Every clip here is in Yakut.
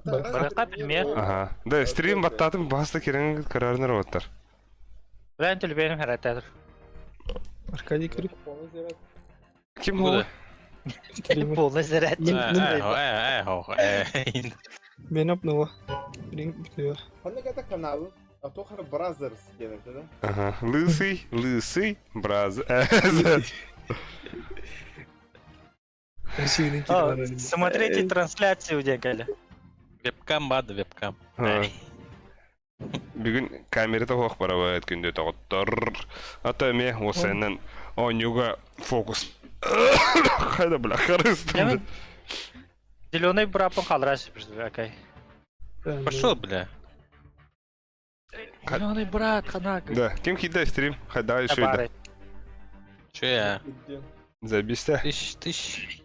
Барыха пример. Ага. Да, стрим баттаатым баста кирен карарынар оттар. Бен төлбеним харатар. Аркадий көрү. Ким ол? Стример. Полный заряд. Мен обнова. Блин, бүтүө. Ханнык это канал? А то хара Brothers диэн этэ да? Ага. Лысый, лысый, браз. Смотрите трансляцию декали. Вебкам бады, вебкам. Бүгүн камерата хуох барабыт күндү тоҕоттор. Ата эмиэ уосайынан оонньууга фокус. Хайда бля, харыстым. Зеленый брапын халраш, окей. Пошел, бля. Зеленый брат, ханак. Да, ким кидай стрим, хайда еще да. Че я? Забисте. Тысяч, тысяч.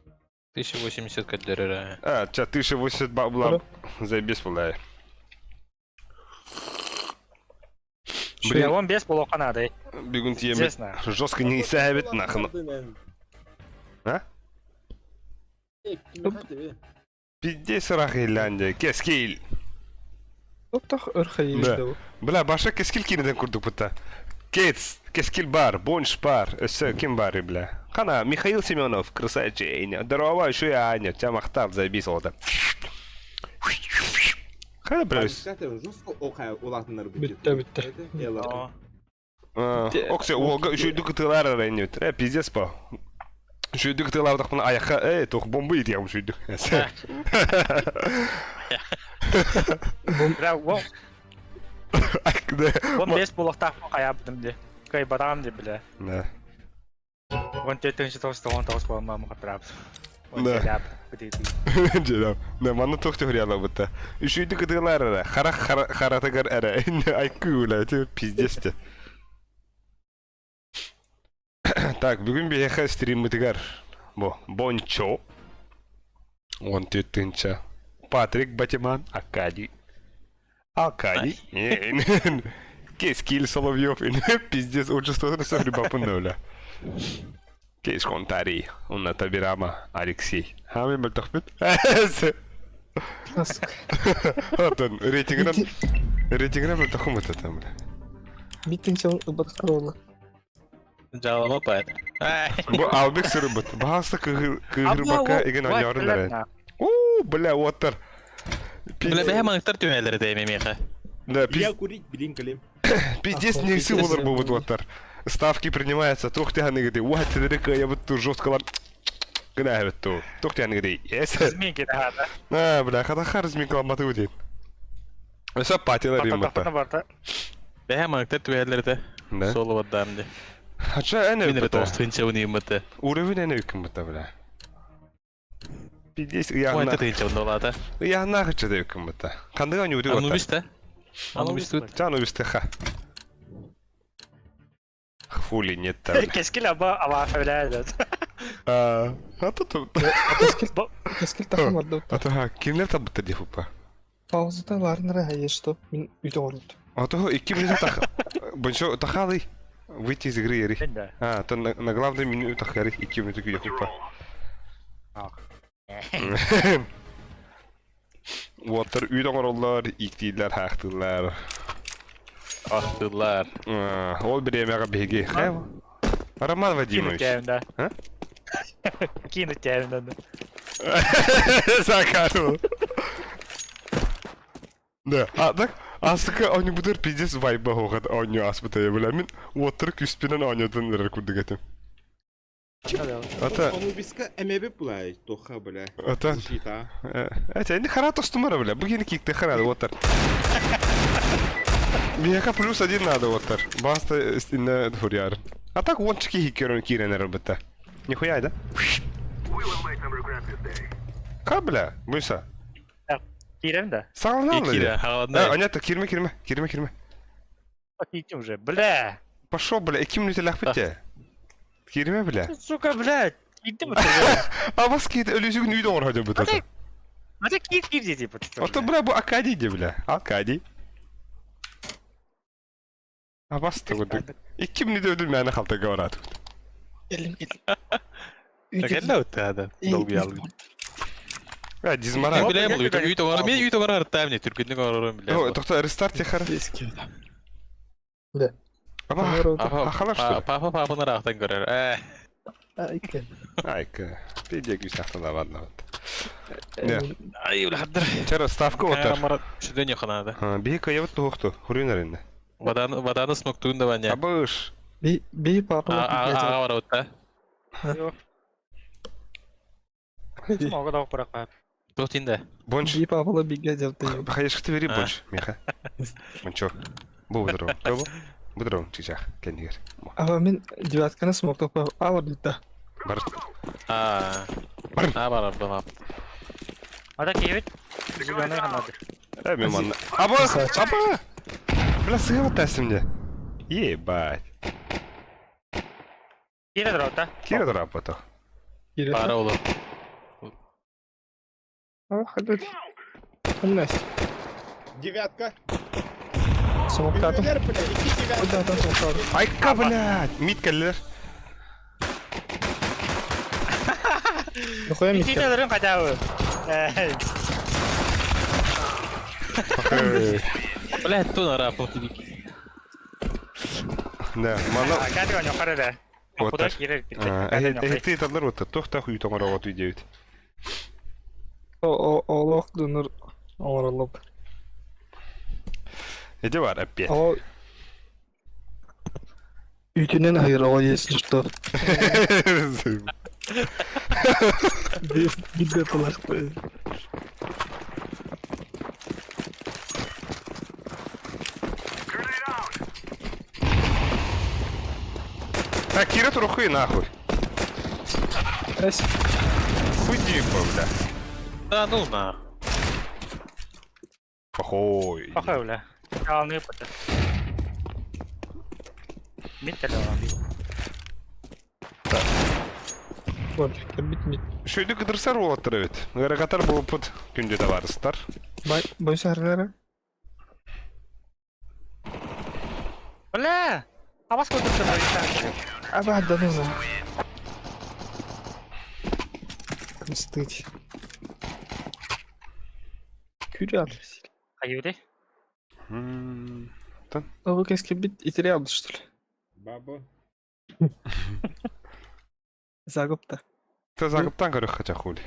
1080 каддерера. А, ча 1080 бабла. Забис булай. Блин, он без полоха надо. Бүгүн тиемит жестко не исәбит нахын. А? Пиздец ырах Ирландия, кескил. Топтох өр хайыыр Бля, баша кескил кинеден курдук бутта. Кец, кескил бар, бонш бар, өссө ким бар, бля. Хана, Михаил Семенов, красавчик. Здорово, еще я Аня, тебя махтал, забис ол да. Хайда, бля. Бүттэ бүттэ. Оксе, уолга үчүйдүк кытылар эрэннибит. Э, пиздец по. Үчүйдүк кытылаабытахпына айахха, э, туох бомба иитиэҕим үчүйдүк. Бля, он бес булуохтаахпын хайаабытым дии. Кыайбатаҕым дии, бля. Да. Он төртүнчү тоҕус он тоҕус буолан хатыраабыт. Да. Дьэ, да, манна туох түһүрүялабыта. Үчүйдүк кытыылар эрэ, харах харатыгар эрэ, айкыы үлэ, пиздец те. Так, бүгүн биһиэхэ стриммытыгар бу Бончо, 14 тыһыынча, Патрик Батиман, Аркадий, Аркадий, Кескиль Соловьев, пиздец, отчеството все грибапын бля. Кейс Контари, онна Табирама, Алексей. Хами мөлтөхпүт. Отон рейтингинен рейтингинен мөлтөхүм өтөтөм бля. Митинг ылбатахтар буолла. Жалама пает. Бу Албек сырыбыт. Баһаста кыһырбакка игин оонньоорун эрэ. Уу, бля, уоттар. Бля, бэһэ маныктар түһэлэр этэ миэхэ. Да, Я курить, блин, калим. Пиздец несі болар бу уоттар. Ставки принимаются. Туох тяханыгы Уа, тедери кая бут жестко гына бит Туох тяханыгы Ес. Разминки, да, да. А, бля, хата разминка ламаты удин. Өсө патилар иммата. Бэһэ маныктар түһэлэр этэ. Да. Соло баддаам ди. Хача эне Мин эрэ тоҕус тыһыынча иммата. Уровень эне үкүм бля. Пиздец, Уон ыйаахна. тыһыынча оннолаата. Ыйаахна хача үкүм бата. Хандыга ньуути Анубис та? Анубис тут. Ча Анубис ха. Хули нет там. Кескил аба аба бля. А тут Кескил кескил тахым барда. А то ха, кимлер табытта дихупа. Паузата ларнара хайыр что мин үйдө орут. А то икки минута тах. Бончо тахалы. Выйти из игры ери. А, то на, на главном меню тахари икки минута күйдехупа. Уоттар үйд оҥороллор, ииктииллэр, хаахтыыллар. Ахтылар. Ол бириэмэҕэ биһиги. Роман Вадимович. да. А? Кинуть тебя надо. Закару. Да, а так, астыка оонньуубутугар пиздец вайба хоҕат оонньуу ааспыта бля мин уоттары күспүнэн оонньоотун эрэр курдук этим. Ата, Анубиска эмэби булай, тоха бля. ата, Защита. Эти, они хара тостумара, бля, бу кини кикте хара, уоттар. Миэхэ плюс один надо, уоттар. Баста инне фурьяр. А так уончики хикерон кирен бытта. Нихуя, да? Ка, бля, мыса. Киирем да? Саҕаланалла Киирэ, А, понятно, киирмэ, киирмэ, киирмэ, киирмэ. Киирдим уже, бля. Пошел, бля, икки мүнүүтэлээхпит Киирмэ, бля. Сука, блядь. Киирдим уже. А вас киит өлүсүгүн үйдө оҥоро бут. А ты киир киир типа. Ото, бля, бу Акадий де, бля. Акадий. А вас тугу. Икки мүнүүтэ өлүл мээнэ халта говорат. Кэллим кэллим. Кэллэ уттаада. Долгуялы. Э, дизмораль. Билэм бұл үйт үйт оңар мен үйт оңар арыттаам не түркүндүк оңорорун билэм. Тохто рестарт яхар. Да. Аба. Ахалар что ли? Папа папаны ыраахтан көрөр. Э. Айка. Айка. Пиде гүсахтана ладно вот. Да. Ай, улахаттар. Чара ставка отар. Шүдөн яханада. Биһи кыйабыт туохту, хуруйнар инде. Ваданы ваданы смоктуун да ваня. Абыш. Би би папа. Ага бар отта. Смога да бырак. Туох тинде. Бонч. Би папала биге жапты. Хаешкты бери бонч, Миха. Бончо. Бу будро. Тобу. Будро чичах кенигер. Ава мен девятканы смоктоп ава дитта. Бар. А. Бар. А бар бар. Ада киебит. Зеленый ханады. Э, мен манна. Аба, аба. Бля, сыгып тасымде. Ебать. Кире дрота. Кире дропото. Бара олу. Ава хадыр. Умность. Девятка. Смоктатым. Миллионер, бля, иди девятка. Да, да, смоктатым. Айка, блядь. Мит келлер. Нахуя митка? Кире дрын качабы. Бля, тун араапын тибик. Да, мана. Катыга нохары да. Куда кире? Эхти талар вот тохта хуй тоңор вот үйдебит. О олох дунур оңоролуп. Эде бар опять. О Үтүнен айырого если что. Бидде талакты. Так, Кира трухы нахуй. Эс. Хуй типа, бля. Да ну на. Похуй. Похуй, бля. Алны пата. Миттер Вот, бит мит. Шөйді кыдырсар олаттыр бит. Гарагатар болупут күндө да барыстар. Бай, бойса арнара. Бля! А вас куда ты Аба да ну за. Стыть. Күрә Аюды? Ну вы кэски бит и терял, что ли? Баба. Загопта. Ты загыптан көрөх хотя хули.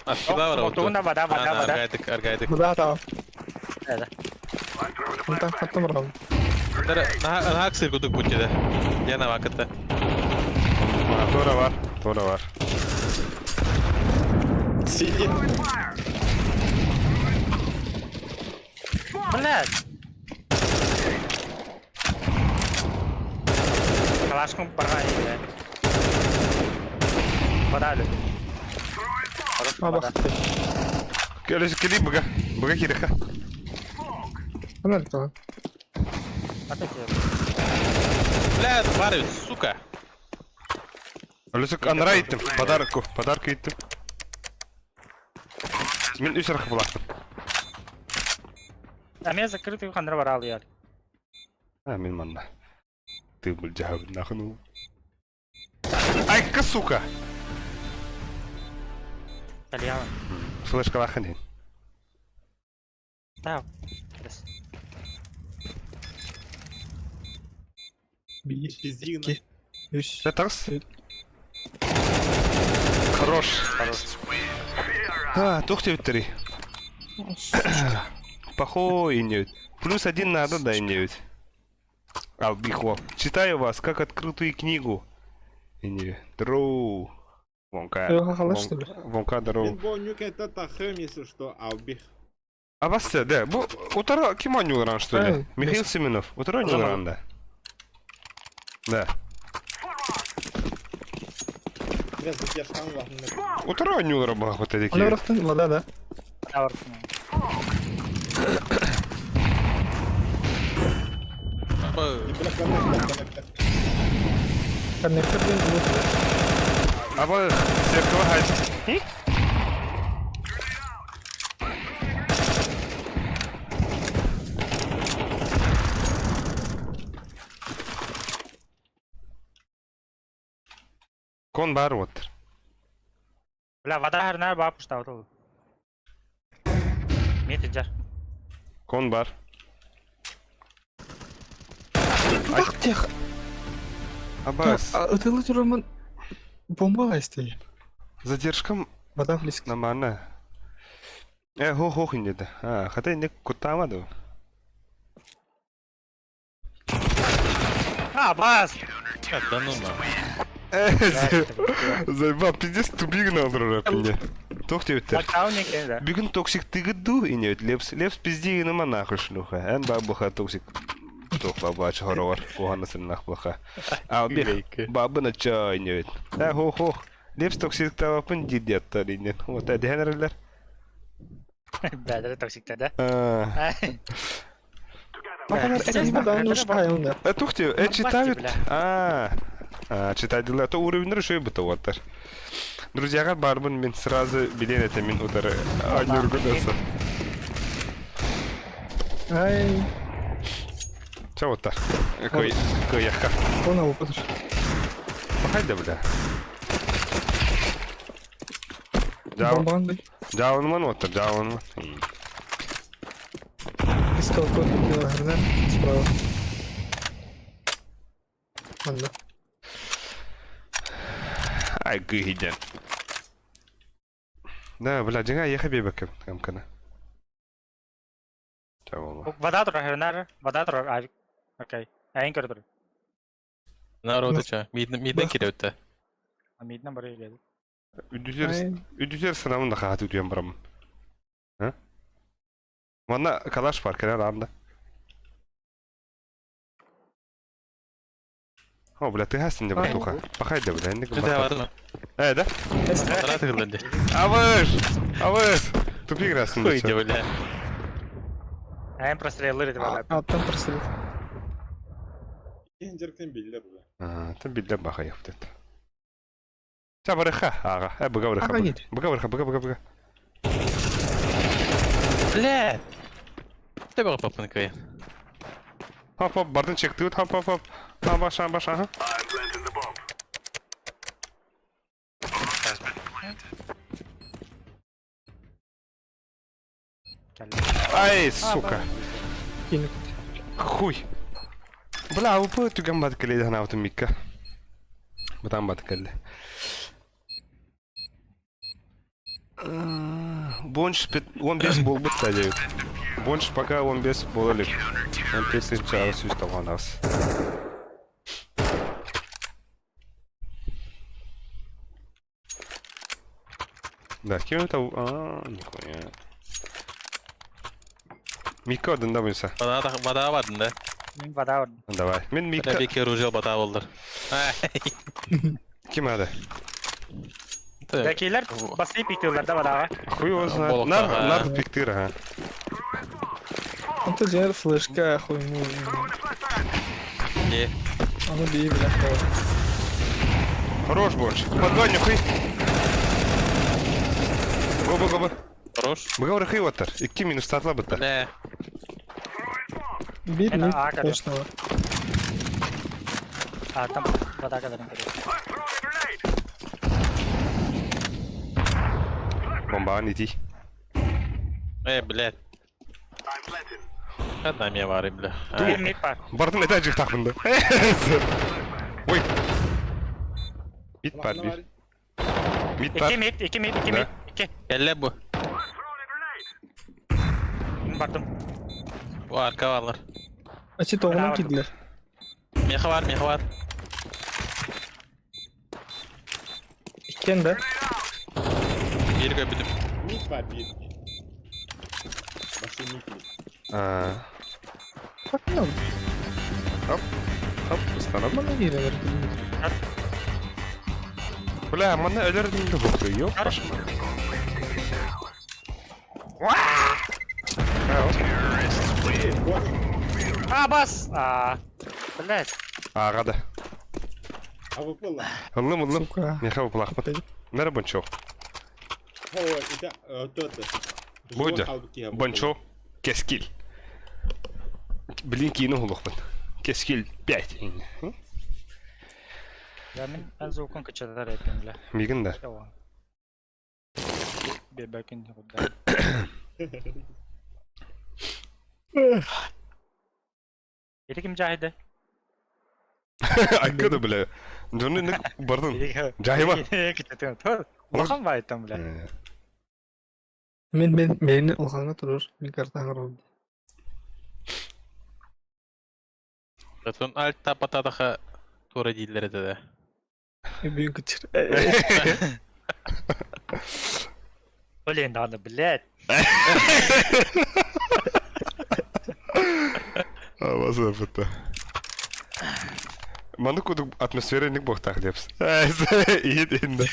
Аскыда бар Тугунда вода, вода, вода. Аргайдык, аргайдык. Да, да. Да. Там хаттым рам. На аксыр кудук бутиде. Яна вакытта. Тора бар, тора бар. Сиди. Блядь! Калашком барган иде. Вода әле. Аба. Келесі кели бұға. Бұға керек ха. Ана да. Бля, бар сука. Өлісік анра иттім. Подарок, подарок иттім. Мен үш арқы булақтым. А мен закрытый хандыр бар ал яр. А, мен манна. Ты был жахаб нахну. Айка, сука! Итальян. Флешка лаханин. Да. Раз. Би. Пиздина. Үс. Такс. Хорош. Хорош. А, тух тебе Похуй не. Плюс один надо, да, не Албихо. Читаю вас, как открытую книгу. Не, дроу. Вонка. Что ли? Вонка дроу. Мен бо нюк это тахым, если что, албих. А вас да, бу утара ким ойнууларан что ли? Э, Михаил Семенов. Утара ойнууларан да. Да. Мен задержкам вахны. Утара ойнуулара баа вот эти. Ана бирактан вода, да. Бля, коннектор, коннектор. Коннектор ден вот. Аба зеркало хай. Кон баар уоттар. Бля, вода харнаар баа пуштаабыт ол. Миэт илдьэр. Кон бар. Ах тех. Абас. Ытылы турамын бомба истей. Задержкам Вода близко. нормально. Э, хо-хо инде. А, хотя инде куттаама ду. А, бас! Да ну на. Заебал, пиздец тупигна олорор инде. Туох диэбиттэр. Локдаун екен да. Бүгүн токсик тыгыт дуу инебит Лепс Лепс пизди гыныма нахуй шлюха. Эн бабуха токсик туох бабач хоровар куһана сыннах блаха. Албих бабына чай инебит. Э хо-хо. Лепс токсик тавапын дидеттар инен. Вот эдиһэн эрэллэр. Бәдері токсиктер да. Э, тух ти, э, читают. А, а, читать То уровень решил бы то вот. Друзья, барбын мен сразу билен это мен удары. А, не ругадаса. Ай. Че вот так? Кой, кой яхка. Он его подошел. Пахай да, бля. Бомбанды. Жаунман вот, жаунман. Искал код килограмм справа. Ладно. Ай, гыйден. Да, бля, дьиҥэ ехе биэбэккэ амкана. Вода турар, вода турар, окей. Эйн көрдөр. Народу ча. Миден киреутта. Миднен бары келди. Үдүтер үдүтер сынамын да хааты үтүен барамын. А? Манна калаш бар, кэлэр анда. О, бля, ты хастин да братуха. Пахай да, бля, инник. Э, да? Авыш! Авыш! Тупик раз. Хуй бля. Эйн простреллер это бля. А, там прострел. Инжерктен биллер бля. А, там биллер баха яхтет. Ча барыха, ага. Э, быга барыха. Быга барыха, быга, быга, быга. Бля! Ты бага папынкай. Хоп, хоп, бардын чектibit, хоп, хоп, хоп. Ha, баш, баш, ага. Ай, сука. Хуй. Бля, упы түгэн бат кэлли ханаабытым Микка. Бытаан бат кэлли. Бонч 15 буолбут да диэбит. Бонч пока 15 буола илик. 15 тыһыынча 898. Да, кем это? А, нихуя. Микка одында буйса. Вода вода бардын да. Мин вода бар. Давай. Мин Микка. Беке ружел бата болдыр. Ким ады? Дәкейлер басып пиктелер да водаға. Хуй его знает. Нар, нар пиктыр, ага. Он-то дер флешка хуйню. Не. А ну бей, бля. Хорош больше. Подгоню, хуй. Гоба, гоба. Хорош. Быгавры хый оттар. Икки минус татла быттар. Не. Бей, Это мид, А, короче. точно. А, там вода кадрын Бомба не ти. Э, блядь. Одна мне вары, бля. Бир мид бар. Бардын это жик тахмынды. Ой. Мид бар бир. Мид бар. Икки мид, икки мид, икки Да. мид. Икки. Кэлле бу. Мин бардым. Бу арка барлар. А че тоғынан кидлер. Меха бар, меха бар. Иккен да? Бир көбүтүм. Мид бар бир. Башы мид мид. А, Как нам? Хоп, хоп, установ. Мана кийлер. Бля, мана өлөрдүм да бу. Ёп, башым. А, бас! А, блядь. Ага да. АВП ла. Ыллым, ыллым. Сука. Меха булахпыт. Нары бончо. Хо, это тот. Бодя. Бончо. Кескил. Блин, кийин улухпут. Кескил 5. Я мин эн звукун кыччатар этим бля. Мигин да. Бебекин куда. Ити ким жаһыйда? Айка да бля. Дьону инник бардын. Жаһыма. Улахан баайтан бля. Мин мин мени улахаҥҥа турар, мин картаҕа оҥоробун. Оттон альт таппатаатаха туора дииллэр этэ да. Бүгүн кычыр. Блин, даҕаны, блядь. Абасы бытта. Маннык кудук атмосфера ник буохтаах диэпс. Иһит инде.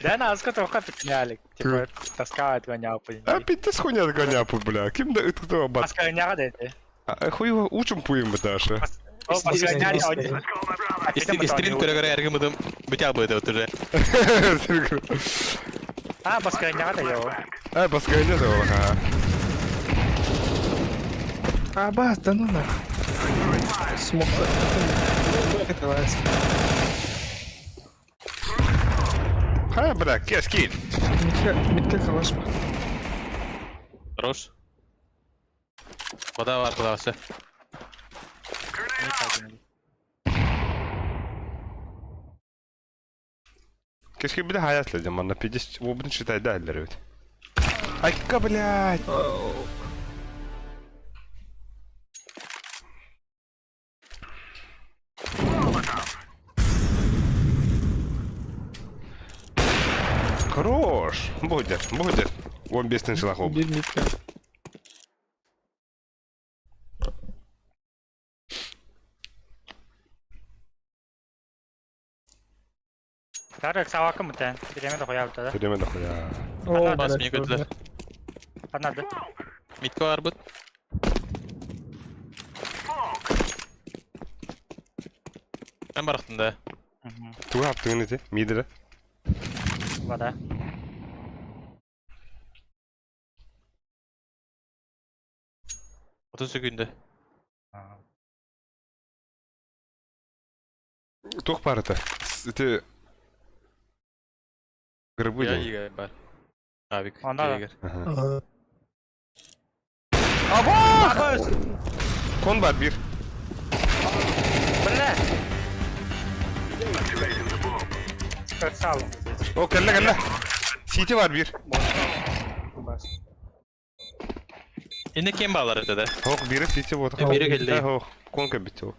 Да, на аска тоха пикнялик. Типа, тоска отгонял, А пиздец хуйня отгоняпу, бля. Ким да ыт бат. Аска гоняга да А хуй учим пуем даша. Истрин көрө-көрө эргимытым бүтэ албыта уже. А, басканяга да его. А, басканя да ха. А, бас, да ну нах. Смог. Это ласт. Ха, бля, кескил. Митка, митка калаш бар. Хорош. Вода бар, вода все. Кескил бля хаят ледем, манна 50, обын считай да, ведь. Айка, блядь. Хорош! Будет, будет. Вон без тынчылах Бир митка. Тарык савакы мытан. Биреме да хуябыта да. Биреме да хуя. О, Бас мені көтілер. Анады. Митка бар бұт. Мен барақтым да. Туға аптығын ете, мидірі. Вода. 30 секунды. Тух бар это. Это... Гробы Я день. иге бар. Авик. Анда да. егер. Ага. Ага. Абыз! Кон бар бир. Бля! Красава. О, кэллэ, кэллэ. Сити бар бир. Инне кем балар это да? Ох, бири сити вот. Э, бири келди. Ох, конка битти ол.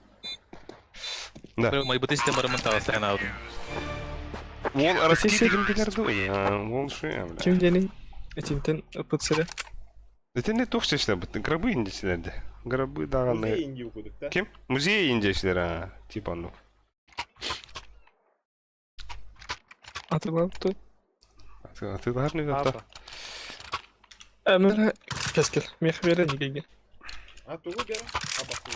Да. Майбыты системарымын тағасайын алдым. Ол Сити- раскидываем билярду. Ол ши, бля. Ким дени? Этинтен ыпытсыра. Это не тух чечне бит. Гробы индичилерде. Гробы даганы. Музей инди окудук да. Ким? Музей индичилер, а, типа ну. Атылап тут. А ты даже не Апа. Әмір кескил. Мех бере неге. А тугу бера? А басты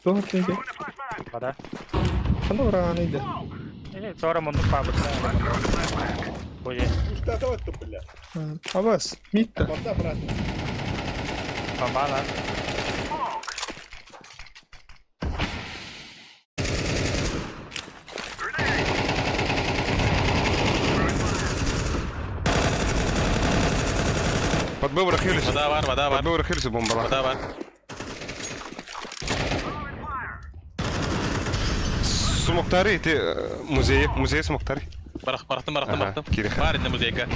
Тух неге. Вода. Қанда ураған еді. Или цора мунду пабыт. Боже, Пушка атып бля. Абас, митта. Барда брат. бомбана. Под Б рахились. Вода бар, вода Под бар. Б рахились бомбала. Вода бар. Смоктари, ты музей, музей смоктари. Барах, барахтым, барахтым, Ага, барахтым. кириха. Бар инде музейка.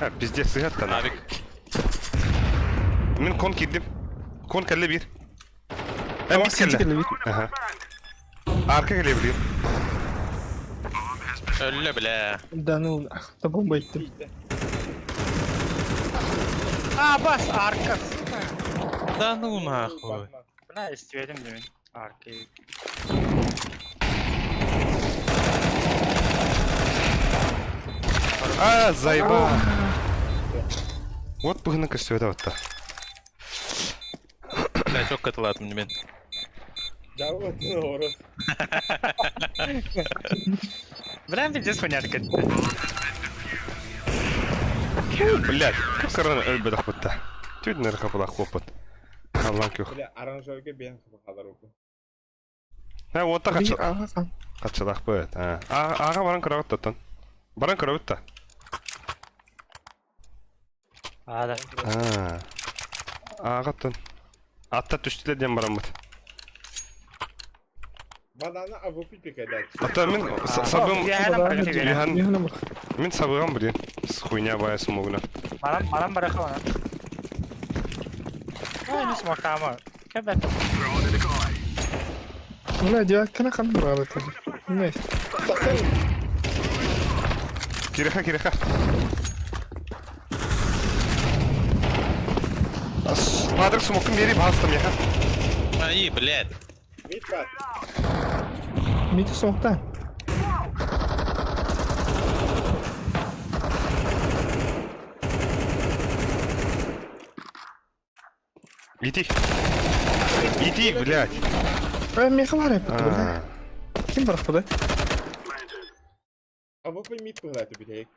А, пиздец, сыгат та Авик. Мин кон кирдим. Кон кэллэ бир. Э, Абас мит сити кэллэ. келе бит. Ага. Арка кэллэ билим. Өллө бля. Да ну, ах, та бомба иттим. А, бас, арка. Да ну нахуй. Бля, истебедим демен. Арка. А, заеба. Вот быгына көстүбөтө батта. Бля, çok катылатым мен. Жабы орус. Бля, пиздец хуйня кетти. Блядь, как корона өлбөдөх бутта. Түн нэр капылах копот. Халлаан күөх. Бля, оранжевыйга биэн хабахалар уку. Э, уотта Биир хаччы аҕа хан. хаччылаахпыт. Аа, ааҕа баран көрөҕүт да оттон. Баран көрөбүт да. А, да. Аа. Ааҕа оттон. Атта түстүлэр диэн бараммыт. Бананы АВП пикадать. Оттон мин сабым Үөһэнэн барыга үөһэнэн. Үөһэн Үөһэнэн бар. мин сабыгам блин. С хуйня бая смогна. Манан манан барыха манан. Ай, не смогтаама. Кэбэт. Бля, девятканы хан бараабыт. Не. Кириха, кириха. Патрик смокун бери баастым яха. Ай, блядь. Мид бат. Мити соңтан. Иди. Иди, блядь. Э, меха бар эппит, бля. А. Ким барахпыды? АВП мид пыгылаты бүтэйик.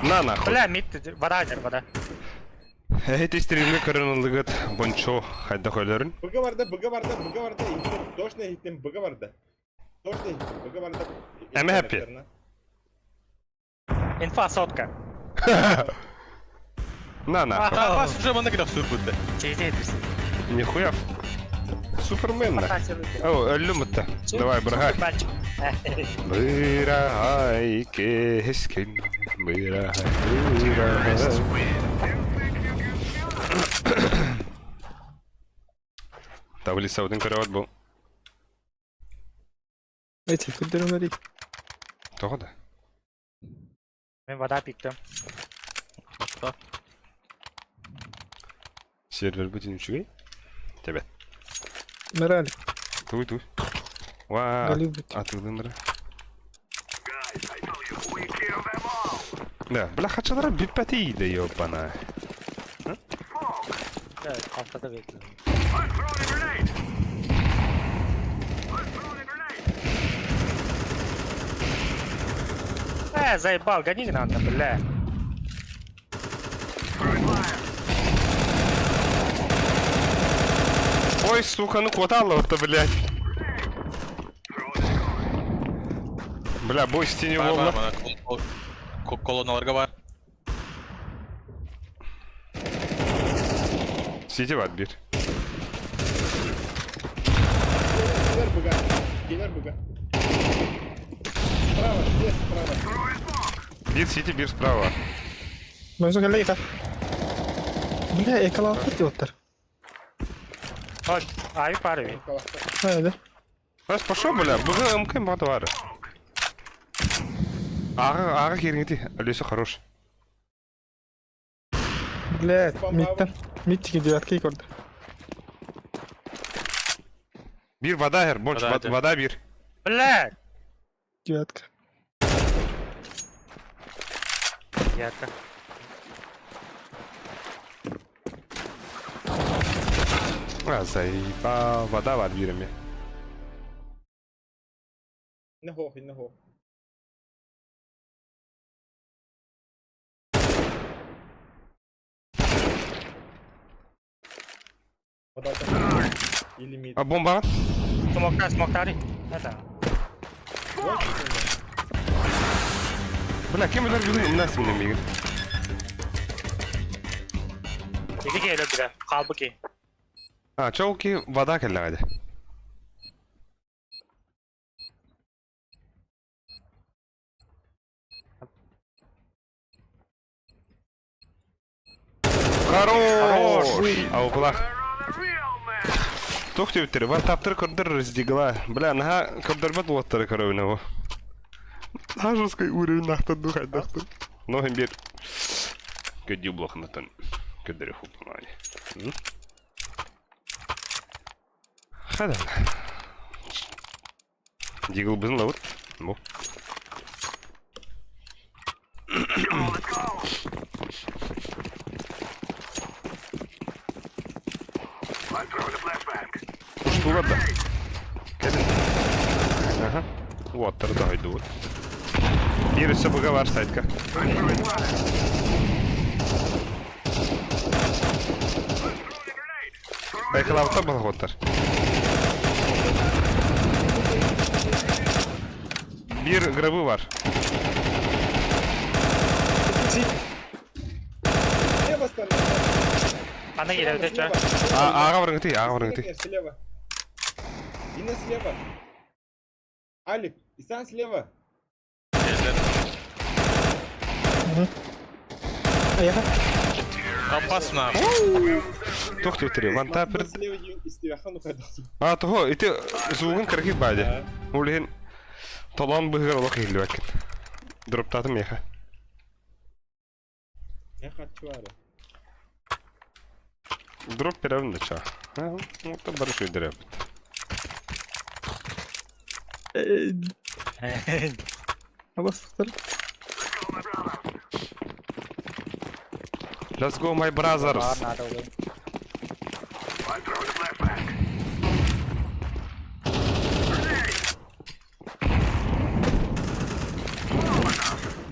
На нахуй. Бля, мид вода дер, вода. Эти стримы көрөн бончо хайда хойлорун. Быга барда, быга барда, быга барда, иттим. Точно иттим, быга барда. Точно иттим, быга барда. Эми хэппи. Инфа сотка. На нахуй. А, вас уже манна кидав сүрбүттэ. Чейдей дерсин. Нихуя. Супермен на. О, өллүм ытта. Давай, бырахай. Бырахай кескин. Бырахай, бырахай. Таблица один көрөбөт бу. Эти, күддөрүнөри. Тоҕо да? Мен вода пиктем. Сервер бүтүн үчүгэй. Тебет. Мэрали. Туй туй. Ва. Голливуд. Атылдымыр. Да, бля, хачалара бүппәти иде, ёбана. Haftada bekliyorum. Э, заебал, гоните надо, бля. Ой, сука, ну хватало вот блядь. Бля, бой с тенью Бар, бар, волна. мана колонналарга бар. Сити в отбир. Килер быга. Килер быга. Справа, здесь справа. Бир сити, бир справа. Мөзө келе Бля, экалааппыт диэбиттэр. Вот, ай парви. Хайда. Раз пошел, бля, БГ МК бадвар. Ага, ага, хернити. Алиса хорош. Бля, миттен. Миттики девятки көрдү. Бир вода, хер, больше, Вода, да. вода бир. Бля! Девятка. Ярко. А, заебал, вода в отбирами. Не хох, не хох. Вода там. Или мид. А бомба? Смокта, смоктари. Это. Вот, Бля, кем билер бүгүн умнас минем мигин. Иди келе бля. Қалбыки. А, чолки вода келләгәде. Хорош! Ауплах. Тух диэбиттэр, бар таптыр көрдөр раздигла. Бля, наха көрдөрбөт уоттары көрөбүнэ бу. Наха жесткий уровень нахтан духайдахтан. Но бир көдүү блохнатан көдөрү хупмани. Хадан. Дигл бизин лавыт. Бу. Уштулар да. Кэлин. Уоттары тоһуйдубут. Биир өссө быга бар сайтка. Байкалаабыттар балаҕаттар. Биир гробы бар. Слева станет. Аны киирэ чэ. Ааҕа барыҥытый, ааҕа барыҥытый. Слева. Инна слева. Алик, Исан слева. Айаха. Опасно. Туох диэбиттэрий? Вантапер... Слева истибэххин ухайдахсың. А, того, ити звугун кыргый бади. Ол иһин толоон быһыгар олох иһиллибэккин. Дроптаатым миэхэ. Не хочу ары. Дроп перевин да чаа. Это бары шүйдеребит. Абастыктар. Let's go, my brothers.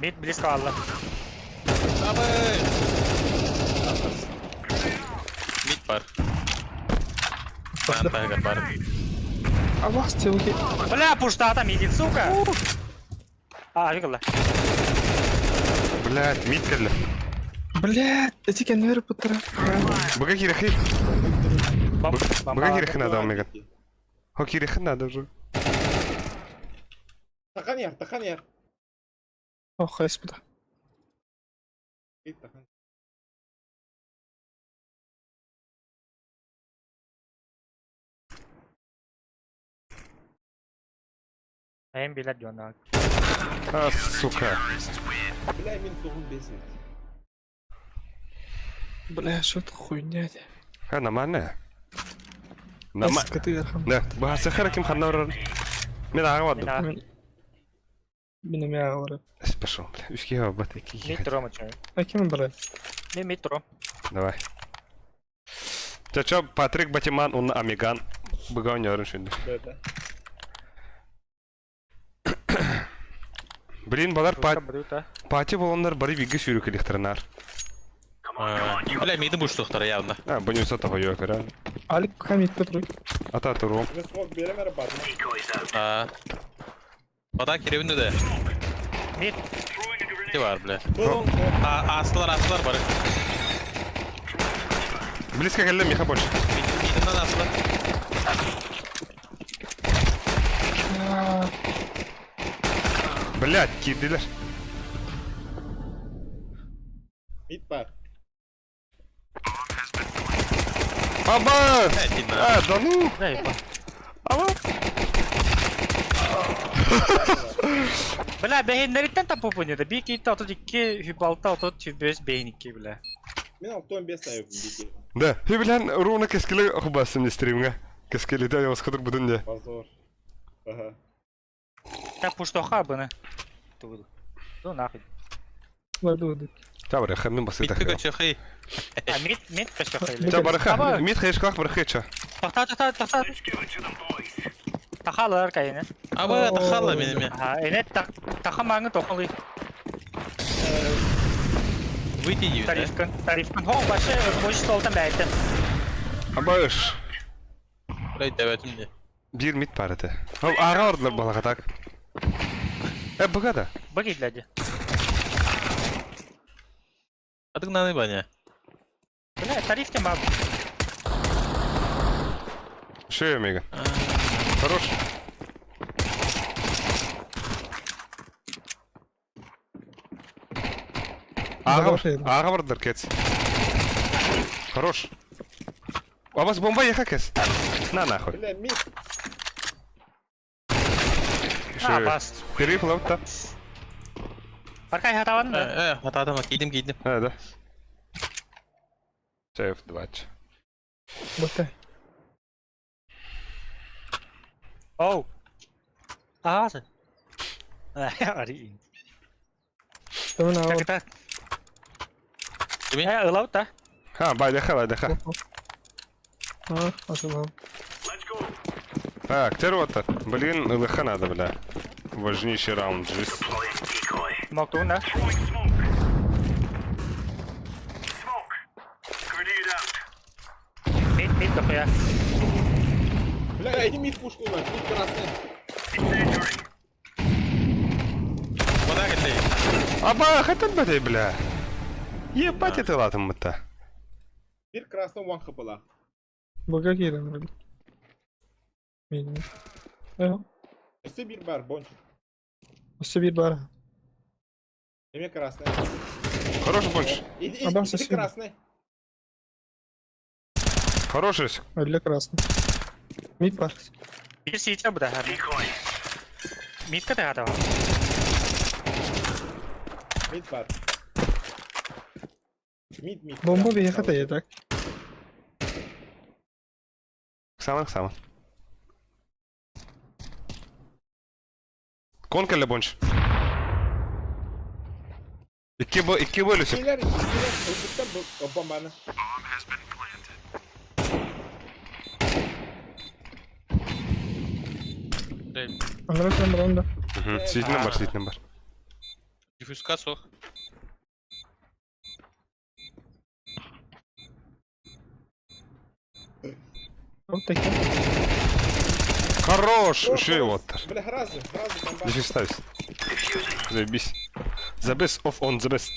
Мид близко алла. Абы! Мид бар. Маан таһыгар бар. Абас телки. Бля, пуштата мидит, сука! А, видела. Блядь, мид кэллэ. Блядь, эти кэннилэр пыттара. Быга кирэхи. Быга кирэхи надо, омега. Хо кирэхи надо уже. Тахан яр, тахан яр. Ох, господа. Тахан. Эм билет дьонна. А, сука. Бля, мин сугун бесит. Бля, что это хуйня? Ха, нормально. Нормально. Да, баһасахара ким ханна барар. Мен ааҕа бардым. Мин эмиэ ааҕалары. Пошел, бля. Үскиһэ барбат, икки. Метро мочу. А ким барар? Мен метро. Давай. Чача Патрик Батиман уонна Амиган быга оонньоорун сүндү. Да, Блин, балар пати болоннар бары бигэ сүүрүкэлихтэринаар. Бля, миигин буштуохтара явно. А, бонюса тоһойуо көрө. Алик хамит Петру. Ата туруом. Уже смог берем рабат. А. Вода киребин да. Мид. Не бар, бля. А, астылар, астылар бары. Близко кэллэ миха больше. Мидинен астылар. Блядь, киирдилэр. Мид бар. Аба! А, да ну! Аба! Бля, бэһиннэриттэн таппыппын да. Биир киирдэ 32, 36, 35, бэһин бля. Мин 65 айып биги. Да, хи билэн руна кэскили хубасын стримҥэ. Кэскилитэ яваскатыр будун де. Позор. Ага. Та пуштоха быны. Тугу. Ну нахуй. Ладно, Та барыха, мин басыта. Мидти көчөхүй. А мид, мид көчөхүй. Та барыха, мид хайышках барыхыча. Тохта, тохта, тохта. Тахалар кайны. Аба, тахала мин эме. А, эне тах, таха маңы тохолы. Выйти диют, да? Тарифкын, тарифкын. Хо, башы, больше столтан бәйтен. Абаш. Блядь, дэбэтим де. Биир мид бар этэ. Ол ааҕа ордулар балаҕа так. Э, быга да. Быги, блядь. Адыгнаны баня. Бля, тариф тема. Шея мега. Хорош. Ааҕа ааҕа бардылар кэц. Хорош. Абас бомба еха кэс. На нахуй. Бля, мид. А, бас. Периф лапта. Аркай хатаван да. Э, хатаатама киидим киидим. А, да. Сейф 2. Ботай. Оу. Аа. Ари. Tamam Так, так. Кими? Э, ылау та. Ха, байдеха, байдеха. А, атылам. Так, теперь вот так. Блин, ЛХ надо, бля. Важнейший раунд, жизнь. Смоктуун да? Мид, мид дохуя. Бля, иди мид пушку на, мид красный. Куда ты? Аба, хотя бы ты, бля. Ебать это латом-то. Bir красный one хп-ла. Бага киирэн эрэл. Мин. Э, Өссө bir бар, бонч. Өссө биир баар. Эме красный. Хороший больше. Иди, Абам иди сосед. красный. Хороший. Өллө красный. Мид бар. Биир сиичэ бу да. Мидка да хата. Мид бар. Мид, мид. Бомба биһиэхэ тэйэ так. Саман, саман. Конка или бонч? Икки бо, икки бөлүсүк. Килер, килер, өлбүттэн бу бомбаны. Анара туран баран да. Ситинен бар, ситинен бар. Диффузка сох. Ол тэкэ. Хорош, еще и вот. Бля, разы, разы бомба. Дефис ставь. Заебись. The best of on the best.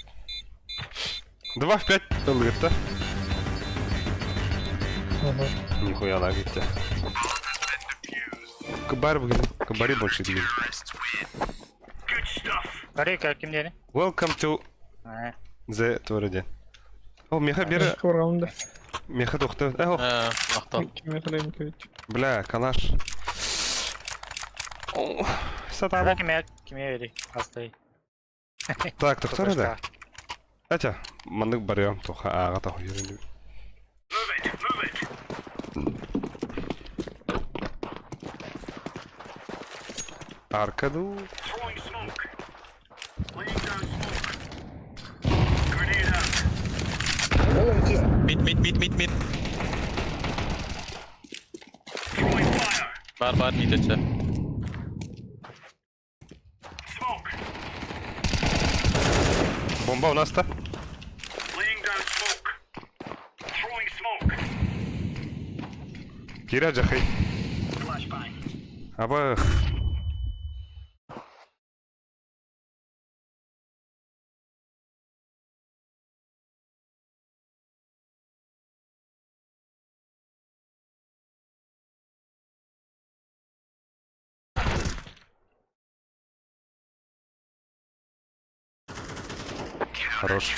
2 в 5 ылгытта. Ага. Нихуя лагитте. Кыбар бүгін. Кыбари больше деген. Карика ким диэни? Welcome to Э. the Творде. О, меха бері, Кыбар да. меха тоқты. Э, о, Мактал. Кимиэхэ эрэ көйт. бля, калаш. О, Ада Сатана. кимиэ кимиэ бери. Астай. Так, тоқтар да. Атя, мандык барыам тоха ага таху юрин. Аркаду. Oğlum чист. Мид, мид, мид, мид, мид. Бар, бар, мид өтсе. Бомба у нас-то. Кира жахай. Аба. Хорош.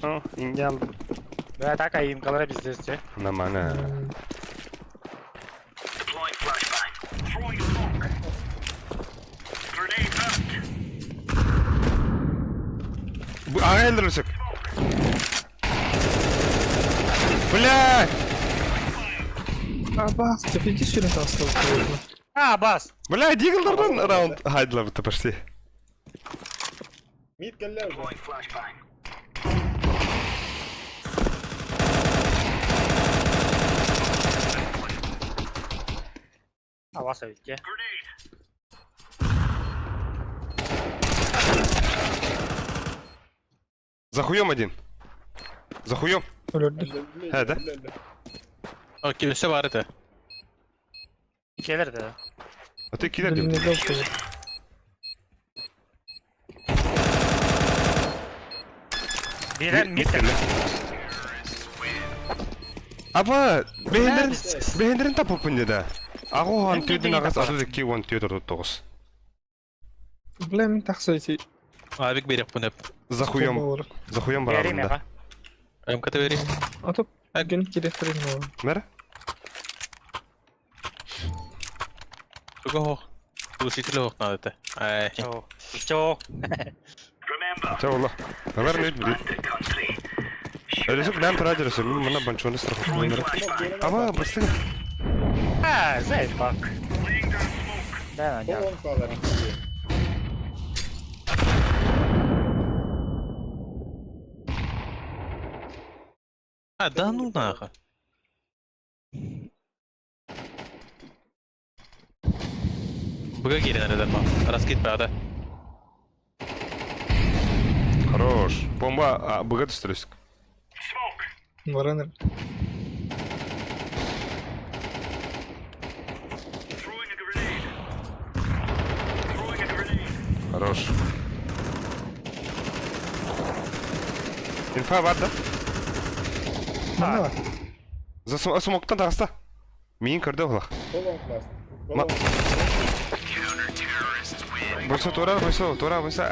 О, ингал. Бля, так айымкалара биздесче. Нормально. А, Элдрусик. Бля! Абас, ты иди сюда тастал. А, бас. Бля, диглдардан раунд хайдлабыта почти. Мид кэллэ уже. А, вас эбитке. За хуем один. За хуем. Өлөрдү. Э, да? О, килсе бар это. Келер да. А ты киллер Блин, деп. не дал Бирен мид. Аба, бэхендерин бэхендерин тапыппын деді. Ағуған түйдің ағас аты ки он түйе тұрды тоғыз. Бля, мин тахса эти. Авик берек бу неп. За хуем, за хуем Бери барамын да. меха. МКТ бери. А то ген киректерин Мәрі? Туга хох. Слушатель хох надо это. Ай. Чо. Чо. Чэ олох. Ылар мид билит. Өлүсүк лям тура дьөрөсө. Мин мына банчоны страховкаланнары. Аба, быстыга. А, заебал. Да, Б я. лонг баллар. А, да ну нахуй. Быга киирэн эрэлэр ма. Раскид баада. Хорош. Бомба а, быга түстүрүсүк. Баран эрэ. Хорош. Инфа бар да? Манна бар. За смоктан таҕыста. Миин көрдө булах. Б лонг ласт. Б Ма- лонг. Бойсо тура, бойсо, тура, бойсо.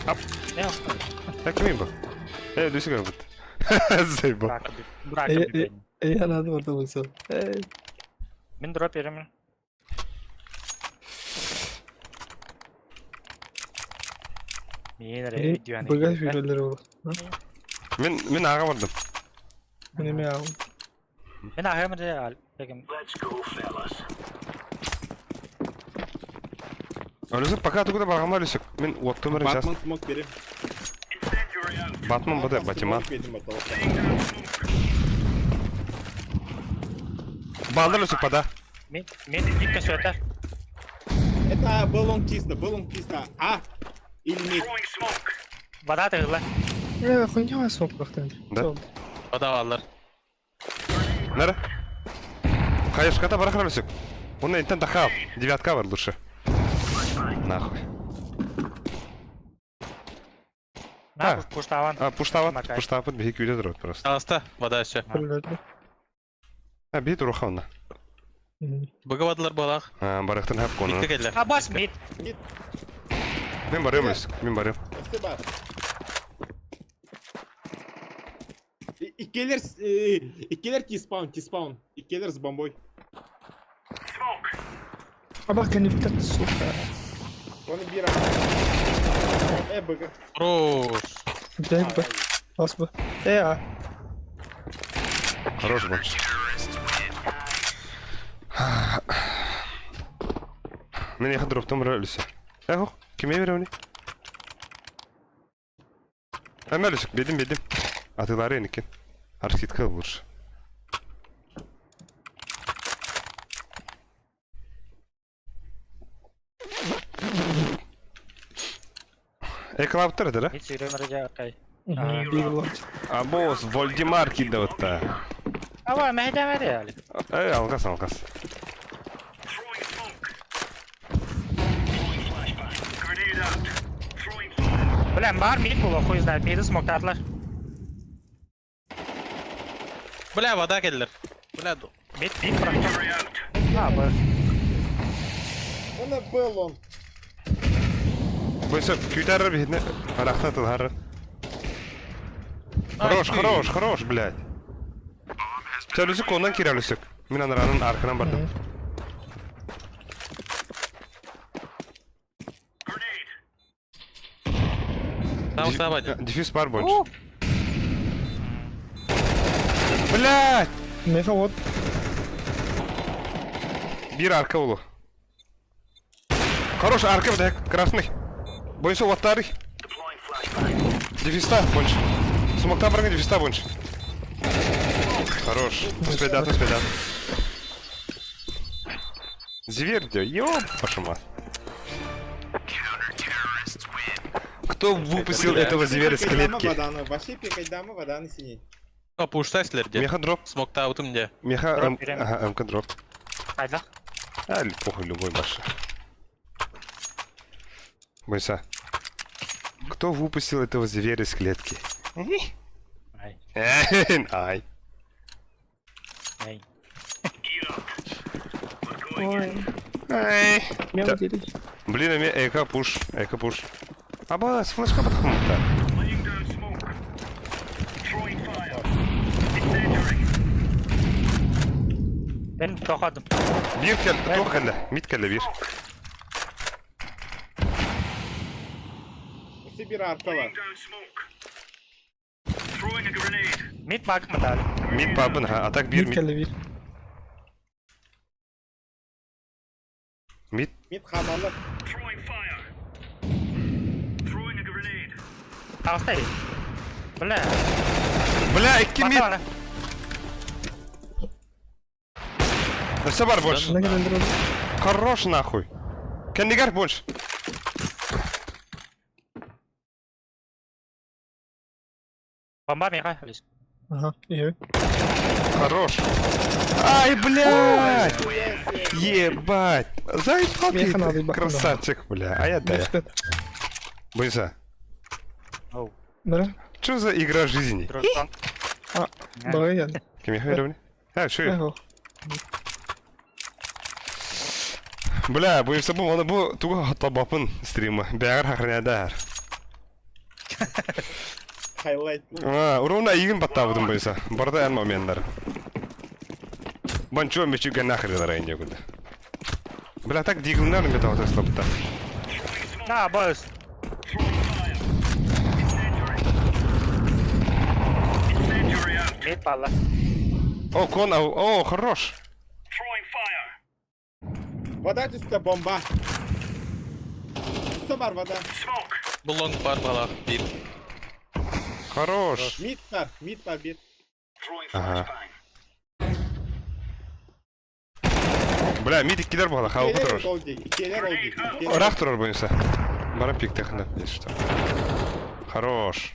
Ап. Не, Так кимин бу? Э, дүсүк бут. Заебал. Брака брака Э, э. бибен. Эй, надо барда булса. Эй. Мин дроп беремин. Мин эре видеоны. Быга сүүрэллэр ол. Мин мин аға бардым. Мин эмиэ аҕам. Мин ахым же ал. Бегем. Өлүсүк пока тугу да баргама өлүсүк. Мин оттум эрэ сейчас. Батман смок берем. Батман бада Батиман. Балдар өлүсүк бада. Мин мин икки сөтөр. Это Б лонг чисто, Б лонг чисто. А или мид. Вода тыгыла. Э, хуйня смок бахтан. Да. Вода баллар. Нара. Хаешката барахар өлүсүк. Оны интен дахал. Девятка бар лучше. Нахуй. На А. пуштаван. А, пуштават, Макай. пуштават биһи күйдө турат просто. Аста, вода еще. А, биһи туруха онна. Быга бадылар балах. А, барахтан хап кону. Икки келлер. А бас мид. Мен барыам өлүсүк, мен барыам. Спасибо. Иккелер, иккелер T-spawn, T-spawn. Иккелер с бомбой. Абах кэнниттэн сука. Он бира. Э, БГ. Хорош. Блядь, б. Бас б. Э, а. Хорош бомж. Мен яхын дроптом бара өлүсү. Эхо, киме беремни? Эме өлүсүк, бедим бедим. Атылары эникен. Архитка лучше. Эклаптыр да? Мид сүйрөм эре окей. Биир лонч. А босс Вольдемар килдебытта. Аба мэйдем эре ал. Эй, алгас, алгас. Блин, бар мид було, хуй знает. Миди смоктатлар. Бля, вода келлер. Бля, Мид мид брака. А, б. Он на Б лонг. Бойсо, күтәрер битне. Арахта тылары. Хорош, хорош, хорош, блядь. Чөлүсүк ондан кирелүсүк. Мин анаранын аркынан бардым. Там саба. Диффьюз бар больше. Блядь! Меха вот. Бир арка улу. Хорош, арка, блядь, красный. Бойсо, ваттары. Дефиста больше. Смокта барган дефиста больше. Хорош. Успей дат, успей дат. Зверь, где? Ёб вашу мать. Кто выпустил этого зверя из клетки? Воданы. Вообще пикайдама, воданы синий. О, пуштайсылар де. Меха дроп. Смокта утум де. Меха Дроп М... берем. Ага, МК дроп. Айда. А, похуй, любой баша. Бойса. Кто выпустил этого зверя из клетки? Ай. Ай. Ай. Ой. Ай. Мяу Да. делить. Блин, эме эко пуш, эко пуш. Аба, с флешка подхумта. Мен тоқадым. Бир кел, тоқ кәлі, мид кәлі бир. Вообще Bir arka var. Mid bakmadı abi. Mid бабын ха, а так bir Mid mid. geldi bir. Mid. Mid kanalı. Tavsiye. Бля. Бля, икки мид. Бата Все бар больше. Ne kadar oldu? Хорош нахуй. Кендигар больше. Бомба миха. Aha iyi. Хорош. Ай, блядь! Ебать! Заебал ты, Меха надо, баха красавчик, бля. А я да. Üstte. Бойся. Оу. Nere? Что за игра жизни? Drone. А, Bana geldi. Кем я говорю? А, что? Eho. Бля, буйса бу, оны бу тугу хатабапын стрима. Бәгәр хахрнядар. Highlight. А, урона игин баттабыдым буйса. Барда эн моментлар. Банчо мечуге нахрен райне куда. Бля, так дигнар мне того слабта. На, босс. Mid бала. О, кон, ау, о, хорош. Вода üstte bomba. Üstte var vada. Bu long var bala. Bir. Хорош. Mid var. Mid var bir. Ага. Бля, мид кидер була, хау İkiler хорош. oldu. İkiler oldu. İkiler Рах турар буйса. Бара пик техна, если что. Хорош.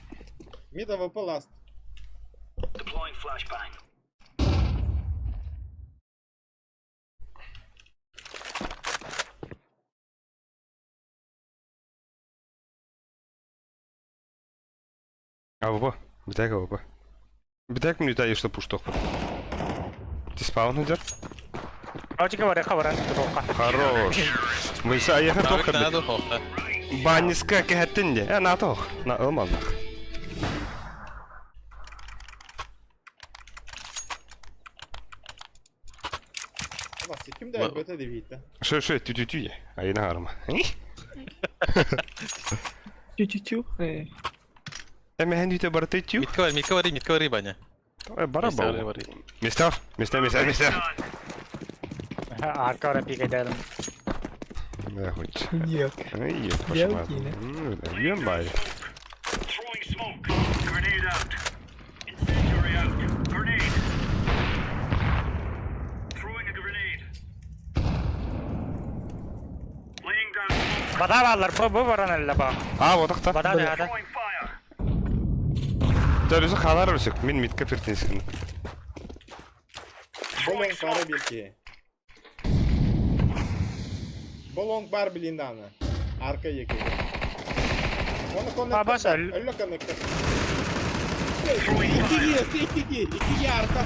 Mid AWP last. АВП. Битек АВП. Битек мне та что пуштох. Ты спаун идет? Очка бар, хабаран. Хорош. Буйса, я Навык хотел надо хохта. Банниска кэхэттин де. Э, на тох. На ылман. Ama sikim de elbette de bitti. Шö шö тю тю тю. Айна арма. Tü tü tü. Ee, Эме хен дүтэ барты тю. Митка var, митка var, митка var баня. Э, бара Мистер бау. var. Мистер, мистер, мистер, мистер. Arka ora pik edelim. Да хоть. yok. Ай, Я пошла. кине. Ебай. Бада баллар, бу бу баран элле ба. А, вот так-то. Бада да. Төлөсө халар өсөк. Мин митке пиртинсин. Bolong var bir ki. Bolong var bilindana. Arka yıkıldı. Onu connector. Ha, bas öl. Öyle connector. İki G, iki G, iki G arka.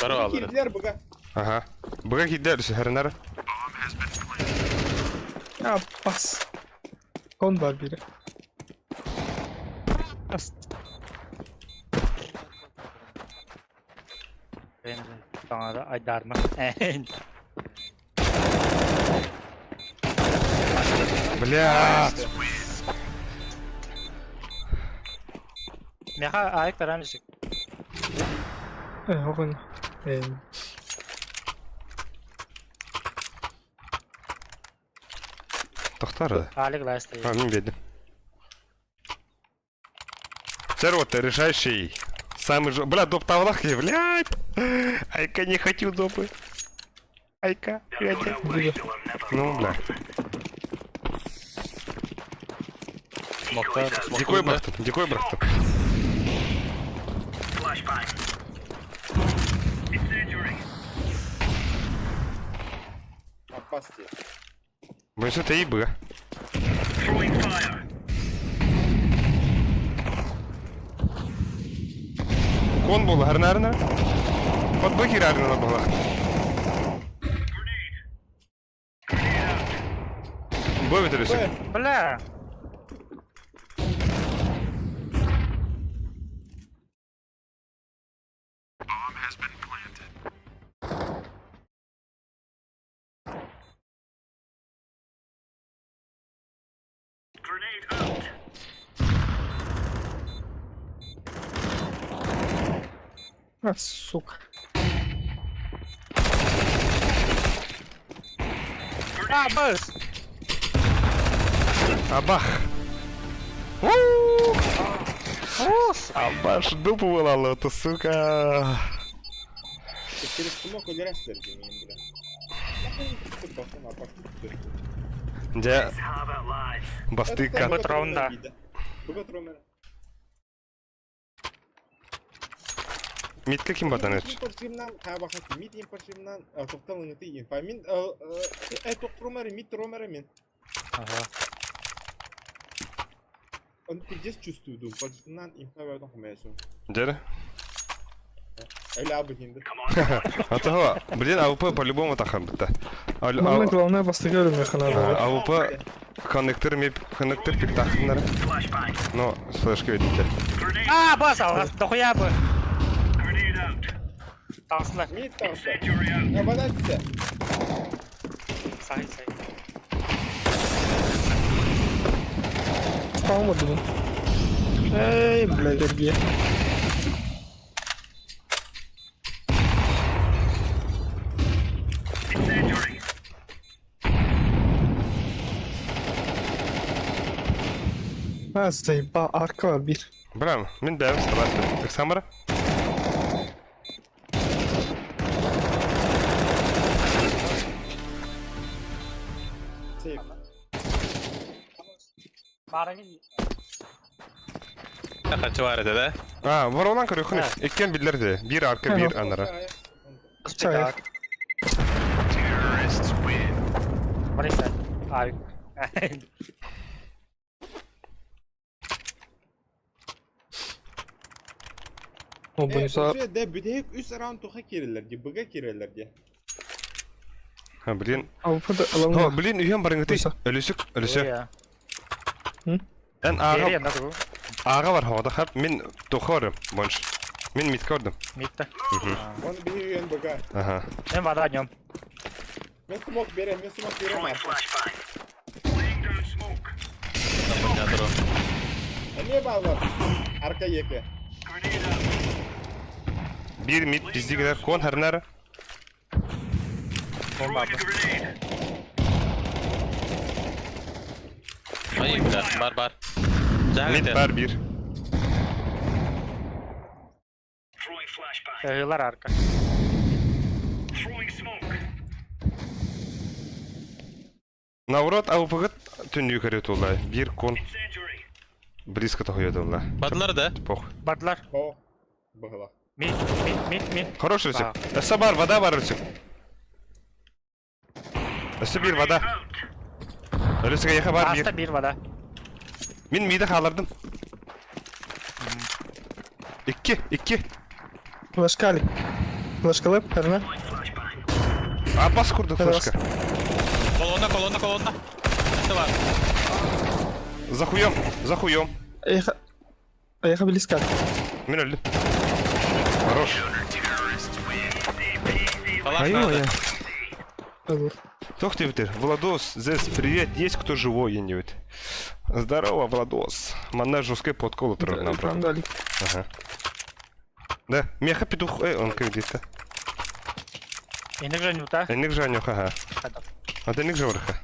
Var alırım. Girdiler buga. Ага. Буга кидер өсө хәрнәр. Ya bas. Kon var biri. Sonra aydarma. Бля. Меха айк таран ишик. Ee, okun. Ee, Тохтар. Алик ласты. А, мин бедим. Сэр, вот решающий. Самый же... Бля, доп тавлах, блядь. Айка, не хочу допы. Айка, блядь. gibi. Ну, бля. Смокта, смокта. Дикой брахтан, дикой брахтан. Abbas diye. Бойся, ты и б. Кон был, гарнарна. Под быки рарна была. Бой вытарился. Бля. А, сука. А, быс! Абах! Абаш дупу вылало, то сука. Через смок өлөрөстөр диэн бile. Дьэ, бастыка. Бытронда. Митка ким батан эч? Мид импоршимнан тоқтал ыңыты инфа. Мин тоқтромары, мид тромары мен. Ага. Он пиздец чувствую, думаю, поджимнан инфа вердон хумясу. Дьэ. Эле абы хинди. А того, блин, АВП по-любому тахан бітті. Манна главное бастыгы өлүмүөххэ наада. АВП коннектор меп коннектор пиктахыннар. Но флешка видите. А, быс, алғас, дохуя бы. Таусла. Мид тавса. Вода түсті. Сай, сай. Спалма думаю. Эй, блядь, эргиэ. А, заебал, арка бар биир. Брам, мин бэм сабас. Самара. Сейф. Ханчы бар edi да. А, воролан көрөхүн. Иккен биллер де. Бир арка, бир анара. Чай. What is that? А, О, буюса. Де бүтэһик үс раунд туха киреллер ди, быга киреллер ди. А, блин. АВП О, ылаҥна. блин, үйен барыңыты. Буйса. Өлүсүк, өлүсүк. М? Эн ага, Бери, надо. ага бар хавада хап. Мин тухорым, больше. Мин мит көрдүм. Митта. Он биһи үйен быга. Ага. Мен вода днем. Мен смок берем, мен смок берем. Эмне бар? Арка екі. Бир мит биздигилер кон харнара. Бомба. Ай, бля, бар бар. Мит бар бир. Ыйлар арка. Наоборот, АВП түннүү көрө тулай. Бир кон. Близко тохуя тулай. Бадлар да. Пох. Бадлар. О, быгыла. Мид, мид, мид, мид. Хороший рысик. Эссе бар, вода бар рысик. Эссе бир вода. Рысик яха бар Аста бир. бир вода. Мин миде халардым. Икки, икки. Флешкалик. Флешкалып, хэрнэ. Апас курдук флешка. Колонна, колонна, колонна. Бар. За хуем, за хуем. Эйха. Эйха близко. Мин өлдүм. Хорош. Калаш надо. Тох ты Владос, здесь привет, есть кто живой где-нибудь? Здорово, Владос. Манна жесткий подкол Там дали. Ага. Да, меха петух, он как где-то. Эник же нюта. Эник же анюх, ага. А ты ник же варха.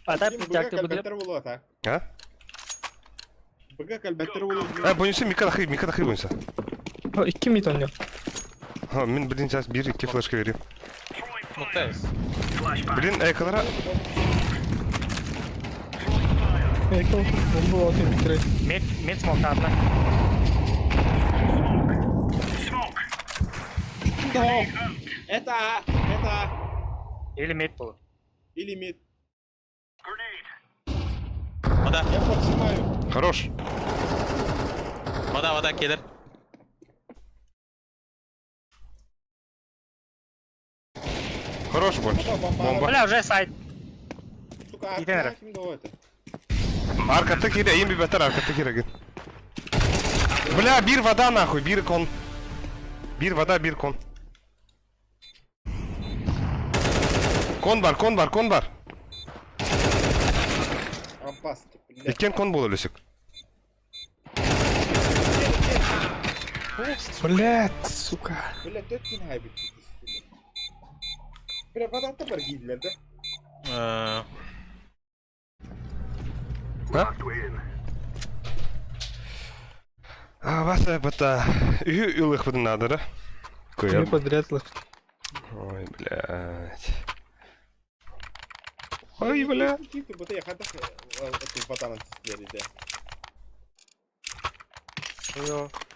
А дай Быга пятак ты буду. калбеттер болу ата. А? Быга калбеттер болу. А, бонусы мика дахи, мика дахи бонуса. О, икки мид ойнор. Ха, мин блин сейчас бир икки флешка берем. Муктайыз. Блин, эй, калара. Эйха бомба отын битрей. Мид, мид смокатна. Это А, это А. Или мид был. Или мид. Вода, Я поджимаю. Хорош. вода, вода келер. Хорош больше. Вода, бомба. Бомба. Бля, уже сайт. Сука, Итен арка ким это? Аркаты кире, им бибетер аркаты кире. Бля, бир вода нахуй, бир кон. Бир вода, бир кон. Кон бар, кон бар, кон бар. Ампас, блядь. Иккен кон буолар үсүк. Блять, сука. Бля, төрт күн хайбыт Бля, бадатта бар киирдилэр да. А? А, васа бата. Үһү ылыхпытын наада да? Три подряд лых. Ой, блядь. Ой, бля.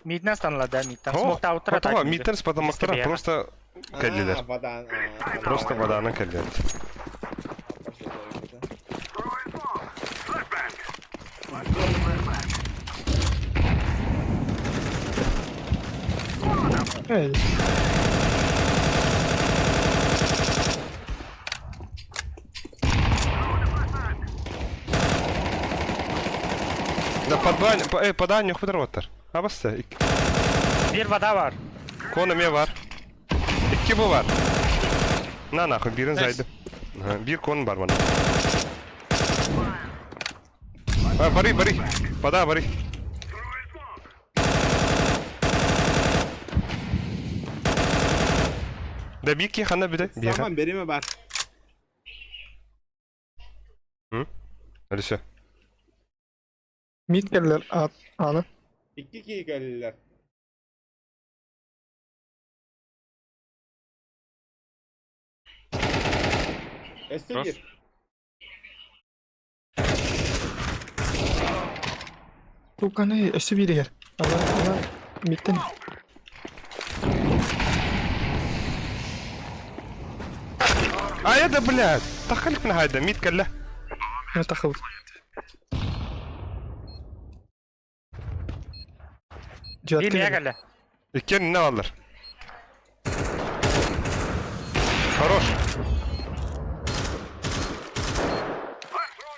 Миднен станла да, мидтен. Смокта утра. Тоҕо, мидтен спатамактара просто кэллилэр. Просто воданан кэллилэр. Эй. Да подбань, э, подань хударваттар. Абасса. Бир вода бар. Кона ме бар. Икки бу бар. На нахуй, бирин зайды. Бир кон бар мана. А, бары, бары. Пода, бары. Да бики хана биде. Саман береме бар. Алиса. Мид кэллэр аны. Икки киһи кэллилэр. Өссө биир. Туканы өссө бииригэр. Ана, ана, мидтен. А это, блядь, тахалик на хайда, мид кэллэ. Тахабыт. Биир миэ кэллэ. Иккиэн иннэ бааллар. Хорош.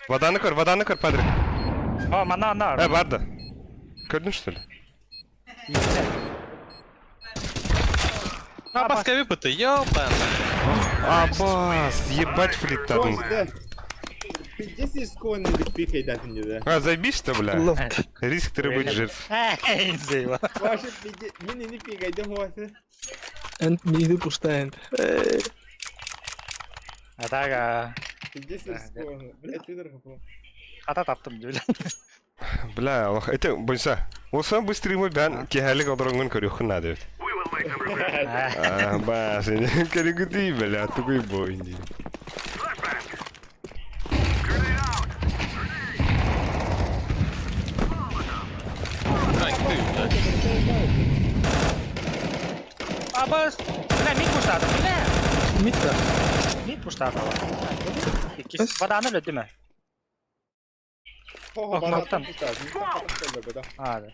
Воданы көр, воданы көр, падре. О, манна, манна. Э, бар да. Көрдүң что ли? Абаска выпыты, ёбана. Абас, ебать флиттадың. Пиздец рискованный бит пикайдатын деді. А, заебись-то, бля. Риск требует жертв. Ваше пиздец, мен не пикайдым осы. Энд миди пустая. А так, Пиздец рискованный. Бля, ты хата таптым дии. Бля, Аллах, это бойса. Олсан быстрый мой бән кехәлик одронгын көрүхүн надо бит. А, бас, кәрегү бля, тугуй бо инди. Абас, бля, мид пуштады, бля. Мид да. Мид пуштады. Иккис баданы өлөдү ме? Ох, А, да.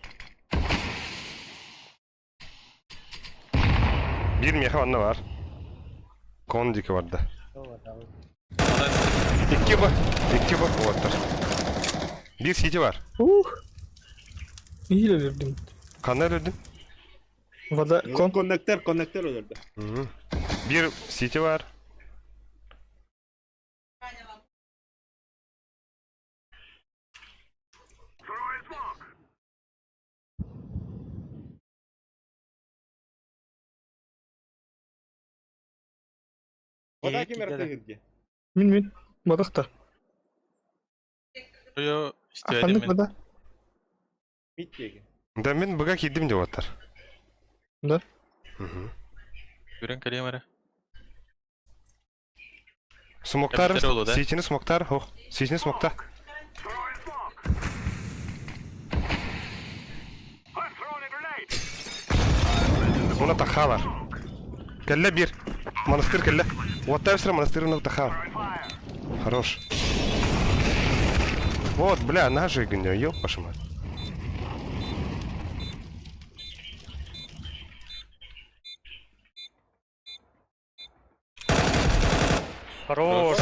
Бир меха онно бар. Кон дики бар да. Икки бу, икки бу оттар. Бир сити бар. Ух. Ииле өлөрдүм. Ханна өлөрдүң? Вода кон. Коннектор, коннектор өлөрдү. Бир сити бар. Вода ким эртегирге? Мин мин. Мадахта. Йо, Аханнык вода. Мид диэги. Да мин быга киирдим деп оттар. Да? Бүрен кэлиэм эрэ. Смоктар, Кәбетер болу, да? ситини смоктар, хох. Ситини смокта. Уна тахалар. Кэллэ бир. Монастырь кэллэ. Вот та монастырь уна тахал. Хорош. Вот, бля, нажи гнё, ёб вашу мать. Хорош.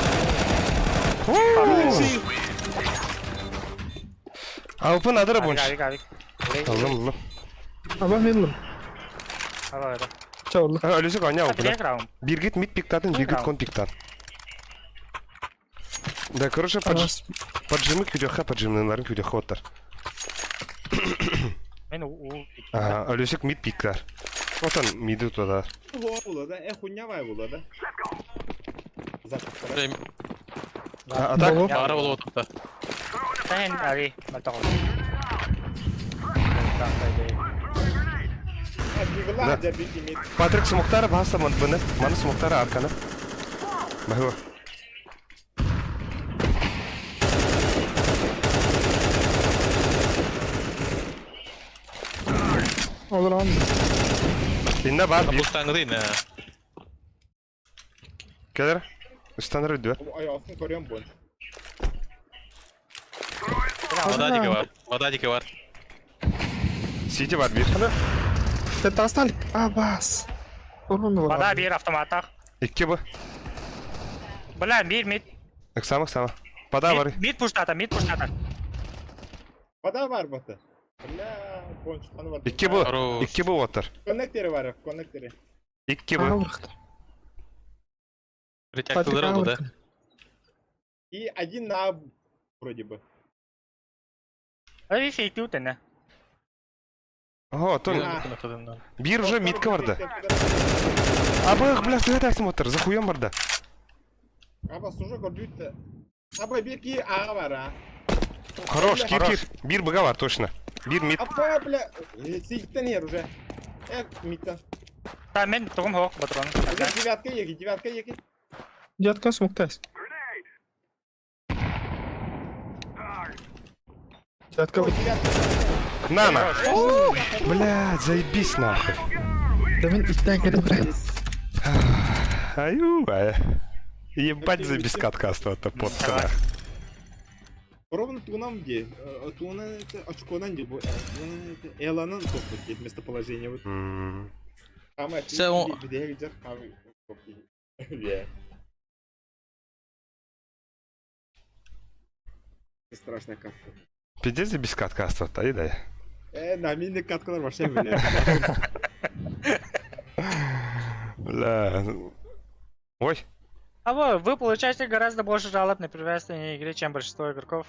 Алпын адыра Авик, бунш. авик, авик. Аллам, аллам. Аба миллим. Ала, ала. Чаулы. Өлүсүк аня алпына. Раунд. Биргит мид пиктатын, биргит кон пиктан. Да, короче, Ас. Поджимы күүтүөххэ, поджимныыларын күүтүөххэ оттар. Мен уу Ага, Алёсик мид пиктар. Отон миди тутар. Була да, э хуйня вай була да. Запах. А так? Болу. Баара болуп отупта. Тахин ари малтаҕа. Дигла да бити мид. Патрик смоктара баһаста маны, маны смоктара арканы. Баһыва. Олорон. Инна бар бир. Бустаңы дейін. Келер. Үстаныр үдүөр. Ай астын көрөм бун. Вода дике бар. Вода дике бар. Сити бар бир. Тастал. Абас. Урун Вода бир автоматтах. Икки бу. Бля, бир мид. Ыксама, ыксама. Пода бар. Мид пуштата, мид пуштата. Вода бар бата. Бля, пончуканы бар. Икки бу. Хорош. Икки бу оттар. Коннектери бар, коннектери. Икки бу. Притяктылар oldu да. И один на вроде бы. Ари фейк тene. Ого, отон. А. Бир уже мидка барды. Абы, бля, сыгыт айтсам оттар. За хуем барды. Аба сужок көрдүт. Аба бир ки ага бар а. Хорош, кир, кир. Бир быга бар, точно. Бир мид. Апа, бля, ситтен ер уже. Э, мидтен. Та мен тугум хок патрон. Уже девятка еки, девятка еки. Дядка смоктас. Дядка. Ой, девятка. На, на. Бля, заебись нахуй. Да мен иттен келе брат. Аю, ай. Ебать за бескатка это подка. Ровно тунам где? Туна это очконан где? Туна это Эланан топ где местоположение вот. Ама Все, он- где где Страшная катка. Пиздец за бескатка это, ай дай. Э, на мини каткалар вообще бля. Бля. Ой, А вы, вы получаете гораздо больше жалоб на препятствие игре, чем большинство игроков.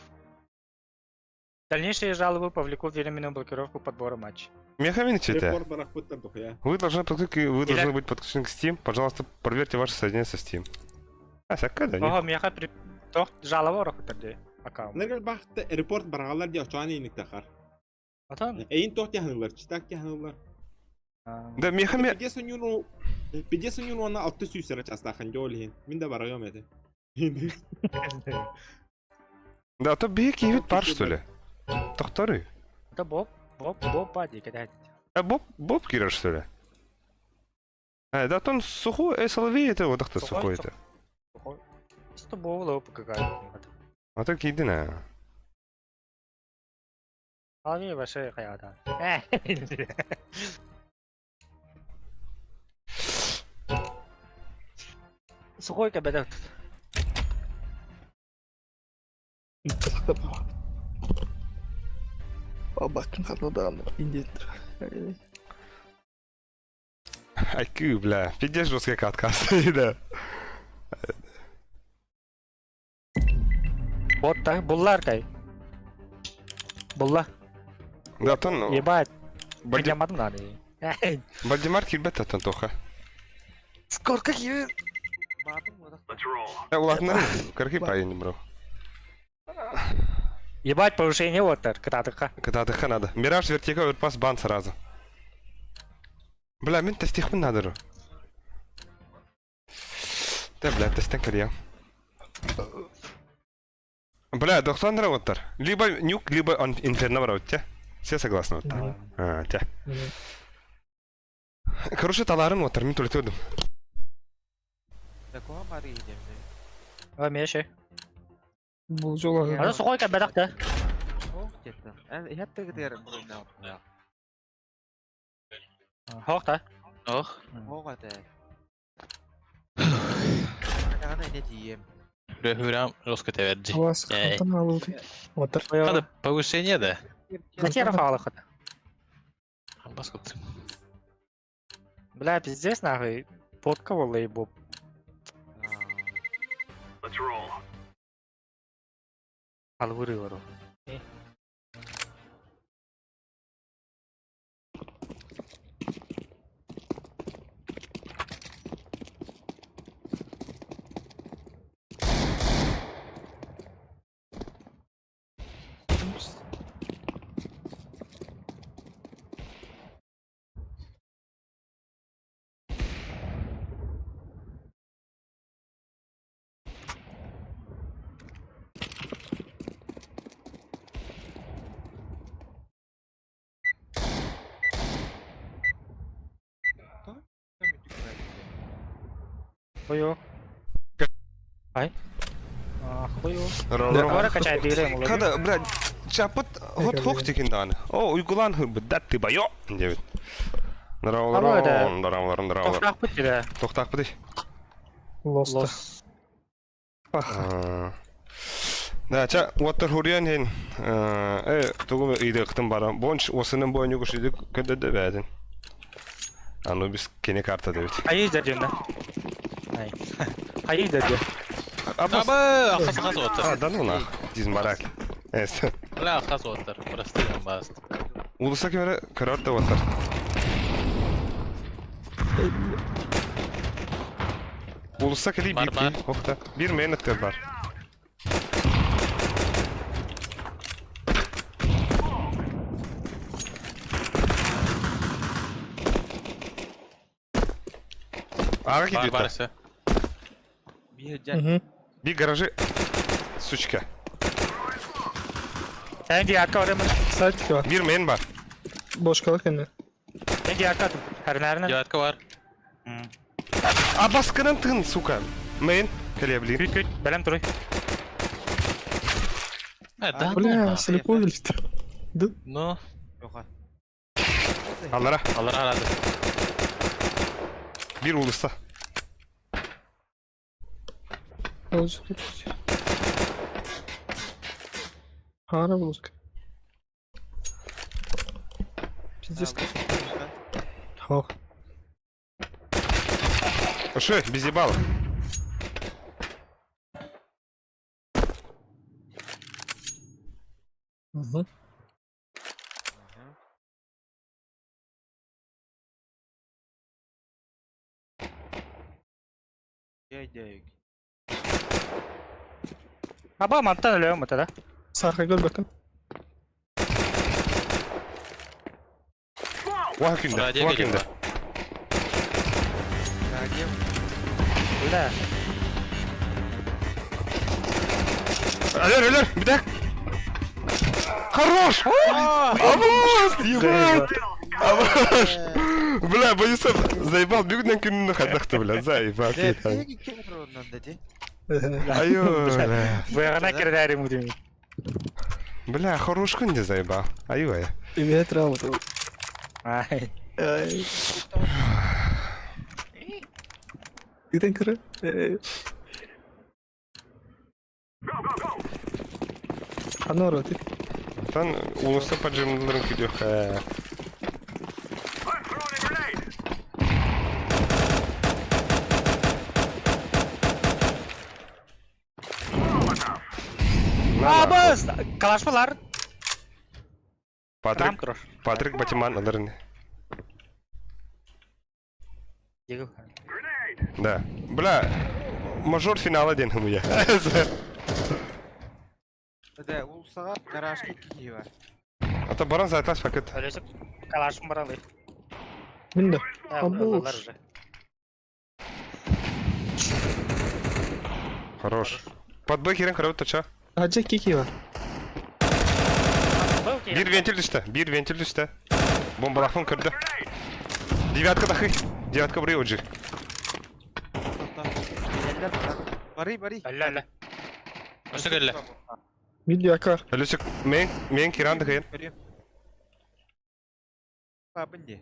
Дальнейшие жалобы повлекут временную блокировку подбора матча. Мехамин читая. Репорт барахпыттан тухуя. Вы должны подключить, вы Или- должны быть подключены к Steam. Пожалуйста, проверьте ваше соединение со Steam. А, сакка да, Ого, нет. меха при... Тох жалоба орохутар аккаунт. Нергал бахты репорт барагалар ди очуан иник тахар. Отон. Эйин тох тяхнылар, читак тяхнылар. Да, мехами... Пиздец у него, пиздец у него на алты сүйсері частахан жолихин. Мин да барагам это. Да, то беги киевит пар, что ли? Тохторы. Это Боб, Боб, Боб Бади, когда А Боб, Боб Кира, что ли? А, да, он сухой, соловей это вот так-то Сухой, сухой это. Что было какая-то. А так иди на. Соловей вообще хаята. Сухой кабета. Бабакын хатадан индет. Айкы, бля, пиздец жесткая катка, да. Вот так, буллар кай. Булла. Да, тон... Ебать, Бальди... Бальдямадым надо. Бальдимар кирбет аттан тоха. Сколько киви? Э, ладно, карки пай не брал. Ебать, повышение вот так, кататыка. Кататыха надо. Мираж вертика оверпас бан сразу. Бля, мен тестихмин надо. Да, бля, тестен кирия. Бля, доктор оттар. Либо нюк, либо он инферно брал, те. Все согласны вот так. А, те. Короче, таларым оттар, мен төлетөдүм. Ой, меши. Бул жолу. Аны сухой кабедак да. Хок та. Ох. Хүрәм жестко теверджи. Абас Эй. хатан алды. Отыр. Надо повышение, да? Затера фалахат. Баскот. Бля, пиздец нахуй. Водка волла боб. Албыры бару. Хою. Ай. А, хою. Бара качай дире молодец. Kada, блядь, чапыт хот хох текин дааны. О, уйгулан хыбыт дат ты байо. Дебит. Алло, Даралар, даралар. Тохтах бит Тохтах бит. Лоста. Лос. Паха. Да, ча, уоттар хуриан хин. Э, тугу ыйдыктым бара. Бонч осының бойын югуш идик көдөдө бәдин. Анубис кене карта дебит. Хайы дедим да. Ай. Хайы деди. Абас. Аба, хас хас А, оттар. да ну нах. Дизмарак. Эс. Бля, хас оттар. Прости, баст. Улуса кемере көрөр да оттар. Улуса кели Бар, bir бар. ki. Хохта. Bir менеттер бар. Ага Бар кидет. бар все. Угу. Bir гаражи. Сучка. Sen diye arka oraya mı? Сайтик var. Bir men бар. Boş kalak indi. Sen diye arka atın. Her nereden? Девятка бар. А баскынан тын, сука. Мен келе Күт күт. Белем туруй. Э, да ну Бля, нах. слепой вылетел. Да. Ну, Алара. алар арады. Bir ulusta. Olacak. Хара булск. Пиздец. Хох. Ошо, безебал. Угу. Аба мантан өлөм мата да. Сарка gör bakın. Уа күндө. Радио Уа келе күндө. Бля. Алер, алер, битак. Хорош! Абас, ебать! Абас! Бля, боюсь, заебал, бүгүннен күнүнө хадахты, бля, заебал. Аю, бля. Буягына кирдәрим удим. Бля, хорош күн де заебал. Аю, ай. Имеет травму. Ай. Ай. Giden kırı. Ханора, ты. Тан улуста поджимдырын күдө. Абас! Калашпалар. Патрик, Рам турур. Патрик Батиман аларын. Дигил. Да. Бля, мажор финала ден хумуя. Да, улсаға гаражға киі бар. Ата баран зайтас пакет. Өлөсүп калашым баралы. Минде. Алар уже. Хорош. Под Б кирен карабыт тача. Hacı kiki var. Bir вентиль düştü. Bir вентиль düştü. Bombalafın kırdı. Девятка дахы. Девятка buraya ucu. Бары, бары. Әллә әллә. Өсө келе. Video akar. Ölüsük men men kiran дахы. Бабын де.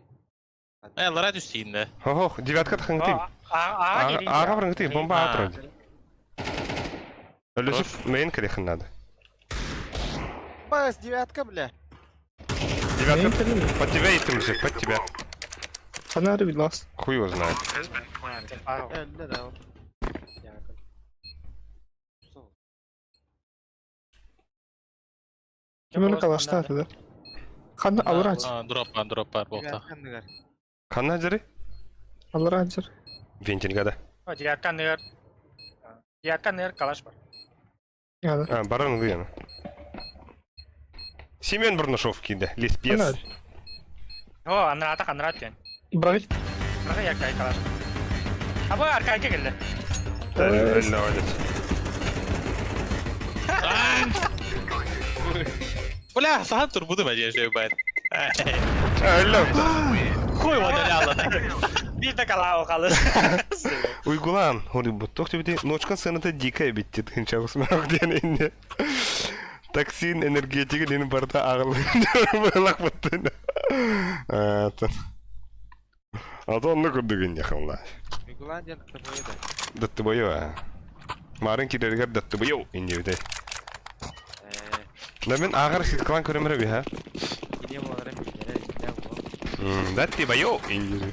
Э, алар түстейін Хо хо, девятка дахы ngtим. А, Ага бір ngtим, бомба А. атырды. Ölüsük men kirехин надо. Бас, девятка, бля. Девятка под тебя идти уже, под тебя. Ханары bir last. Хуй его знает. Әлі да. Ким калаштааты да? Ханна алрач? Дроп бар, дроп бар болта. Ханна дьары? Алраджер. Вентильга да. Девятканыгар. Девятканыгар калаш бар. А, баран ылыяна. Семен Бурнашов киирдэ. Леспес. О, анраата анраат диэн. Брать. Браҕы аркай калаш. Абы аркайга кэллэ. Бля, сахан турбудум эдиэ жөйбайт. Өллөм. Хуй удаляла. Биир да калаа халы. Уйгулаан, холи туох диэбитий, ночка сыаната дикая эбит диэн тыһыынча смех диэн инньэ. Таксин энергетигин ин барыта ааҕыллыбыттын. А то онно курдук инньэ халла. Уйгулаан диэн ТБ да. Даттыбайо аа. Марын киирэригэр даттыбайо инньэбитэй. Да мин ааҕар ситкалан көрөмөрө биһа. Кини буолара билэрэ билэ буол. Даттыбайо инньэ.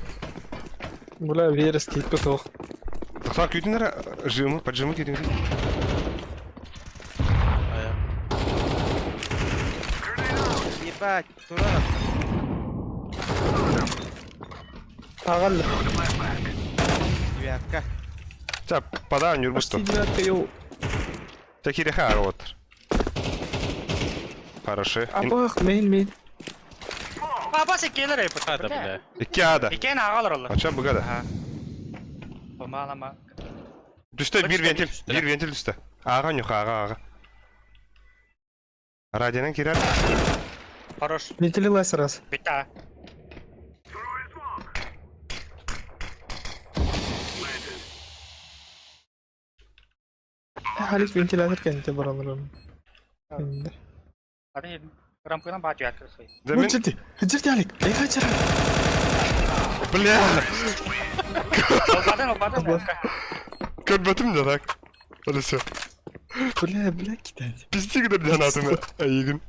Бля, вера скидка суох. Тохтоо күүтүн эрэ жимы, поджимы күүтүн. Ебать, турар. Аҕал. Девятка. Ча, пода ньурбусту. Почти девятка йоу. Ча кириха ааҕа Хороши. Абах, мейн, мейн. Баба секелер эпит. Хада, бля. Икки ада. Иккен ааҕалар олар. Ача быга да. Помалама. Түстэ биир вентиль, биир вентиль түстэ. Ааҕа ньуха, ааҕа, ааҕа. Радионан киирэр. Хорош. Вентилилась раз. Бита. Халик вентилятор кэннитэ бараларым. Аны рампынан баа девятка сой. Да мин... Жирди, жирди Алик. Эй, хачар. Бля! Олбадан, олбадан. Көрбөтүм да так. Олесо. Бля, бля, кидай. Пизди гыныр диэн аатым эйигин.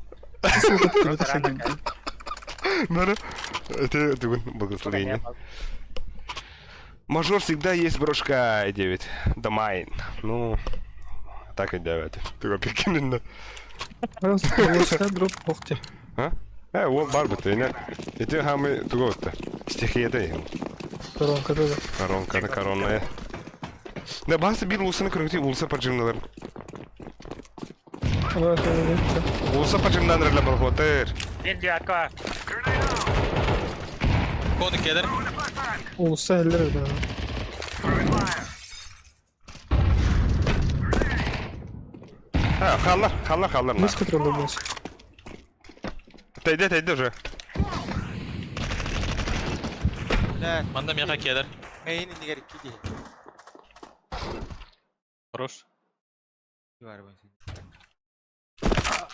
Бары это бүгүн благословение. Мажор всегда есть брошка 9. Домайн. Ну, так и 9. Ты прикинь, Просто дроп охте. А? Э, ол бар бит, эне. Ити хамы туга битте. Стихияда ем. Коронка да. Коронка да коронная. Да басы бир улсаны көрүңү улса поджимналар. Улса поджимнан реле балхотер. Бир девятка. Коны келер. Улса эллер да. Ha, халлар, халлар, халлар. Мыс контроль болс. Тәйде, тәйде уже. Бля, Манда меха келер. мейн иннигэр икки киһи. Хорош. Бар бу.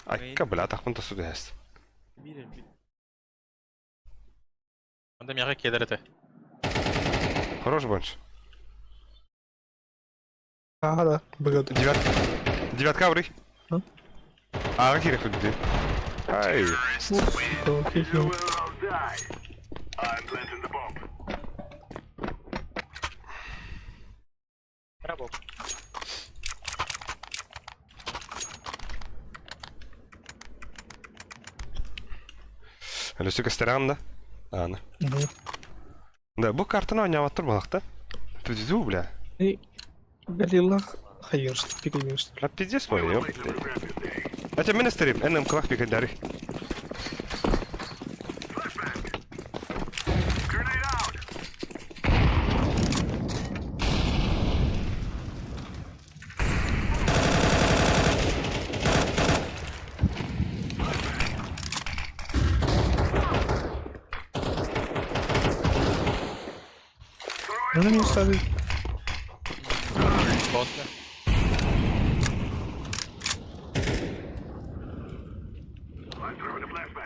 Айка, бля, тахпын тасу дәс. Манда меха келер это. Хорош бонч. Ага, да, богатый. Девятка. Девятка врых. А? Ага, кирек тут. Ай. Сука, окей. Браво. Әлі көстерәм да. Аны. Да, бу картаны ойнаваттыр балакта. Пиздец, бля. И Галилах хайырш, пикаешь. А пиздец мой, ёпта. А тебе мен стрим, НМ клах пикадары. Ну не ставит. Кон.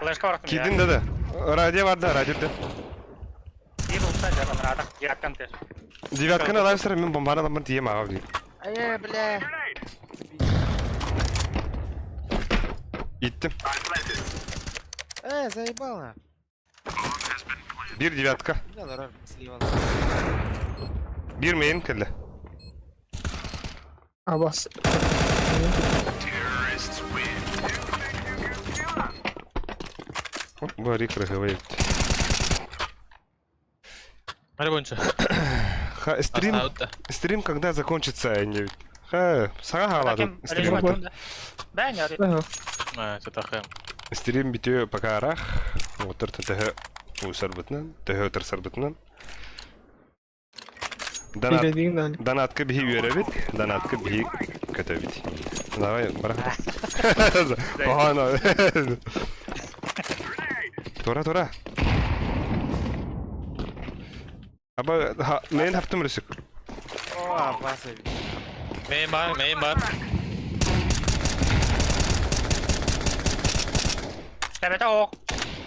Флешка барахтым. Кидин да да. Радио бар да, радио да. Бир улса жаган радак девяткан тер. Девятканы алайсыр, мен бомбаны аламын тием ага дейм. Ай, бля. Иттим. Э, заебал на. Бир девятка. Не лорар сливал. Бир мейн келди. Абас. Бу арый кыраһыабай эбит. Ари бойынша. Ха, стрим, стрим когда закончится, они Ха, саҥа хаалаатын стрим. Стрим бүтүө пока арах. Отыр төһө уусарбытынан, төһө ытырсарбытынан. Донат, донатка биһи үөрэбит, донатка биһи көтөбүт. Давай, барах. Оһоно. Тура, тура. Аба, мен хаптым рысык. О, аббас эбит. Мейн бар, мейн бар. Тэбэтэ ох.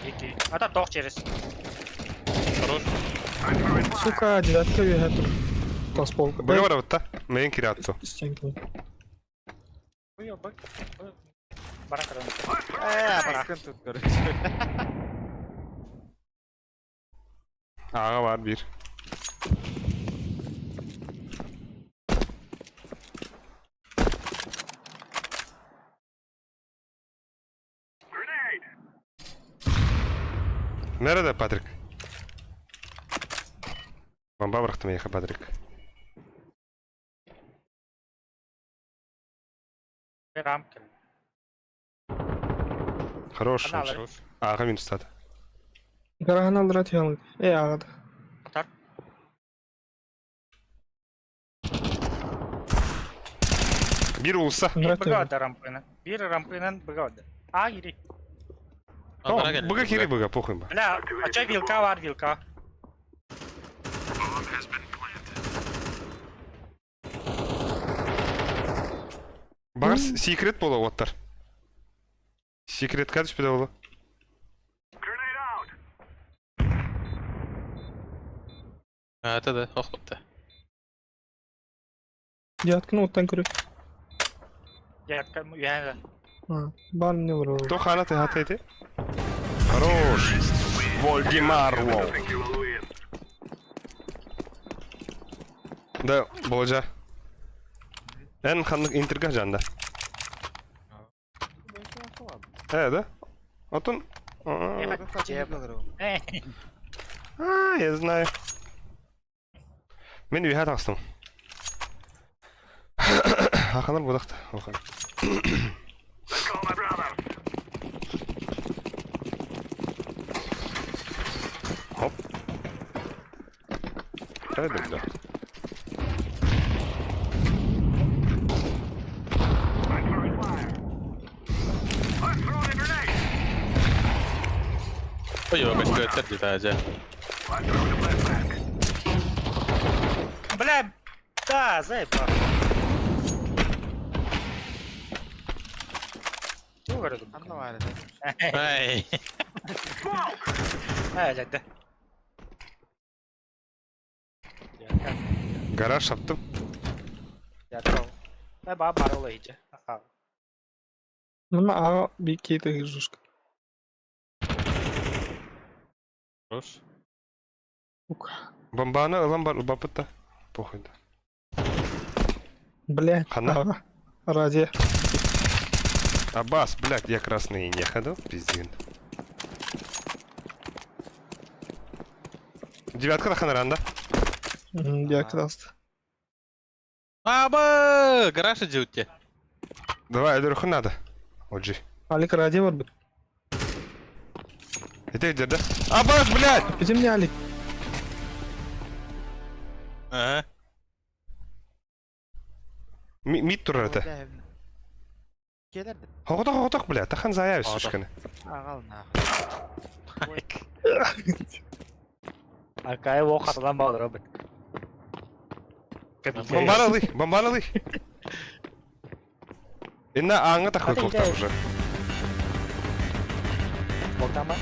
Ики. Ата тох через. Хорош. Сука, девятка үөһэ тур. Тас полка. Быга барабытта. Мейн кириатту. Стенки. Баран каран. Э, баскын тут, короче. Аға бар bir. Nerede Patrick? Бомба бырахтым эйиэхэ Патрик. Хорош. Аҕа минустаата. Гараһын алдыра түһэн э аҕада. Биир уулусса. Быга рампынан. Биир рампынан быга А, ири. Быга кири быга, похуй ба. Бля, а чай вилка бар, вилка. Багар секрет буола уоттар. Секретка түспүтэ буолуо. Это да, охотта. Дядканы оттан көрө. Дядка, я Бар мне олорор. Кто хана ты хата эти? Хорош. Вольги Марлоу. Да, Болжа. Эн ханнык интрига жанда. Э, да? Отон... А, я знаю. Мен үйе тахстым. Хаханар будахта. Хоп. Хайда, бля. Ой, көстүөттэр дии дьэ. Бля, да, заебал. Чего говорю? Анна бар Ай. Ай, дядя. Гараж саптым. Э, ба бар ол иже. Мына аға бикейді жушка. Хорош. Сука. Бомбаны ылан бар бапыт да. Похуй да. Блядь. Хана? Ага. Ради. Аббас, блядь, я красный не ходил, пиздин. Девятка на ханаранда. Девятка даст. Аба, гараж идете. Давай, Эдерху надо. Оджи. Алик ради бар бит. Это где, да? Аббас, блядь! Где мне Алик? Ага. Мид тур это. Келер. Хоғытақ, хоғытақ, блядь, тахан заяв, сучканы. Ағал нахуй. Акай о хаталан балдыр бит. Бомбаны бомбаны алый. Инна аңы тахы тоқтар уже. Боктан ба?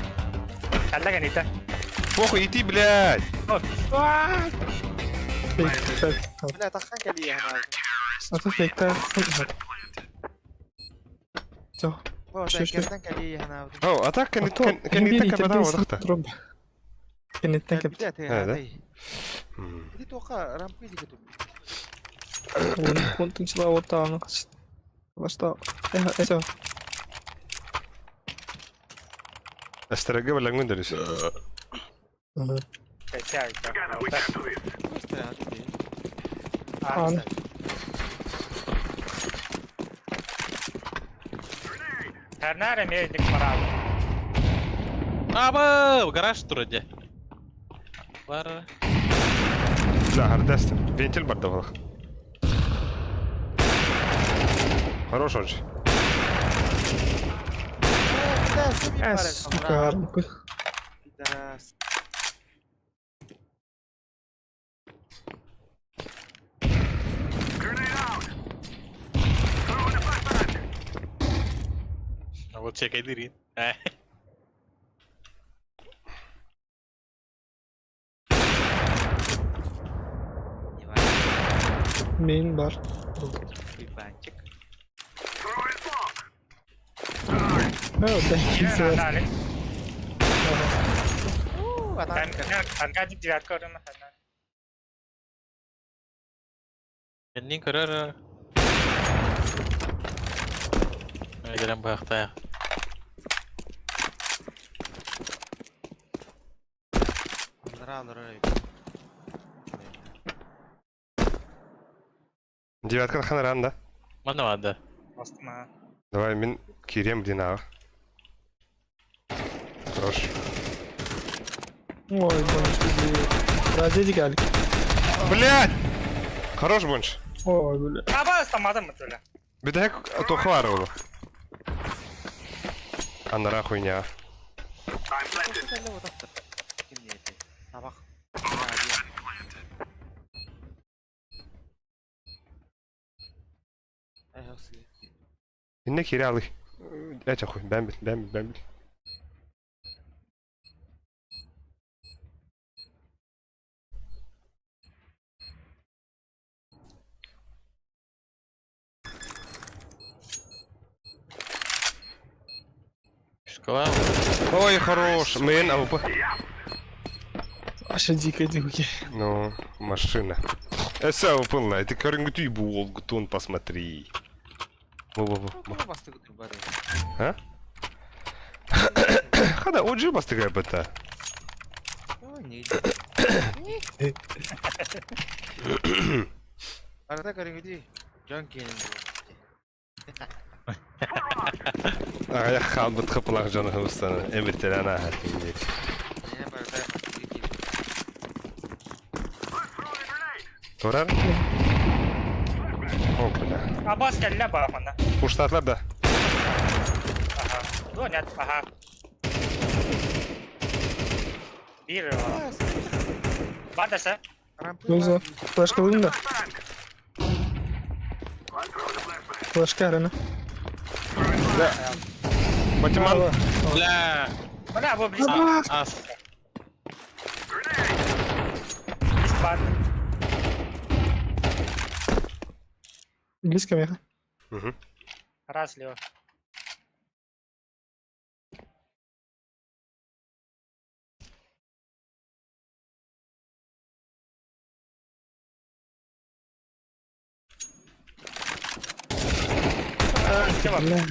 Каллаган ите. Похуй, иди, блядь! Бля, тахан кали хана. Ата фейкта. Все. О, а так кэн кэн кэн одахта. Кенеттен кеп. Да. Иди тоқа рампы иди кету. Он тынчла ота аны Башта. Э, все. Эстереге бэлэҥҥин дөрүс. Ан. Хернер эмиэ итик бараабыт. Аба, гараж турар дьэ. Бар. Да, хардастым. Вентиль барда был. Хорош он же. Э, сука, армка. Пидорас. Вот чекай дырин. Мейн бар. Уйбанчик. Э, да, кисе. Анка девятка орын. Эннин көрөр. Кэлэн быһахтаах. Анараа олорор эбит. Девятка ханаран да? Манна баада. Бастым аа. Давай мин кириэм блин аҕа. Хорош. Ой, бонус Ради geldik. Блядь! Хорош бонш. Ой, бля. Аба ыстамадым бля. Бүтэһик туохха баар ол? Анараа хуйня. Табах. Инне киирэ алый. Эчэ хуй, бэм бил, бэм бил, бэм бил. Школа. Ой, хорош. Мин АВП. Аша дикая дикая. Ну, машина. Эсэ АВП это көрүнгүтүй буолгутун посмотри. Во-во-во. А? Хада, OG бастыгай бата. Арада көрүнгүтүй. Дьон киэнин Аҕыйах хаалбыт хапылаах дьону хыбыстаны эмиртэлээн ааһар диир. Турар? О, бля. Абас кэллэ баахмана. Пуштатлар да. Ага. Ну, нет, ага. Биир Бардаса. Нуза. Флешка вылын да. Флешка арена. Да. Матиман. Бля. Бля, бу близко. Ас. Близко бар. Близко меха. Угу. Раз, лево. Бля.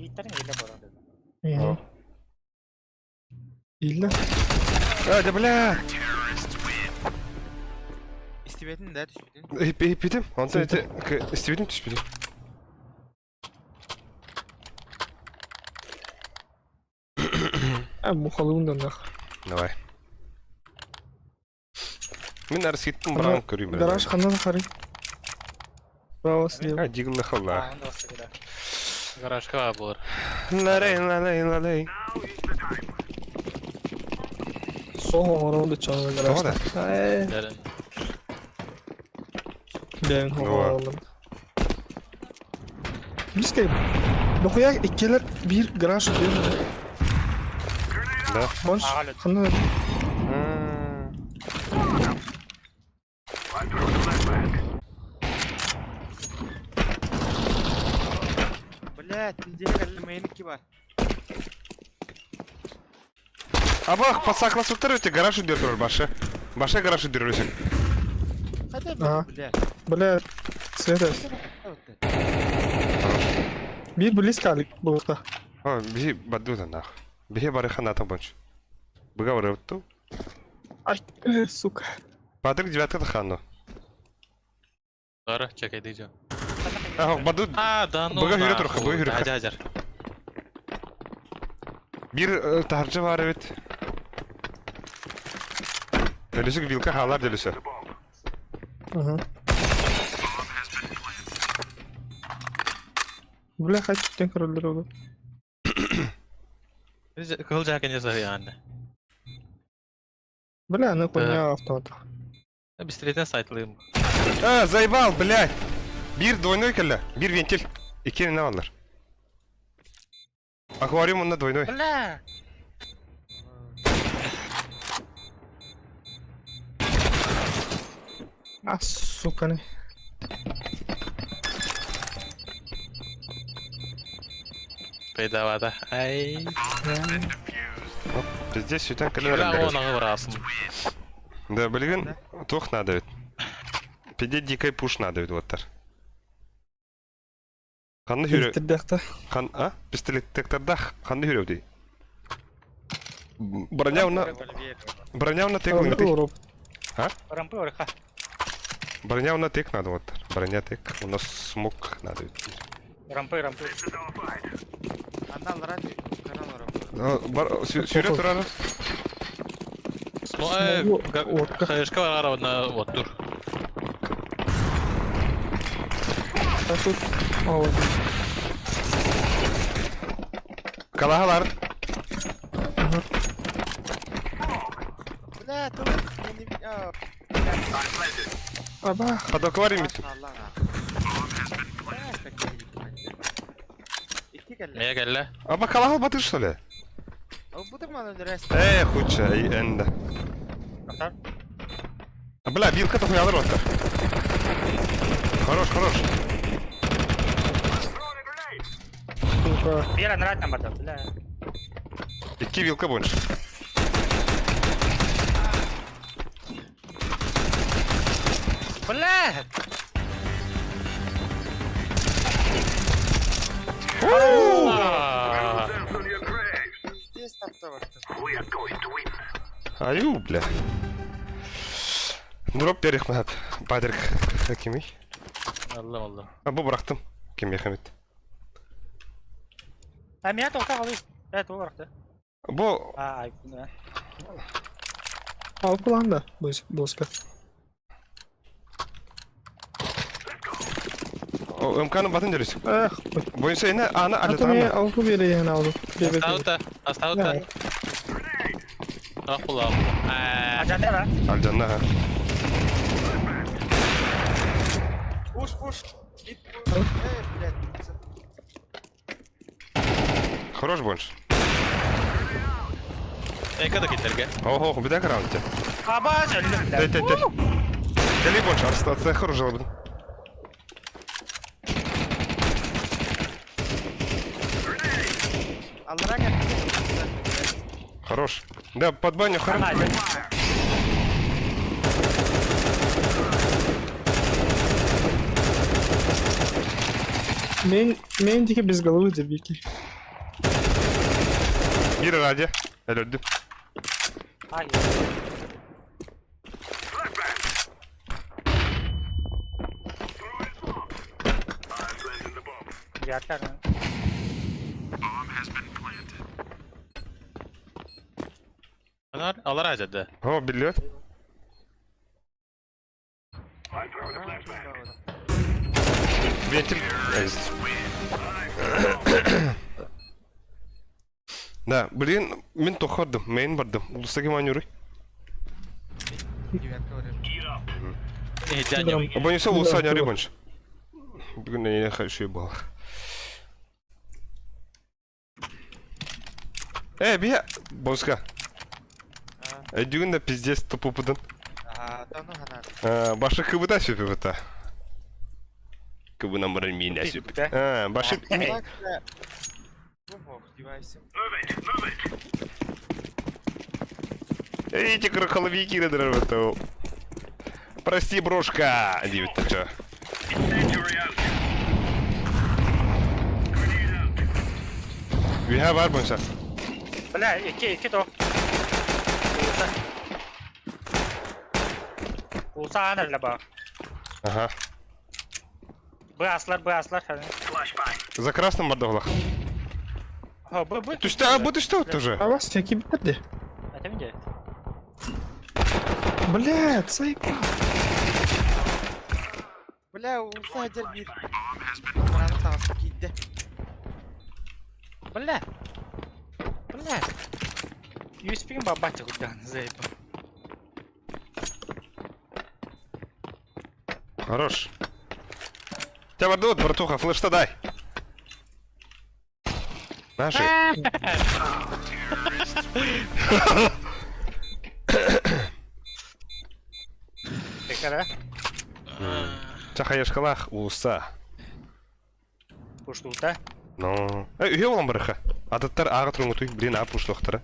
Ииттэрин илэ борон. Угу. Иллэ. А, да бля! Истибэтин да түспүтүн. Иһиппитим. Онтон ити истибитим түспүтүм. А, мухалыын да нах. Давай. Мин арситтым браун көрүүм. Гараж ханна захары. Право слева. А, дигл халла. Гаражка буолар. Ларей, лалей, лалей. Соһо оронду чоңго гараж. Тоҕо Э, Дэрин. Бэйэн Ова. оҥороллор. Близко. Дохуя иккилэр биир гараж биир. Да. Бонш. Аҕал Ханна Дьиэ кэллим, мейн икки бар. Абах, подсакласыктар өте гараж үдер турар башы. Башы гараж үдер өсек. Хотя Ага. бля. Бля, Света. Биир близко алик буолта. О, биһи бадду нах. Биһи барыха ната бонч. Быга барыпту. Ай, э, сука. Патрик девятка таханну. Бары, чекай дижа. Ах, баду А, да ну. Быга хүрэ турха, быга хүрэ. Ажа ажар. Бир таһырдьа баар эбит. Өлүсүк вилка хаалар дөлүсө. Ага. Бля, хаччыттан көрөллөр олу. Кыл жаакын жасар яны. Бля, аны хуйня автомат. Бистрeten сайтлыйм. А, заебал, блядь. Бир двойной кэллэ. Бир вентиль. Икки не алар. Аквариум онно двойной. Бля! А, сука, не. Пайдавада. Ай. Пиздец, сүтэн кэлэр. Бля, он аңы барасың. Да, блин, туох надо ведь. Пиздец дикой пуш надо ведь вот Ханны хүрэ... Илтирдэхтэ. Хан... А? Пистолеттектардах ханны хүрэ Броня уна... Броня уна тек Рампы уроп. Рампы орха. Броня уна тек надо вот. Броня тек. У нас смок надо. Рампы, рампы. Аннан ради канал рампы. Бар... Сюрет турары. Отка. Хаешка бар на вот тур. А тут... А, вот. Калагалар. Ага. Бля, тут я не... А, Абах. Под аквариум. Allah. Бля, какие Икки кэллэ. Мия кэллэ. Аба калахал батыр что ли? Бу маны өлөрөс. Э, хуча, и энда. Атар. А, бля, вилка то хуялар вот. Хорош, хорош. Сука. Бира нрать нам бата, бля. Икки вилка больше. Бля! Пиздец там то Аю, бля. Дроп берег махат. Патрик Хакими. Аллам аллам. А бу бырахтым. Ким яхамит. А меня только алый. Это орхта. Бу А, ай, да. Ал планда. Боска. МК-ны батын дөрүс. Эх, Бойынса эне аны А то мне алетама. алку бере алды. Астаута, астаута. Ах булам. А жата Алжанна ха. Пуш, пуш. Ит, пуш. Э, блядь. Хорош больше. Эка да кетерге. Ого, беда раундте. Аба, бля. Тэй тэй тэй. Кели больше, арстация хорош жолбун. Аллара кэллэ. Хорош. Да, под баню хорош. Мен, мен дике без головы дебики. Бир ради. Элөрдүм. Ай. Жаттар. Анар, алар ажады. О, билет. Вентиль. Да, блин, мен тохардым, мен бардым. Улустаки манюры. Девятка вроде. Не, дядя. Бойынса улуса нюры больше. Бүгүн не хочу был. Э, бия, боска. А, Бүгүн да пиздец тупупудун. а, да ну хана. Башы кыбыта сүпү Кыбынан баран меня сүпү. А, башы Так, бля. Девайсим. Эти крохоловики это. Прости, брошка! Девять ты чё? Үһэ бар бойса. Бля, икки, икки то. Уулусса. Уулусса аан эрэлэ баар. Ага. Быаслар, быаслар. За красным бардалах. О, бу, бу. Түстэ, а бу түстэ вот уже. А вас всякие биттерди. Это где? Блядь, заебал. Бля, улса дер бир. Браны тағысы кийді. Бля. Бля. USP-ң бабатя куда заебал. Хорош. Тебя бардут, братуха, флеш-то дай. Наши. Текара. Чахаяшкалах уса. Пуштута. Ну. Э, үйе болан барыха. Адаттар ага туруңутуй, блин, а пушлохтара.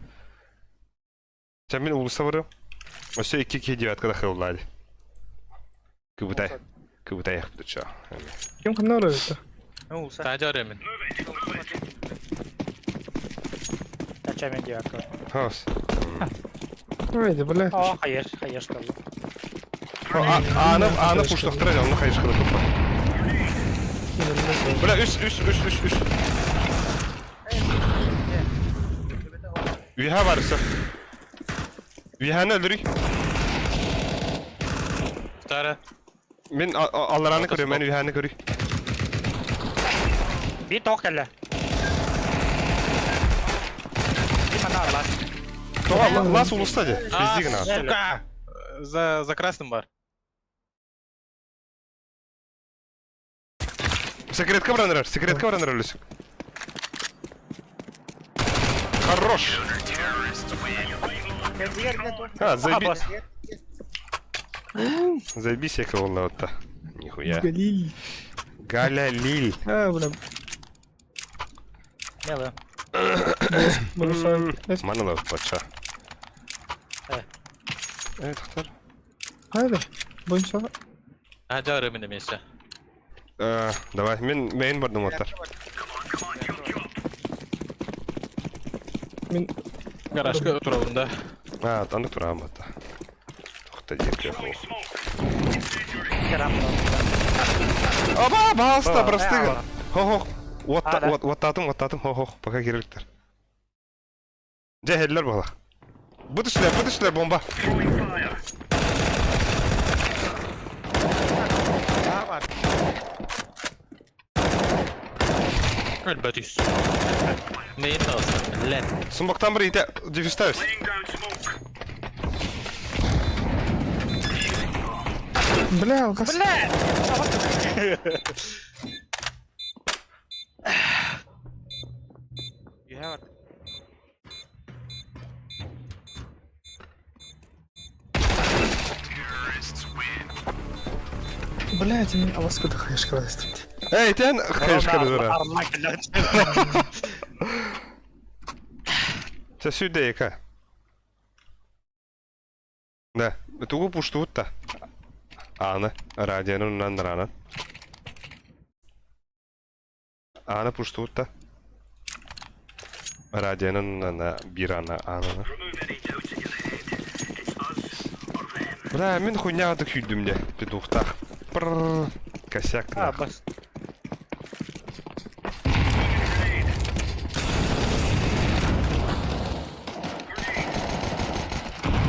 Ча мен улуса бары. Осе 2 девятка да хыллады. Кыбытай. Кыбытай яхпыды ча. Ким кымна это? Ну, улса. Та жар мен. Тача мен девятка. Хос. Haydi, блядь. О, хаеш, хаеш талла. Аны аны пушлохтара, аны хайышкала тупа. Бля, үс, үс, үс, үс, үс. Үйе барысы. Үйені өлдірүй. Тара. Мен аллараны көрüyorum, мен үйені көрүй. Bir тоқ кэллэ. Bir мана арлас. Тоға, лас улуста де. Пизди гына. Сука! За, за красным бар. Секретка бранырар, секретка бранырар өлісің. Хорош. А, заеби... Абас. Заебись, я кого вот-то. Нихуя. Галиль. Галя Лиль. А, бля. Мелы. Буду Манала патша. Э. Э, тохтар. Haydi. Бойынша. А жар мен эмесе. Э, давай, мен мейн бардым оттар. Мен Гаражка турабында. А, тандык турам атта. Тохта дек Керам. Аба, баста, Ба, просты. ба. Хо-хо. А, да. Оттатым, оттатым, хо-хо, пока керектер. Жа, хеллер бала. Бу түшлер, бу түшлер бомба. А, бар. Өлбөтүс. Мейин тағысы. Лен. Сумбактан бір ите дефистайыз. Бля, алғас. Бля! Үйе бар. Блядь, мен аласқа да хаешка бастым. Эй, тен хайшка дура. Арла кэллэ. Це сюди яка. Да, тугу пуштутта. Аны, радионун нан ранан. Аны пуштутта. Радионун нан бирана ананы. Бля, мен хуйня да күйдім де, петухтах. Прррр, косяк нах. Абас.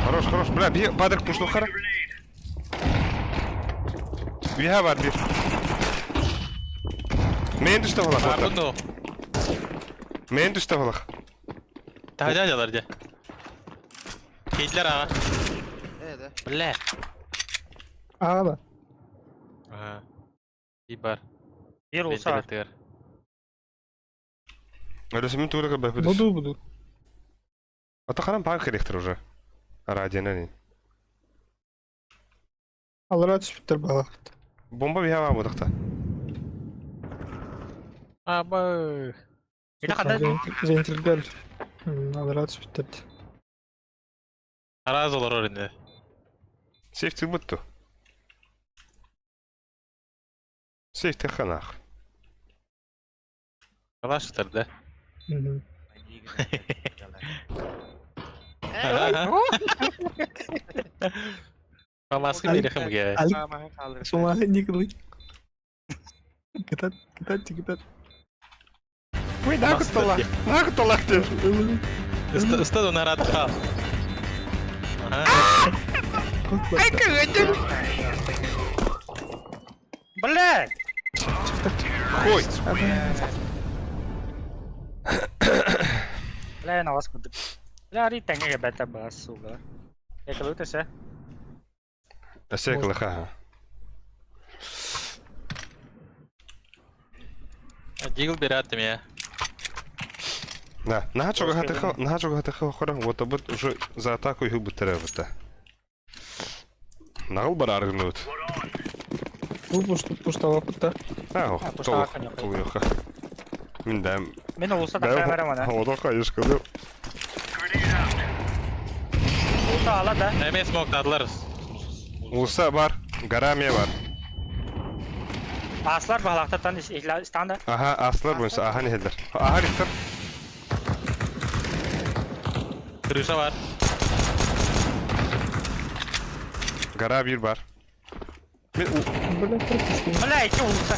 Хорош, хорош, бля, бе, бадрик пуштухара. Виха бар бир. Мен түсті балақ. Бар бұны. Мен түсті балақ. Та жар же. Кейдлер ага. Э, да. Бля. Ала. Ага. И бар. Bir улса бар. Вентилятор. Өлесі мен тура бәпі. Буду, буду. Ата қарам пан керектір уже. Радионы не. Алара түспіттер бала. Бомба виха бар бұдықта. Аба. Ити ханна Вентилгер. Алараа түспүттэр. Араас олорор ини. Сейф тылбыт дуо? Сейф ханах. Калаш сытар да. Мгм. Маска биэрэхим гэ. Алик Сумаха Николай. Кытат, кытат, кытат. Ой, нахуй талах. Нахуй талах ты. Ыста донарат хал. Ага. Блядь! Хуй. Бля, на вас куды. Бля, ри тэҥэ бэта бас, сука. Экалытыся. Асекла ха. Дигл берет меня. Да, наһаа чугаһатыха, наһаа чугаһатыха хорон, вот бут уже за атаку их буттеребыта. Нагыл бараргынут. Бу пушталаппыта. А, А, толук, пушталаха ньохай. толуйха. Мин дэм. Мин улуса тахса мана. Холодока ешкады. Улуса ала да. Эме смок тадлар. Улса бар, гарамия бар. Аслар баһалахтан истанда. Аха, аслар буйса, аха нехелдер. Аха рихтер. Крыша бар. Гара бир бар. Мен у- Бля, пропустил. Бля, ити улуса.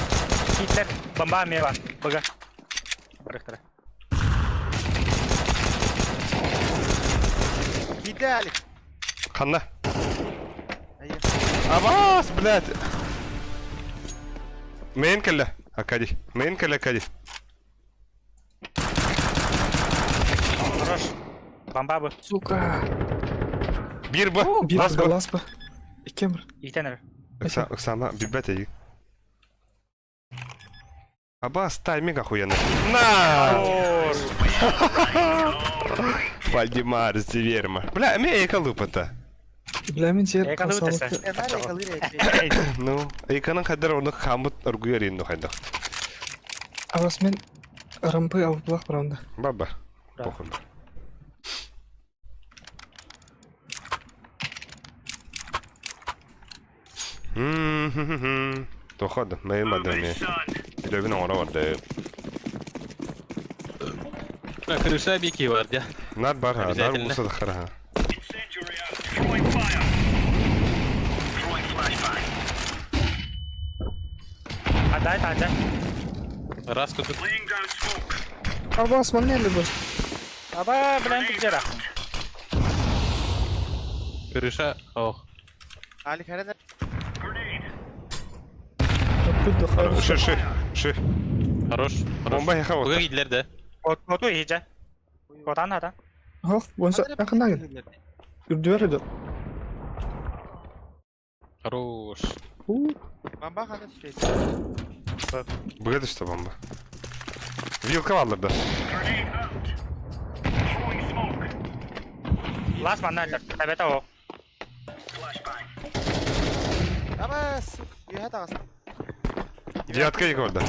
Хитлер бомба ме бар. Бага. Барыхтара. Идеалик. Ханна. Абас, блядь. Мейн кэллэ. Акади. Мейн кэллэ Акади. Хорош. Бомба бы. Сука. Бир б. Бир Лас б. ласпа. Икемр. Итенер. Окса, Оксана, бибет ей. Абас, тайминг охуенный. На! Вальдемар, Зиверма. Бля, мне эка лупата. Бля, мен жер Эка лупата. Ну, эканын кадar оны хамыт ыргуер инду хайда. Абас мен рампы алып булак барамда. Баба. Да. Похуй. Мм. Тохода, мэй мадами. Илөбүн оңоро барды. Крыша бики бар, дя. Нар бар, ха, нар Обязательно. улса да хара. Адай, таджа. Раз тут. Абас, манна эле бас. Аба, блин, тиджера. Крыша. Ох. Алик хәрәдә. Бүт дохай. Ши, ши, ши. Хорош. Хорош. Бомба яха Буга вот. киделер да. Оту иже. Котан ата. Хох, бонса акынагын. Үрдүөр эди. Хорош. У, Бомба хана түшәйт. Буга düştü бомба. Вилка алырды. Лас манна элер. Табета о. Аба, сука, юһә тагыстым. Девятка екі орда.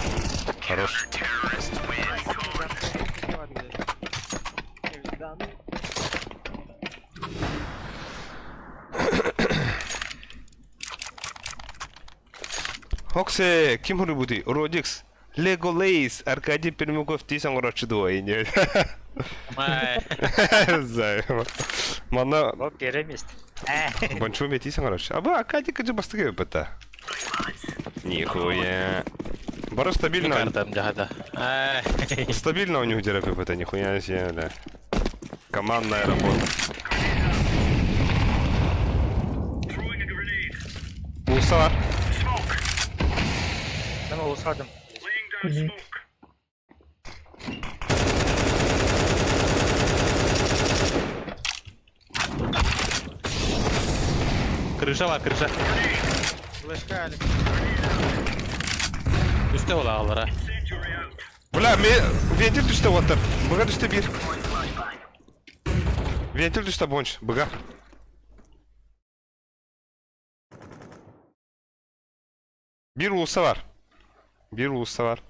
Хорош. Хоксе, ким хурубути? Родикс. Леголейс, Аркадий Пермяков тисэн оҥорочу дуо ини. Май. Знаю. Манна Бо первое место. Бончуме тисэн оҥорочу. Аба Аркадий кыжы бастыгы быта. Нихуя. Бары стабильно. Картам жахата. Ай. Стабильно у них деревья это нихуя себе, да. Командная работа. Мусор. Мен улусадым. Крыша бар, крыша. Флешка Алик. Үстэ ола алара. Бля, ме... Вентиль түсті отыр. Бұға түсті бір. Вентиль түсті бонч. Бұға. Бір улуса бар. Бір улуса бар.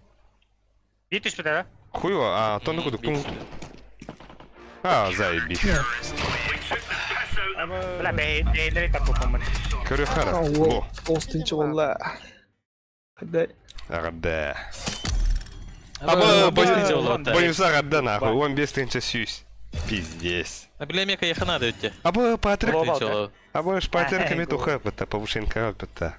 Бир түшпүтэ да. Хуево, а, тону кудук тун. А, заебись. Бля, бэйэлэри таппыппын. Көрө хара. Бо. Остынчы болла. Хада. Аҕарда. Аба, боюса аҕарда нахуй. 15 тысяча сүүс. Пиздец. А бля, мека яхана дөттө. Аба, Патрик. Аба, шпатерка метуха, пыта, повышенка, пыта.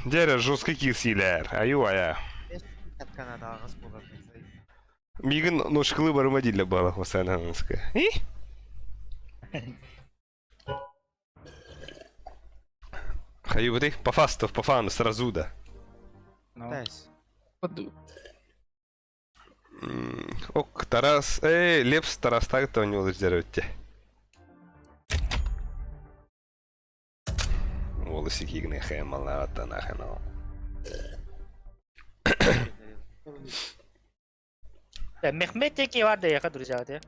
Дәрі жесткий кирсилер. Аю ая. Мигін ношкылы барыма диле бала хосананыска. И? Хаю вот их по фасту, по фану сразу да. Ок, Тарас, эй, Лепс Тарас так-то у него сделайте. Волосы кигны хэмала, танахано. Мехмет диэки бар да друзья да.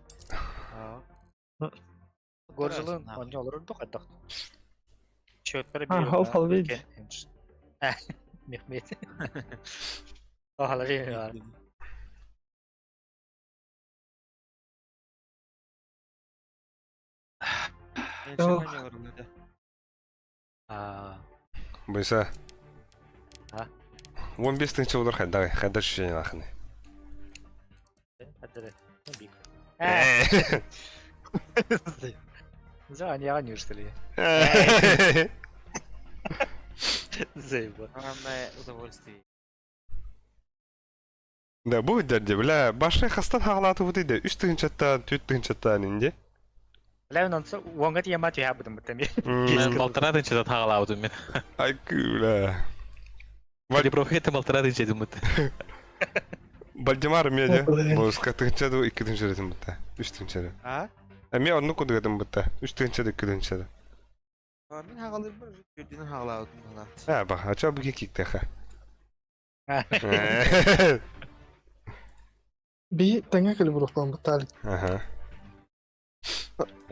Горжилын онно олорордук ардах. Счеттары А, хал видь. Мехмет. Охалажи бар. Бойса. А? 15 тысяч доллар хайда, хайда ощущение нахуй. За, они они что ли? Заеба. Главное удовольствие. Да, будет дядя, бля, башня хастан хаглаты вот иде, үс тыгынчаттан, түт тыгынчаттан инде. Бля, он уонга тиема тиha будем бутами. Малтара тынча хагалаабытым мен. Ай, бля. Валиброхета малтара тынча думут. Бальдемар меди, боска тыгынча икки тыгынча дедим бутта. Үс тыгынча. А? А мен онну куду дедим бутта. Үс тыгынча икки тыгынча. Мен хагалыр бір жүрдүнүн хагалаабытым халаат. А, ба, а чё буги киктеха? Би таңа кэлэ буруктан бутал. Ага.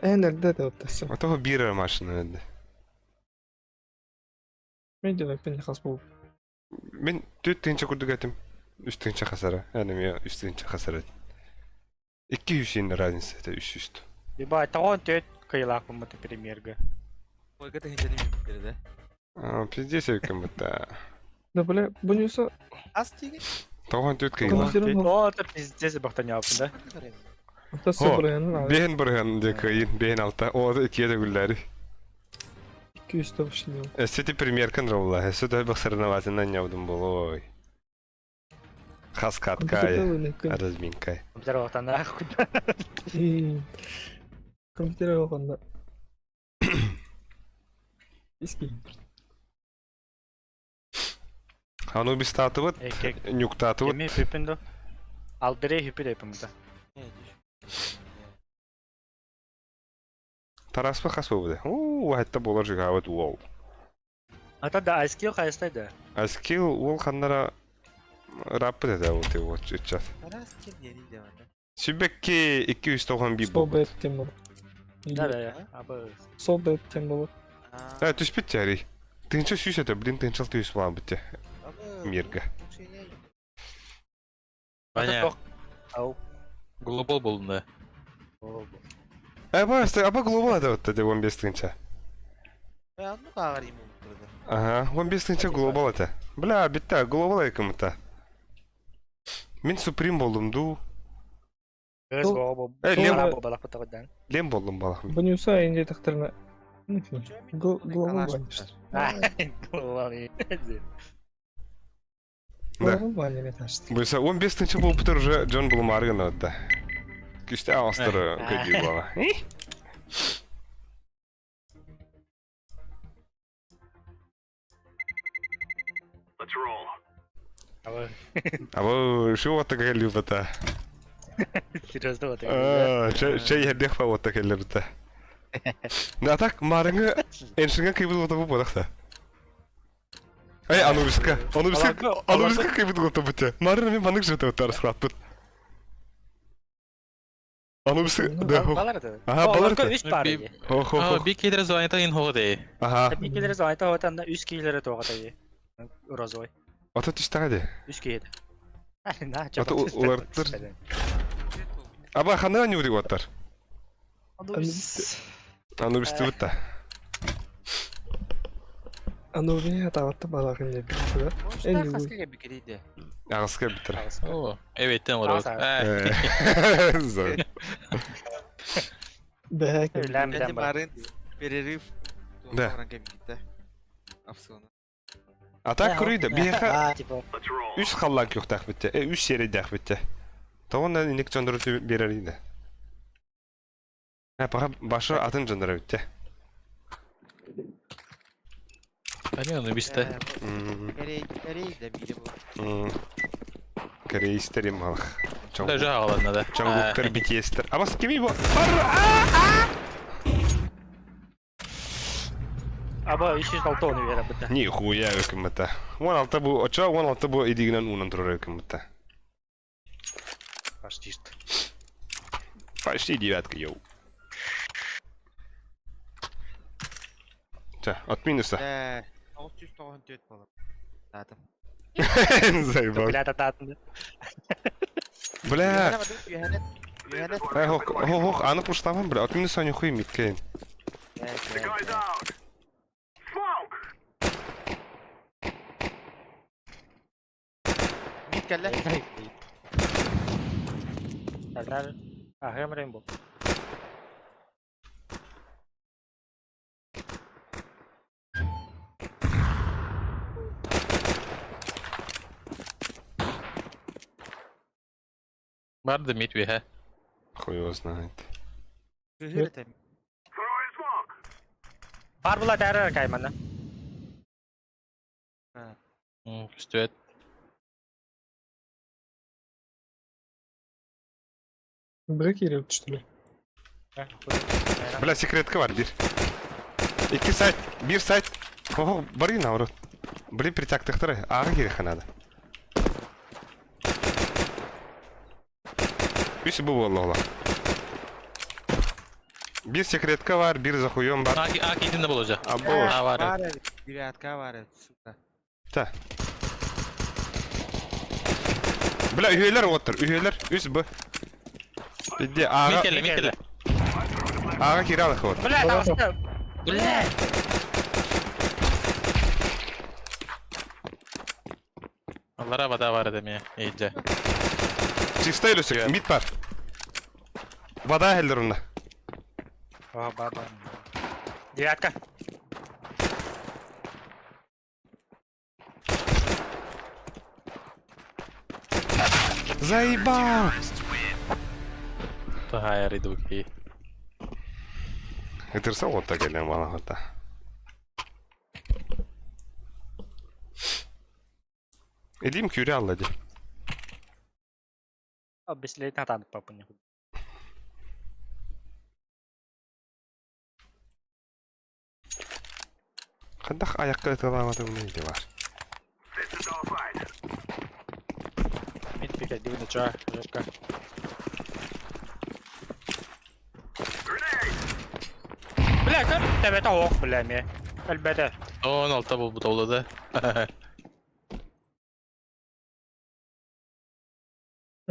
Эн эрдэ да оттасы. А того бира машина эди. Мен де пен хас бу. Мен түт тыгынча курдук этим. Үс тыгынча хасара. Яны мен үс тыгынча хасара. Икки үс разница, это үс үст. Еба, тоҕон төт кыйлаах буммут премьерга. Ойга тыгынча неме да. А, пиздец экен бутта. Да бля, бунюса Ас тиги. Тоҕон түт кыйла. О, это пиздец бахтаняапын да. Тасы бурайын. Бehen бурхан де кыйын, бehen алта. О, икки де гүлләри. 200 табышын. Эсети премьеркан ролла. Эсети бак соревновательно нявдым болой. Хаскаткай, разминкай. Компьютер бахтана. Компьютер алганда. Иски. Анубис татыбыт, нюк татыбыт. Эми хүпүн до. Алдыре хүпү деп мында. Тараспа хас болду. Уу, хатта болар жыгабыт уол. Ата да айскил хайстай да. А скилл уол ханнара раппы да вот его чат. Тарас ким нени деп. Сүбекке 291 Сол болбут. беттен бол. Да да. Абы. Сол беттен бол. Э, түспүт тяри. Тынча сүүс это, блин, тынчал түйүс булан битте. Мирга. Ваня, Ау. глобал болдун да. Э, ба, аба глобал это вот это 15 тынча. Ну кагарим болду. Ага, 15 тынча глобал это. Бля, битте, глобал экимта. Мен суприм болдум ду. Өз боо Э, лем балак бутагыдан. Лем болдум балах. Бунюса инде тактырна. Глобал баниш. Глобал. Да. Глобал баниш ташты. Буйса 15 тынча болуп тур уже Джон Блумарган отта. Күстә астыры көйдү бала. Абы. Абы шу отта келли бата. Серьезно вот. А, чей ердех па отта келли бата. На так марыңы эншинге кыйбыл отта бу бодакта. Ай, Анубиска, Анубиска, Анубиска кыйбыл отта бут. Марын мен манык жете оттар скрат бут. Анубиска, да. Балар да. Ага, балар да. Үч пар. Хо хо хо. Би кейдер звонит ин ходе. Ага. Би келер звонит, а вот анда үч кейлери тоҕата. Розовый. Ата түштәгә Үч кейде. Аты уларыттар. Аба ханна ньури оттар? Анубис. Анубистыбыт да. Анубини атаҕатта балаҕын диэбит. Anyway. Аҕыска бүтэр. Оо, эбэттэн олоробут. Бэһэ Үлэм Барын перерыв. Да. А так курыйда биһиэхэ үс халлаан күөхтээх бүттэ, э, үс сиэрэйдээх бүттэ. Тоҕо инник дьоннору биэрэр да. Э, пока башы атын дьоннор бүттэ. Они ону бистэ. Корей да бире бу. Корейстер им малых. Даже аҕаланна да. Чонгуктар BTS-тер. А вас кими бу? Аба 306 оны бере бітті. Нихуя өкіміті. 16 бу, оча 16 бу идигинен унан турар өкіміті. Почти что. Почти девятка, йоу. Ча, от минуса. Э, 994 болар. Татым. Заебал. Бля, тататын. Бля. Эй, хох, хох, хох, аны пуштаман, бля. От минуса не хуй миткейн. Мит кэллэ. Татар. Ахем Рейнбоу. Барды мит виһэ. Хуй его знает. Бар була тәрі каймана. Күстүөт. Быга киирэ түстүлэр. Бля, секретка бар, бир. Икки сайт, бир сайт. Ого, бары наоборот. Блин, притяктыхтары. Ары керек надо. Үс бу болла ола. Бир секретка бар, бир захуем бар. А китинде боложа. Або. А бар. Девятка бар, сука. Та. Бля, үһүөлэр оттор, үһүөлэр. Үс б. Иди, ага, Микеле, Микеле. ага киралых вот. Бля, таҕыста. Бля. Аллара вода бар эми. Эйдже. Чисто илүсүк, мид бар. Вода хеллер уна. О, баба. Девятка. Заебал! Тахайар идуки. Ытырса отта келен балахата. Эдим күрі алла ди. Беслейтін атанып папыны. Қандақ аяққа ытыламады не бар. Мид пикет дивно ча, жестко. Бля, көр төбөтө ох, бля, ме. Әлбәтә. 16 бул бутаулады.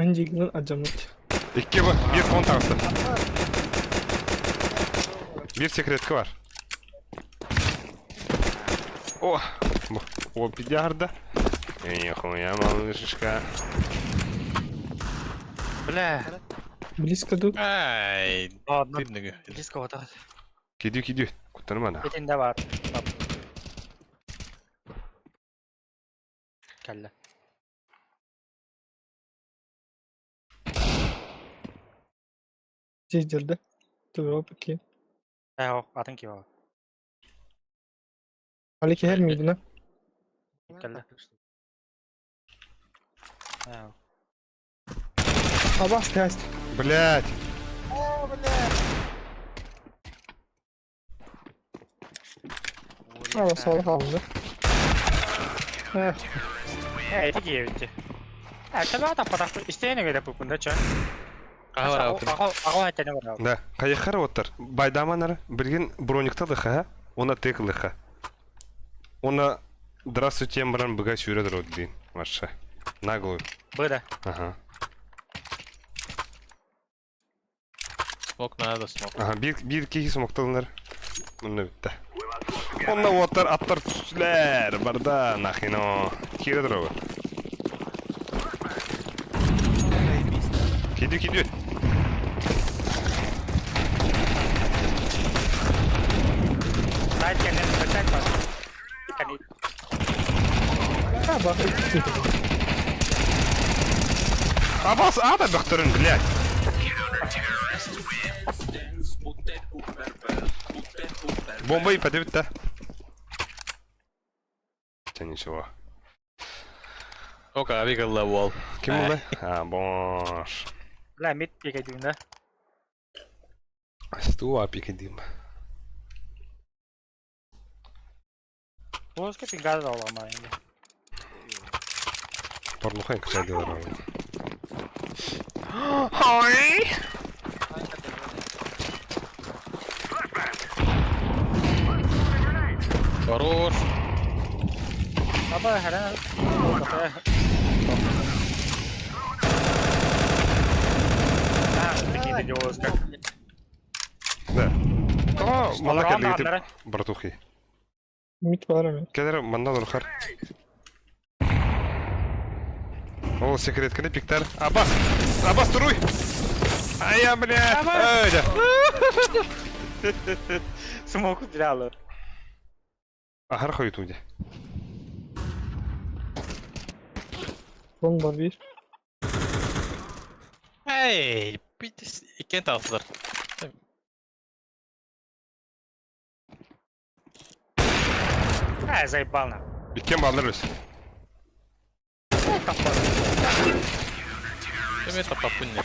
Андигинен адьаммыт. Икки бу, бир фон тағысты. Бир секретка бар. О, о, пидярда. Нихуя, малышечка. Бля. Близко тут. Ай, Ладно. тырныгы. Близко вот так. Кидю, кидю. Куттармана. Битинде бар. Кәлле. Здесь Туроп, окей. Э, ох, атын кип ал. Алики хер мидина. Кәлле. Э, Абас тест. Блять. Абас ол халды. Эх, Э, эти киебитти. Э, төбө таппатах истейне келе букунда ча. Кахара Аго, аго айтene бар. Да, кайыхар оттар. Байдаманары билген броникта лыха, она тек лыха. Она здравствуйте, баран быга сүйрөдөр дейин. Вообще. Наглую. Быда. Ага. Смок надо, смок. Ага, биир, биир киһи смокталынар. Мунна бүтте. Онно уоттар аттар түстүлэр. Барда нахино. Киирэ туругу. Киди киди. Сайт кэннин сайт бар. Кэнни. А, бах. Абас ата бөхтөрүн, блядь. Бомба иппэтэ бүттэ. Чэ ничего. Ока, авик ылла уол. Ким булла? А, бош. Бля, мид пикэдиим да. Стуа пикэдим. Туоска пингада да оламаа инде. Порнуха качайдылар. Хой! Хорош. Аба хэрэн. А, такие девушка. Да. То манна Олорон кэллигити аннары. братухи. Мид бар эми. Кэлэр манна олорхар. Ол секретканы пиктер. Абас! Абас туруй! Ая, блядь! Эй, да. Смок уделяла. Ахар хойуту де. Long бар бир. Эй, иккен таҕыстылар. А, заебал на. Иккен баллар өс. Эме таппаппын не.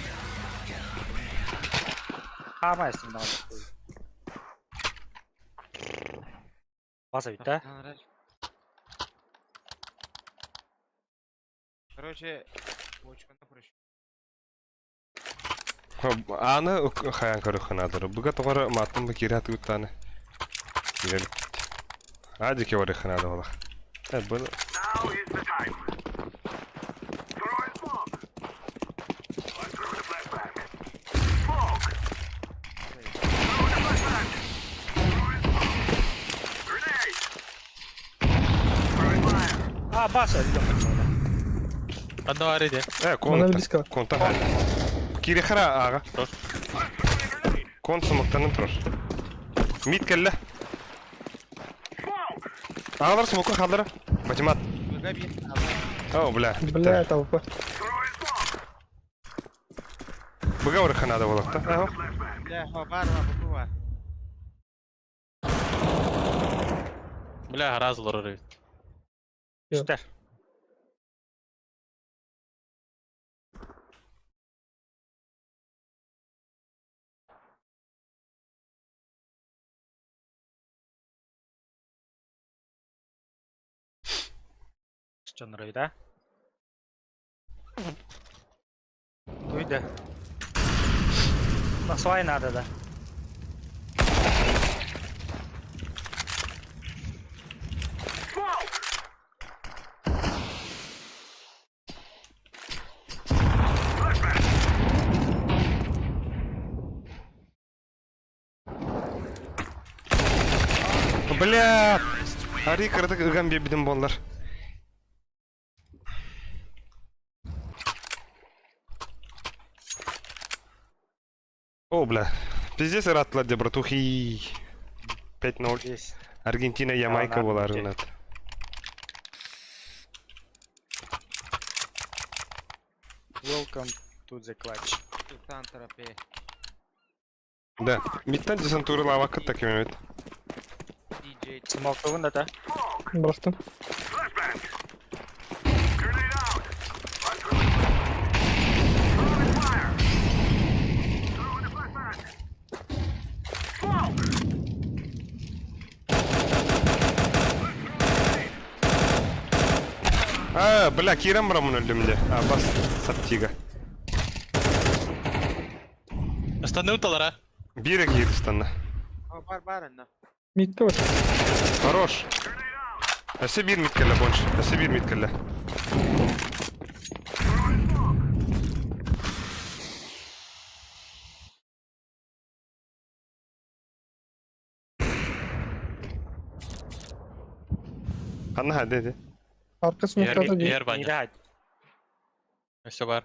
Хаамай эстим даҕаны. Баса бүттэ. Короче, бочканы прощу. Аны хайан көрөх ханадыр. Буга тоҕор маттын бу киирэ туттаны. Киирэ Адике бар ханады олах. Э, bunu А, баса Ханна бар иде. Э, Мана конта. близко. Конта. Киирэ хара ага. Тур. Кон сымыктанын турар. Мид келле. Агалар смоку халдара. Математ. Быга бир. О, бля. Бля, толпа. Буга бар ханады олах та. Ага. Бля, хо бар бар бу бар. Бля, гараз олорор эбит. Үстэр. Дьоннор да? Туйда. Насвай надо да. Бля! Ари кырдык ыган биэбитим буоллар. О, бля. Пиздец ыраттылар дии, братухи. 5-0. Здесь. Аргентина, Ямайка А, была нахуй. рынат. Welcome to the clutch. Тут пе. Да. Миттан десантура лава кытта кемемет. DJ. Смоктугун да та. Бырахтым. А, бля, киирэн бараммын өллүм дии. А, бас саптига. Ыстаныы талара. Биир киир ыстанна. Хо бар бар анна. Мидке бар. Хорош. Өссө биир мид кэллэ, бонч. Өссө биир мид кэллэ. Ханна хады ди? Арка смоктата дии. Ер баня. Мида. Өссө бар.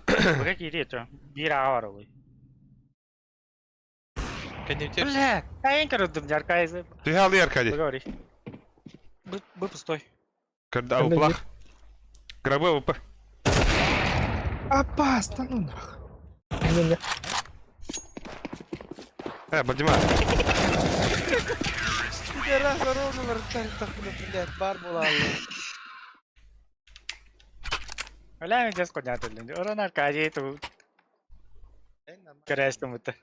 Быга киири это. Биир аға бар ол. Кэннибитигэр Бля, айын көрдүм жаркайзы. Түһэ алый Аркадий. Быга ори. Бу бу пустой. Көрдө ауплах. Гробы АВП. Апас, да ну нах. Не-не. Э, Бадима. Раз ровно блядь, бар була. Бля, мен жас қойнады өлді. Орон Аркадий ту көрәстім бұты.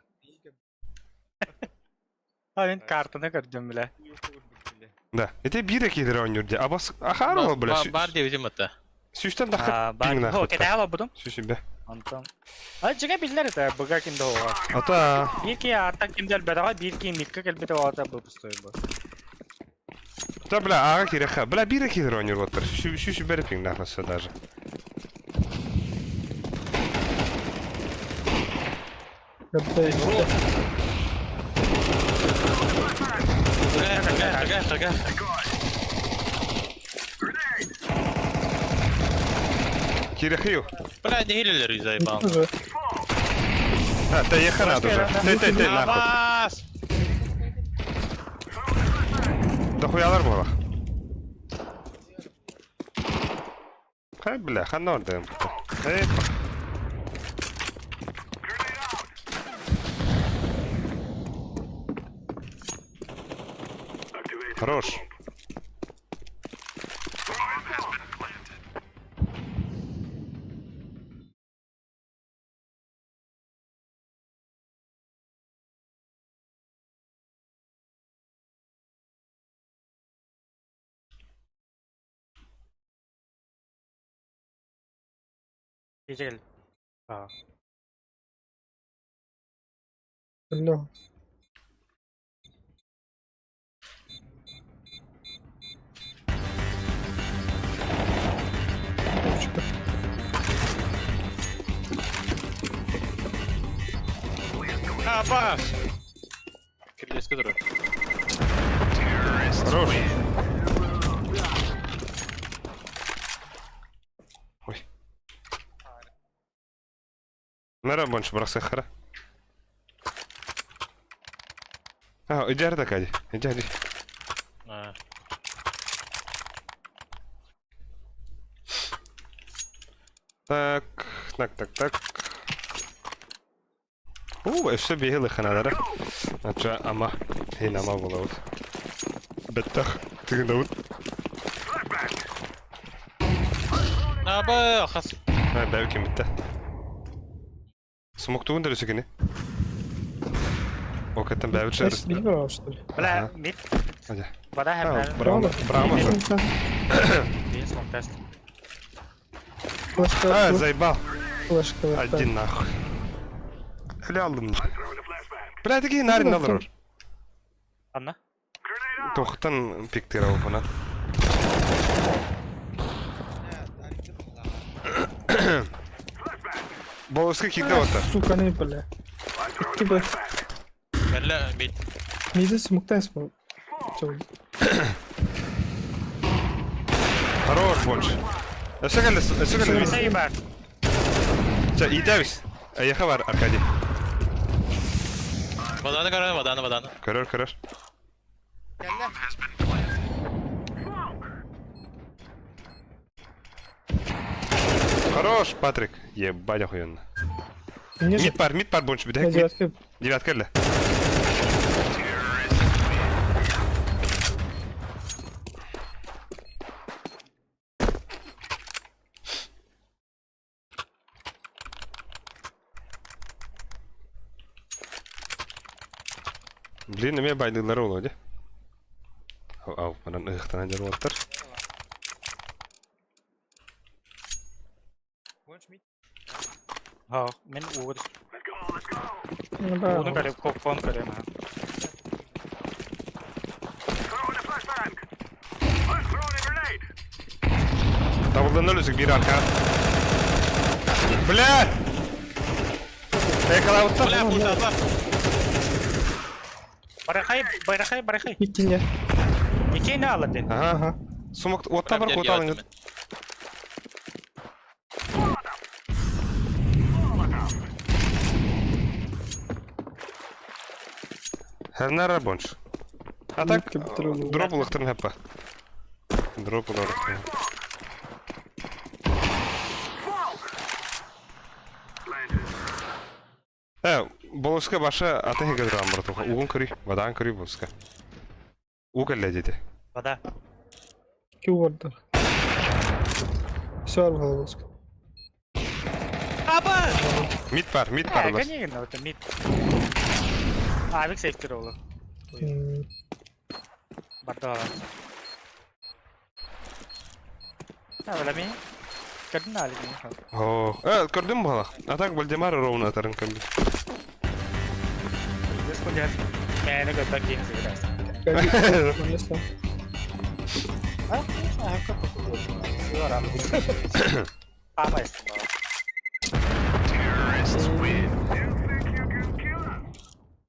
А мен картаны көрдім, бля. Да. Это бире кидер ойнур ди. Абас ахарова бля. Бар диэбитим ата. Сүүстэн тахха А, бар. пиң Хо, нахуй. кете ала будум. Сүүсүбэ. Антон. А жиге биллер это быга кимде оға. Ата. Бир ки арта кимдер бедаға, бир ки микка келбете оға бу пустой бу. Да бля, ага киреха. Бля, бире кидер ойнур оттар. Сүүсүбэ пиң нахуй даже. Когда Ага, ага, ага. Кирехию. Бля, не хилилер заебал. Уже. А, ты еха надо уже. Ты, ты, ты, нахуй. Абас! Да хуялар буолах. Хай, бля, ханна ордым. Эй, Хорош. Кежел. А. Бля. Абас! Кирилл, который. Хорош. Ой. Нара больше бросай хара. А, иди Аркадий, иди, иди. А. Так, так, так, так. Уу, өссө биһи ханадара. Ача ама хин ама булабыт. Беттах тыгынабыт. Аба, хас. А, бәбі бітті. Смоктугун да өсекені. Окаттан бәбі Эс бил что ли? Бля, мид. Hadi. Бада хәм. Браво, браво. Бир смок тест. Флешка. А, заебал. Флешка. Один нахуй. Öyle aldım. Бля, такие нарин алыр. Анна. Тохтан пиктер алып она. Болоска кидде ота. Сука, не, бля. Типа, Бля, бит. миди смоктас был. Хорош больше. Өсө келді, өсө келді. Сей бар. Ча, идэбис. Аяха бар, Аркадий. Воданы көрөн, воданы, воданы. Көрөр, көрөр. Хорош, Патрик. Ебать охуенно. Мне же Мид бар, мид бар больше. на Мид. девятке. Девятка эле. Блин, эме байдылары оло, де? Ау, ау, манан ыхтана жер оттар. Ха, мен угыр. Да. Уны көрөм, копкон көрөм. Табылдан өлөсүк бир арка. Бля! Экалабыттар. Бля, пулталар. Барахай, барахай, барахай. Иккине. Икки не алды. Ага. Ага. Сумок отта бар кута алыңыз. Хернара бонш. А так, дроп улықтырын хаппа. Дроп улықтырын. Э, болуска баша аты хегер братуха. Угун көрүй, вадаан көрүй болуска. Уу кэллэ диэтэ. Вода. Ки уордар. Все арбалабыска. Аба! Мид бар, мид бар Э, у нас. конечно, это мид. Авик сейфтер олу. Барда. А, ми. Кардинали ми. О, э, көрдүм буолах. А так Вальдемар ровно атарын көмдү. Господи, мээне көтөр кийин сыгырас. А, конечно,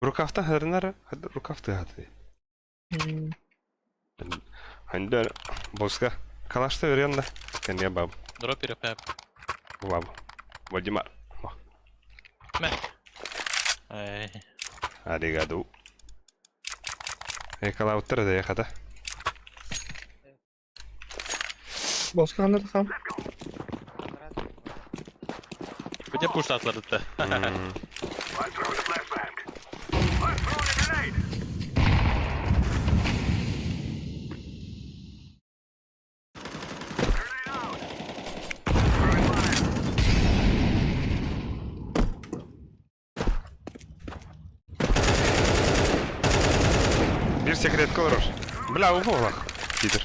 Рукавта хырнара, рукавты хаты. Хандар боска. Калашта веренда. Кене баб. Дроп иреп. Баб. Вальдемар. Ай. Аригадо. Э, калауттар да яхата. Боска хандар хам. Где пуш атларды-то? Бир секрет колорор. Бля, уболах. Питер.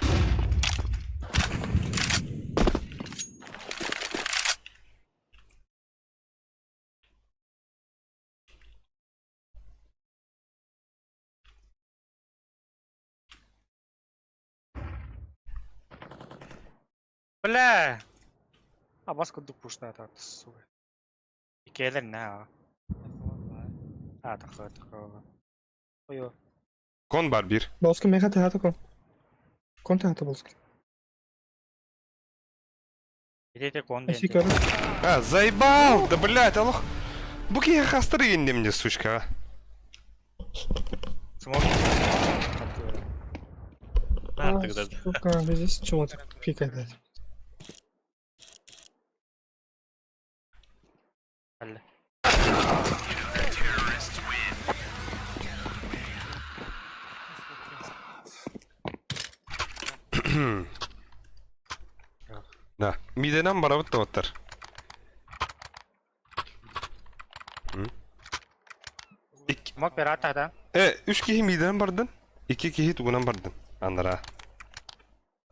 Бля! Абас курдук пушна сука. Икелер на. А, тахы, тахы. Ой, Кон бар бир. Боска меха тахата кон. Кон тахата боска. идете кон Эси көрө. А, заебал! Да блять, аллах. Буки я хастры мне, сучка. а. Смог. А, тогда. Сука, здесь чего-то пикает, блядь. Алле. Да. Миденен барабыт да оттар. Мог пирата, да? Э, үч киһи миденен бардын, икки киһи тугунан бардын. Аннара.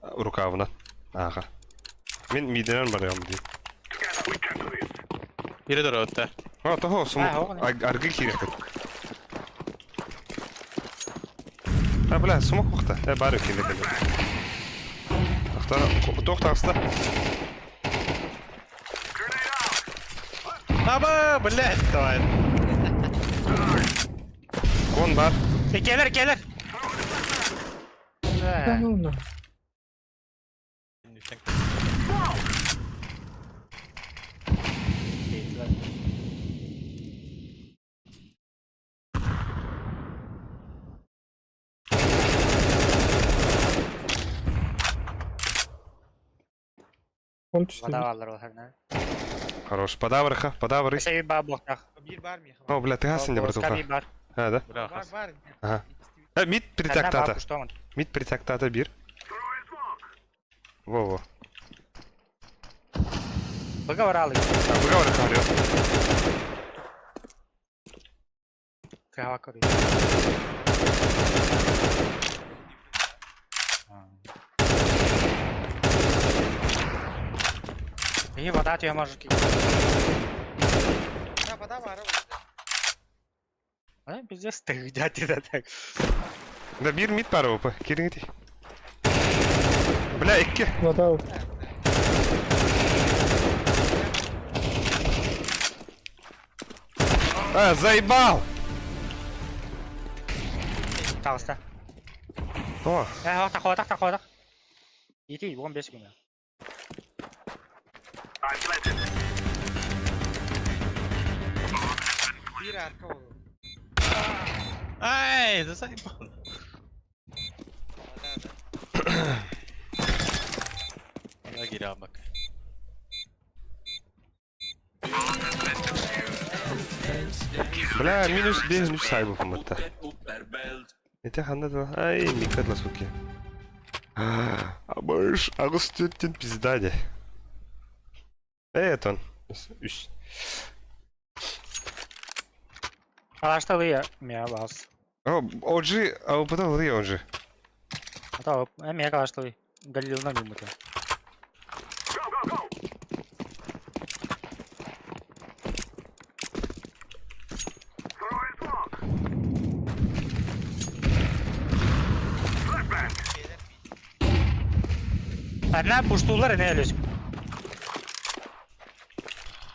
Рукавынан. Ага. Мен миденен барыам дии. Бире дөрөттө. А, того, сум А, оҕо. аргы кииреппит. А, бля, сумок бухта. Э, бары кииреппит. Тохтар, тохтарста. Аба, блядь, давай. Кон бар. Келер, келер. Да ну на. Кон түстү. Вода алар ол херне. Хорош. Подаврыха, подавры. Сей ба блоктах. Бир бар ми. О, бля, ты хасын не братуха. бар. А, да? Бля, Бар бар. Ага. Э, мид притяктата. Мид притяктата бир. Во-во. Быга баралы. Быга барыха, алё. Кава кори. И вода тебе может кинуть. Да, вода бар. А, пиздец, ты дядя так. Да бир мид бар опа. Кириңити. Бля, икки. Вода. А, заебал! Пожалуйста. Тоҕо? Ээ, таххыбатах, таххыбатах. Ити, 15 күнэ. Биир арка буолуо. Ай, да заебал. Да, да. Она гирямок. Бля, минус 5 минус сайбы помытта. Ити ханна да? Ай, микадла, суки. Абыш, аҕыс түөттэн пизда де. Э, тон. Үс. Алашталыы миа баас. О, оджи, а потом лы оджи. Ата эмиэ калашталыы. Галилынан юммута. Арна пуштуулар эне өлөс.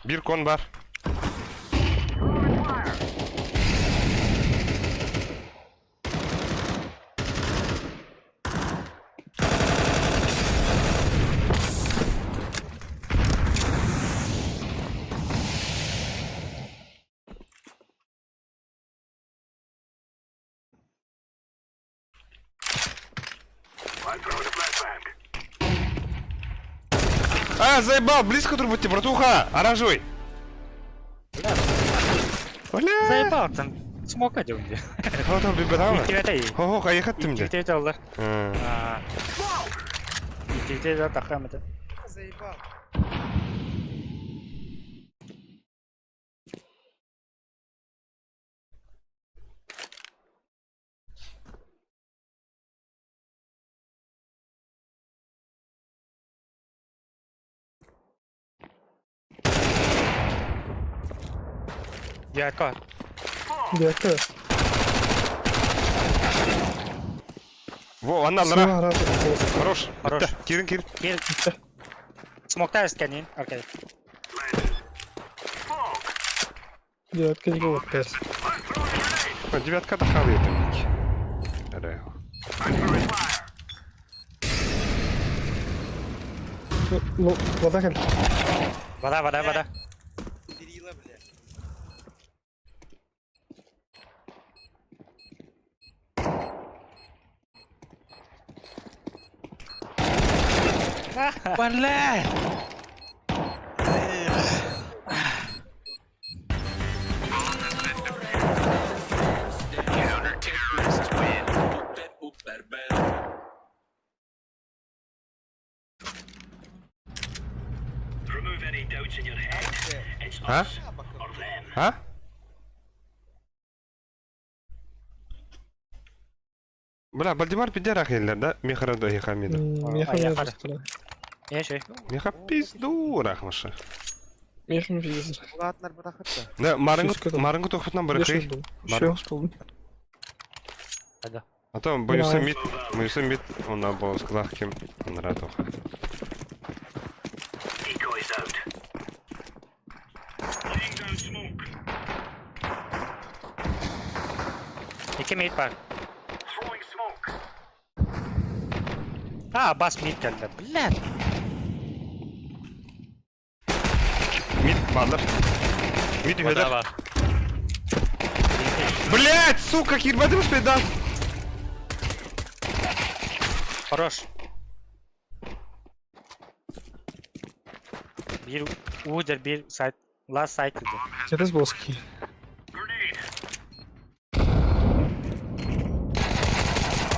Бир кон бар. А, заебал, близко трубы братуха! Оранжевый! Бля! Заебал там. Смока дьон. Хо там биберама? Иккибэтэй. Хо-хо, хайыхаттым де. Иккибэтэй аллар. Иккибэтэй да тахамыта. Заебал. Дядька. Дядька. Во, анна лара. Хорош. Хорош. Кирин, кирин. Кир. Смоктар сканин. Окей. Девятка не было пять. Девятка тахалы это. Ну, вода как? Вода, вода, вода. Дерила, бля. Бля! А? А? Бля, Бальдемар пидерах еллер, да? Мехара до Хамида. Меха не Меха пизду рахмаша. Меха пизду. Да, марынгы марынгы тохтан барыхы. Все, вспомнил. А то боюсь мид, боюсь мид, он на был сказал кем он радуха. Икки мид бар. А, бас мид кэллэ. Блядь. Мид баллар. Мид үһэдэр. Блядь, сука, кирбатым спидан. Хорош. Биир уудер, биир сайт. Last сайт dedi. Через боски.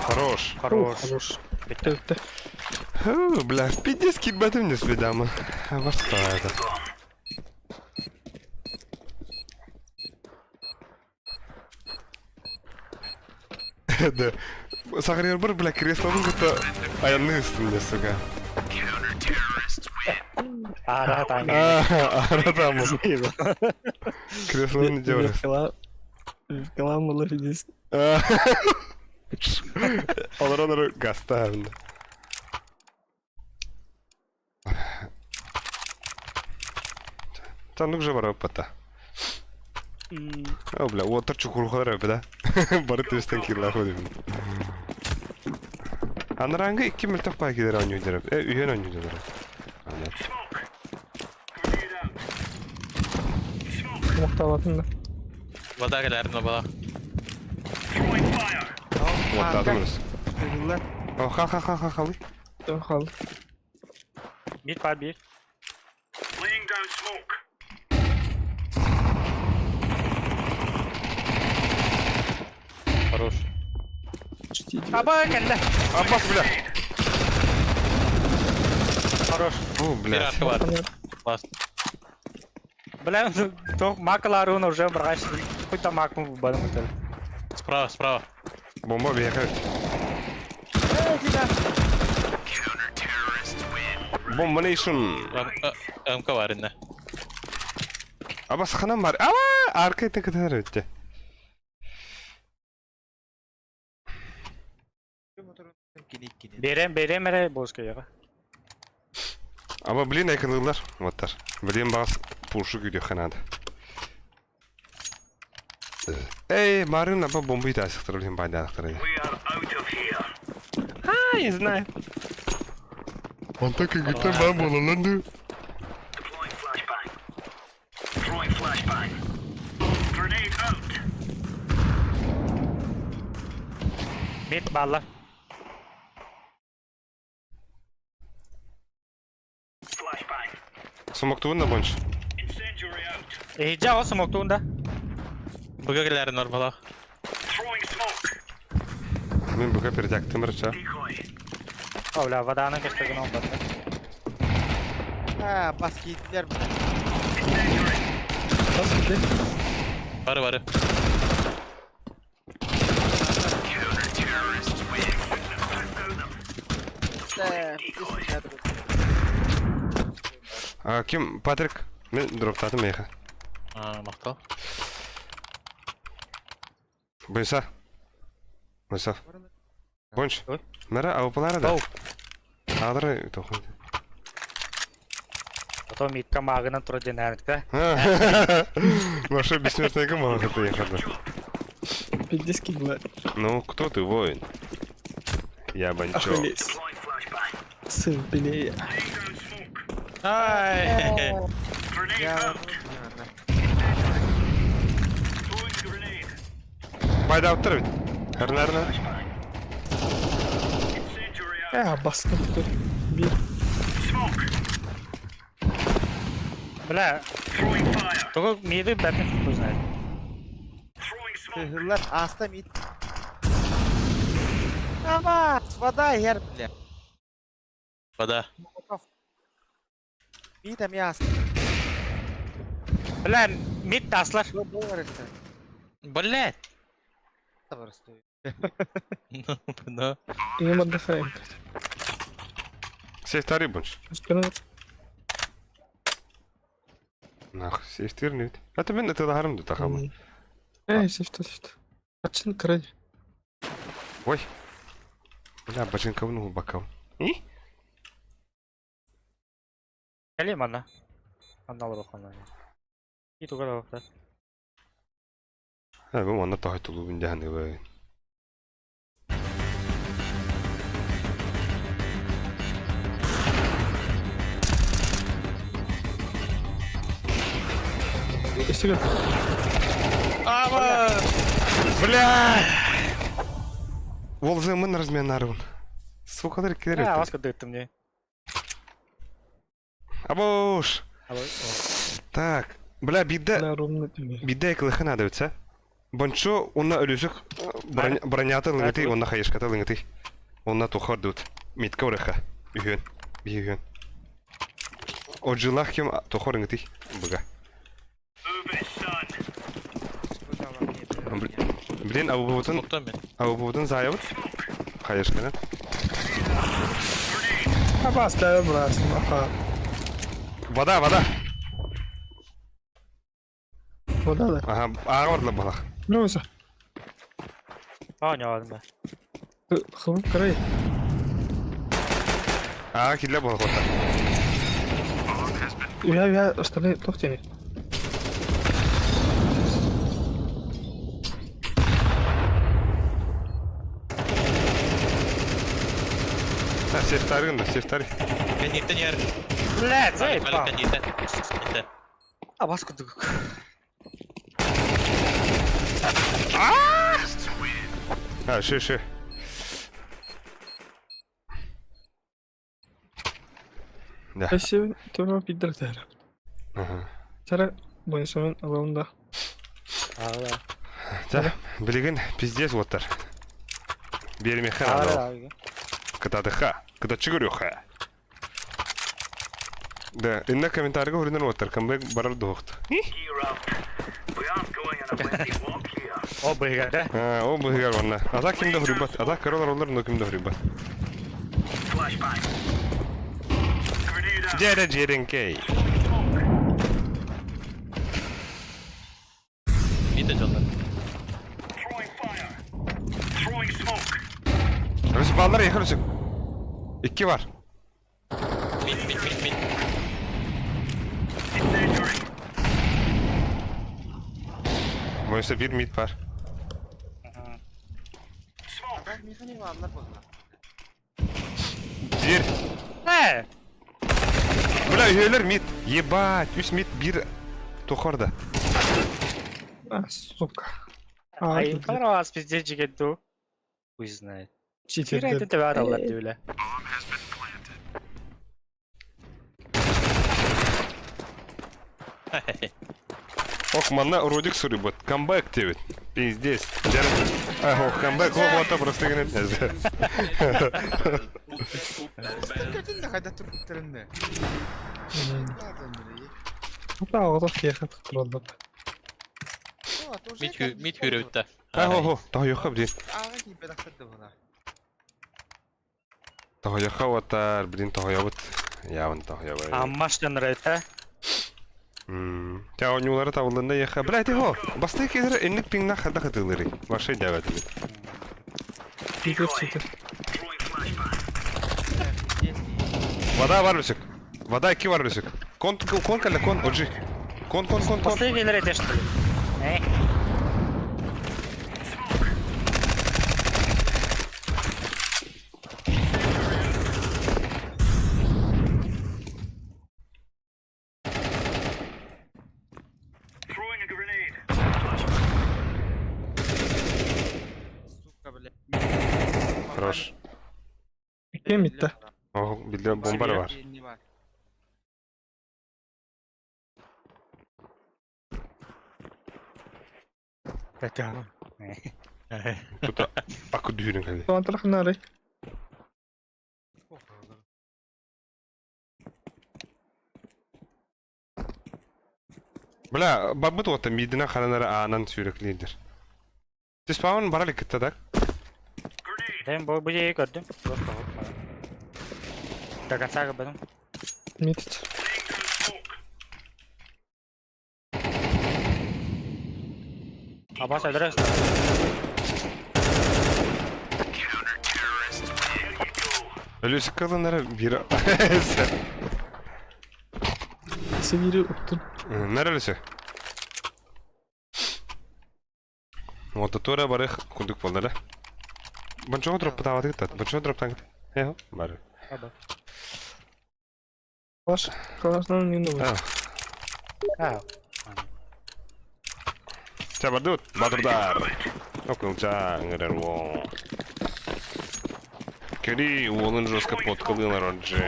Хорош. Хорош. Хорош. Bitti. Фу, бля, пиздец кирбатым не спидам. А что это? Да. Сахар бар, бля, кресло будто аянны үстінде, сука. Ара там. Ара там. Кресло не делает. Вкала молодец. Олар олар гаста. Танук же бар опыта. О, бля, отыр чукурухалар өпі да. Бары төстен кирла ходим. Анарааҥҥы икки мөлтөх баайкилар оонньууллар. Э, үһүөн оонньууллар. Мохтаабатын да. Вода кэлээрин бала. Уоттаатым өрүс. Тыгыллар. О, ха ха ха ха халы. Хал. Мид бар bir. Хорош. Аба кэллэ. Аббас, бля. Хорош. О, Bir блядь. арка бар. Бас. Бля, то макаларуна уже браш. Хоть там макму бадан өтел. Справа, справа. Бомба бияхар. Бомба nation. МК бар инне. Абас ханам бар. Аба, арка ете кытар өтте. Берем, берем эре боска яга. Аба, блин, айкынылар. Оттар. Блин, бас пушу күдө ханады. Эй, Марин, аба бомба ите асықтыр, блин, байда асықтыр. А, не знаю. Он так и говорит, бамбу, лаланду. Мид балла. Сумактуын на больше. Эхиджа о смоктуунда. Быга кэлээрин бала. Мен бұға передяктым рыча. О, бля, воданы кестеген он бар. Ha, бас кийдилер бля. Бас кете. Бары бары. А, ким? Патрик. Мен дроптатым еха. А, мактал. Бойса. Бойса. Бонч. Ой. Мара, аупалара да. Оу. Адры тохын. Потом мидка магынан тура денәрдікті. Маша бессмертная гумана приехала. Пиздец кидлар. Ну, кто ты, воин? Я Банчо. Ахиллес. Сын Пелея. Ай! Я Пайда ауттыр бит. Хырнарна. Э, баскын тұр. Bir. Бля. Только миды бәпін хуй знает. Тыгыллар аста мид. Ама, вода ер бля. Вода. Мид эми аста. Бля, мид таслар. Блять! Просто. Ну, ну. Им отдыхаем. Сейфтары бонч. Спина. Нах, сейфтир нет. Это мен это харым да тахама. Эй, сефта, сефта. Ачин край. Ой. Бля, бачинка в ногу бокал. И? Кәлем ана. Анналар оқанна. И тугара оқта. А, бу манна тахай тулу бин жаханы бай. Өстігер. Аба! Бля! Ол зымын разменарун. Сука, кидер. А, вас кыдыттым не. Абош. Так, бля, бидде Бля, ровно тебе. бидде кылыхы надо битсе. Бончо онна өлүсүк бронята лыгыты, онна хайышката лыгыты. Онна тухар дут. Митка ураха. Үхөн. Бихөн. Ожилах кем тухар лыгыты. Быга. Блин, абубутун Смоктан мен. абубутун заябыт. Хайышкана. Абас, да, брас. Аха. Вода, вода. Вода да. Ага, ага барла балах. Лёса. А, не ладно. Хлоп край. Ага, кидле балах ота. Я, я, остальные тохтени. А, сефтары гына, сефтары. Кэнниттэн иһэр. Блядь, Алик, заебал. кэнниттэн. Кэнниттэн. А вас кудук. А, ши, ши. Да. Спасибо, това пидратера. Ага. Сара, бойсамын алында. Да, билигин пиздец оттар. Бермеха надо. Кытадыха, кытачыгырюха. Да, инна комментарийга хуринан оттар, камбэк барар дуохт. О, быга, да? А, о быгар онна. Ата кимде хурибат, ата королар олар, но кимде хурибат. Дядя Джеренкей. Мид дьоннор. Рус баллар ехал үсүк. Икки бар. Мид, мид, мид, мид. Бойса бир мид бар. Дер. Э, Бля, үһүөлэр мид. Ебать, үс мид бир тохорда. А, сука. А, ай, понравилось пиздец жигету. Хуй знает. читер. Кирәйтен тебе аралар дип Ох, манна Рудик суруйбут. Камбэк диэбит. Пиздец. Дьэр. А, ох, камбэк ох, ота просто гынан. Көтүн да хайда турбуттарынны. Та оҕото киэхэ туттараллар. Мид мид хүрүттэ. А, хо, хо, тоһойохха блин. Тоһойохха отар, блин, тоһойобут. Явын тоһойобут. Аммаштан нравится. Тя онюлары табылында яха. Бля, ти хо. Басты келер энник пиңна хада хатылыры. Ваша дәвәт. Читер, читер. Вода бар үсек. Вода ики бар үсек. Кон кон калла кон оджи. Кон кон кон кон. Последний нравится, что ли? Э, Сука, бля. Хорош. Кем итте? Ох, билде бомба бар. это. Тута акы дүйрін калли. Туантарахнары. Бля, бабыт ота мидина хананара аанан сүйреклейдер. Тиспаун барали кытта так. Мен бу бу жеги көрдүм. Просто вот. До конца көрдүм. Мид. Абас адрес. Өлүсүк кылынара бир. Сибири уттун. Нерелisi? Ота тура барых кундук болдара. Банчого дроп таваты гытат. Банчого дроп тангыт. Эхо, бары. Ваш класснан не А, А, Ча бардут, батырдар. Окулча, ңырер во. Кери уолын жестко подкалына роджи.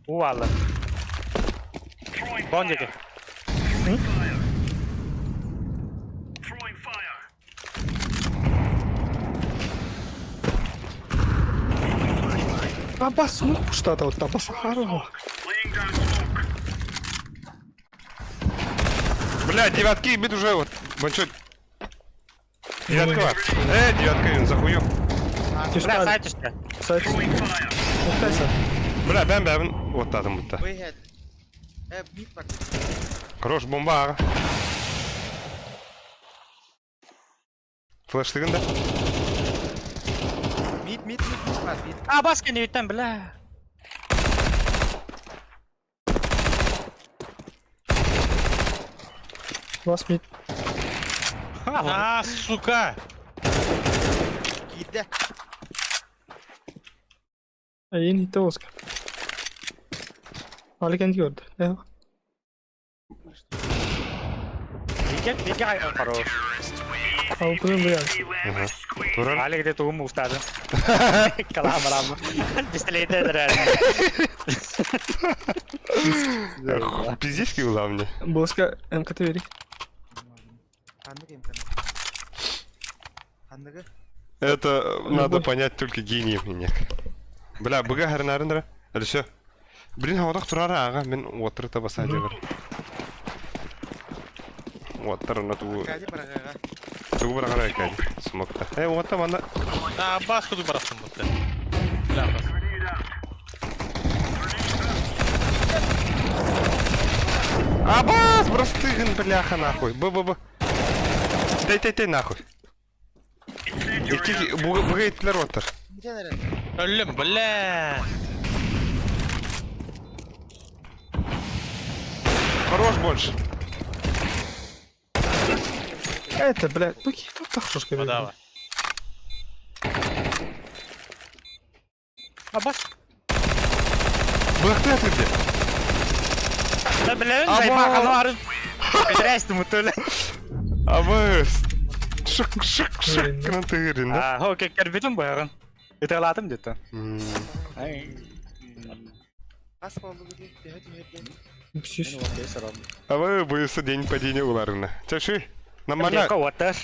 у алла. Бон жеги. Абас смок пуштата вот абас харова. Бля, девятки бит уже вот. Банчо. Девятка бар. Э, девятка, он захую. Бля, сайтышта. Сайт. Уктайса. Бля, бәм бәм. Вот татым бутта. Выход. Мид бар. Хорош бомба ага. Флеш тыгында. Мид, мид, мид, мид бар. Мид. Абас кенебиттен, бля. Бас мид. А, сука! Киирдэ. Эйин иһиттэ Оскар. Алик эн көрдө. Бигэ бигэ ай хорош. Алтынын быйан. Ага. Турар. Алик де тугум устады. Каламарам. Пистолет эдер. Пиздец киула мне. Боска МКТ бери. Ханнык эмтэн? Ханныгы? Это надо Любовь. понять только гением меня. Бля, быга харнарындра. Это все. Блин, хаудах турара ага, мен уоттыр табаса дебер. Уоттыр на ту. Аркадий бараҕаҕа. Тугу барагара Аркадий. Смокта. Э, уотта мана. А, бас куду барахсын бутта. Бля, бас. Абас, простыгын, бляха, нахуй. Б, б, б. Тэй, тэй, тэй, нахуй. Икки буга иттилер уоттар. Өллүм, бля. Хорош больше. Это, блядь, ну тут тахшушка Подава. Абас. Быхты атырды. Да блин, Аба. займа канар. Здрасте, мутуля. Абас. Шык, шык, шык, гынан тыгырын, да? А, хо, кербитим баягын. Ыталатым где-то. М. Хас буоллугу дии, төһө түһэрдэ? Үксүс. А вы боюсь день падения уларына. Чаши, нормально. Отыр.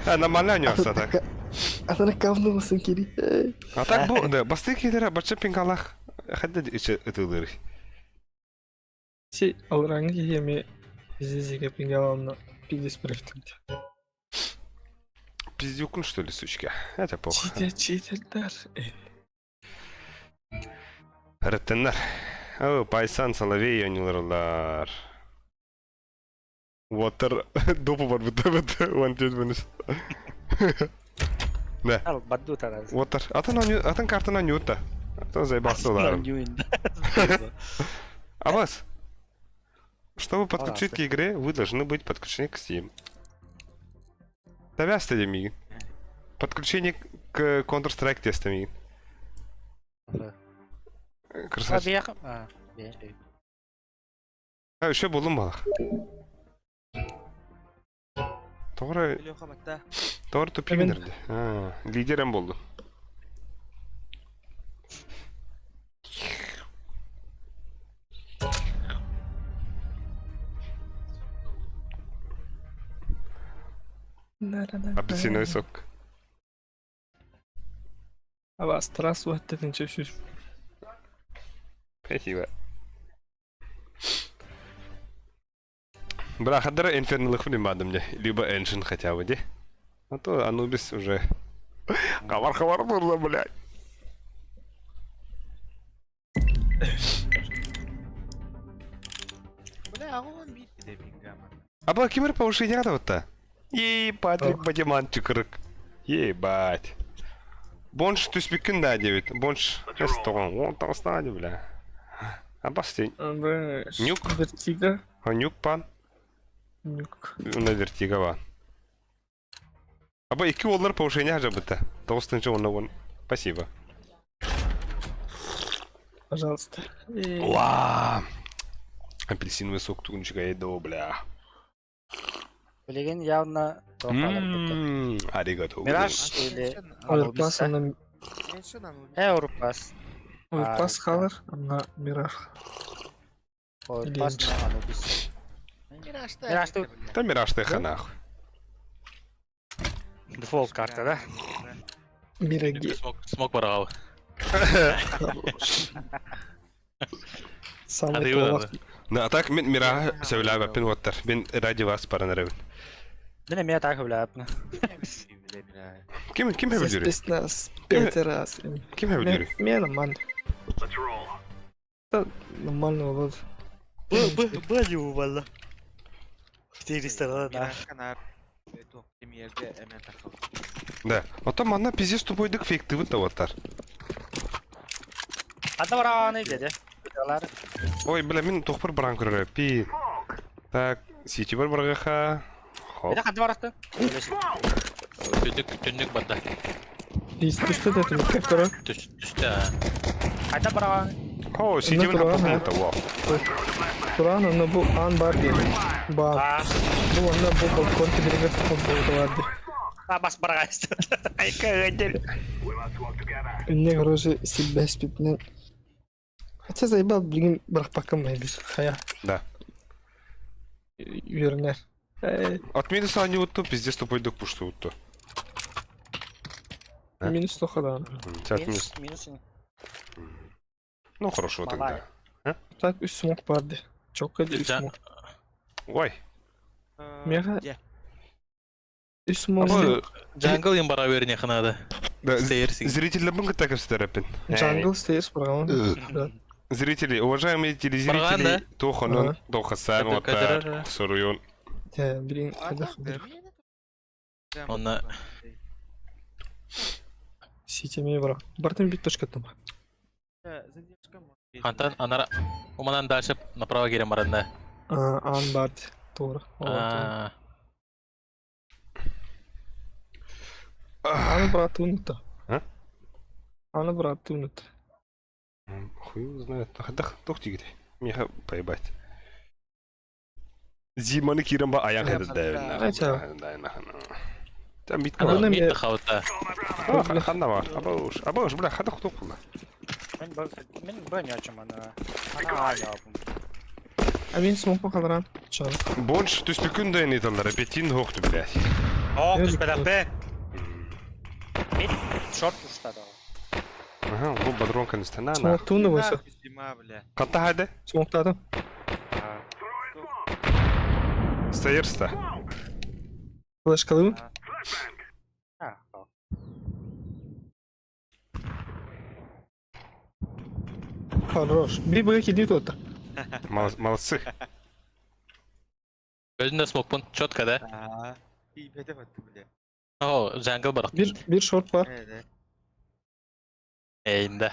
А, нормально нёсся так. Атана кавнылысың кири. А так бу, да, басты кейдера, бача пингалах. Хадда иче ытылыр. Си алраңы кихеме пиздезеге пингаламна пиздес префтинг. Пиздюкун, что ли, сучка? Это плохо. Читер, читердер. Реттеннер. О, Пайсан, Соловей, ониларлар. Water, допу бар бит бит, one minutes. Да. Ал, бадду тараз. Water. Атын атын картына нюта. Атын заебался А вас? Чтобы подключить к игре, вы должны быть подключены к Steam. Тавясты ми. Подключение к Counter-Strike тестами. Красавчик. А, еще булым балах. Doğru, Леха матта. doğru тупик Мен- nerede? Ha, liderem boldu. Апельсиновый сок. Абас, трас уаттетін чөшүш. Спасибо. Бра, хадара Infernal хули мне, либо Engine хотя бы, де? А то Анубис уже... Хабар хабар было, блядь. Бля, аҕа биир пингама. А была кимер повышение вот то Ей, Патрик Батиманчик рык. Ебать. Бонш түспеккін да дебит. Бонш эстогон. Он таустади, бля. А бастень. Нюк. Вертига. А нюк пан. Нюк. На вертига ба. Аба iki олар повышение ажабыта. Тоғызыншы оны он. Спасибо. Пожалуйста. Уа! Апельсиновый сок тугунчика еду, бля. Билеген явно Ммм, Аригато. Мираж или Оверпас, она... Европас. Оверпас халар, она Мираж. Оверпас на Анубис. Мираж тут Та Мираж ты ханах. дефолт карта, да? Мираги. Смок, смок бараҕал. Самый Ады толок. Да, а так мен Мираж сөйләп пин оттар. Мен ради вас паранарыбын. Мен эме так билеп. Ким ким хәбүдүрү? Спецназ. Пять раз. Ким хәбүдүрү? Мен нормально. Да, нормально вот. Б б б ювалла. 400 да. Да. Ото манна пиздец тупойдык фейктивы таваттар. Ата бараны деди. Ой, бля, мен тохпыр баран көрөр. Пи. Так, сити бар баргаха. Хоп. Это ханды баракты. Түннүк, түннүк барда. Түстэ да түмүккэ көрө. Түстэ. Хайда бараҕан? О, сидим на похмута, вау. Туран онно бу аан бар диэн. Баар. Бу онно бу балкон тибиригэр холбообута баар дии. А бас бараҕайста. Айка ыдыр. Инне короче силбэспитинэн Хотя заебал, билигин бырахпаккын байбыт. Хайа. Да. Үөрэнэр. От минуса они вот пиздец тупой пуштуут. Минус тоха Минус. Минус. Ну хорошо тогда. Так үс смок барды. Чокка үс смок. Ой. Меха. Үс смок. Jungle им бара беріне қынады. Да, зрители так кепстерепин. Jungle stairs барган. Зрители, уважаемые телезрители, тохонон, тохасан, вот суруйон. Блин, Онна. Ситеме бара. Бартын бит точка там. Антан анара уманан дальше направо керем баранда. Ан бард. Тора. Аны брат унута. Аны брат унута. Хуй знает. Тох тигри. Меха поебать. Зиманы кирен ба аяқ еді да. Там битка бар. Битка хаута. Ханна бар. Абауш. Абауш, бля, хада хутук кылла. Мен б мен б не очым ана. Ана ая. А мен смок қалдырам. Больше түспүкүн да неталар, бетин хоқту, блядь. Ох, түспәдә б. Бит шорт устады. Ага, бу бадронка не стана. Смок туны болса. Катта хайды? Смоктадым. Стейрста. Флешкалыбын? Хорош. Bir bırak gidiyor orada. Молодцы. Өзүндө смокпун, четко да. О, jungle барак. Bir short var. Эйинде.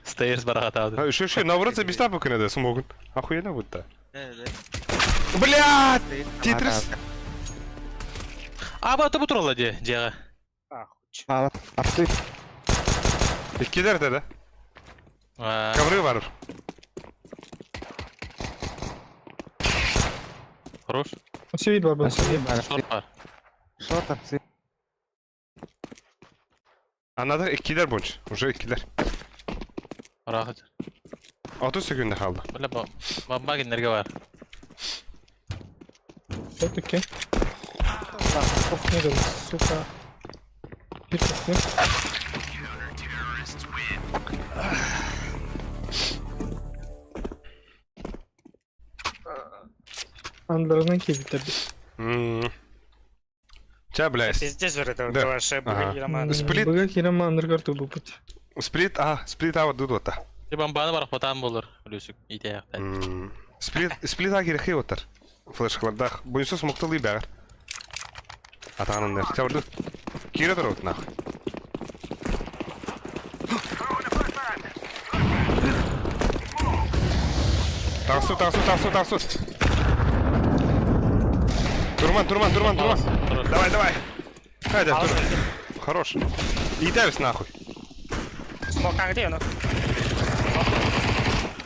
Stairs барак атабы. Еще, еще, наоборот, забеста пока надо, смогут. Охуенно будто. Блядь! Тетрис! Аба атып турала же, жега. Апсы. Иккилер да? Ковры бар. Хорош. Все вид бар был. Шорт бар. Шорт апсы. А надо иккилер больше. Уже иккилер. Рахат. 30 секунда қалды. Бля, бомба кендерге бар. Вот таки. Ох, не сука. Bir кухня. Андырынан кебиттерди. Ча, блядь. Пиздец, это вообще Сплит. Быга кирама андыргар тубу пут. Сплит, а, сплит а вот дудота. Ти бомбаны барак батан болор. Үлүсүк ите якта. Сплит, сплит а керек отыр. Флешкалардах. Буйсу смоктылы бәгір. Атағанындар. Ча, орду. Кире тұр от нахуй. Тағысу, тағысу, тағысу, тағысу. Турман, турман, турман, турман. Давай, давай. Хайда, тур. Хорош. Итәбез нахуй. Смокан где он?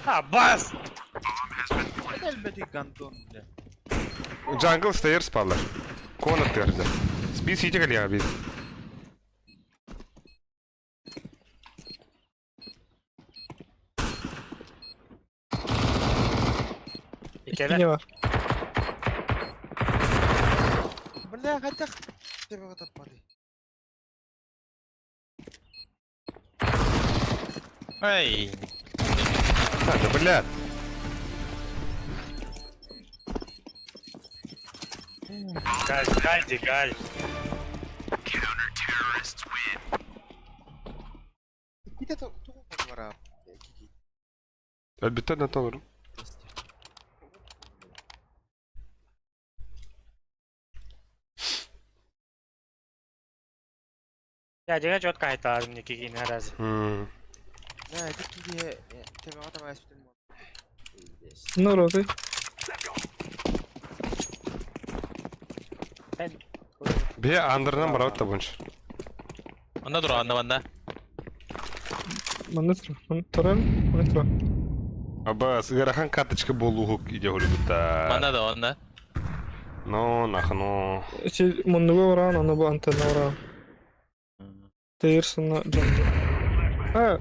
А, бас! Jungle stairs pallar. Конор терді. Спис ите калия biz. Икеле. Ne var? Бля, хотя тебе вот отпали. Эй. А, да блядь. Галь, гальди, галь. Где-то тут вара. Әлбетте на толыр. Я дега четко это мне кигин раз. Да, это киде тебе вот давай Ne oldu? Бе андырынан барабыт та бунш. Манна тура, манна, манна. Манна тур. Манна туран, манна тура. Аба, ыарахан карточка буолууһук иде холугута. Манна да, манна. Ну, нахну. Ити муннуга ураан, аны бу антенна ураан. Тыйыр сына дьонно. А,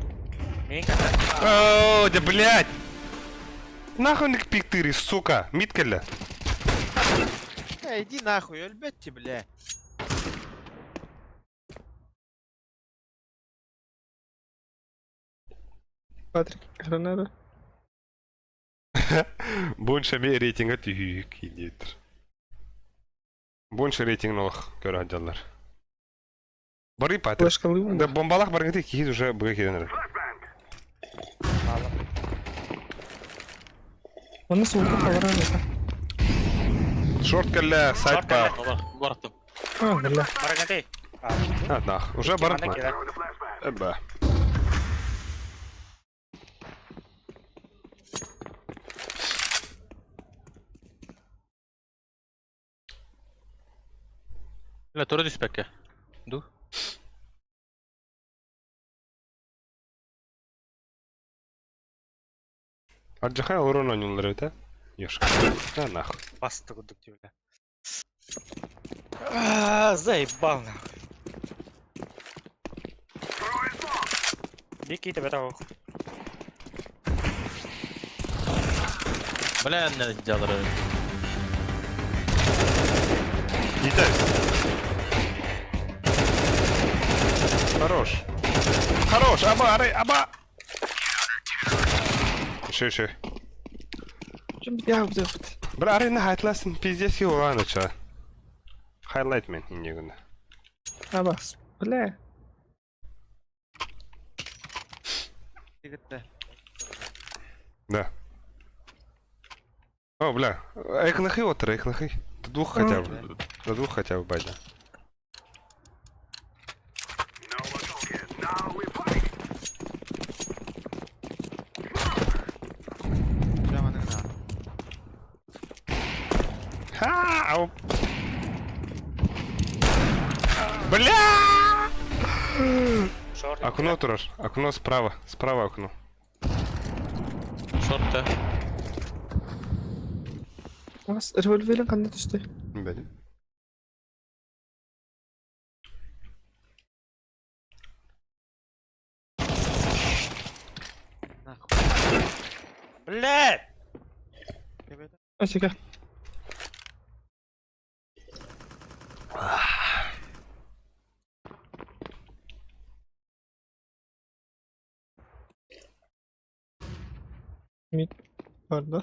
Мин ката. О, да блядь! Нахуй ник пиктыри, сука! Мид кэллэ. Э, иди нахуй, өлбөттү, бля. Патрик, граната. Больше ме рейтинга түһүүк диэтир. Больше рейтинг олох көрө сылдьаллар. Бары Патрик. Флешкалыыбын Да да. бомбалаах барыгыты киһи уже быга киирэн эрэр. Манна суолга халаран это. Шорт кэллэ, сайт Шорт кэллэ. баар. Олох, бартым. А, бля. Барыгыты. А, нах. Уже барыт Манна ма. киирэр. Эбэ. Бля, тура түспэккэ. Ду. Ардьахай олорон оонньууллар эбит ээ. Ёшка. Да нахуй. Басты курдук дии бля. А, заебал нахуй. Бики тебе того. Бля, не дьалары. Иитэ. Хорош. Хорош, аба, арай, аба! Ши, ши. Я бдепт. Бля, арай на хайтласын, пиздец его ча. Хайлайт мен, инне гына. Абас. Бля. Да. О, бля, айкнахы отыр, айкнахы. До двух хотя бы. До двух хотя бы, бадя. Ха! Ау. Бля! Шорт. Окно турар. Окно справа. Справа окно. Шорт Бас револьверин ханна түстэ? Бәле. Блядь! Асика. Мид бар да?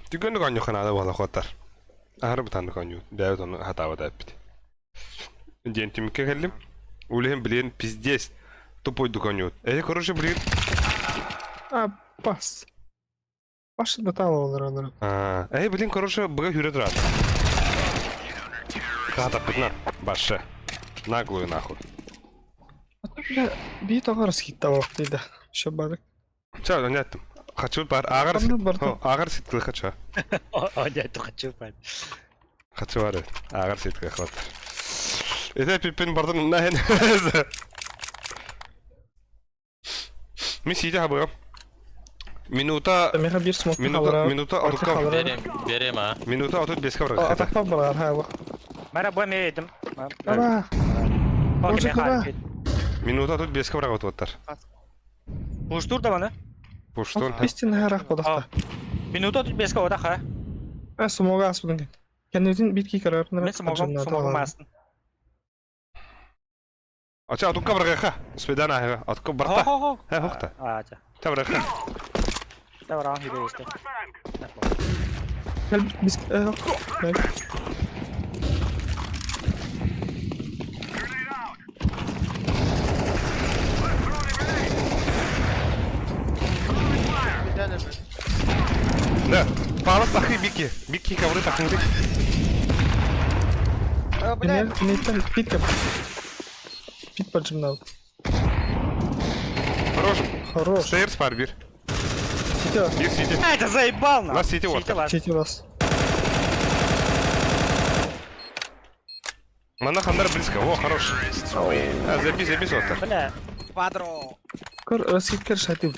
Түгөнүк оонньуохха наада буола куоттар. Аһары бытааннык оонньуу. Бэйэбит ону хатаабат эппит. Диэн түмүккэ кэллим. Улиһин билигин пиздец тупойдук оонньуут. Эһи короче билигин А, пас. Паша батал олар олар. Эһи билигин короче быга хүрэ турар. Хатаппытына башы. Наглую нахуй. Бля, бии тоҕо раскиттабах дейді. Еще бадык. Ча, оняттым. Хочу бар ағар Ханна бардым? ағар ситкілі хочу. О, дядь, хочу пать. Хочу бар ағар ситкілі хват. Это пиппин бардым нахен. Мен сидя хабыгам. Минута Меха бир смок минута минута отукка Берем, берем, а. минута отут беске барга. Атакта бар ха. Мара бу эми этим. Аба. Окей, Ожи Минута отут беске барга отуттар. Пуштур да маны. Пуштун. Бестен харах бодақта. Минута тут беске ота ха. А смога аспыдың. Кәнедин битки карар. Мен смогом смогом астын. Ача отукка барга ха. Успедан ага. Отукка барта. Хо хо. Ха хохта. А, ча. Та барга. Та баран хибе исте. Кел бис Да. Пара сахы бики. Бики ковры тахны. Бля, неттен питка. Пит поджимнал. Хорош. Хорош. Стейрс пар бир. Сити Бир сити. А, это заебал на. Лас сити вот. Сити вас. Манна ханнар близко. О, хорош. А, забей, забей золото. Бля, Квадро. Көр, раскидкер шатил.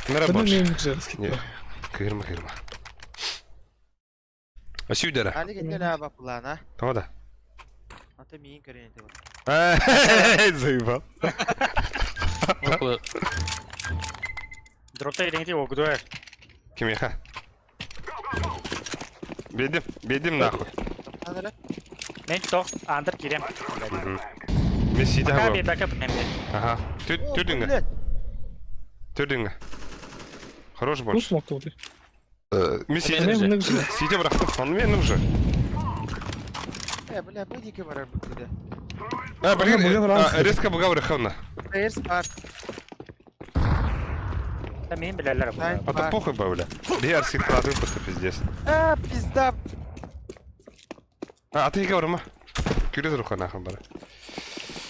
Мера Бұны больше. мен же раскидка. Кырма, кырма. А сюда. Али кетті бапылана. Того да. Ата миин көрен ете бар. Заебал. Около дропта ириңти огдуэр. Кимеха. Бедим, бедим нахуй. Тоқтан Мен тох андыр кирем. Мен сиде Пока хабар. би бэкап немде. Ага. Түрдіңі. Түрдіңі. Хорош Бу больше. смок болды. Мен сиде Мен мына же. сиде бырақтым. Оны мен уже. Э, бля, бу дике барар бу күдө. А, блин, Ана, бұға а, резко бұға бұраққанна. Эйрс бар. Та мен билелер бу. Ай. А то похуй ба, бля. Бер сиклады просто пиздец. А, пизда. А, а ты говори, Күле тұр нахуй бара.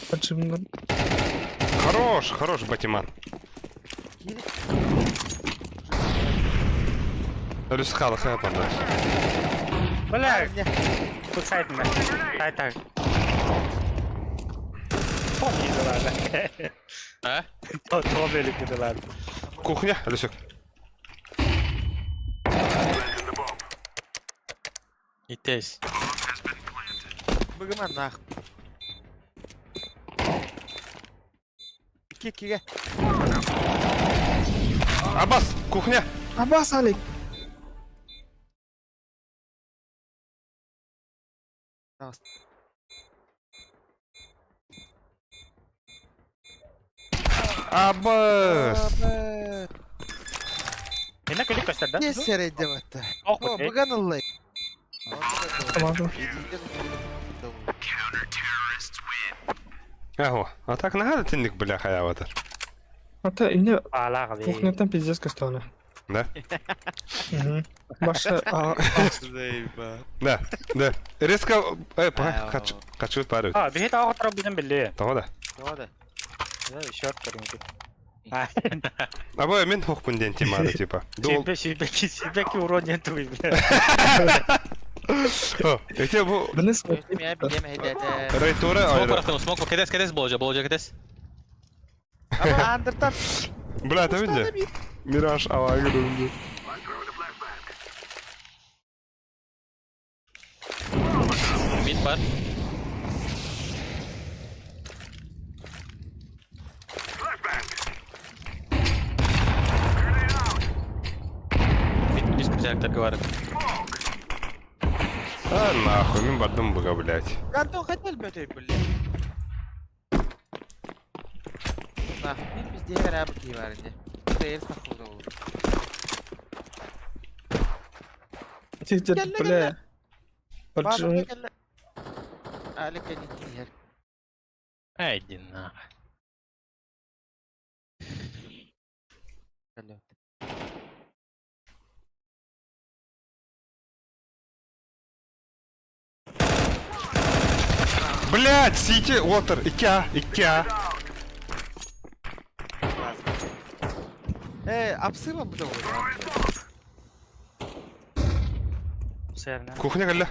Почему? Хорош, хорош, Батиман. Кири. Үліс қалы қап анда. Бля, тут сайт мен. Тай так. Топ кидалар. А? Топ топ кидалар. Кухня, Үлісік. Итес. Бүгүн нах. Ки киге. Абас, кухня. Абас Алик. Абас. Эне көлүк көстөр да? Не середе батта. Ох, О, бүгүн ыллай. Tamam. Аго, а так нагады тіндік бля хаяватыр. Ата инде Ала гы. кухнядан пиздец көстөне. Да? Башы Заеба. Да, да. Резко, э, качут пару. А, бихет ага тарап биден билли. Того да. Тода. Шорт көрүңү. Абы мен хохпун ден темада типа. Дол. Сүйбе сүйбе сүйбеки урон туй бля. О, эте бу Бұны смок. Мен билем хедете. Рейтура Смок айра. бырақтым, смок. Кедес, кедес болжа, болжа кедес. Ама андыртан. Бля, это видите? Мираж ава көрүндү. Мид бар. Мид үс прожектор бар. А нахуй, мен бардым буга, блядь. Антон хотел бы это, блин. Нах, мен пизде раб ки бар инде. Эйрс нахуй ол. Тиздер, бля. Почему? Алик не тиер. Ай, иди нахуй. Блядь, Сити, Уотер, 2А, 2А. Э, апсыма бу да. Серна. Кухня кэллэ.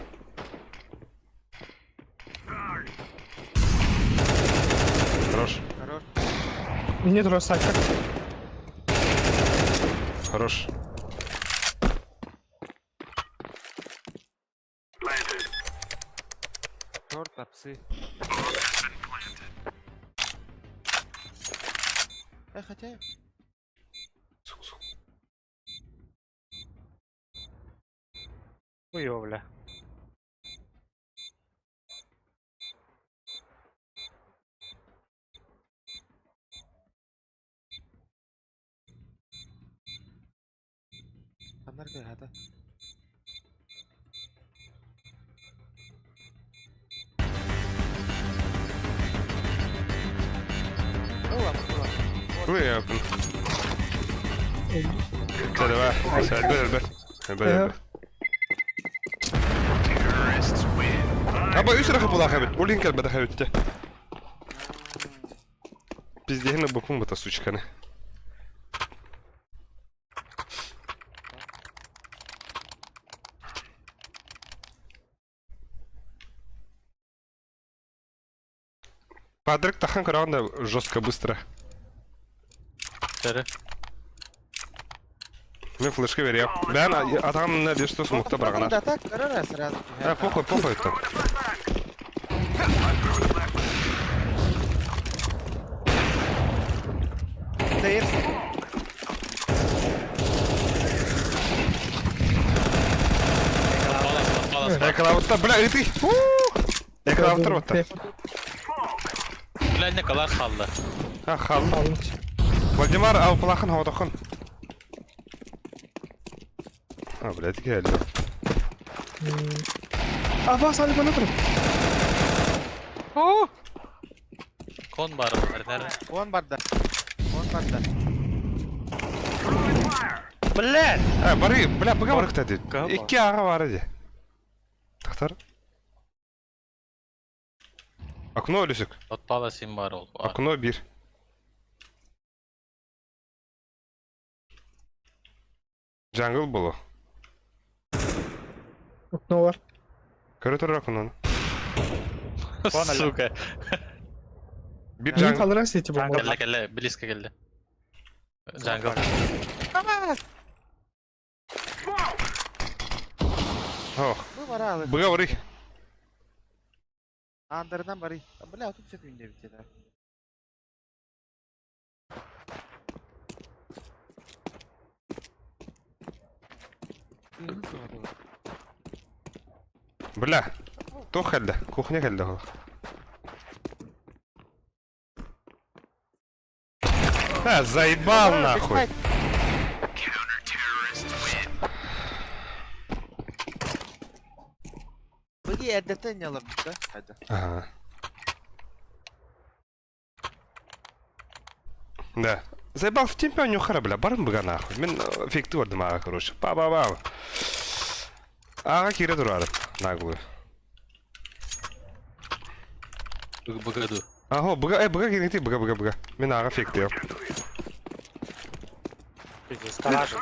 Хорош, Хорош. Мне тоже сака. хорош. Шорт, апсы. Э, хотя... Сука, сука. Хуё, бля. Анар хата. Ыла, ыла. Ой, я... Все, давай. Все, альбер, альбер. Альбер, альбер. Аба үс рахы була хабит. Улин кел бада хабит. Пиздехне букун бата сучканы. Патрик тахан көрөҕүн да жестко быстро. Сөрү. Мен флешка берем. Бән атам на лишь смокта баргана. Да так, көрөр сразу. А, похуй, похуй это. Стейрс. Палас, палас, палас. Эклаутта, бля, и ты. Эклаутта вот. Бля, не калаш халла. А, хал. Вальдемар, ал плахан ходахан. А, блядь, келді. А, бас, али бана тұр. Кон бар, бар. Он барда. Он барда. Блядь! А, бары, бля, быга бар кстати. Кого? Икки аға бар иди. Тақтар. Окно үлісік. От палас им бар ол. Окно бір. Джангл болу. Окно бар. Көрі тұр окноны. Сука. Bir Не джангл. қалдырасыз эти бомбалар? Келді, келді, близко келді. Джангл. Ох, Бу баралы. быга барый. Андырынан бары. Бля, тут все күнде бітеді. Бля. Тоқ келді. Кухня келді. ол. А, заебал нахуй. Быги әдеттен не алып да? Хайда. Ага. Да. Заебал в темпе нюхара, бля, барым быга нахуй. Мен фикты ордым ага, короче. Па-ба-ба. Ага, кире турары. Наглую. Быгаду. Аго, быга, быга киргити, быга, быга, быга. Мен ага фикты. Пиздец, калаш был.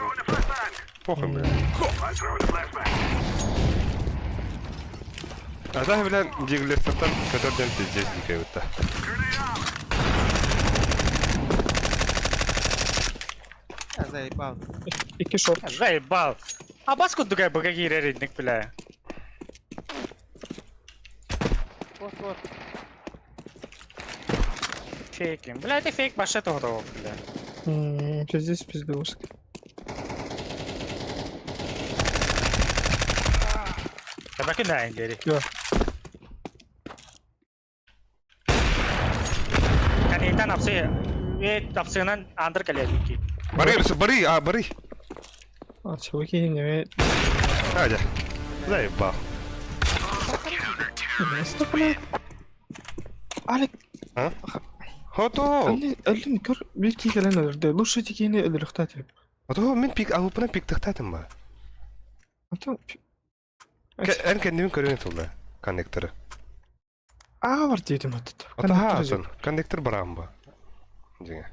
Похуй, бля. А так, бля, диглерсертан, который пиздец дикая вот Я заебал. Екі шорт. Заебал. А баску другая быга киреринник, бля. Вот, вот. Фейки. Бля, это фейк баше того, бля. Пиздец, пиздец. Табаки на индери. Я. Канитан апсы. Э, апсынан андыр калядики. Бары, бары, а, бары. А, чуваки, не Адя. Заебал. Что, блядь? Алик, А? Хото. Өлін көр, bir кигелен өлірді. Лучше текені өліріқта деп. Ото мен пик, алупына пик тықтатым ба. Ата, Ән кәндімін көрген тулда. Коннекторы. аға бар дедім аты. Ото ха, атын. Коннектор барам ба. Деңе.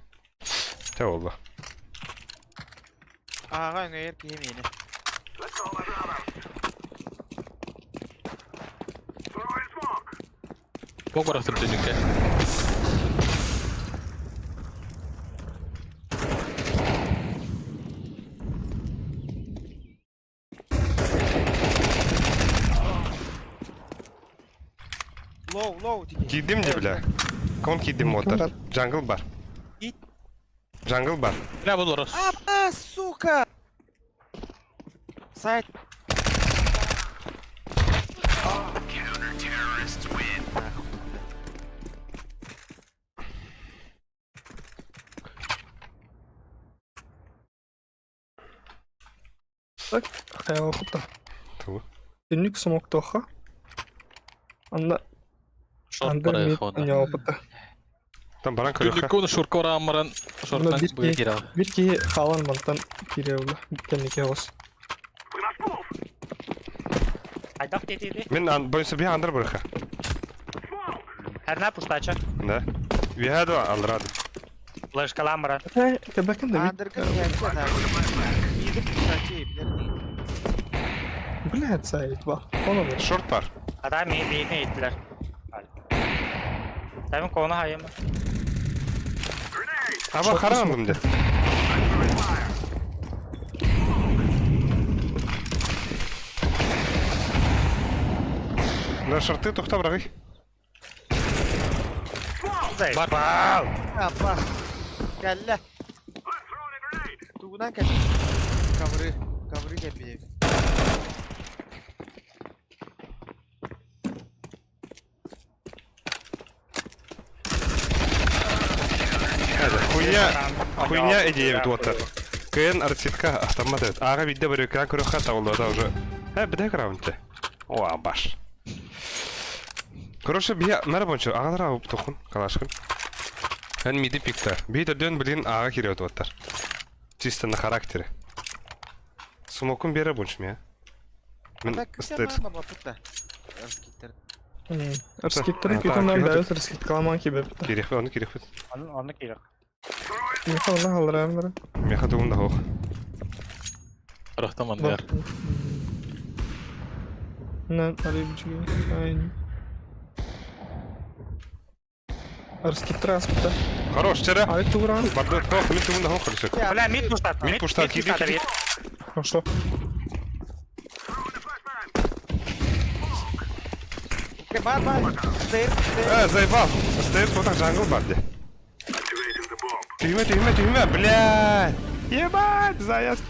Тә олла. Ага, ңер киемейні. Бок бар түрдүнүккө. Лоу, лоу деген. Кидим де, бля. Кон кидим мотор. Джангл бар. Ит. Джангл бар. Бля, бул орос. А, сука! Сайт. Так, хайа оқыпта. Ту. Түннік смок тоха. Анда Шорт андыр бар мид хода. не опыта. Там баран көріха. Түнүккө шурка орамыран шорттан бир быга кире. Bir ki халан мантан кире олы. Кеннеке ос. Айдақ деді. Мен бойынша би андыр барыха. Әрна пустача. Да. Виаду алрады. Флешка ламра. Тебекен да Андыргы киемсе да. Идip кстати, билер Блядь, сайт ба. Оны бір. Шорт бар. Ата ми ми не иттилер. Тайм кона хайым. Аба харан дым де. На шорты тухта брагы. Бар. Апа. Кэллэ. Тугунан кэллэ. Ковры. Ковры кэлбит. Хуйня, хуйня идея бит уоттар. Кыйын арцитка автомат эбит. Ага бидде бір экран көрөххө табылды уже. Э, биде раундте. О, баш. Короче, бия нара бончу, агалара алып тухун, калашкын. Эн миди пикта. Би дөн блин ага кириот уоттар. Чисто на характере. Смокун бере бончу мия. Мен Так, стейт. күтә мама бапыт да. Раскиттер. Раскиттер Так, күтүнөн так. бәрүс раскиткаламан кибепти. Кирих, оны кирих. Оны керек. Меха онна халырам Меха тугун да хох. Рахтаман дияр. На арибчиги. Айн. Раскиттер аспыта. Хорош, вчера. Ай тугран. Барды, хох, мен тугун да хох, короче. Бля, мид пуштат. Мид пуштат, Мид киди, пуштат, киди. Хорошо. Бар, бар. Стейр, стейр. Э, заебал. Стоит вот так джангл барди. Тюрьма, тюрьма, тюрьма, блядь. Ебать, заезд.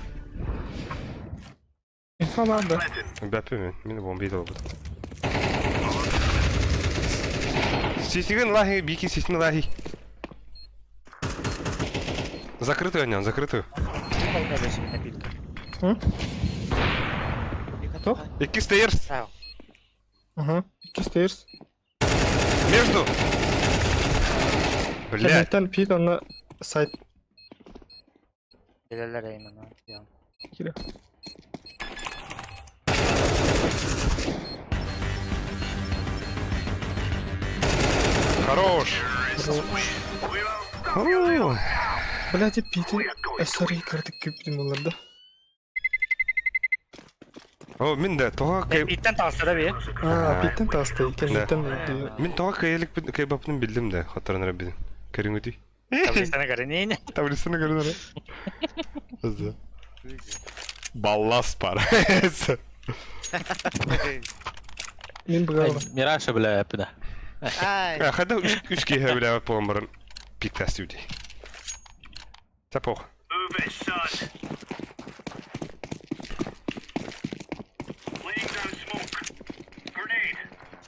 Инфа бар да. Бәпе мен, мені бомба еді бұл. Сесеген лахи, бики сесін лахи. Закрытую, Анян, закрытую. Кто? Икки стейрс. Ага. Икки стейрс. Между. Блядь. Кабинеттен пит онна сайт Билелер эймена. кире. Хорош. Фу. Блядь, пити. Сори, картик күптүм болар да. О, мен де тоға кай... Иттен тағысы да би. А, питтен тасты. Да. Кабинеттен Мен тоға кайлік кайбапны білдім де, хатырын раббидин. Көріңі дүй. Таблицаны көрінейін. Таблицаны көріңі. Баллас бар. Мен бұға Мираша, бля, әпіді. Ай. Хада үш кейхе біле болған бұрын пик тест үйде. Тапох.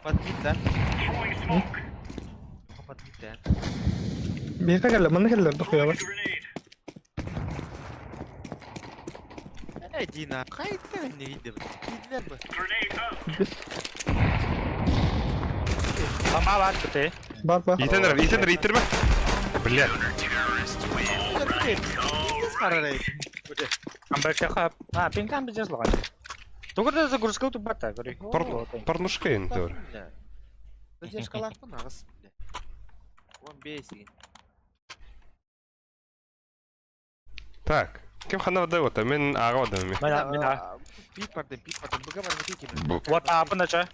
Подбит, да? Подбит, да. Бейка келле, мында келле дохуя бар. Эй, Дина, қайда не видно? Кидлер бы. Бама бар күте. Бар бар. Итенер, итенер, итерме? Блядь. Амберке хап. А, пинкан біз жазылған. Тугурда загрузка утуп бата, көрі. Порнушка енді doğru. Задержкаларпын ағыс. 15 деген. Так. Ким хана вода ота? Мен аға вода мен. Мына, мына. Пит бардым, пит бардым. Бұға бардым, пит Вот апына ча.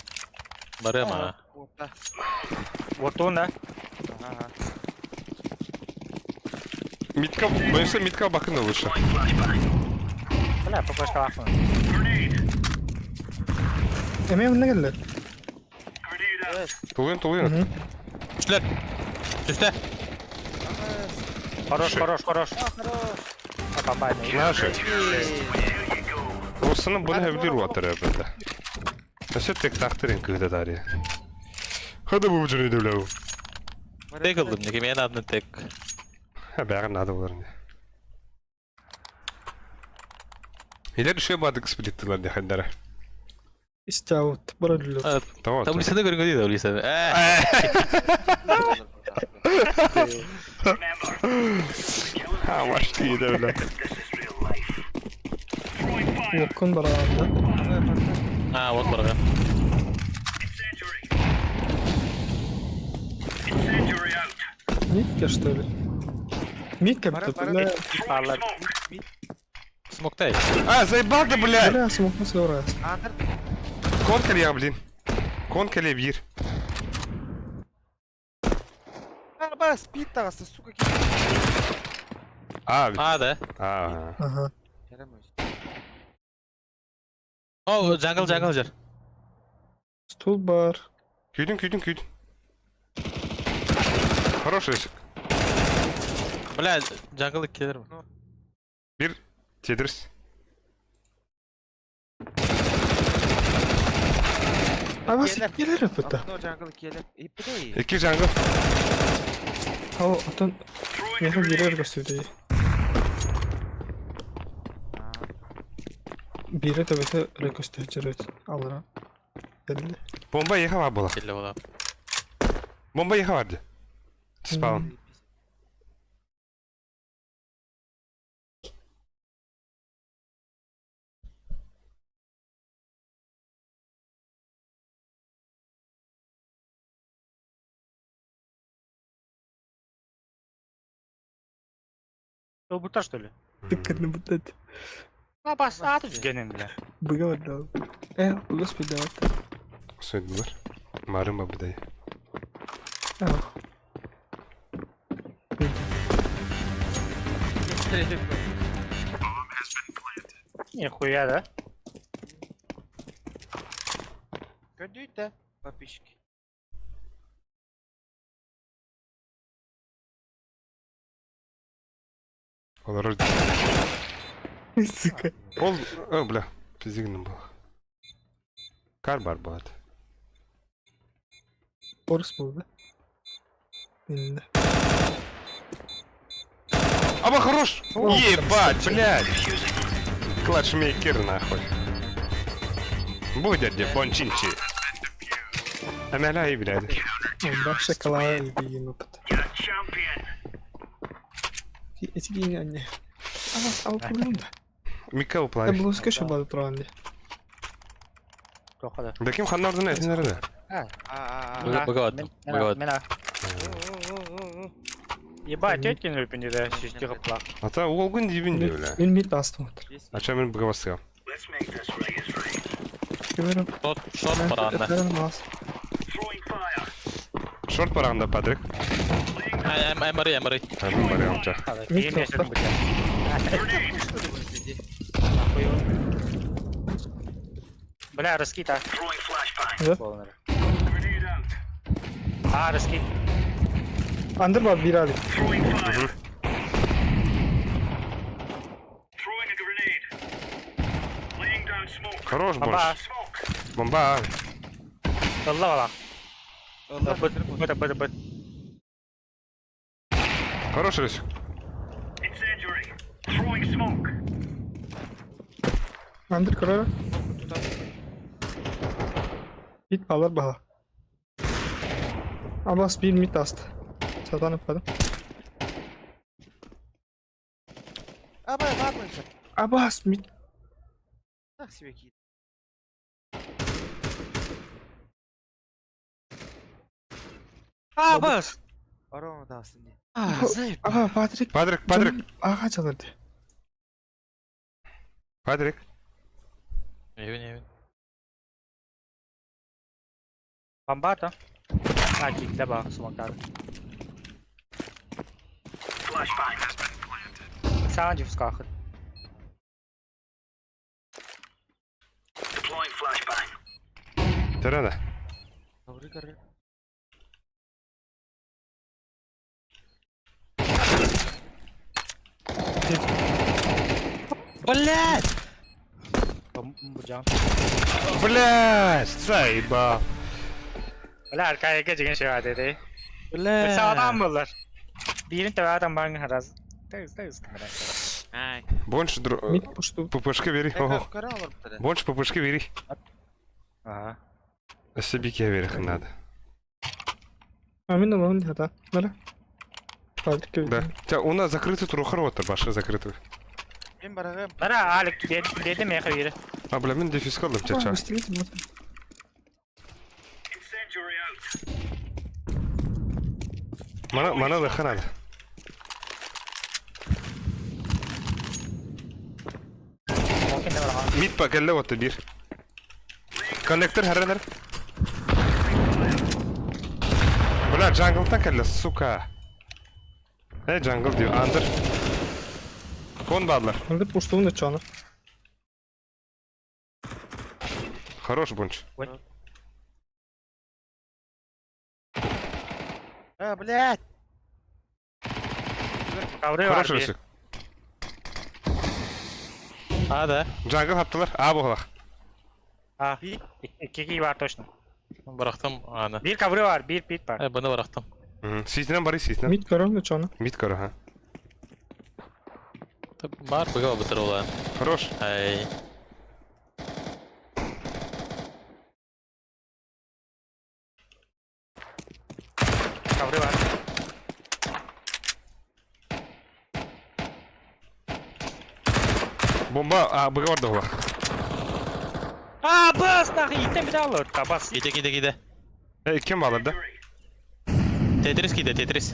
Барыма. Отта. Вот он, Ага. Митка, боюсь, митка бакына лучше. Бля, попашка лахман. Эме мында келле. Тулуйын, тулуйын. Түшлер. Түсті. Хорош, хорош, хорош. Хорош. Бомба. Наши. Осыны бұны әбдір уатыр әбді. Өсі тек тақтырын күйді дария. Хада бұл жүре дөйлеу. Тек алдым, неге мен адны тек. Бәрі нады олар не. Илер үше бадық сплиттілер де хандары. Истяут. Бара дүллөр. Tamam. Таблицада көрінгі дейді, таблицада. Ә, Ha, başlı iyi de öyle. Оккун бара анда. а, вот барға. Митка, что ли? Митка Бара, бит, бара. бля. Алла. Смоктай. А, заебал да, блядь! Бля, смокну сора. Андер. Конкале, блин. Конкале бир. Аба, спид таҕыста, сука, киһи. А, бит. А, да. А. Ага. О, jungle, jungle жер. Стул бар. Күйдің, күйдің, күйдің. Хороший есік. Бля, jungle келер. Бір Тедрис. Аба сиккелер өпөтө. Окно jungle келер. Иппидей. Икки jungle. Ал отон меха бирер көстүдей. Бире төбөтө өрө көстө жүрөт алара. Келди. Бомба еха бар була. Келе бола. Бомба еха барды. Спаун. Бута что ли? Тыкканы бутат. А, бас, а тут генен, бля. Быга да. Э, господи, давай. Сөйділер. Марым бабыдай. А. Нихуя, да? Көдүйт подписчики. Олар Сука. Ол, о, бля, пиздигнем был. Кар бар болады. Орыс болды. Енді. Аба, хорош! О, Ебать, блядь! Клатчмейкер, нахуй. Будет где бончинчи. Амяля и, блядь. Онда шоколад деген опыт. Эти гениальные. А, ал да. Мика Я уплай. блузка еще бады турган ди. Тоқада. Да ким ханнардын этин эрде? А, а, а. Быга- быгаваттым, быгаваттым. Мена. Ебать, тетки не люпин да, систига плак. Ата уолгун дибин ди, бля. Мен мид астым отыр. Ача мен быга басыгам. Көбөрөм. Шот, шот барағында. Шорт барағында Патрик. Ай, ай, Мари, Мен барағым ча. Мид тоқтар. Бля, раскид, а. Да? А, раскид. Андыр бар бир али. Хорош Бомба. больше. Бомба. Алла вала. Быт, быт, быт, быт. Хорош риск. Андыр көрөр. Бит алар бала. Абас бир мид асты. Сатан өппадым. Аба, бар Абас мид. Так себе киит. А, бас. Орон дасын ди. А, заеб. Аба Патрик. Патрик, Патрик, Ага чалырды. Патрик. Евин, евин. Бомба то. А, кик, да ба, смоктар. Саунд в скахат. Терена. Добрый коры. Блядь! Бумбужан. Блядь, заебал. Бля, аркайга деген şey dedi. Бля. Sağdan bulur. Birini töverden bana haraz. Tez tez. Ай. Больше дру... Мид пушту. ППшка бери. Ого. Көрө алар бутары. Больше ППшка бери. Ага. Себике бери надо. А мен алам ди Нара. Патрик. Да. Тя, у нас закрытый трухар вот, баша закрытый. Мен барагым. Nara Alik dedi mi yakı А, бля, мен дефис калдым, чача. Мана, мана лыха надо. Мид па келле вот бир. Коннектор хәрәнер. Бля, джанглтан келле, сука. Э, jungle diyor. Under. Кон бааллар. Анда пуштуун өчөөнө. Хорош бунч. А, блядь! Ковры Хорош var bir. Русик. А да. Jungle хаптылар. А буолах. А. İki iki var точно. Bıraktım anı. Bir ковры var, bir pit var. E bunu bıraktım. Сиитинэн барый сиитинэн. Мид көрөн өчөөнө. Мид көрө, ха. Бар быга бытыр olan. Хорош. Ай. Ковры var. Бомба а быга бар да А, бас нахуй, итен bir daha alır. Bas. Gide gide gide. Э, ким баалар да? Tetris gide Tetris.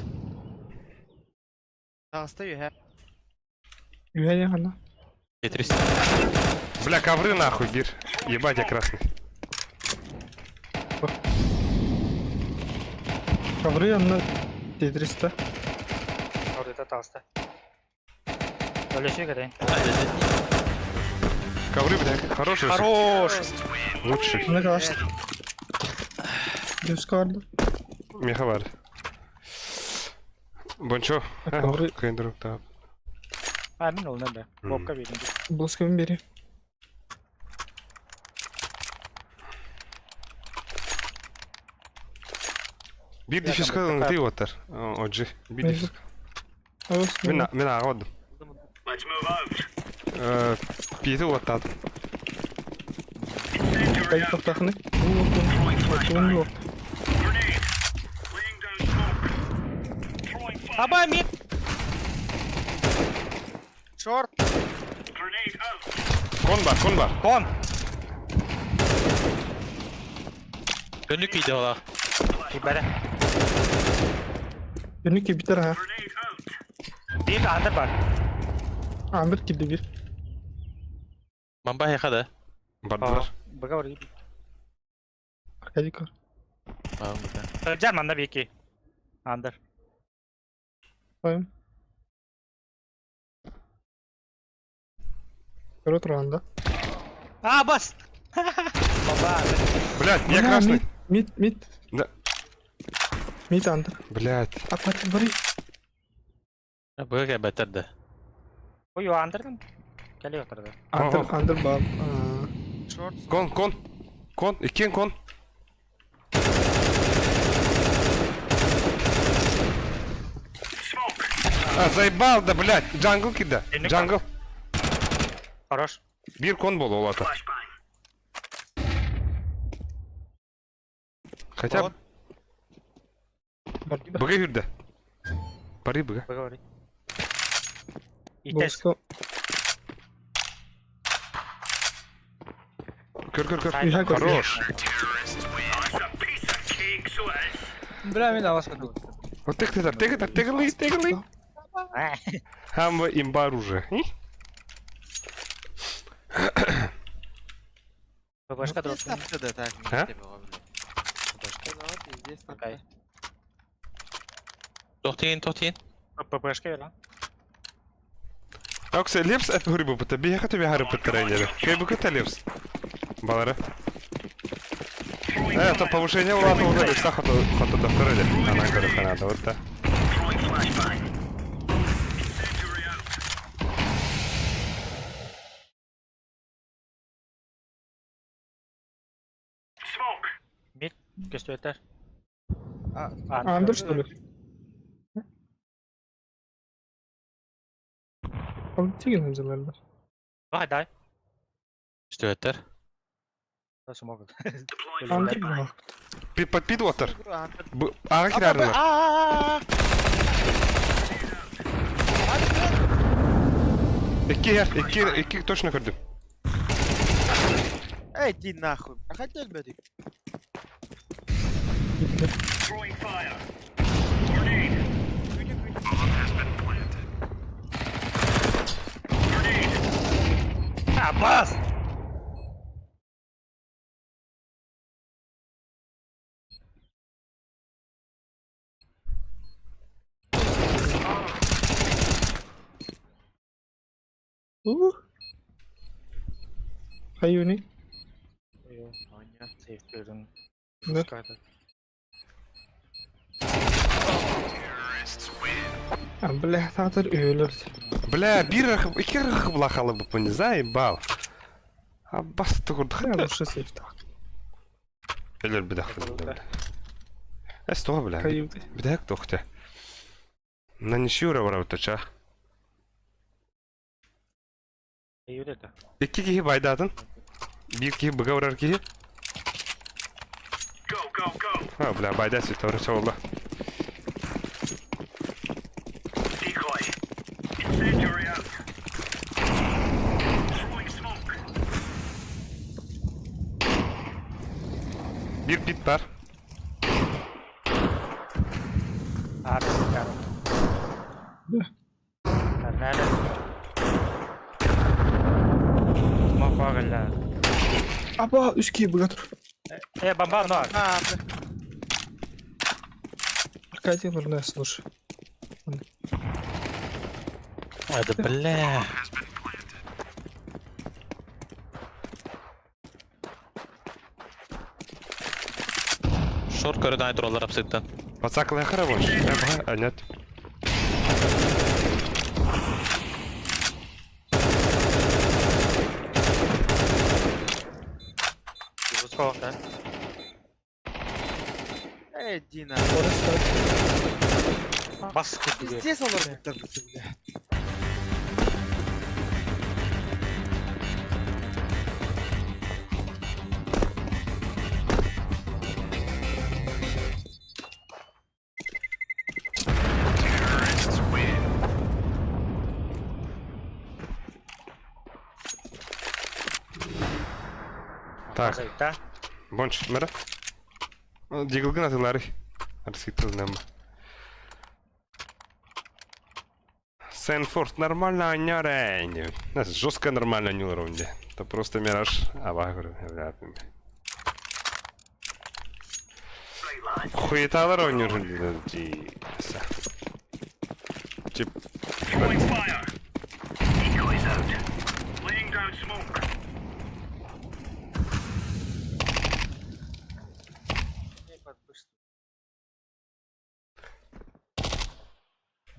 Таҕыста үһэ. Үһэ хана. Tetris. Бля, ковры нахуй, бир. Ебать, я красный. Ковры анна Тетристе. Orada таҕыста. Өлөсү кэдэн. Ковры, бля, хороший. Хорош. Лучший. Аны калашты. Дюска барды. Меха бар. Бончо. Ковры. Кендрук, да. А, мин ол нөндө. Бобка бердим. Блускабын бери. Бир дефиска ты оттар. Оджи. Бир Мин- дефиска. Ос. Мин мин ағадым. Э, пити оттадым. Кай токтахны. Бу вот. Аба мид. Шорт! Кон бар, кон бар. Кон. Önlük giydi ola. Кибәрә. Önü битер ha. Bir under var. Амир килди бир. Мамба хеха да. Бардылар. Быга бар. Аркадий көр. Жар манда bir iki. Under. Қоям. Көрө турганда. А, бас. Баба. Блядь, я красный. Мид, мид. Да. Мид андыр. Блядь. Апат бari. Быга кәбәтер да. Ой, under'dan. Кәле отырды. Андыр, Ого. андыр бар. Шорт. Кон, кон. Кон, иккен кон. А, заебал да, блядь. Джангл кида. Энек Джангл. Хорош. Бир кон бол ол ата. Хотя Вот. Бар. быга хүрді. Бары быга. Быга бар. Итес. Блуска. Көр, көр, көр. Үһэ көр. Хорош. Бля, мин алас кылды. Вот тек тек тек тек тек тек Хамва имба оружие. Башка дроп. Пиздец да, так, А? не было, блядь. Башка, ну, пиздец, Окей. Тохтейін, тохтейін. ППшка бер lan. Оксе лепс от грибу бата бия тебе гары подтренеры. Кай бы ката лепс. Балары. Э, то повышение улата уже лепса хото хото до второй. Она говорит, надо вот так. Мид көстөтөр. А, Андыр что ли? Ал тиген хемзелердер. Вай, дай. Үстөттер. Смог. Андыр бар. Пи под отыр. Андыр. Ага кирарына. А, Икки ер, икки икки точно көрдүм. Эй, иди нахуй. Проходи, блядь. А, бас. Ух. Хайыыный? Сейфтерин. Да. А, бля, таатар өлөр. Бля, биир икки рахы бу не заебал. А басты курдук. Я лучше сейф так. Өлөр бідах бля. Эс тоҕо бля. Хайыыный. Бідах тохте. На ничью барабыта ча. Юрета. Икки киһи байдаатын. Биир киһи быга барар киһи. А, бля, байда сүтэ чолла. Биир пит бар. А, Да. Нормально. Смок Аба, үс киһи быга тур. Э, бомба, но. А, Аркадий Лурная, слушай. Это бля. Шорт көрүн айдыроллар апсыттан. Пацаклая хорош. А, нет. Сколько, да? Эй, Дина. Бас купили. Пиздец олар буттар бля. Так, Да? бонч, мэра. Диглгын атылары. Арситыл нам. Сенфорд нормально анярень. Жестко нормально не уровне. Это просто мираж. А багры. Хуеталар ойнер. Тип.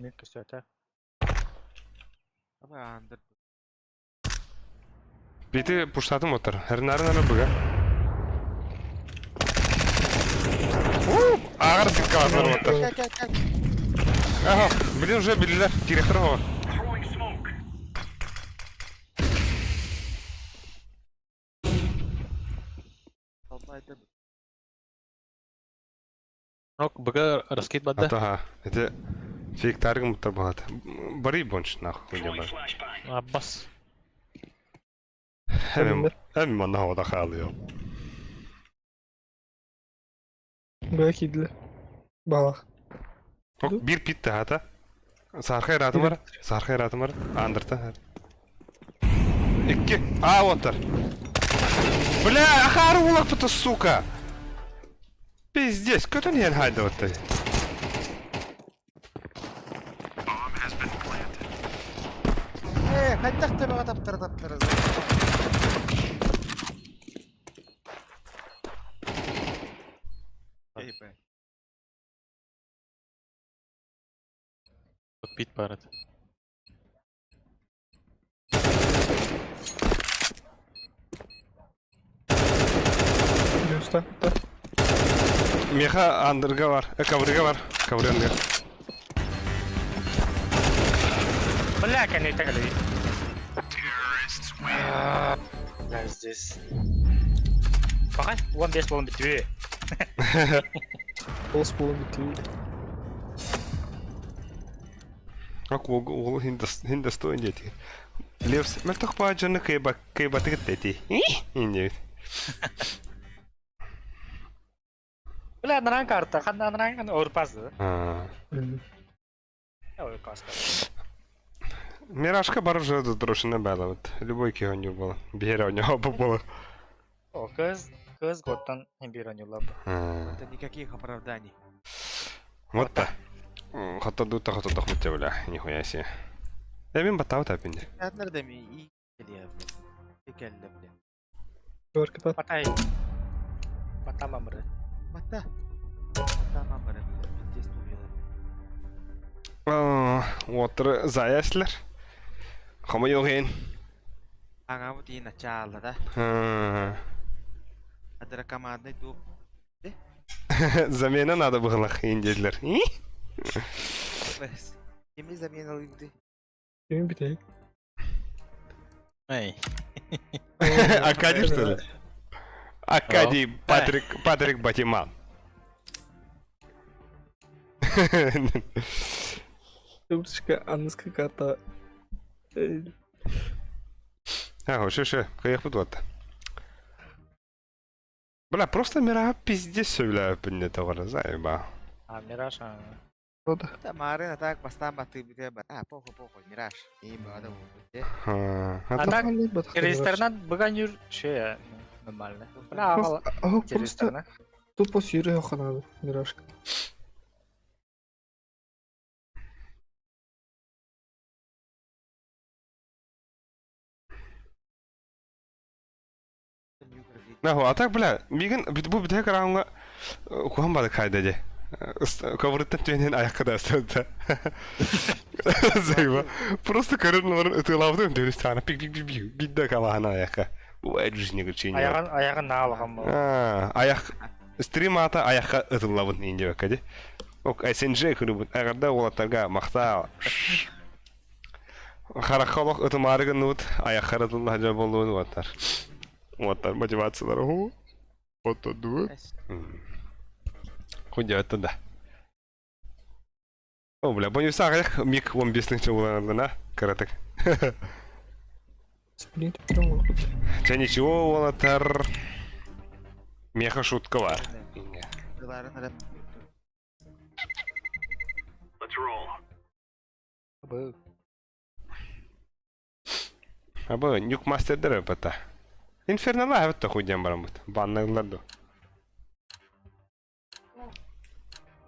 Митка все это. Давай, Андер. Бити пуштатым отыр. Хернарын аны бұға. Ағыр сиккаласылар отыр. Кел, кел, кел. Ага, блин, уже билдилер. Директор го. Албайды. Нок бг раскид бадда. Ага, это фейк таргым муттар болады. Бары бонч нахуй не бар. Аббас. Эми эми манна ода халıyor. Быга киирдилэр. Балах. Ок, бир питте хата. Сархай раты бар. Сархай раты бар. Андырта. Икки. А, отыр. Бля, ахары улак бұты, сука. Пиздец, көтін ел хайды отты. Э, хайдах төбөҕө таптара таптара. Эй, бэ. Пит барат. Плюс так, да. Меха андырга бар. Э, коврыга бар. Ковры Бля, конечно, так Бля, здесь. Пока, он без полон битвы. Пол с полом битвы. Ак ол хиндостоин дети. Левс, мертох баджаны кыйба кыйба тыгыт дети. Инде. Бля, наран карта, хан наран оверпас да. А. Оверпас. Миражка бар уже дрошина бала вот. Любой кихоню было. Бера у него было. О, кыз, кыз готтан бир ойнуулар. А. Это никаких оправданий. Вот та. Хата дута хата тохмут бля, нихуя себе. Э, мин баттаабыт аппин. Nerede mi? İyi geliyor bile. Geldi bile. Көркөтө. Батай. Батама мыры. Hatta. Tamam bana bile. Bir test uyuyalım. Уоттары заяслар. Хомойоген. Аңа бу дейін ачаалла да. Адыра командный дух. Замена надо было индидлер. Kimi замена алды? Кими битей? Эй. Акади, что ли? Акадий Патрик, Патрик Батиман. Трубочка анныска карта. А, шо, шо, кайық бұд Бля, просто мира пиздец все, бля, не того, заеба. А, Мираж. а. Та Марина так бастан баты бите ба. А, похуй, похуй, Мираж. И бада бу. А так, Ресторан бүгін юр че нормально. Бля, ағала. Просто Ресторан. тупо сүйрі ханады, Мирашка. Наху, а так, бля, мигін бу бітек раундға кухан бады кайда де. Коврыттан түйенен аяққа да астырды. Заеба. Просто көрін ытылавдым дөріс тағына пик пик пик пик бидді калағына аяққа. Бу әд жизни гүчейін. Аяғын, аяғын алған бұл. Аяқ стрим ата аяққа ытылавын инде бәкәде. Ок, SNJ күрүбүт. Агарда олаттарга мактаа. Харахалох ытымарыгын нут, аяққа ытылла жа болуун оттар. Оттар мотивациялар. О, Ото дуэ. Хуйня это да. О, бля, боюсь, аяқ миг 15 жылы каратык. Сплит прям Ча ничего, олаттар. Меха шутка бар. Абы нюк мастердер бата. Инфернала хабыт хуйден барамыт. Баннагылар ду.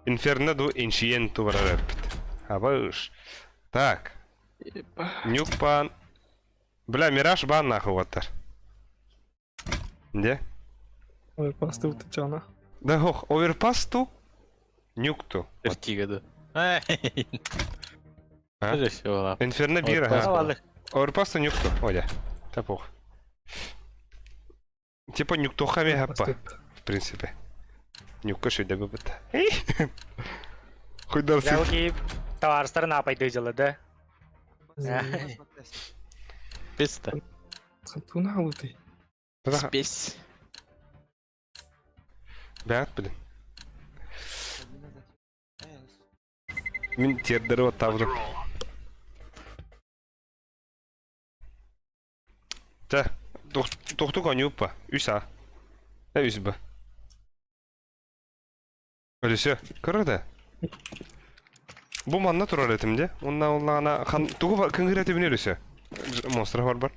Инферно ду иншиенту барар бит. Абы уж. Так. Нюк бан. Бля, Мираж бан нахуй оттар. Де? Ой, пасты утачана. Да хох, оверпас ту? Нюк ту. Вертиго, да. Эй. А? Же все, ладно. Инферно бира, Оверпас. ха. Алалы. Оверпас ту нюк ту. Оля. Та пох. Типа нюк тохами хаппа. В принципе. Нюкка шүйде бөбіт. Хуйдарсы. Жалки товарыстарын апайды жылы, да? Писта. Туна алыты. Спесь. Бәт білін. Мин тердері оттавдым. Та, тоқту конюппа. Үс а. Ә, үс б. Өлесі, көрді? Бу манна турар этим де. Онна оллағына хан тугу бар кыңгыр этибин өлесі. Монстр бар бар.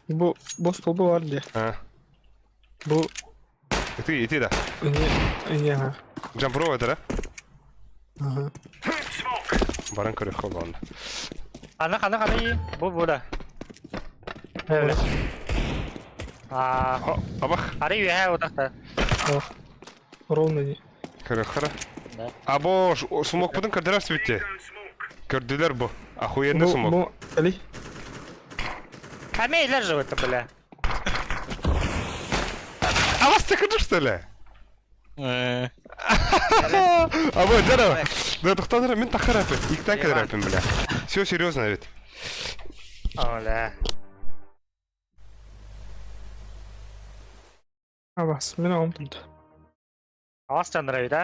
Бу бос толбу бар де. А, Бу ити ити да. не не ха. Джампро это да? Ага. Баран көрөх холлонда. Ана қана қана и. Бұл бұл да. А, Абах, ары үйе отақта. Ровно не. көрөх хара. Да. Або, смок будын көрділер сүтте. Көрділер бу. Охуенный Бу смок. бу али. Камейлер же это, бля. А вас ты көрдү, что ли? Э, Або, здорово. Да, тоқтаңдар, мен тақыр әпін. Иктен кедер әпін, бля. Все серьезно ведь. Оля. Абас, мен ағым тұрды. Ағас жандыра да?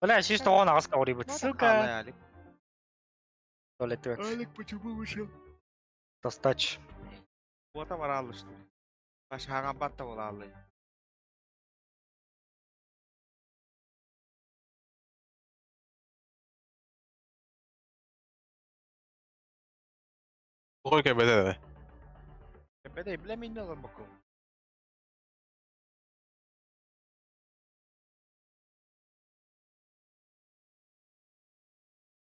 Бля, чисто он ағасқа орай бұд. Сука. Туалет өт. Алик, почему вышел? Достач. Бота бар алды что ли? Баш хаган батта бола алды. Ой, как бы это. Беде биле мен алам баку.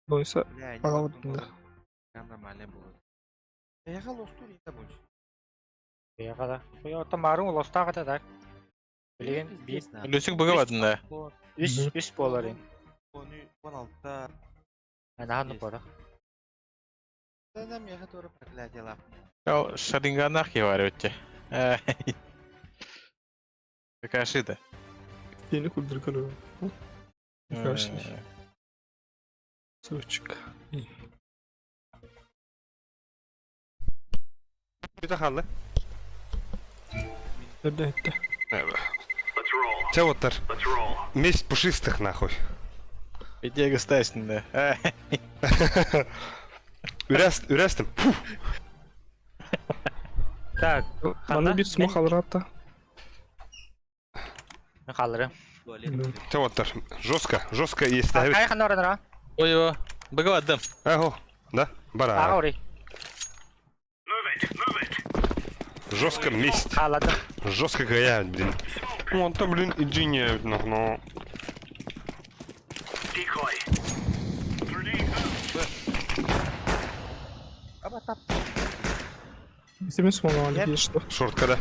Бойса Бля, не аҕалбытын да. Там нормально было. Поехал лостур, не больше. Бэйэҕэ да. Оттон маарыҥ улуустаах этэ так. Билигин биир Лүсүк быга бадын да. үс үс буолар ин. 16. Анаан буолар. Да, меха тоже проклятие лап. Ол шаринганах кевар өтте. Какашида. Yeni kurduruk arıyorum. Karşı. Сучка. Бүтэ хаалла. Эрдэ эттэ. Чэ оттар. Месть пушистых нахуй. Иде гостайсың да. Үрәст, үрәстим. Фу. Так, Манна биир смох алраатта. мен хаалларым. Чэ оттар. Жестко, жестко есть. Кай ханна орынара? Ой, о, быга бадым. Ахо. Да, Ага бара. ори. Жестко месть. Хаалладым. Жестко гая, блин. Вон там, блин, инженер, нахно. Аба тап. Семен смолаан диир что. Шортка, да.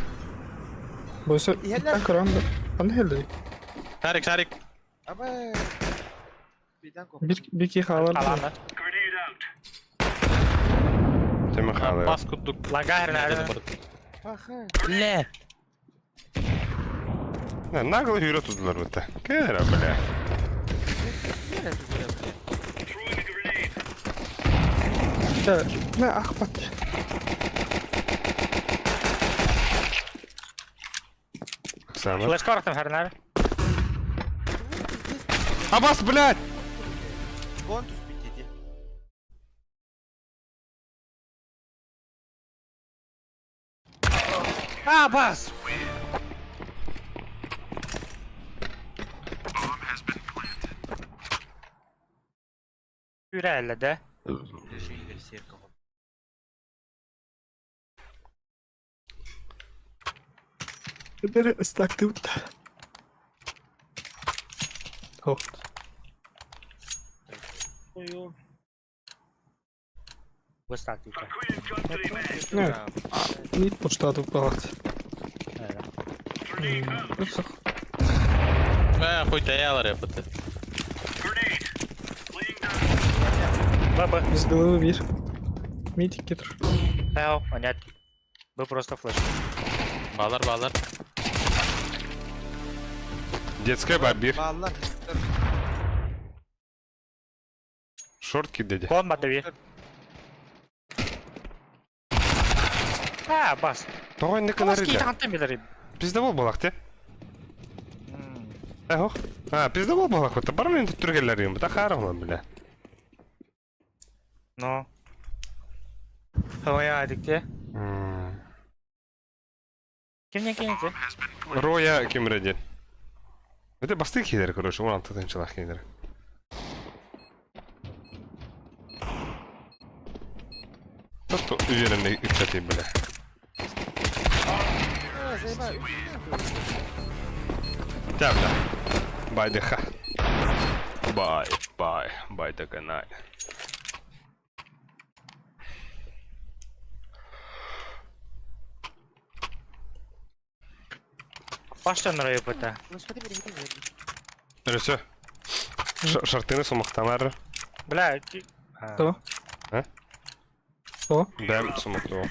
Бойса иттан көрөн да. Ханна хэллэрий? Шарик, шарик. Аба. Бидан коп. Биир биир киһи хаалар. Хаалланна. Тема халы. Бас курдук. Лага хэрнэ. Паха. Бля. Нагло хүрэ тудулар бутта. Кэра, бля. Да, бля, ахпат. Самар. Флешка орохтом хэрнэ. Абас, блядь! Контус битеди. А, бас! Үрэллэ да. Решили берсерка. Бері ыстактыбыт. Хоп. Выстак дейді. Не. Нит почтады балат. Мә, хуй таялар япыты. Б, Б. Из головы бир. Митик кетір. Әу, понятно. Б просто флеш. Балар, балар. Детская бабир. Баллар. Шортки, дядя. Кон бады бир. А, бас. Тоҕо инник Бас гынар кейт иде. хантан билер. Пиздабол балак те. Эхох. А, пиздабол балак бата. Бар мен түргелер юм. Та харам бля. Ну. Хавая адикте. Кимнен кимнен Роя кимреди. Это басты кидер, короче, 16 тынчылах кидер. Тот уверенный кстати, бля. Тя, бля. Бай, дыха. Бай, бай, бай, доконай. Баштан райы быта. Все. Шартыны сумахтанар. Бля, То. А? То. Да, сумахту.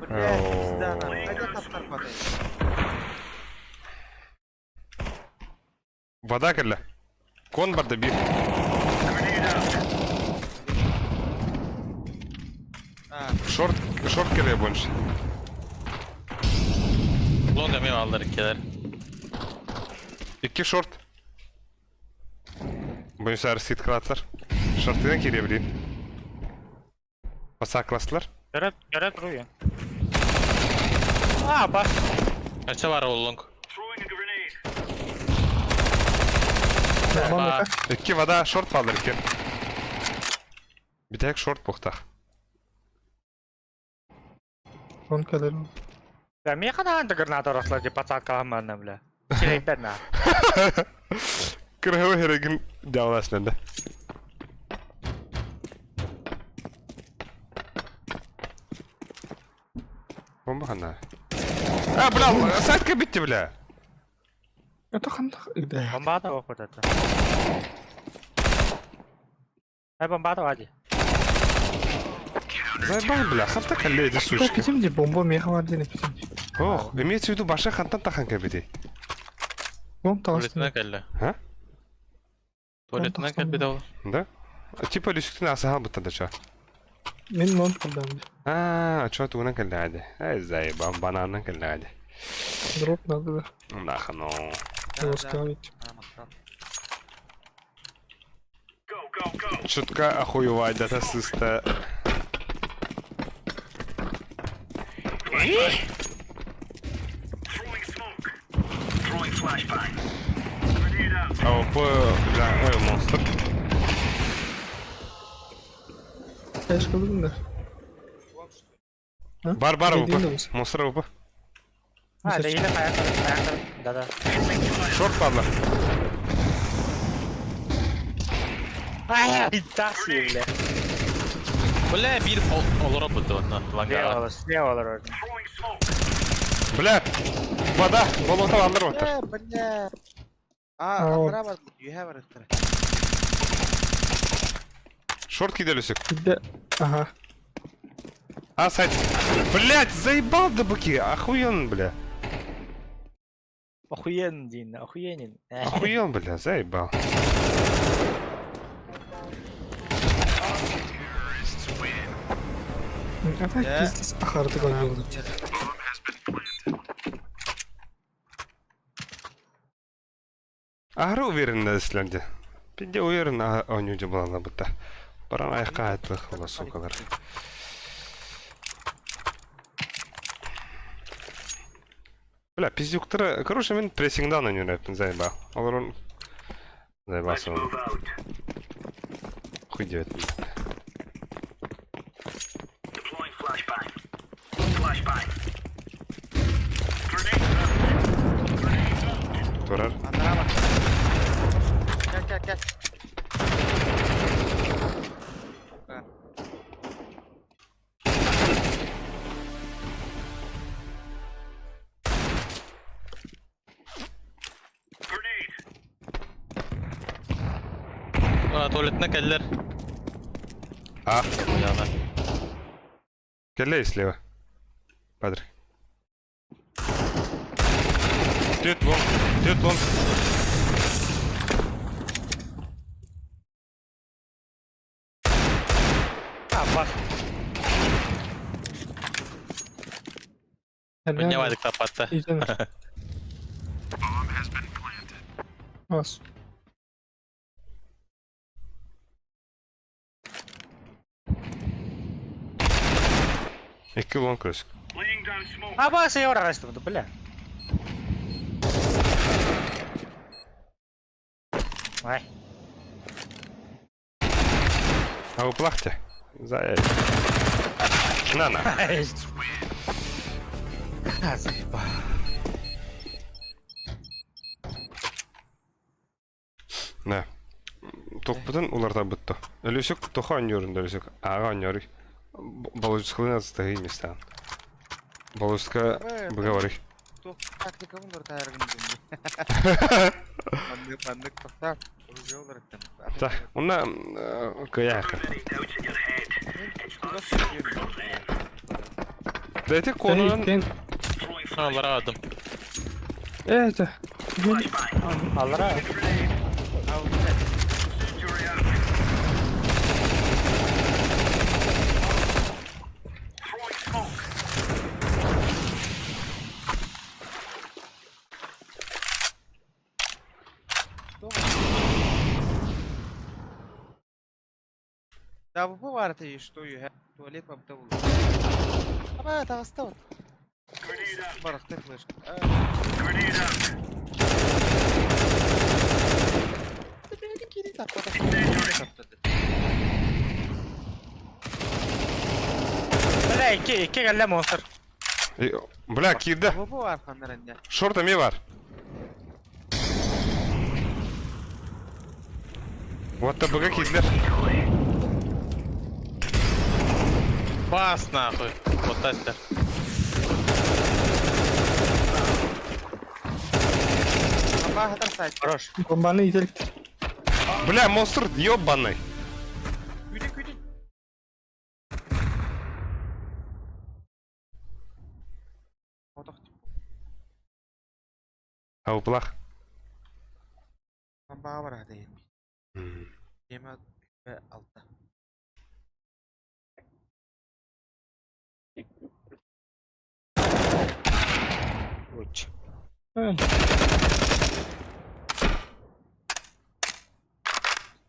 Бля, пизда нам. Хотя таптар падает. Вода кэллэ. Кон барда бир. А, Шорт, шорт кэлэ больше. Лонга мен алдар келер. Икки шорт. Бойынша арсит классар. Шортына кире блин. Баса класслар. Көрөп, көрөп руя. А, бас. Қанша бар ол лонг? Нормально Ба. как? Икки вода шорт балдар екен. Бүтэһик шорт буохтаах. Он кэлэр. Да, меха на анда граната росла, где пацан манна, бля. Сирейдер на. Кырһыва хэрэгин дьаалаас да. Бомба ханна. А, бля, сайтка битти, бля. Это хантах да. Бомбата вот это. Ай, бомбата вади. Заебал, бля, ханта калле эти сучка. Китим ди бомба меха бар диэн эппитим дии. Ох, имеется в виду баша хантан тахан кэбити. Бом Туалетынан таҕыстым. кэллэ. А? Туалетынан кэлбит ол. Да? Типа лүсүктүн асаһал быттан да ча. Мин мон кылдам. А, чё тугунан кэллээди. Эй, заебал, бананынан кэллээди. Дроп надо да. Нахано. Ласкавить. Чутка охуевать, да сыста. А, по, бля, ой, монстр. Кэшка бүгүн да. Бар, бар, Dediğin упа. de olsun. Монстр упа. А, да, или хаякар, да, да. Шорт падла. Ай, таси, бля. Бля, биир олоро буту онно. Лангаҕа. Слева, слева, вроде. Бля, вода, болото аллар оттар. Бля, бля. А, А, вот. андыра бар, юһэ бар ыттара. Шорт киделюсик. Где? Ага. А, сайт. Блять, заебал да быки, охуен, бля. Охуен, Дин, охуенен. Охуел, бля, заебал. А так Да. пиздец ахарды ойнолду. Ахры уверен исленде. Пиде уверен, ойнюде была быта. Баран аяққа айтлық ола сукалар. Бля, пиздюктары, короче, мен прессингдан ойнайпын, заебал. Олар он... Заебался он. Хуй девять. Турар. Андыра бар. Кел, кел, кел. А, туалетынан кэллэр. А, Яна. келлей слева. Падре. Тет вон, тет вон. А, бас. Поднявайдык тапатта. Идем. Бас. Екі лон күресік. А, бас, я урагастым, бля. Ай. А вы плахте? За На, на. Ай. А, заебал. На. Тоқпытын уларда бұтты. Өлісік тоқа ойнерінде өлісік. Аға ойнер. Балуцкалын астығы еместен. Балуцка бұғавары. Туох тактикабын бар тааргын дим. Маннык, маннык тоқтар. Оружие олар ыттым. Та, онна кыяқы. Дәйті конынан Эй, Аллара адым. Это. Аллара. Да, bu var ты что юһэ. Туалет бабта булу. Аба, таҕыста вот. Барахты флешка. Бля, икки, икки кэллэ монстр. Бля, киирдэ. Бу бу арханнар инде. Шорт эмиэ бар. Вот ТБГ киирдилэр. Бас нахуй. Вот тастер. Бомба хатар сайт. Хорош. Бомбаны ителик. Бля, монстр ёбаный. Күйді күйді. Отох. Ауплах. Бомбаға бар хата енді. Жема алта. Уч.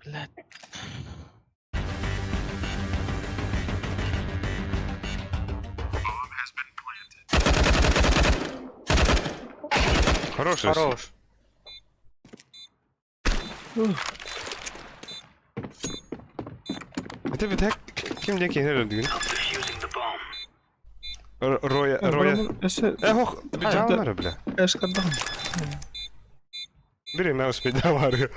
Блядь. Хороший. Хорош. Это ведь ким диэн киһини өлөрдүгүн? Роя, Роя. Өссө Э, ох, бежалар, бля. эшкардан. Бери, мен успейдам ары.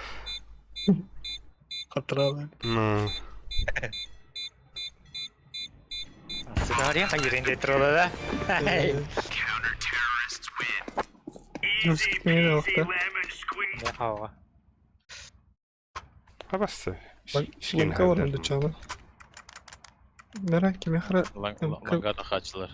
Хатыралы. Ну. Сыгария хайырын туралы да. Өскене вакытта. Хава. Хабасы. Ланка бар инде чалы. Мера кеме хара Лангада хачылар.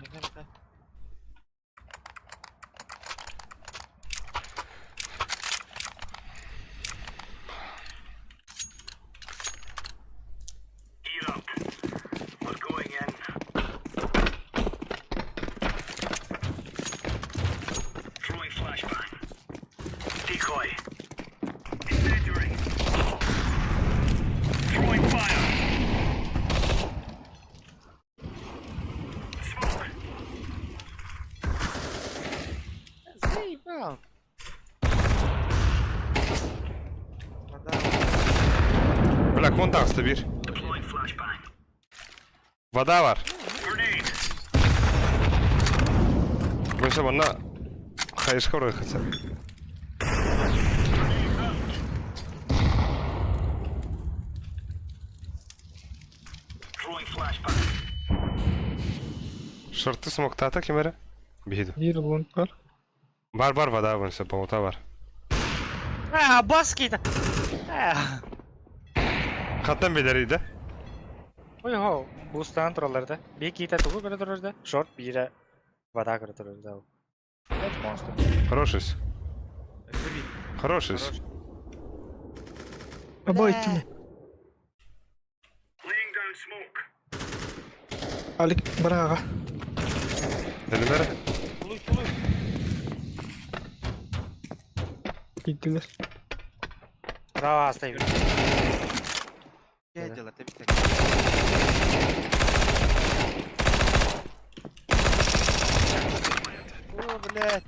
Заебал. Вода. Бля, контакты бир. Вода бар. Бойса манна хайышка орой хотя. Шорты смоктата кемере? Биһиду. бир лонг бар. Бар бар вода бойса, болта бар. А, бас кейді. Хаттан белери да. Ой, хо, бустан туралар да. Би кейті тугу көрі тұрар да. Шорт бире вода көрі тұрар да. Это монстр. Хороший. Өсөби. Хороший. Хорош. Абай ким. Алик барага. Элемере. Тулуй тулуй. Киттилер. Право оставили. Я дела, ты битек. О, блядь.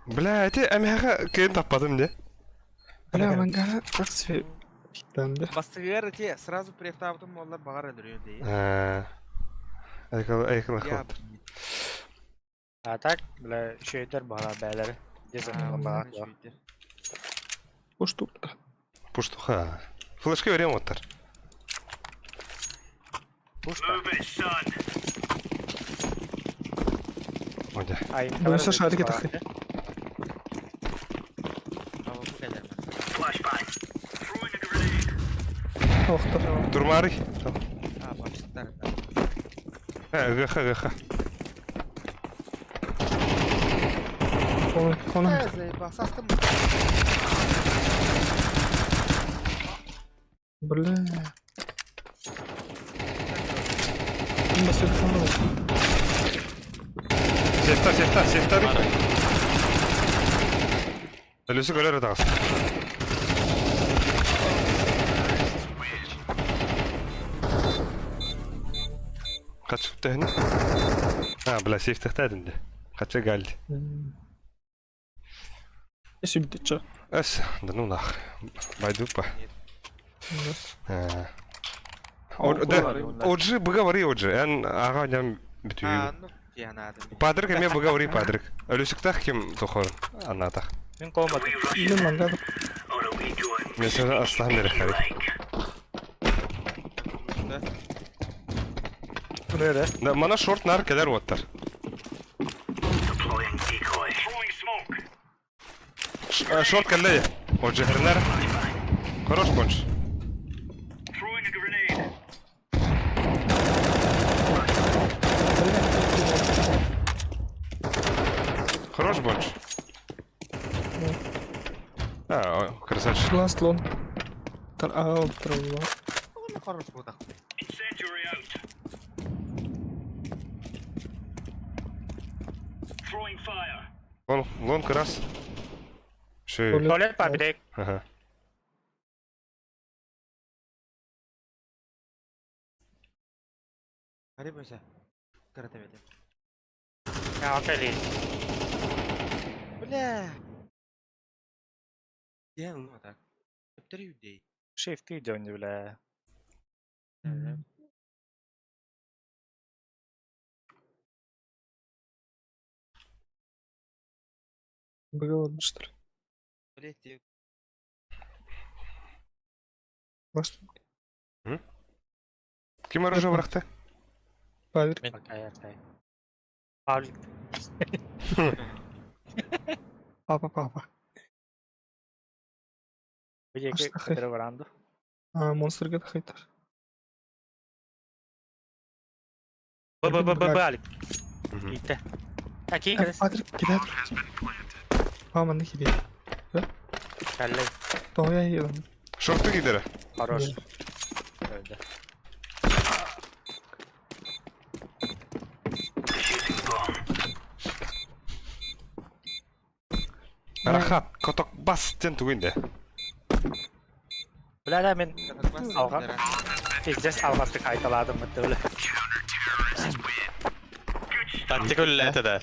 Бля, эти эмэхэ кыйын таппадым де. Бля, мангара такси киттенди. Бастыгыр те сразу префтабытым олар бағар өлөрү дейт. Айкыл айкыл Я А так, бля, шөйдер бала бәлері. Десен бала. Ушту. Пуштуха. Флешка берем оттар. Пушта. Оде. Ай, Бойса шарики тахы. Охтар. Турмары. А, баштар. Гаха гаха. Кона кона. Заебал, састым. Бля. Басып хана. Сефта сефта сефта. Өлүсү көрөр атагыс. Качып тәһин. А, бля, сейф тәхтәдин де. Кача галди. Сүбдүччө. Эс, да ну нах. Байдупа. Оджи, быговори оджи. Эн ага ням бүтүү. Падрик эме быговори падрик. Өлүсүктах ким тохор анатах. Мин комат. Мен мангар. Мен сена астан бере хари. Да, мана шорт нар келер оттар. Шорт кэллэ. Оджихернер. Хорош конч. Хорош бонч. А, красавчик. Last long. Тар а, трава. Хорош буолах. Лонг, лонг раз. Ши. Туалет пабрик. Ага. Харибаса. Каратавете. Отели. Бля. Я ну так. Три людей. Shift идён, бля. Было что ли? Блять, Может, Ким оружие бырахты? Павел. Окей, окей. Павлик. Папа, папа. Где веранду? А, монстр где-то хейтер. Б Б Б Б Б Алик. Итте. Какие? Патрик, кидай. Мама, на хири. Калле. То я еду. Шорты кидера. Хорош. Рахат, коток бас тен тугинде. Бля, да, мен алган. Пиздец алгастык айталадым бля. Тактика үлләтә да.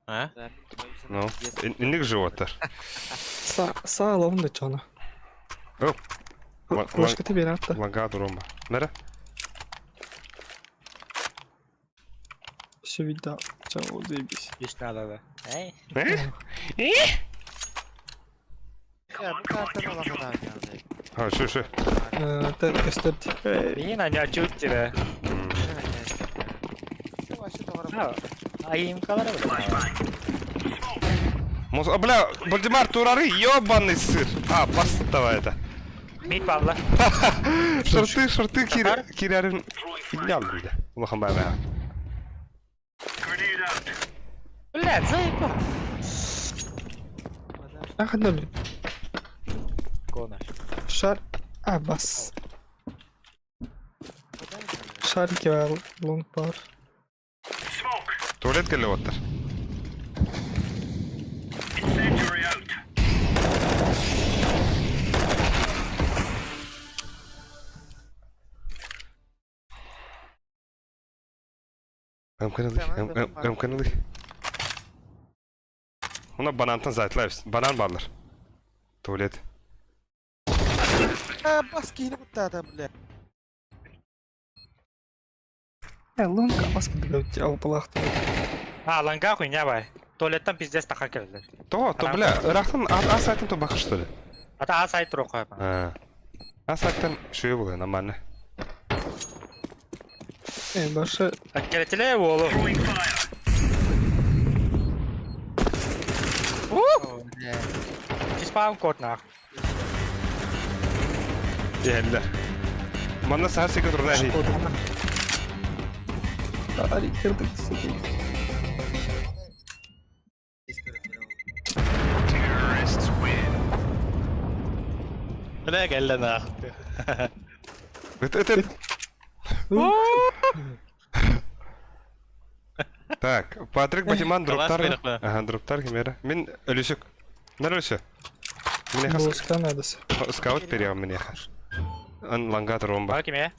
А? Ну, инник животтар. Са, са ловно чона. О. Флешка тебе надо. Лагаду рома. Нера? Все видал. Чао, заебись. Здесь надо, да. Эй. Э? А, что, что? Так, кастет. Блин, они отчут тебя. А им колоры, А, бля, Вальдемар, турары, ёбаный сыр. А, бас давай это. Мид Павла. Шорты, шорты, кирярин. Фигня, бля. Улахан бай Бля, заебал. Ах, одно Конор. Шар. А, бас. Шарики лонг пар. Туалет келе оттар. Эмкенелик, Ona banantан зайтлайбыз. Банан барлар. Туалет. А, бас киһини куттаата, бля. Э, лонг баска блядь, ал палахты. А, ланга хуйня бай. Туалеттан пиздец таха келдер. То, то, бля, ырахтан а сайтын то бакыр что ли? Ата а сайт рохой. А. А сайттан шуе булы, нормально. Э, башы. Келетиле болу. Спаун код нах. Еллер. Манна сахар секе турна хи. Ари, кирдик, сука. Бля, кэллэ нах. Это это Так, Патрик Батиман дроптар. Ага, дроптар кемера. Мен өлүсүк. Нар өлүсү. Мне хас Боска надо. скаут переям мне хас. Ан лангат ромба. Бар киме?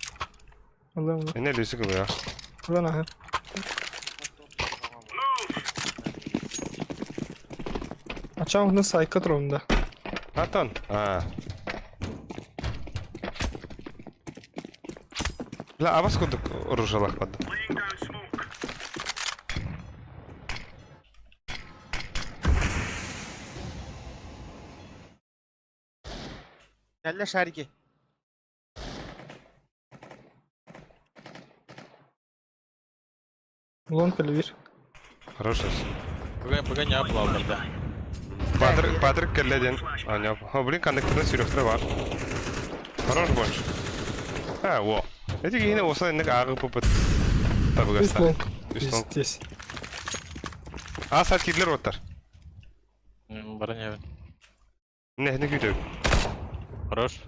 Ладно, Эне өлүсүк буя. ладно, ага. Ачаң сайка турумда. Атон. А. Бля, абас курдук оружиялаах барды. Кэллэ шарики. Лонг элбир. Хороший. Бүгін бүгін не да. Патрик, Патрик кэллэ диэн. Аня. О, блин, коннекторын сүрөхтөрө бар. Хорош больше. А, во. Эти киһини оса инник ааҕы пупут. Үс Табыгаста. лонг. Үс лонг. Здесь. А, сат кирлер оттар. Бара не. Нехне күйдөг. Хорош.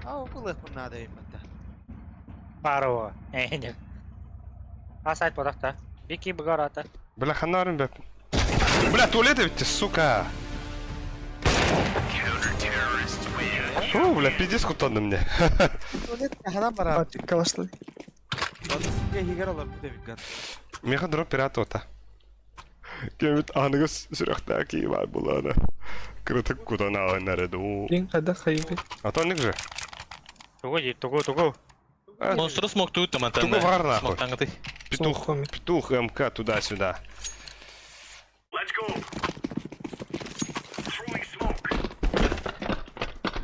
А, укулых надо им это. Паро. Эне. А сайт бодохта. Бики бгарата. Бля, ханарын бэп. Бля, туалет ведь, сука. О, бля, пиздец кутанды мне. Туалет ханан бара. Патрик калашлы. Хигер олар бу дебит Меха дроп пират ота. Кемит аныгы сүрөхтәки бар буланы. Кырытык кутана алынары ду. Блин, кайда хайбы. А то ник же. Тугу ди, тугу, тугу. Монстр смог тут там Тугу бар нахуй. Смог таңгы. Петух, петух МК туда-сюда.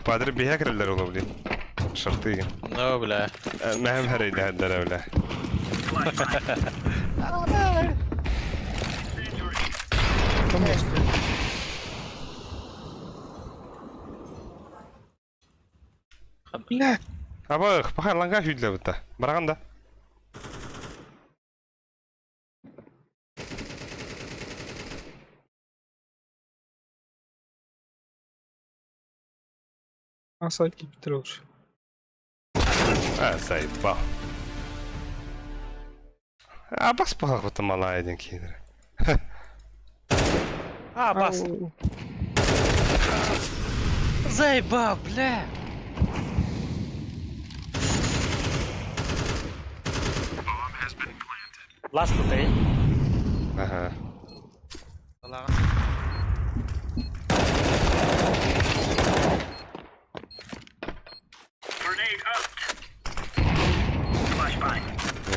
Падре бихә керелдер ул, блин. Шарты. Ну, бля. Мәһем һәрәйдә һәддәр, бля. Бля. Аба, паха ланга хүдле бутта. Бараганда. А сайт киптер уже. А, заебал. А бас паха бутта малайден кейдер. А, бас. Заебал, бля. Last day. Ага.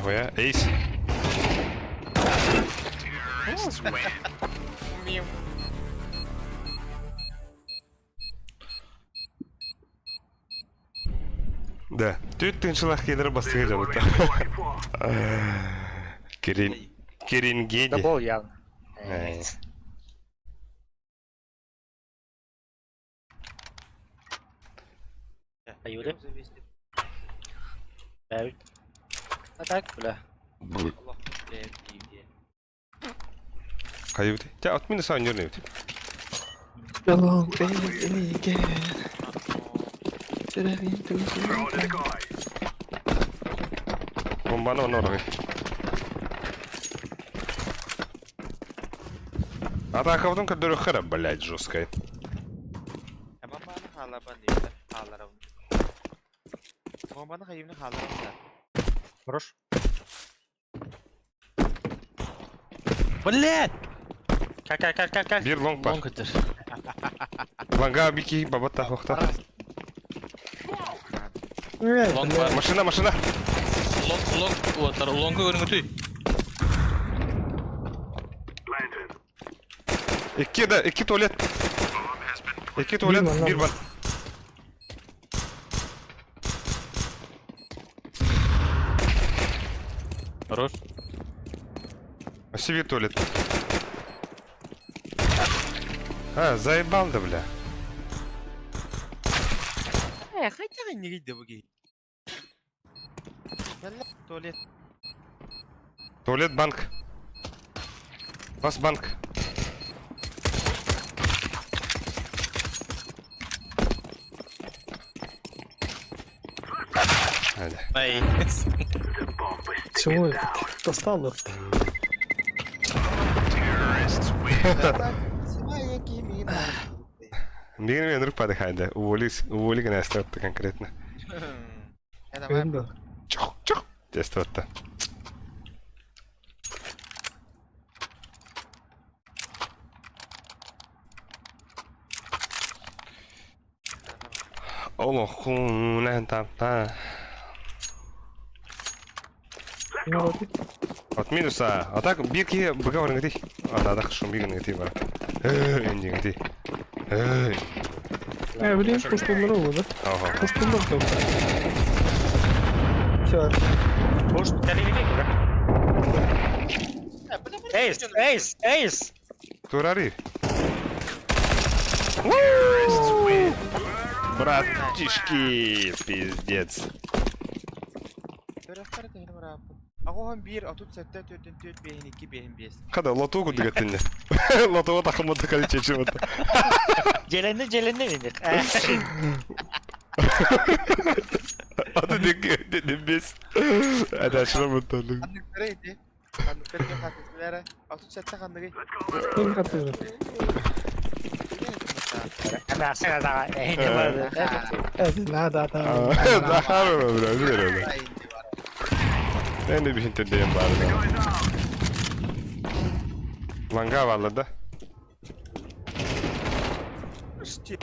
Нихуя. Эйс. Да. Түт тыншылах кейдер бастығы жабытта. Кирин. Кирингеди. Да бол явно. Эй. Аюды. Бәүт. А так, бля. Кайыбыт. Тя отмины саа нөрнөбүт. Ялан элиге. Бомбаны оны орғы. Атака который хара, блядь, жесткая. Бомбаны халабан дейdi. Халарам. Бомбаны хайымны халарам да. Хорош. Блядь! Кал, кал, кал, кал, кал. Бир лонг бар. Лонг өтер. Ланга бики бабатта хохта. Лонг бар. Машина, машина. Лонг, лонг, вот, лонгы көрүнгүтүй. Икки да, икки туалет. Икки туалет, Бир бир бар. Хорош. Вообще бир туалет. А, заебал да, бля. Э, хотя не видно буги. Туалет. Туалет, банк. Вас банк. Ай. Чего это? Достало. Мигин мен рук падыхайды. Уволись, уволи гына конкретно. Чух, чух. Тестотта. Олоххун таптаа. От минуса. А так биир киһи быга барыҥытый. Атаадах шум биир гыныгытый бар. Эндиҥитий. Э, блин, пуштуллар oldu. Ага. Пуштуллар только. Все. Пушт кэлиҥҥи Эйс, эйс, эйс! Турари. Братишки, пиздец. Төрөхтөр тэһин барааппыт. Аҕуһун биир, отут сэттэ, түөртүн түөрт, биэһин икки, биэһин биэс. Хада лоту курдук эттинне. Лотуга тахыммыт количество чего-то. Дьэлэнни, дьэлэнни инник. А ты не бес. Это что мы там? Ханныктара ити? Ханныктар диэн хаартыскалара? Отут сэттэ ханныгый? Ким хатырды? Да, да, да. Да, хорошо, бля, бля. Мен de bir hinterdeyim bari. Langa varlar da.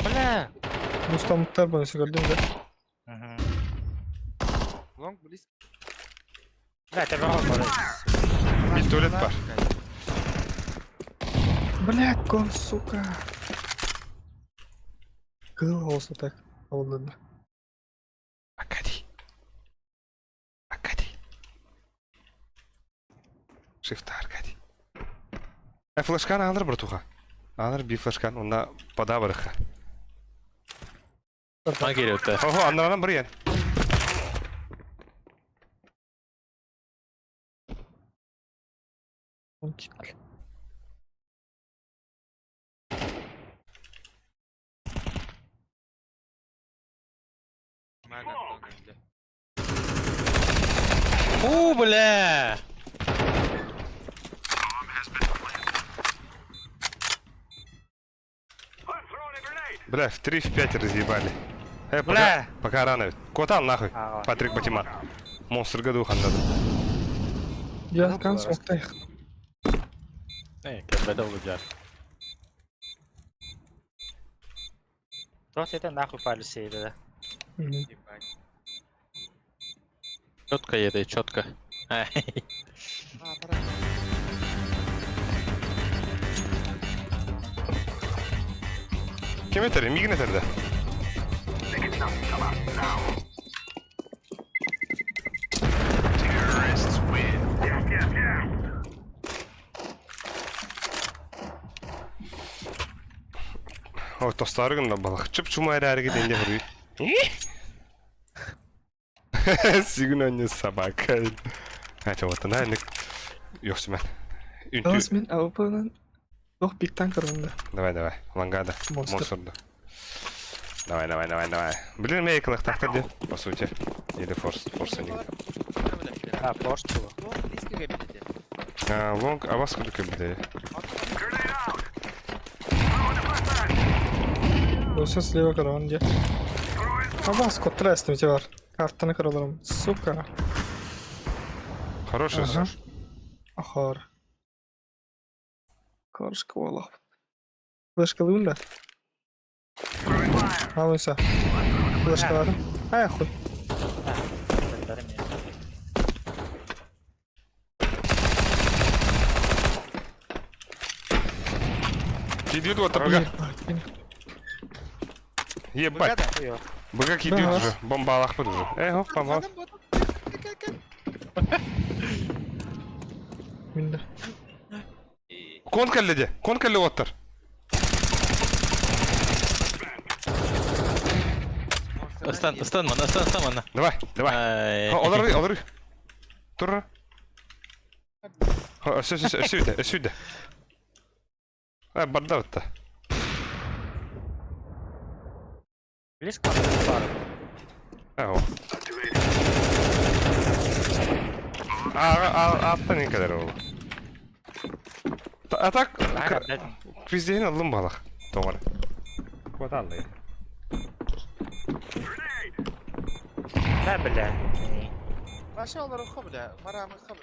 Бля! Мустамыттар bunu gördün mü? Long близко. Бля, тебя бар. Bir tuvalet var. Бля, кон, сука. Кыл olsa так. Oldu. Аркадий. Аркадий. Шифта, Аркадий. Э, флешкан алыр, братуха. Алыр bir флешкан, онна пода барыха. Ма келип Ого, аннарынан бір ен. Уу, бля! Бля, в 3 в 5 разъебали. Э, пока, Бля. пока рано. Котан нахуй. Ага. Патрик Батиман. Монстр году хандады. Я кан соктайх. Э, кэлбэтэ улудьар. Тот это нахуй палец да. Четко едет, четко. А, пора. Ким этер? Мигин этер да? О, тостарыгын да балах. Чып чума эрэрги денде хуруй. Сигн не собака. Это вот она, Ёхсумен. Бас мен АВП-нан Ох, биг танкер онда. Давай, давай. Лангада. Монстр. Монстр. Давай, давай, давай, давай. Блин, мен екілік тақтыр по сути. Или форс, форса не. А, форс было. А, лонг, а вас сколько бде? Осы слева караван де. А вас котрес там бар. Картаны кыраларым. Сука. Хороший Ага. Ахар. Каршка валах. Флешка лунда. Алыса. Флешка Ай, хуй. Кидают вот БГ. Ебать. БГ кидают уже. Бомба алахпыт уже. Эй, хоп, бомба. Минде. Кон кэлледе. Кон кэлле оттар. Ыстан, ыстан мана, ыстан, ыстан мана. Давай, давай. Олар, олар. Тур. Өссө, өссө, өссө, өссө. А, барда бытта. Близко бар. А, о. А, а, аттан не kadar oldu. А так, Квиздейин алым балах. Тоғар. Квот алды. Да, бля. Маша олар бля. Марамы хаб.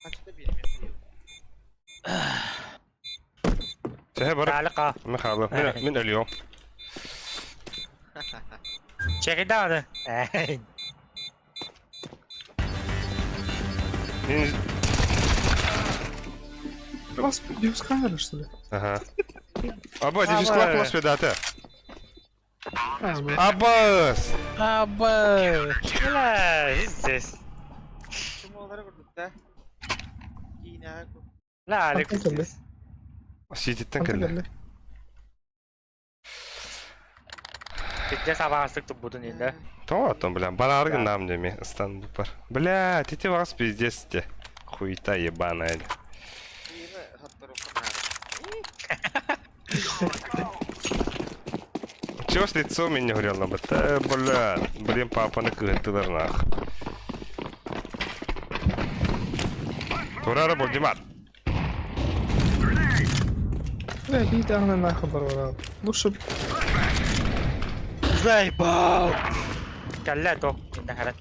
Kaçta benim Сәһә бар. تعلقة. Михайлов, من اليوم. Чекай даҕаны. Эй. Мин... У вас диффуз камера, что ли? Ага. Аба, диффуз клап ласпедата. А, бля. Абас! Аба! Бля, здесь. Чумолары курдук да. Киинэҕэ курдук. Бля, Алик Антон кэллэ. здесь. Сититтен Антон кэллэ. кэллэ. Пиздец абаҕастык туппутун инде. Тоҕо оттон, бля, бараары гыннаам деми, ыстан бупар. Бля, тити вагас пиздец те. Хуйта ебаная. Киинэ хатторукка наада. Чего с лицом меня горело бы? Да, бля, блин, папа на кыһыттылар нах. Турара Болдимар. Бля, биир даҕаны нахуй барбара. Лучше Заебал! Кэллэ то, иннэ харат.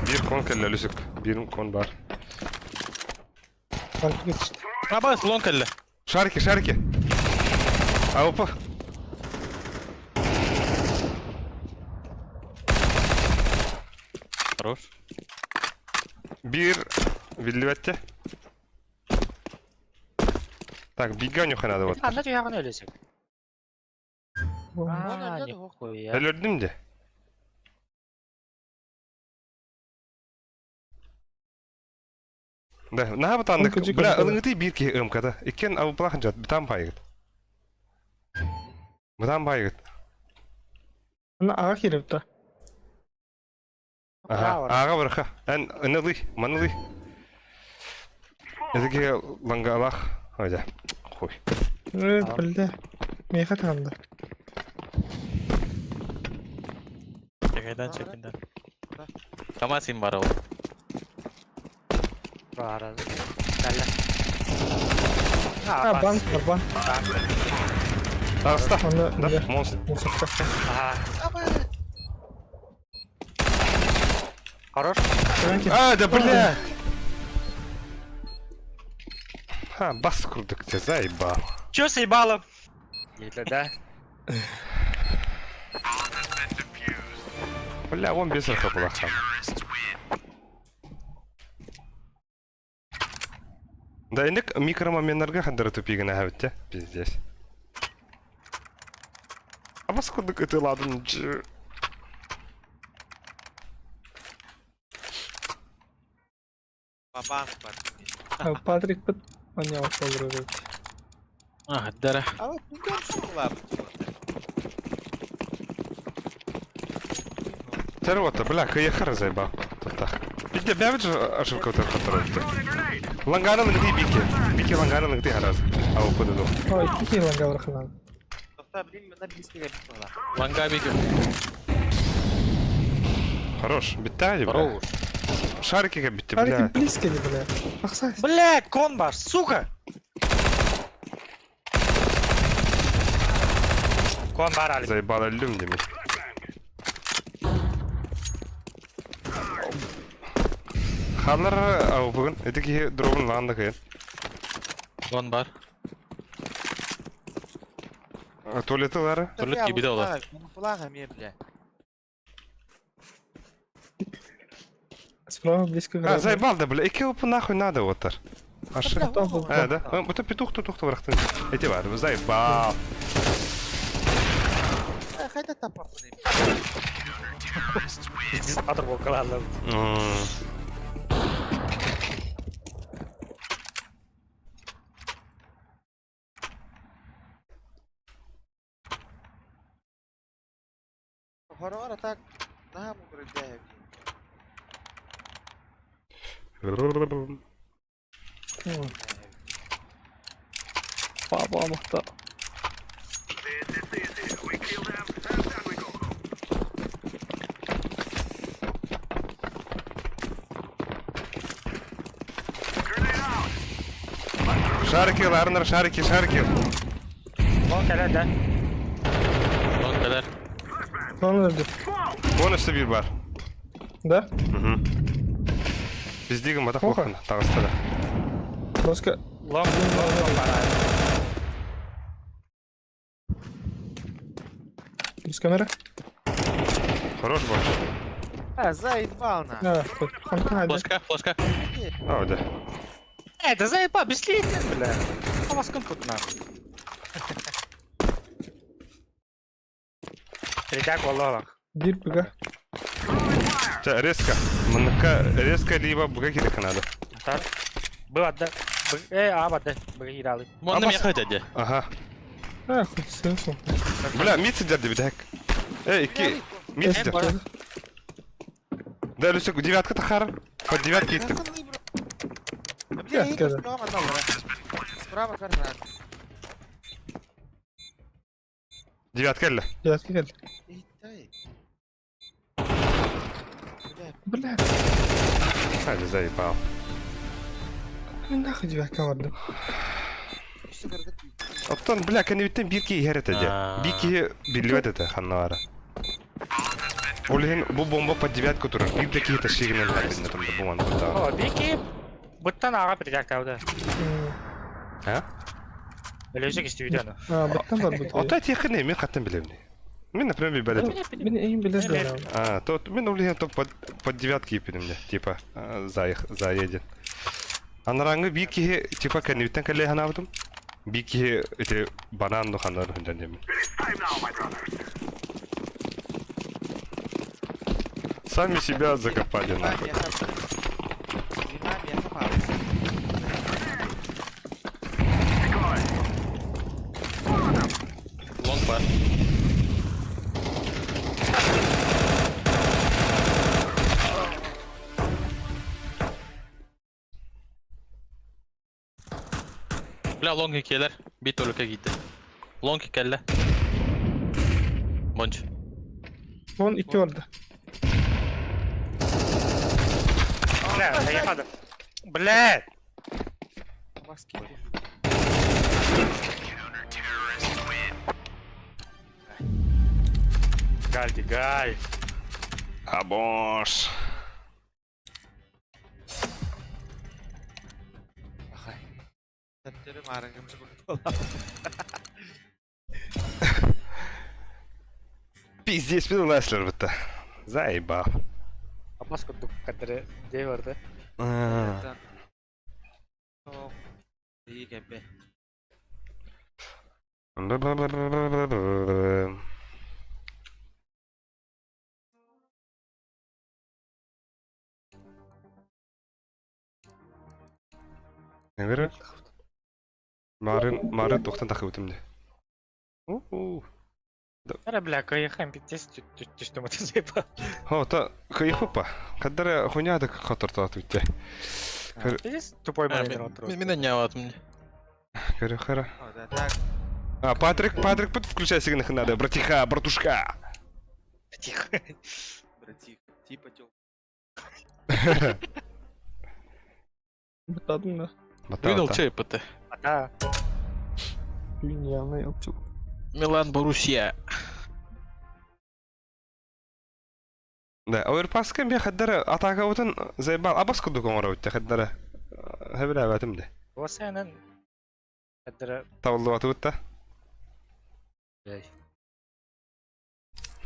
Биир кон кэллэ Люсик. Биир кон бар. Барбыга түстэ. Аба, слон кэллэ. Шарики, шарики. Аупа. Хорош. Биир биллибэттэ. Так, бигэ нюха надо вот. Ханна түһэҕин өлөсөк? Вон. Аа, нихуя. Өлөрдүм де. Да, наһаа бытааннык. Омка дьиэ Бля, көрдө. ылыҥытый биир киһи ымката. Иккиэн абыплаах дьат, бытаан баайыгыт. Бытаан баайыгыт. Ана аҕа киирбитэ. Аха, ааҕа барыха. Эн ынылый, манылый. Эдиге лангалах. Ойда. Хуй. Э, бля. Миэхэ таҕында. Чекайдан, чекайдан. Камасин бар ол. Баара. Кэллэ. А, бан, бар, бан. Таҕыста. Аны Да, бля, монстр. мусорка. Ага. Хорош. А, да бля! Ха, бас курдук те заебал. Чё съебало? Это да. Бля, он без была Да инник микромоменнарга хандара тупигана хавитте. Пиздец. А бас курдук это ладно. Бабанк бар. Патрик пыт манял толры А, дара. А вот не шоколад. Тервота, бля, кыяхар заебал. Тут Пизде, бля, же ошибка вот эта Лангара лыгды бики. Бики лангара лыгды хараз. А у куда Ой, кихи ланга барханан. Тоқта, блин, мына близкий была. Ланга бики. Хорош, биттали, бля. Хорош. Шарики как битти, Шарики бля. близко не, бля. Ахсай. Блядь, конбар, сука! Конбар, Алик. Заебал люм демек. Халар ау бүгін эти дробун лаанда кыйын. Вон бар. Туалеты лары. Туалет кибеде олар. Кулаға мен, бля. Справа близко А, заебал да, бля. Эки опы нахуй надо вот тар. Ашы. А, да? Бұта петух ту тухту барахтын. Эти бар, заебал. Қайда тапапын Пиздец, атыр болып қалады. Хорогор так наһаа мудрый Папа махта. Шарики, ларнер, шарики, шарики. Вон кэлэ да. Вон кэлэр. Кон өлдү. Вон өссө биир бар. Да? Угу. Пизди гымматах Оха. буоххуна, таҕыста да. Доска. Long, long, long бар. Без камеры? Хорош больше. А, заебал на. Да, ханка Флешка, флешка. А, да. Э, да заебал, беследен, бля. А вас тут нахуй. Третяк вололах. Биир быга. Чэ, резко. Манныка резко либо быга кириэххэ надо. Тар. Б отда. Б, э, А отда. Б кииралы. Манна Абас. миэхэ дядя. Ага. Эх, смысл. Бля, мид сидят дебитек. Эй, икки. Мид сидят. Да, Люсик, девятка тахар. Под девятки иттим. Бля, Девятка, да. справа одного. Справа квадрат. Девятка эллэ. Девятка кэллэ. Эй, дай. Бля, Hadi заебал. нахуй девятка бардым. Өссө кырдык. Оттон, бля, кэннибиттэн биир киһи иһэр этэ дьэ. Биир киһи биллибэт этэ ханна баара. Ол иһин бу бомба под девятку турар. Биир да киһи тащигинэн хаалбын да бу манна О, биир быттан аҕа притяктаабыта. А? Өлөсө кистибитэ аны. А, быттан барбыт. Ото этиэххин мин хаттан билэбин. Мин, например, билбэт этим. Мин эйим билэр да. А, то мин ол иһин то под, под девятки ииппитим дьэ, типа, заех, заедет. Анарааҥҥы биир киһи типа кэннибиттэн кэллэ санаабытым. Биир киһи ити банан ду ханна сылдьан диэммин. Сами себя закопали нахуй. Лонг бар. Бля, лонг иккиэлэр. Биир толука киирдэ. Лонг кэллэ. Монч. Вон икки барда. Бля, заехал. Бля! Гальди, галь. Абош. Пиздец, мен Леслер бітті. Заебал. Абас курдук кадыры дей барды. Нагары? Марын, марын тоқтан тахы өтімде. У-у. Ара, бля, кайхам пиздец түстүм это заебал. Хо, та кайхупа. Кадара хуйня так хотор та түтте. Пиздец тупой момент отыр. Мин не мне. Көрө хара. А, Патрик, Патрик, под включайся нахуй надо, братиха, братушка. Тихо. Братик, типа тёл. Бытадым да. Выдал чай ПТ. А, да. Dünyаны yapacak. Милан Боруссия. Да, Оверпаска мен хаддара атака отын заебал. Абас кудук оңора өтте хаддара. Хэбилэ батым де. Осенен кадыры Табылды бутта. Эй.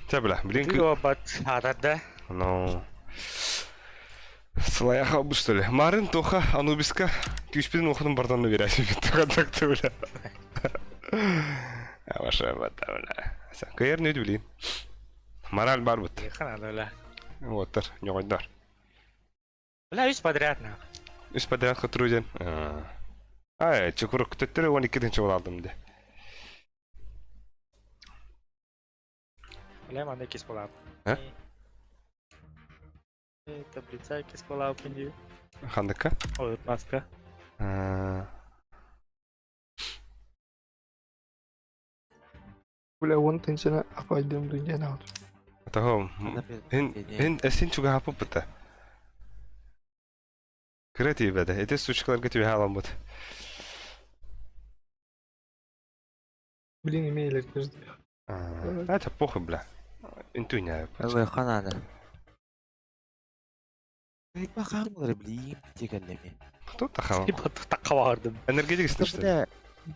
Тебиле, блин. Бат адада. Ну. Слаяха бу что ли. Марын тоха Анубиска күспеден оқыдым бардан берәсі бит. Так бля. А ваша бата бля. Сен кайыр не билейм. Мораль бар бут. Хана бля. Оттар, ньогойдар. Бля, үс подряд на. Үс подряд хотруден. Ай, чукурук төттөрө 12-нчи болалдым де. Бля, манда кис болап. А? Таблица кис болап инди. Хандыкка? Ой, маска. Бля, он тенсена апайдым dünyаны aldı. Того, эн эн эсин чуга хапы быта. Креатив беде. Эти сучкаларга тебе халамбыт. Блин, имейлер каждый. А, это похуй, бля. Үнтүнэ. Ылыахха наада. Ыйба хаамылары билиим тиэкэллэми. Кто тахал? Типа такка бардым. Энергетик что ли? Бля,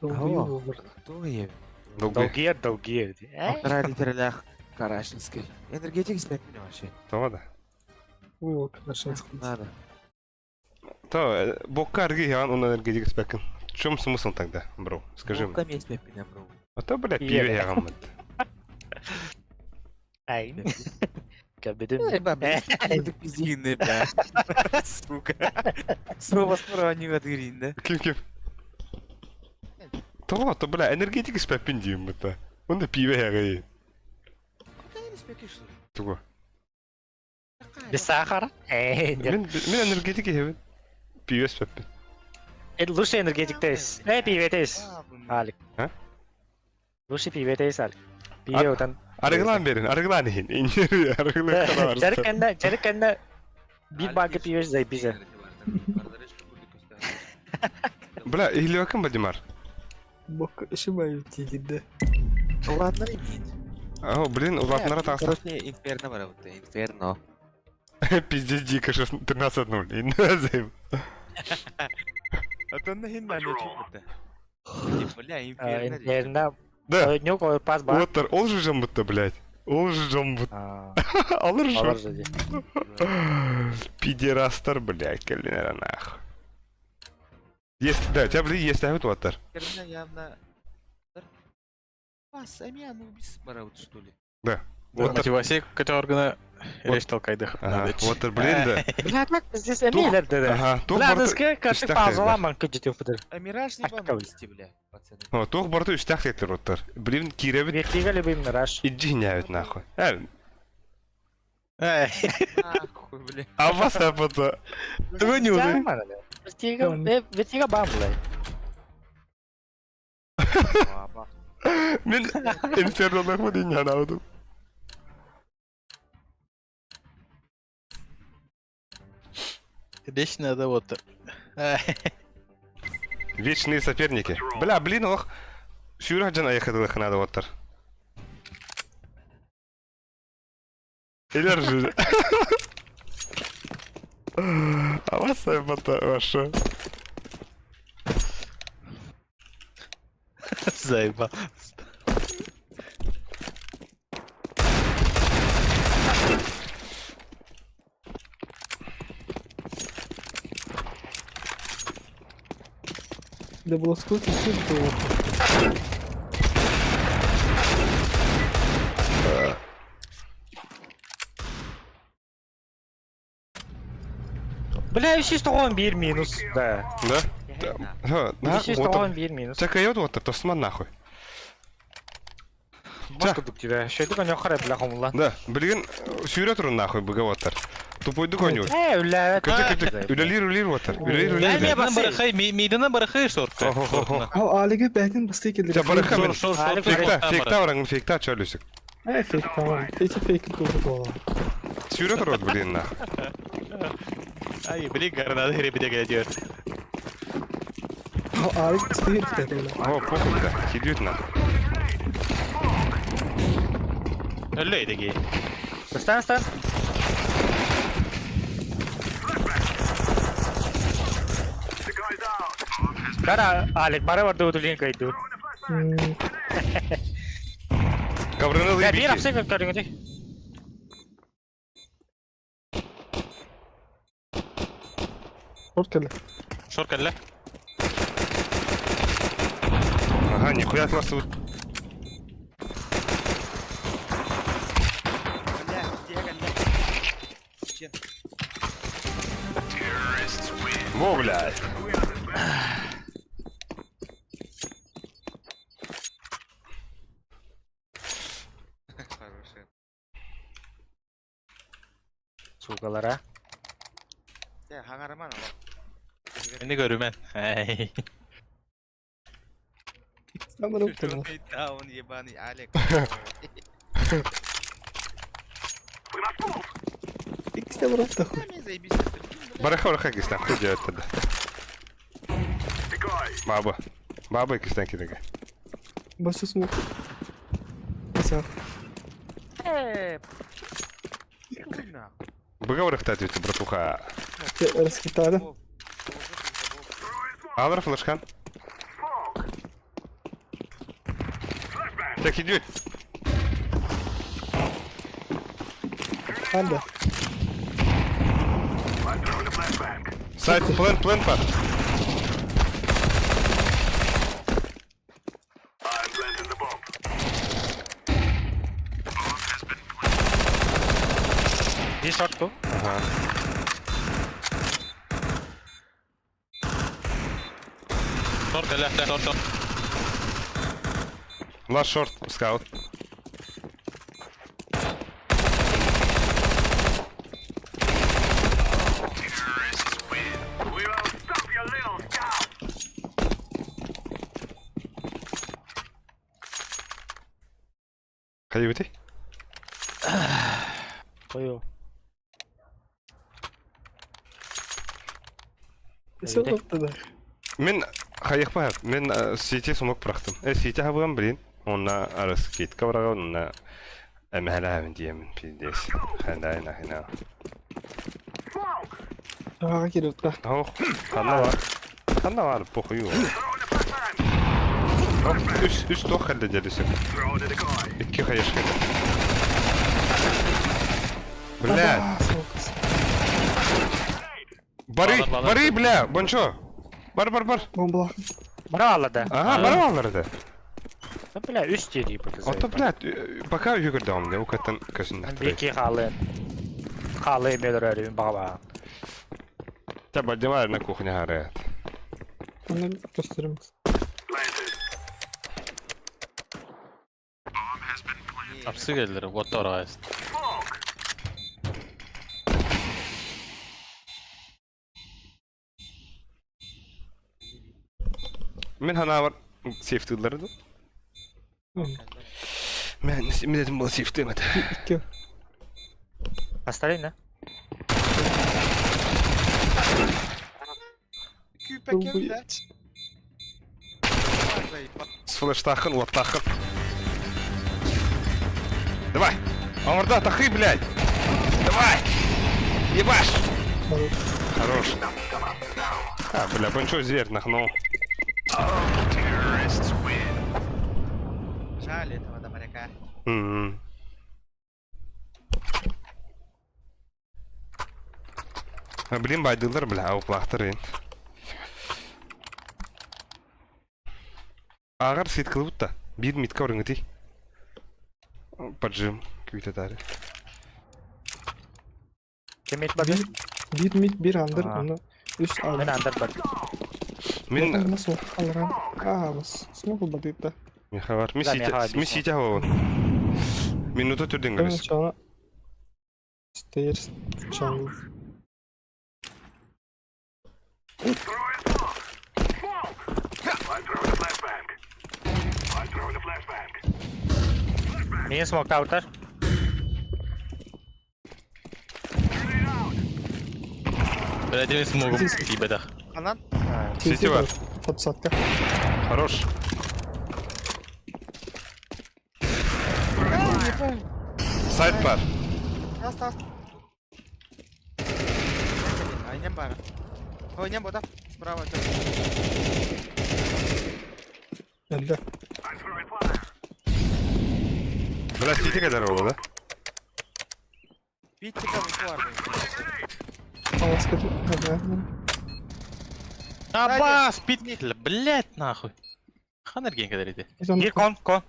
Долгуйу болар. кто я? Долгий. Долгие, долгие. Э? Полтора литралях Карашинской. Энергетик испепеля вообще. Това да. Ой, Карашинский. Надо. То, бокка арги ян он энергетик спекин. В чем смысл тогда, бро? Скажи мне. Бокка мен испепеля, бро. А то, бля, Пиво. пиво ягам. Ай. Кабедим. Эй, баба, ты пиздины, бля. Сука. Снова скоро они в да? Ким ким? То, то, бля, энергетик спекин дейм это. Он да пиво ягай. Куда не спекишь, что ли? Туго. Без сахара? Э, нет. Мен мен энергетик ебен. Пиво спекин. Это лучше энергетик тейс. Э, пиве тейс. Алик. А? Лучше пиве тейс, Алик. Пиве утан. Арыглан берин, арыглан ихин. Инженер, арыглан Жарыкканда, жарыкканда бир банка пиве заебись. Бля, ихлевакын Бадимар. Бок ишибай тигиде. Ладно, имеет. О, блин, улатнара тағыста. Короче, инферно барабыты, инферно. Пиздец дико, 13-0. Иназым. А то нахин на чупыты. Бля, инферно. Инферно. Да. Нюк пас ба. Оттар, ол же жамбытты, блядь. Ол же жамбыт. Алыр Алар же. же. Пидерастар, блядь, калинера нах. Есть, да, тебя, блин, есть авит оттар. Инферно явно... Бас, амиан убис барабыт, что ли? Оттар. Мотивация көтөргүнө элеш толкайдых. Ага, оттар, блин, да. Бля, так здесь эмилер да. Ага, тух Бля, барту. дыске картик үстәк паузаламан көжөтү футер. А мираж не А вам какой? убисти, бля, пацаны. О, тух барту үстәк тектер оттар. Блин, киребит. Вертига любим раш. Иджи нявит нахуй. Э, Нахуй, бля. а вас апата. Вертига, вертига бам, бля. Баба. Мен инферно нахуй не нахуй. Деш надо вот. Вечные соперники. Бля, блин, ох. Сюрах жана ехадылых надо оттар. Илер же. А вас апата ваша. Заебал. Да было сколько было. Бля, үсіз тоғын бір минус. Да. Да? Да, да, Үсіз вот. тоғын бір минус. Чакайот оттар, тосман нахуй. Башка дук тиде. Шөйді конё қарай бля хомулан. Да, блин, сюрет урун нахуй быга оттар. Тупой дуконю. Э, үля. Көтө көтө. Үлелир үлелир оттар. Үлелир үлелир. Мидина барахай, мидина барахай шорка. Хо-хо-хо. Ал алиге бәтин басты келди. Жа бараха мен. Шор, шор, шор. Фейкта, фейкта ораңын фейкта чөлүсүк. Э, фейк tamam. Эти фейк было. Сюрет урот, блин, нахуй. Ай, блин, гранаты ребята глядят. Ал алик басты келди. О, похуй, да. Хидют нахуй. Өллөй деги. Стан, стан. Кара, Алик, бара барды өтілген кайду. Коврыны Бля, бир лыбики. апсай как көріңді. Шорт келди. Шор кэллэ. Ага, нихуя класс. Бля, где бля? Че? Во, блядь. Хорошая. Сукалар, а. Э, хаңарыман ала. Мени көрүмэн. Ай. Самырып тұрмын. Даун ебаный Алик. Икс те барып та. Мен заебись. прикинь, бля. Бараха бараха кистан, хуй делать тогда. Баба. Баба кистан кидага. Басы смок. Баса. Э, хуй нахуй. Быга барыхтаат братуха. Раскитали. Вов, Алар флешкан. Так, иди. Ханда. Сайт, плен, плен пар. Be short too. Ага. Шорт, ля, ля, шорт, шорт. Last short, scout. Хайбити? Қою. Все тогда. Мен хайықпа, мен сити сумок бырақтым. Э, сити хабыган блин. Онна арас китка бырага, онна эмәләбин диемин, пиздец. Хандай нахина. Ага, кирилл, да. Ох, ханна бар. Ханна бар, похую. Үс, үс тох хәлдә дәлесе. Икки хайыш хәлдә. Бля, бары, Балар, балар. бары, бля, бончо. Бар, бар, бар. Бомбала. Бара алады. Ага, бар аларды. Да, бля, үс дери бұл. Ото, бля, пока үйгөрдө омде, укаттан көсүн нахтыры. Беки халы. Халы медер өрүн баға. Та бальдемар на кухне гарет. Оны göstereyim. Апсы келдер, вот орайс. Мен хана бар сейфтылары да. Мен мен бұл сейфтемеді. Икки. Остальные, Күүпәкемдә. С флештахын, латтахын. Давай! Амарда, тахы, блядь! Давай! Ебаш! Хорош. А, бля, большой зверь нахнул. Жаль этого до моряка. М-м. А, блин, байдылар, бля, ауплахтыр Ағар свет кылыбытта. Bir митка орыңыты. Поджим, күйті Кем етпады? Bir mid bir under. Aa. Onu üst Мен aldım. андер бар. Мен Nasıl alırım? Aa, bas. Smoke olmadı da. Меха бар. Мен Да, меха бар, сити, мен бис сити хавабын. Минута түрден Ben көресің. sonra stairs jungle. Мен смок аутар. Бля, не смогу. Ебедах. Анан Сити бар. Подсадка. Хорош. Сайт бар. тас тас. Айнем бар. Ойнем бода. Справа. Geldi. Бля, сити кадар болды, да? Бит типа бар. Alas kötü. Hadi. Абас, пит, блять, нахуй. Ханер ген кадер иде. Bir кон, кон.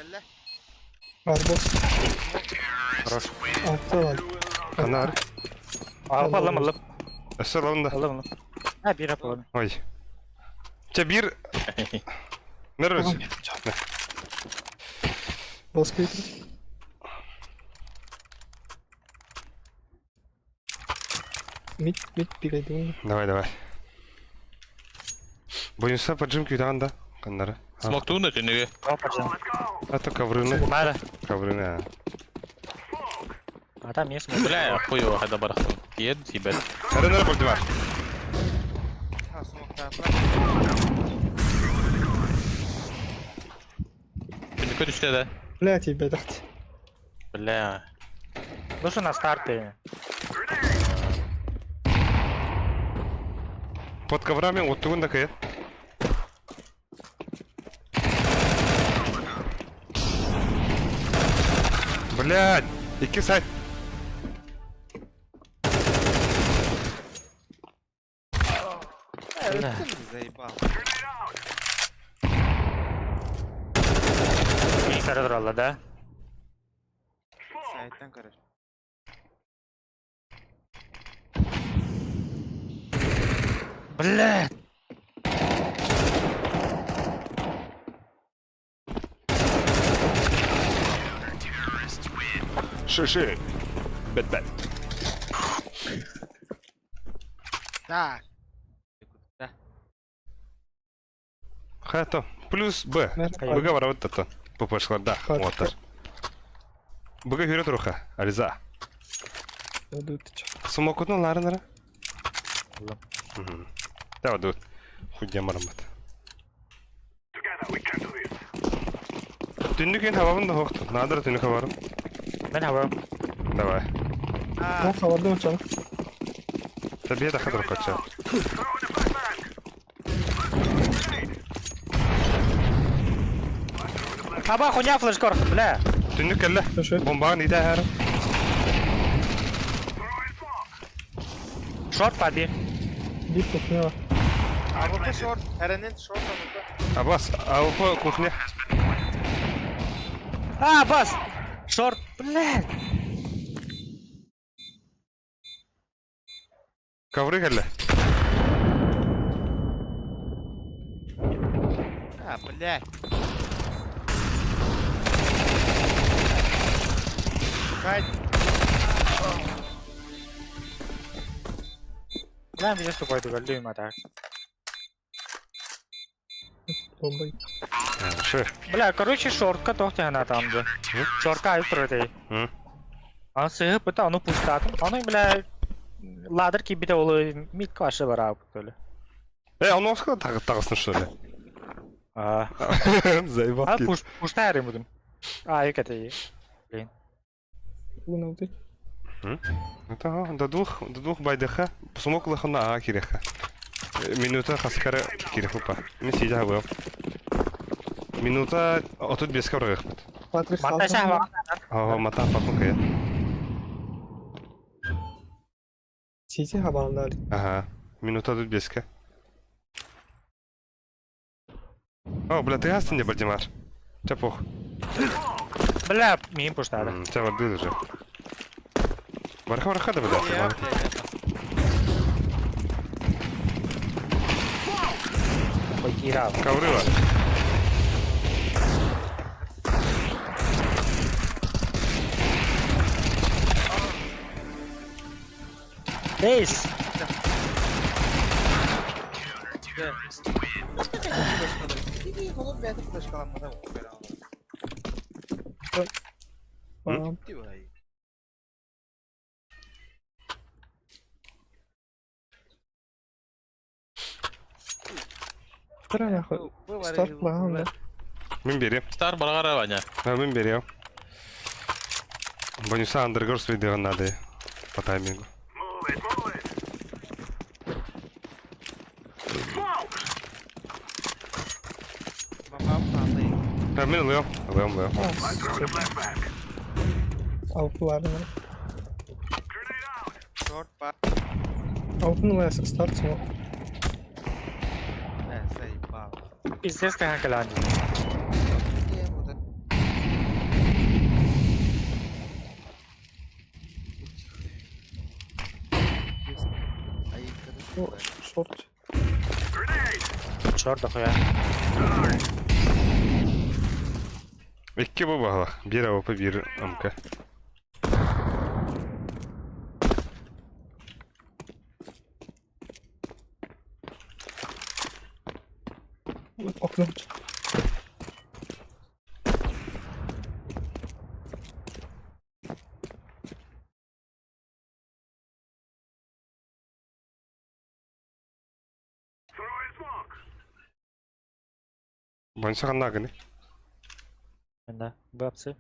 Әллә. Var boss. Хорош. Altta var. Канар. Алып алым алып. Өсір алында. Алым алым. Ha bir yapalım. Ой. Че бир... Нервіз. Boss kötü. Mid mid bir edin. Давай, давай. Бойынса поджим күйдаған да. Каннары. Смок туна түнүгө. А то коврыны. Мара. Коврыны. Ата мен смок. Бля, хуево хада барахтым. Ед, ебет. Әрі нері болды бар. Түннүккэ түстэ да. Бля, тиийбэтэхт. Бля. Душу на старте. Под коврами оттугун да кыйат. Блядь! Икки сайт. Э, ты заебал. Киин туралла да? Сайттан короче. Блядь! Ши-ши. Бэт-бэт. Так. Да. Хато. Плюс Б. Мэр- Б барабыт таттан. Попашла, да, Хат. мотор. Б хүрэ туруха. Ализа. Смокутун ларынара. Давай, дуд. Худя марамат. Түннүк эн хабабын да хоқту. Надыр түннүк хабарым. Мен хабам. Давай. А, Ну, хабардым чан. Табия да хадыр кача. Хаба хуйня флешкор, бля. Түннүк кэллэ. Слушай. Бомбаҕын иитэ аһара. Шорт паби. Биир кухня. АВП шорт, РНН шорт АВП. Абас, АВП кухня. А, бас! Шорт, блядь! Ковры кэллэ. А, блядь. Сайт. Бля, меня тупой ты голдуем, так. Бомба. Ши. Бля, короче, шортка тохте она там же. Шортка айып турар М. Аны сыһы пыта, ону пустатын. Аны, бля, ладыр кибите олы мит кашы бар ап төле. Э, он оска тагысын что ли? А, Заебал. а пуш пуштары будем. А, это Луна ты. Это до двух байдыха. Смок лахана а киреха. Минута хаскара кирех упа. Мен сидя был. Минута отут беске баргахмат. Патрик Мата шахва. Ага, мата папунка я. Сити хабардар. Ага. Минута тут беске. О, бля, ты гастын не Бальдемар. Чапох. Бля, мин пуштары. Тебя был уже. Барха барха да бля. Я, блядь. Ой, кира. Коврыла. Эйс! Иди, голубь, это флешка нам надо. А, Тра нахуй. Старт план, да. Мен берем. Стар баргара Ваня. А, мен берем. Бонуса андергорс видео надо. По таймингу. А, мен лыам. Лыам, лыам. Алпыларына. Шорт па. Алтын лес старт смок. Э, заебал. Пиздец, как каланди. Где вот это? Ну, шорт. Шорт дохуя. Икки бу бағала. Бир АВП, бир МК. Окно. Бонса ханна гыны? Да, бабсы.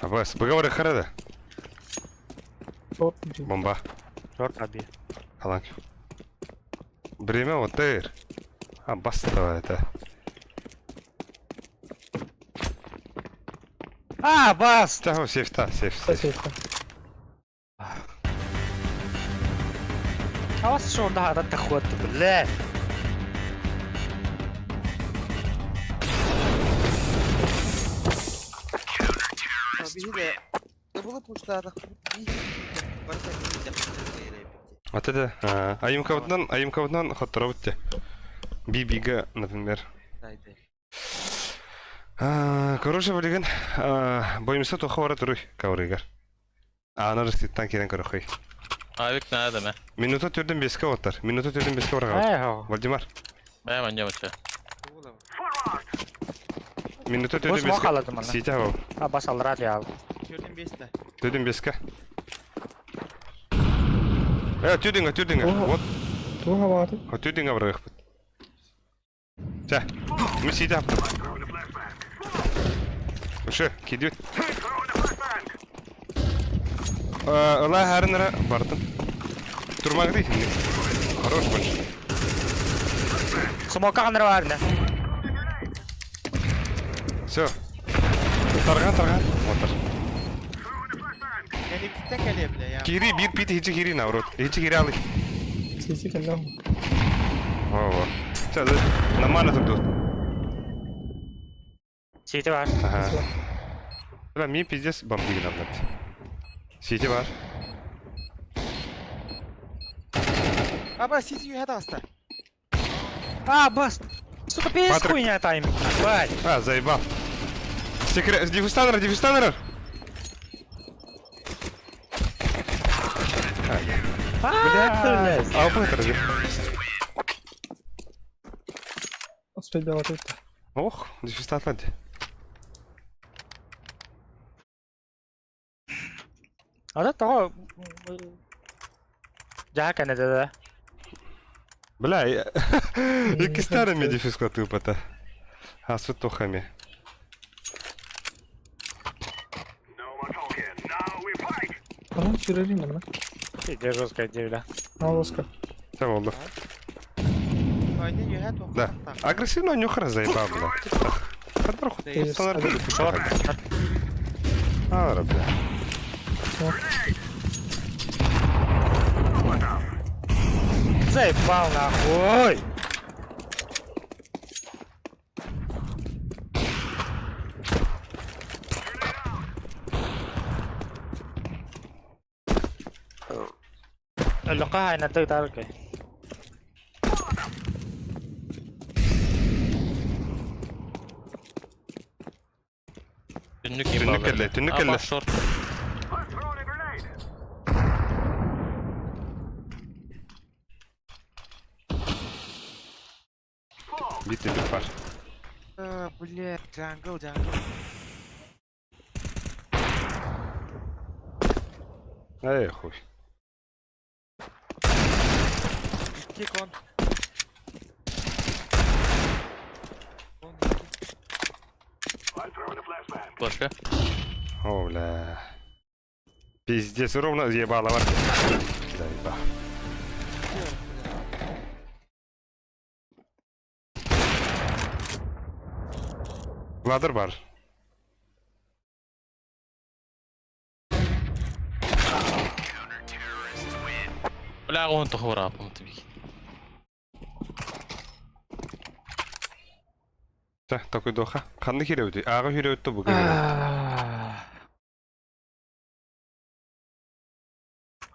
Абас, быга харада. Шорт. Бомба. Шорт аби. Алан. Время вот тыр. А, баста это. А, бас! Та, сейф, та, сейф, сейф. Спасибо. А вас что он да, да ход, бля. Биһиги Тобулу пуштаатах барыта Вот это, айымкабытынан, айымкабытынан хотторобут те. Би-бига, например. Короче, билигин, бойымса тоха бара туруй, каврыгар. Аны рыстыттан кирен көрөхүй. Авик надо ме. Минута түрден беске оттар. Минута түрден беске барга. Эй, Вальдемар, Бәм аньямыча. минута Бу түрден смок беске. алады мана. Ситя бау. А, бас алырат я. Түрден бесте. Түрден беске. Э, түрдіңе, түрдіңе. Oha. Вот, Туга баары. түрдіңе баргах. Ча. Мен ситя аптым. Ушу, кидют. Ыла харынара бардым. Турмак дейсің. Хорош больше. Смока каныр бар не. Все. Тарган, тарган. Отыр. Yani bitti kale bile ya. Кири, бир пит хичи кири наоборот. Хичи кири алы. Сиси кэллэм. Во-во. Все, нормально тут. Сити бар. Ага. Бля, мне пиздец бомбили нам блядь. Сити бар. Аба сити юхэ таста. А, бас. Сука, пиздец Патрик. хуйня тайминг. Бать. А, заебал. Секрет, диффустанер, диффустанер. А, блядь. А, опыт Успел тут. Ох, диффустанер. А да того. Жаа кэнэ да. Бля, я старыми диффуз тупо-то. А с тухами. Анан сүрерин мына. Иде жесткая девля. Алоска. Все, болды. Ойны юхэ тоқ. Да. Агрессивно нюхара заебал, бля. Хадар Шорт. А, бля. Заебал нахуй. Лока на той тарке. Түннүк Түннүк кэллэ, түннүк кэллэ. Шорт. Бит түннүк бар. Бля, джангл, джангл. Эй, хуй. İki kon. Kon iki. Флешка. О, бля. Пиздец, ровно ебало бар. Заебал. Ладер бар. Бля, он тохура, помню. Та, такой доха. Ханны хиреуди. Ага хиреуди бу хиреуди.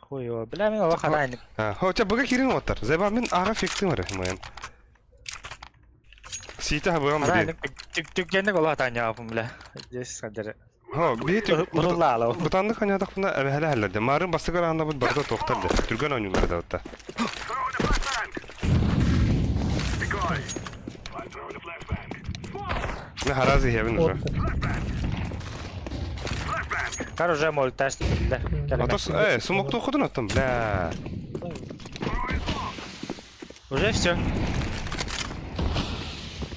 Хуй бля, мен ола хадайник. А, хо, ча буга хирин отар. Заебал мен ага фиктим бар мен. Сита хабыгам бри. Хадайник түк түккенник ола хадайник апым бля. Здесь хадары. Хо, бит Бурулла Бутанды ханядак буна эбэхэлэ хэллэрде. Марын бастыгар анда бут барда тоқтар де. Түргөн ойнулар да отта. Мен харазы иһэбин уже. Кар уже мульташ биллэр. Атос, э, смокту хотун аттым, бля. Уже все.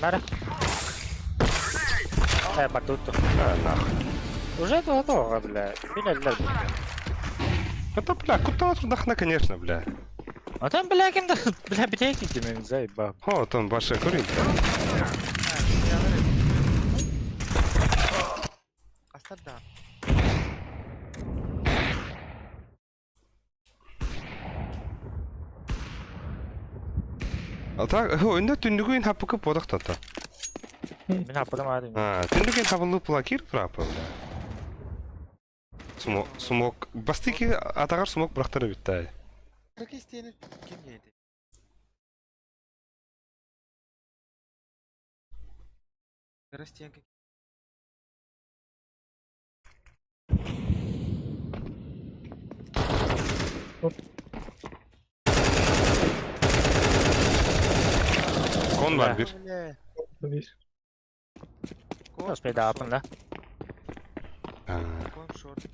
Нара. Э, батуту. А, нахуй. Уже готово, бля. Билэллэр. Это, бля, куда тут конечно, бля. А там, бля, ким да, бля, битейки мен заебал. О, там баша курит. Астарда. А так, хо, инде түндүгүн хапыкы бодох тата. Мин хаппытым аадым. А, түндүгүн хабылы плакир прапа, бля. Смок, смок, бастики атагар смок бырахтары биттай. Kırık isteyeni kim yedi? Kırık isteyen kim? Кон бар бир. Bir. Господи, да, апын, да. А, Кон шорт.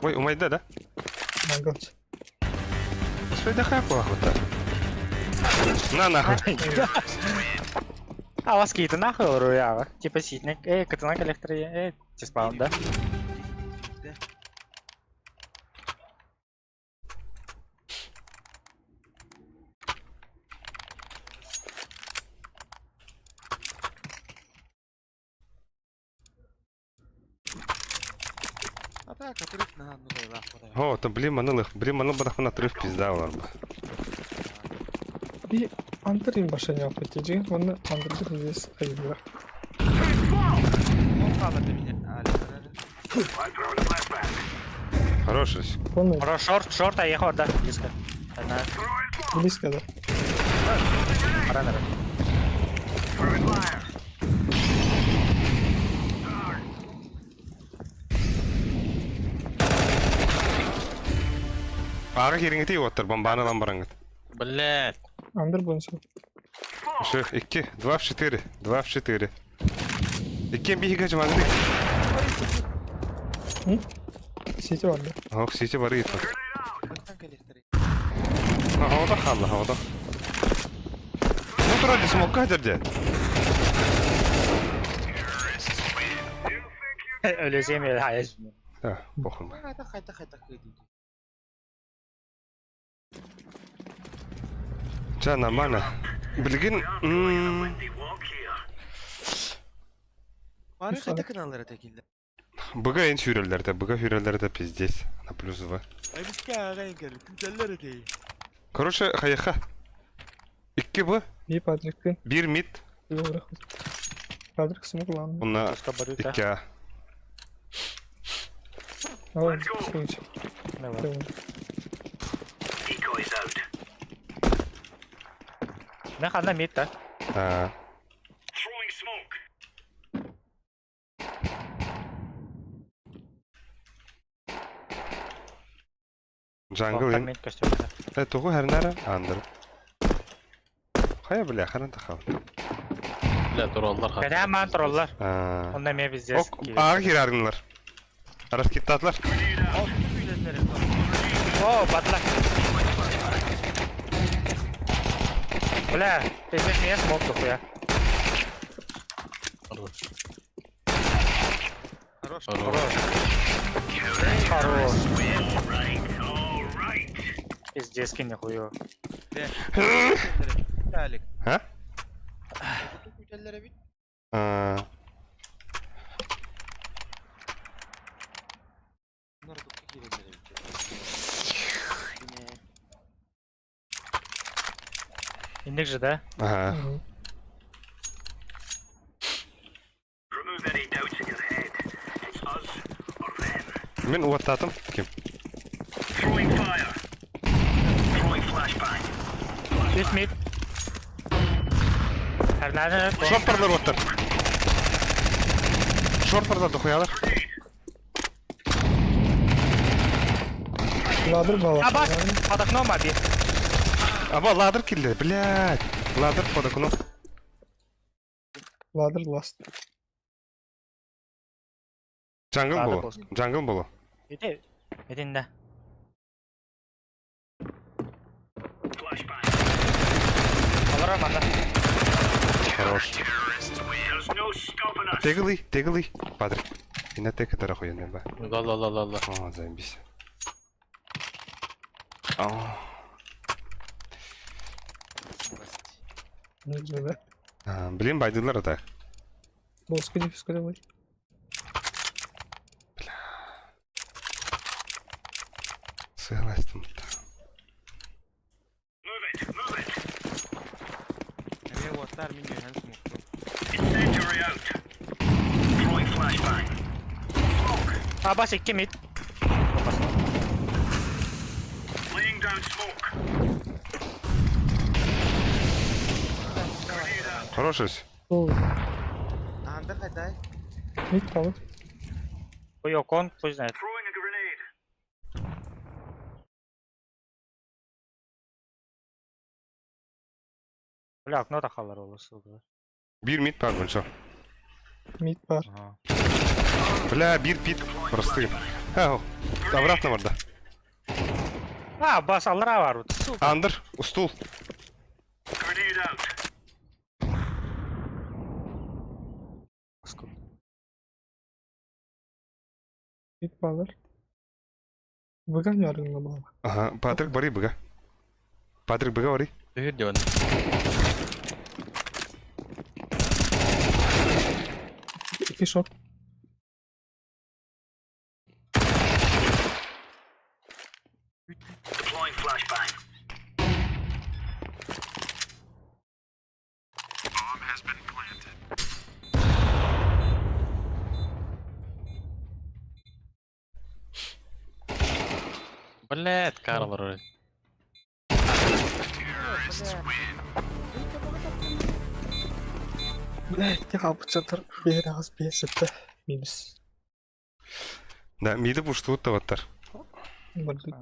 Ой, умайда, да? Mangal. Господи, да хай плохо-то. На нахуй. А вас какие-то нахуй руява. Типа ситник, эй, катана коллектор, эй, тиспаун, да? А так, отрыв на ну да, О, там блин, манылых, блин, маныл бадахман отрыв пизда, ладно. Bir Andırayım başa ne yapacağım? Onu andırdık biz ayırlar. Кон kaldı bile. Хороший. Onu Про шорт, шорт, а ехал, да, близко. Одна, близко да. пора, наверное. Ага хириңити оттар, бомбаны лан бараңыт. Блять. Анdır bunu sen. Şu 2, 2 в 4, 2 в 4. Иккен биһиге жаманды. City vardı. Ох, сити бар ит. Baktan коллекторы. Хавада халла, хавада. Ну троди смок кадерде. Өлесем я, hayır. Да, похуй. Хайта хайта хайта хайта. Ча нормально. Билгин, Bari хайта kanallara tekildi. Быга эн сүйрелерде, быга сүйрелерде пиздец. На плюс 2. Ay biz kâğın geldi. Güzeller ödeyi. Короче, хаяха. 2 Б, Bir Patrick'in 1 мид, bir olarak. Patrick smoke lan. онна Что барыта? 2 А. Aa, sonuç. Давай. Tamam. Ne хана мид, да? А. Джангл ин. Мид костюм. Э, тугу хәрнәре андыр. Хая бля, хәрен тахал. Бля, троллар Когда ман троллар? А. Онда мен пиздец. Ок, ага хираргынлар. Раскиттатлар. О, батла. Бля, пиздец, меня смог дохуя. Хорош. Хорош. Хорош. Хорош. Пиздец, кинь нахуй. Alik. Ha? Güzellere bit. А. Bunlar da girelere bit. Yine. Индик же, да? Ага. Hı. Мин уаттатым. Ким? Үс мид. Хәрнәне. Шорт барлар уаттар. Шорт барлар дохуялар. Ladder бала. Абас, под окном аби. Аба, ladder киллер, блядь. Ladder под окном. Ladder last. Jungle Ladder было. болсун. Jungle было. Ити, итиннэ. Олорор манна. Хорош. Теглый, теглый. Патрик. И на тег это охуенный, ба. Ла-ла-ла-ла-ла. О, заебись. О. Да. А, блин, байдылар это. Болска дефис калевой. Сыглась там. Эмиэ уоттар мин үөһэн смоктум. Абас икки mid. Хороший. Ол Анда хайдай. mid калды. Хуй кон, хуй знает. Бля, окно тахалар ол, сука. Бир mid бар больше. Mid бар. Ага. Бля, бир пит. Просты. А, обратно бар да. А, бас аллара бар, вот, сука. Андер, устул. Сука. Mid балар. Быган ярыңна бала. Ага, Патрик, бери быга. Патрик, быга бери. Түһүр диэн. Икки short. Блядь, Карл роль. Блядь, тихо, чатыр. Бер ағыз бесітті. Минус. Да, миди буштуут таваттар. Барды.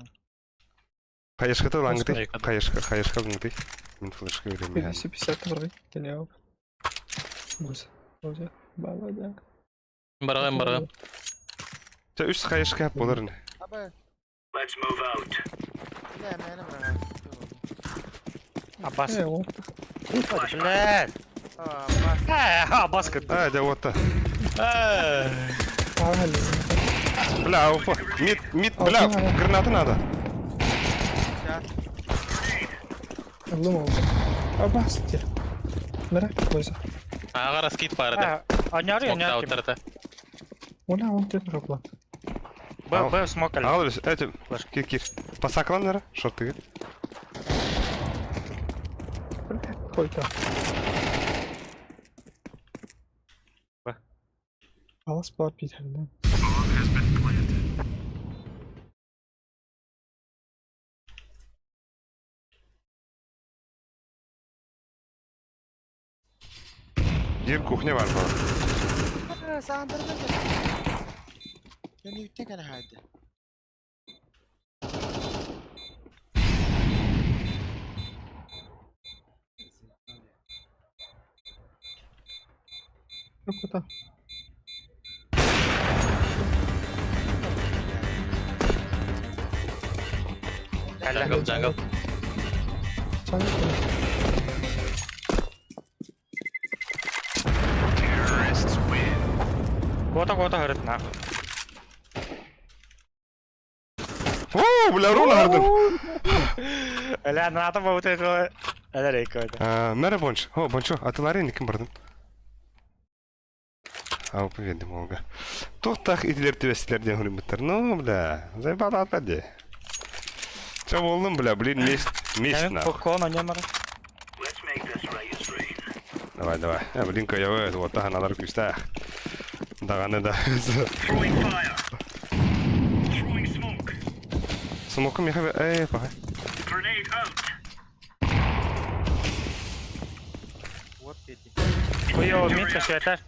Хаешката лангты. Хаешка. Хаешка, хаешка лангты. Мин флешка берем. 250 барды. Тене алып. Буз. Буза. Бала да. Барган, барган. Ча үч хаешка болар не. Аба. Бля, мени бара. Абас. Э, ол. Блядь. А, бас. Э, Абас кытты. А, да вот та. А, Бля, опа. Мид, мид, бля, гранаты надо. Сейчас. Аллым алды. Абас те. Мәрә, бойса. Ага, раскид баар этэ. Аняри, Смок аняри. таутар этэ. Она он тет рапла. Б, Б, смок аль. Ал, эти, кир, кир. Пасаклан, наверное, шорты. Койта. Б. Алас бар питерден. Бир кухня бар бала. Саандырда. Мен үтте кene хайды. Yok Jungle, jungle. Jungle. Кота, кота, говорит, нахуй. О, бля, руна ардым. Бля, надо было вот это. Это рейка. Мәрі бонч. О, бончо, атылары ким бардым? Ау, поведем олга. Тохтах итилер түбәсилер ден хурмуттар. Ну, бля, заебал атады. Ча болдум, бля, блин, месть, месть нахуй. Кон, аня Давай, давай. Э, блин, кая вот тахан алар күстә. Даганы да. Смокым я эй, пахай. Вот эти. Хуё, мид света.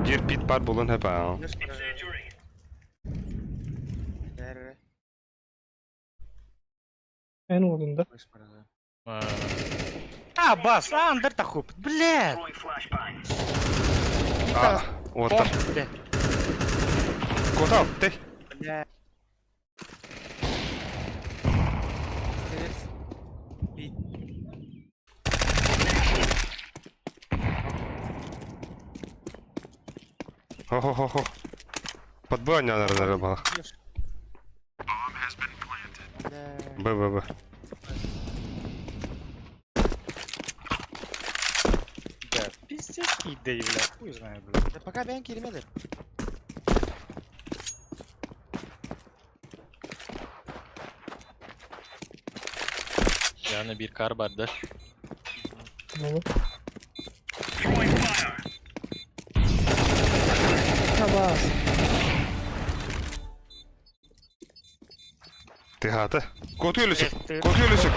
Бир пит бар болон хэпа. Эр. Эн уолун да? А, бас, а, андер тахуп. Блядь. А, уоттар. Блядь. Кутал, ты. Бля. Стерс. Бит. Хо-хо-хо-хо. Подбой, наверное, был. Бля. Б, Б, Б. Да, пиздец, идеи, бля, хуй знает, бля. Да пока бэйэн киирмэлэр. Yani bir kar vardı. Буолуо. Табаас. Ты гата. Кот өлүсүк. Ты- Кот өлүсүк.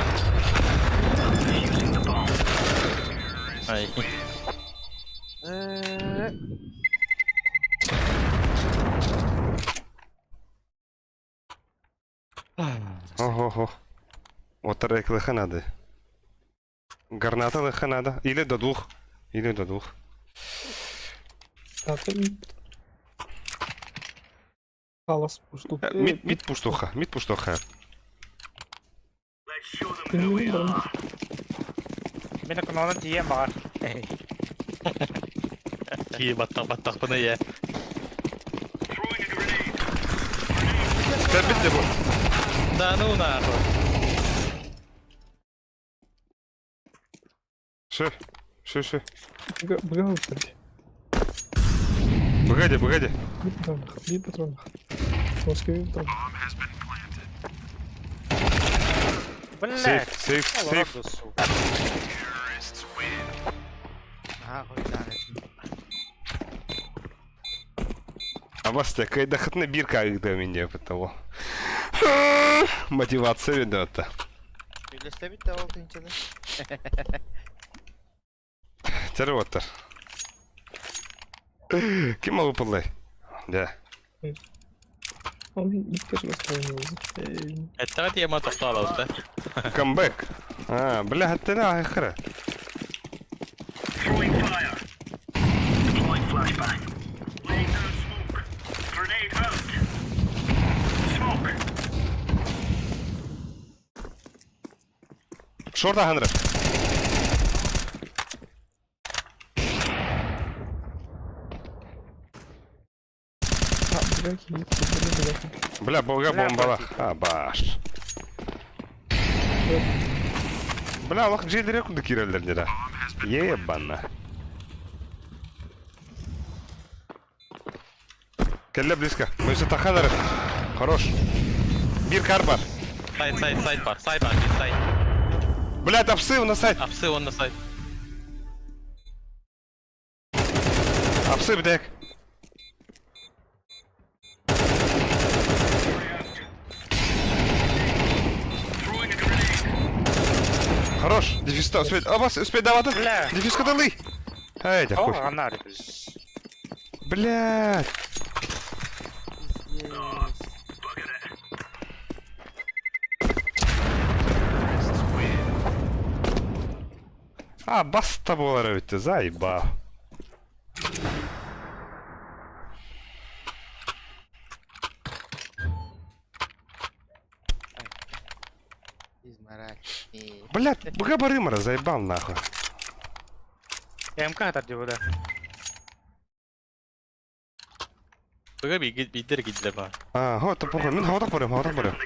Ay. Э, Ого-го. Вот лыха надо. Граната лыха надо. Или до двух. Или до двух. Аты Халас пушту. Мид, мид пуштуха. Мид пуштуха. Мин окононан тиийэн баҕар. Ki battaq battaq bunu ye. Бит бу. Да ну нахуй. Шы. Шы, шы. Быга үттер. Погоди, погоди. Bir патронах, bir патронах. Москве bir патронах. Блядь. Сейф, сейф, сейф. Колорадо, сука. Нахуй, да. А вас такая дохотная бирка, когда меня того. Мотивация ведет. Үллэстэбит да ол тынчаны. Тервотер. Ким могу подлай? Да. Он икки настроение. Эттэҕэ тиэмэ тохтоолоута. Камбэк. А, бля, ты на хера. Шорта ханра. А, быга кийип, быга быга. Бля, бога Бля, бомбала. братик. А, баш. Бля, лох джейдер куда киреллер дела. Ебана. Келле близко. Мы все таханары. Хорош. Бир карбар. Сайт сайт сайт бар. Сайт бар bir сайт. Бля, там псы на сайт. Апсы онна сайт. Апсы, блядь. Хорош. Дефиста, успеть. А вас успеть давать. Бля. Дефиска далы. Эй, да хуй. О, анари, блядь. Блядь. Пиздец. А, баста буолар эбит, заебал. Измораль. Блядь, быга барымара, заебал нахуй. МК хатар да. Быга биидер кидле бар. А, хо, похуй, мин хода барым, хода барым.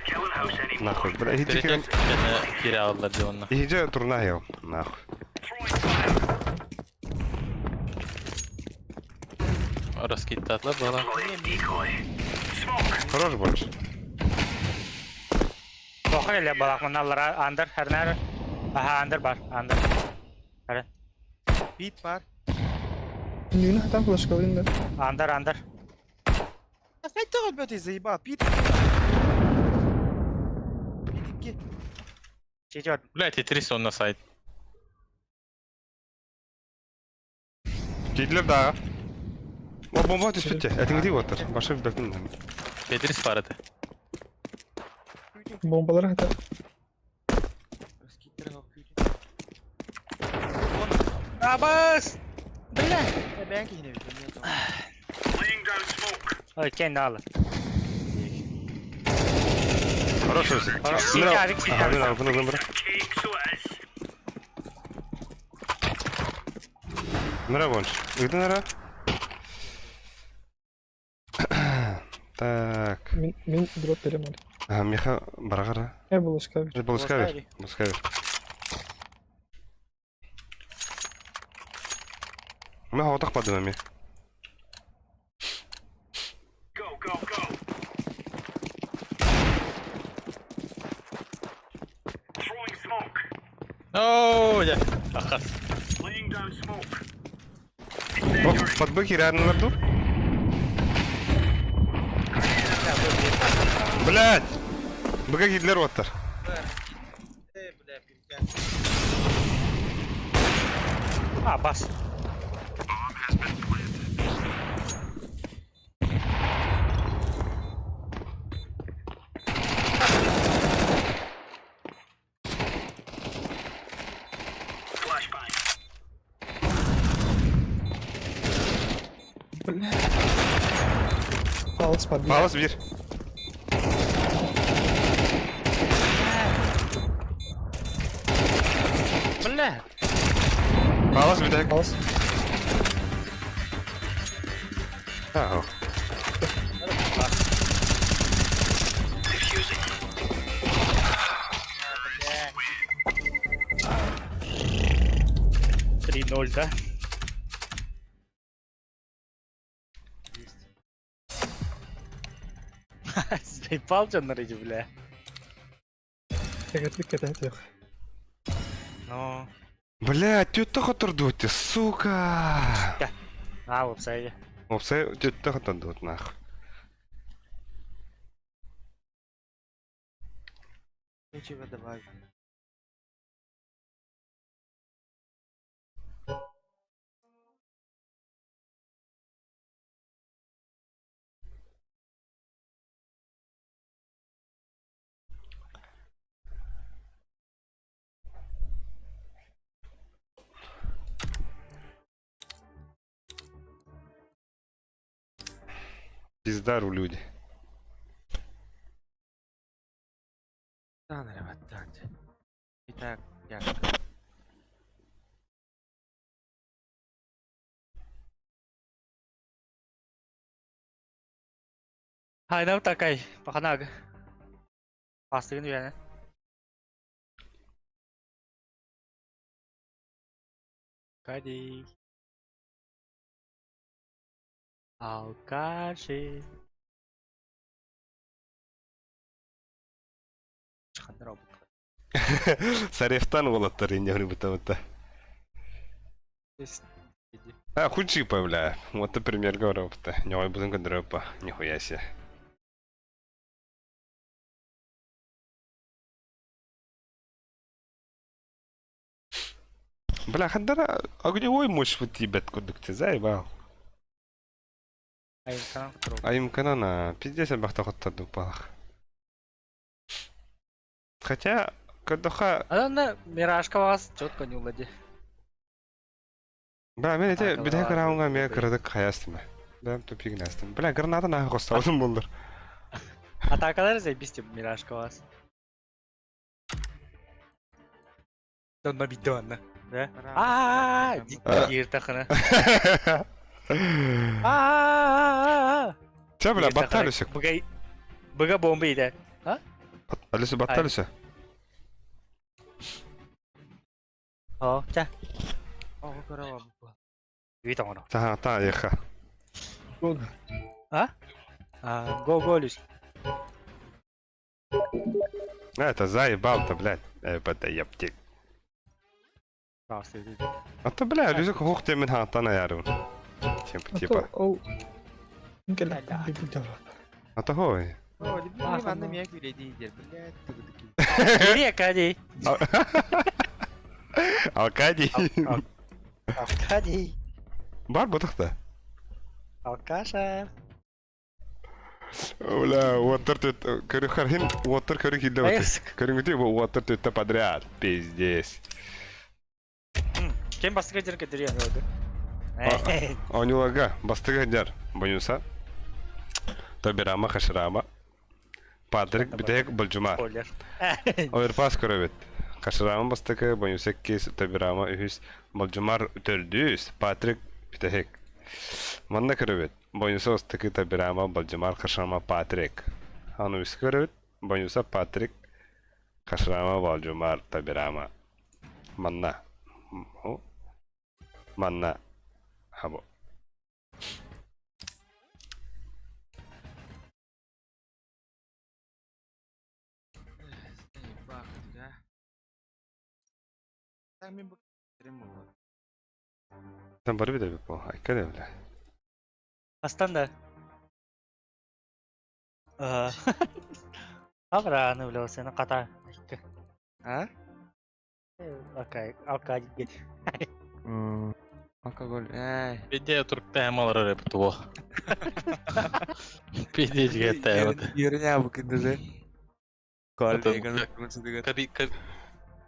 Нахуй, бля, иди Перетек кене кире алалар ди онна. Иди турна ел, нахуй. Раскиттатлар бала. Хорош больше. Тоха эле балак мыналар андер хернер. Аха, андер бар, андер. Бит бар. Нүнэ хатан флешкалыйын да. Андер, андер. А хайта өлбөт заебал. Бит. Бит икки. Чичи Блять, Тетрис онна сайт. Кидлер да. О, бомба түспүттэ. Этиңди отыр. Башы бәкин. Тетрис бар edi. Бомбалар хата. Абас! Бля! Бэйэн киһини эбит. Ой, кэннэ аалы. Хорош Русик. Сикарик, Ага, сикарик. мин албын ылым бра. Нара вонш. Ыгды нара. Так. Мин, мин дроп берем али. Ага, меха барагара. Э, булуска бер. Булыска бер. Булыска бер. Мен хаватах бадым эми. Оо, дьэ. Ахас. О, подбыки реально нарду. Блять! Быка кидлер оттар. Э, бля, пимпя. А, бас. Бля. Палас подбил. Палас бир. Бля! Палас бир. Палас. А, Три ноль, да? Есть. Заебал дьоннор иди, бля. Эгэтик кэтэ Ну, Бля, тетя хотурдут, сука. а, опсайде. Опсай тетя хотурдут нах. Нечего добавить. Пиздару люди. Да, наверное, так. Итак, я. Хайнау такай, паханаг. Пастыгын үйәне. Кади. Алкаши. Чхандра Сарефтан уолаттар инне быта А, хучипа, бля. Вот ты пример говорю, Не буду көндөрөппа. Нихуя себе. Бля, хандара огневой мощь вот тебя кудык ты заебал. Айым канана, пиздец бахта хоттарду палах. Хотя, кадоха... Анна Миражка вас четко не улади. Бля, мен эте А, бүтэ голова, карауңа ме тупик. кырдык хаястым. Да, тупик настым. Бля, граната нахуй хостаудым болдыр. Атакалар заебись типа Миражка вас. Донна бидонна. Да? А, дир тахана. А. Че, бля, батталюсик. Быга быга бомба иде. Алюсы батталюсы. О, ча. О, корова. Витам оно. Та, та, еха. А? А, го го Люсь. Это заебал-то, блядь. Это ептик. А то, бля, Люсик хух темен хантана ярым. Типа, типа. Ол. А то хой. О, люблю Ивана меня күледі блядь, тыгыдыки. Кири Аркадий. Аркадий. Аркадий. Бар бутахта. Алкаша. Бля, уоттар түт көрү хархин уоттар көрү киирдэ бу. Көрүҥүтүй бу уоттар түттэ подряд. Пиздец. Кем бастыга жер көтөрүөн oldu. Оонньууларга бастыгы дьар Бонюса, Тобирама, Хаширама, Патрик бүтэһик Болдьумар. Спойлер. Оверпас көрөбүт. Хаширама бастакы, Бонюса иккис, Тобирама үһүс, Болдьумар төрдүс, Патрик бүтэһик. Манна көрөбүт. Бонюса бастакы, Тобирама, Болдьумар, Хаширама, Патрик. Аны үскэ көрөбүт. Бонюса, Патрик, Хаширама, Болдьумар, Тобирама. Манна. Манна. Хабо. Sen бары бит бу. Айка да бля. Астан да. Абраны бля сені қата. А? Окей, алкаголь. Алкоголь. Эй. Пиде туркта алар эрэ туо. Пиде жигетте. Ерне бу киндеже. Коллега, Каби каби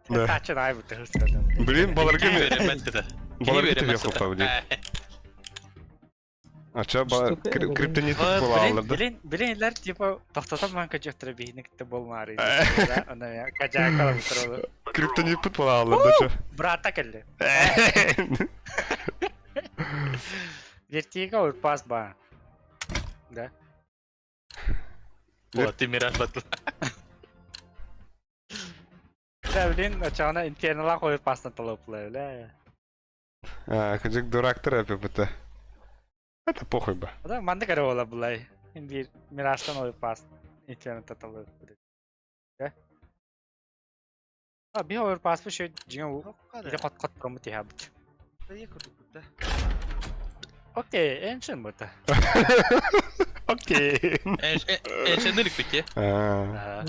Да. Тачын ай бу тыгыстадым. Блин, баларга мен беремет. баларга тебе хопа, блин. А чё, Что ты, криптонит була алырды. Билин, билинлер типа тоқтатам ман көчөктөрө биһиник те болмары. Ана кажа калып туралы. Криптонит пут була алырды, чё. Брата келди. Вертига пас ба. Да. Вот ты мираж батыл. Да, блин, ачана интернала коюп пастан талап бля. А, кыжык дурактыр аппт. Это похуй бы. Да, манды кары бола булай. Бир мираштан оюп пас интернетте талап. Да. А, би оюп пас бу шөй жиңе или кот кот промут ябыт. Окей, эншин бута. Окей. Эшенер бите. А,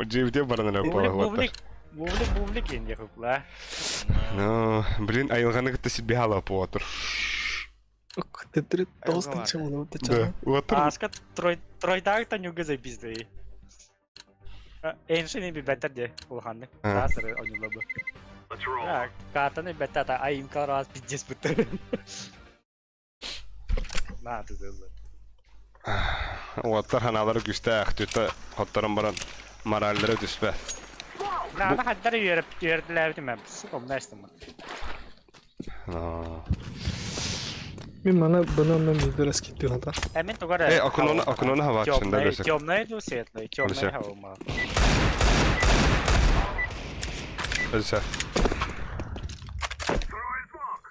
Дживде баран Бублик, эле бублик, бублик, бублик инде хупла. Ну, блин, айылганы кытта себе ала отыр. Тетри толстый чего Да, отыр. Аска трой тройдаг та нюга запизды. Эншин би бетер де улханны. Сасыр онюлабы. Так, катаны бетта та айым раз пиздец бутыр. На, ты зылы. Оттар ханалары күстәэх, түтэ хотторон баран моральдары түспэ. На, на хаддар үйеріп үйерділәбді мен. Сука, мына Ну. Мен мана бұны ондан бір раскидты хата. Ә мен тугара. Эй, окунона окунона хавакшында бесек. Темный ду светлый, темный Алиса. хаума. Алиса.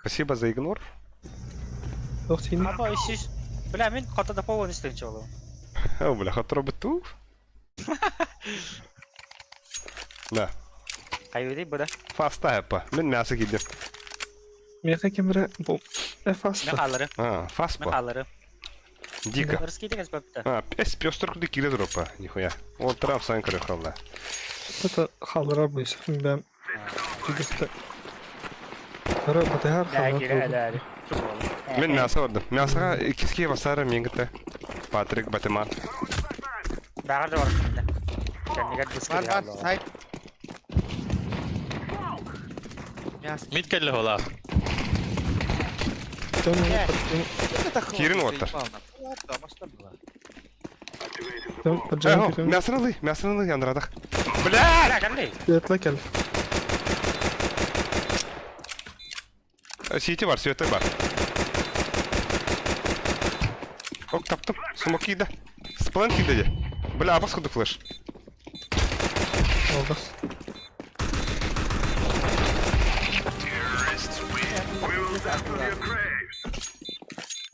Спасибо за игнор. Ох, сені. Аба ишиш. Бля, мен қатада пауын істен чолу. О, бля, хотро быту. Да, Кайуди буда. фаста эпа. Мен мясо кидем. Меха кемре бұл. Э, Мен фаста. қалыры. А, фаст Мен по. қалыры. Дико. Рыскиде кәспәпті. А, пес пёстер куды кире дропа, нихуя. Вот трап сан крыхалла. Это халыра бұйсы. Бәм. Жүгісті. Қара батыгар Да, кире халыра. әлі. Мен мясо ордым. Мясоға киске басары мен кітті. Патрик Батыман. Бағыр да бар. Кәнігер Бар бар сайт. Мясо. Мит келли хола. Кирин оттар. Поджан Мясоны лы, мясоны лы, андырадах. Бля! Светла кел. Сити бар, светі бар. Ок, таптым. Смок киді. Сплен киді де. Бля, абас куды флеш. Алғас.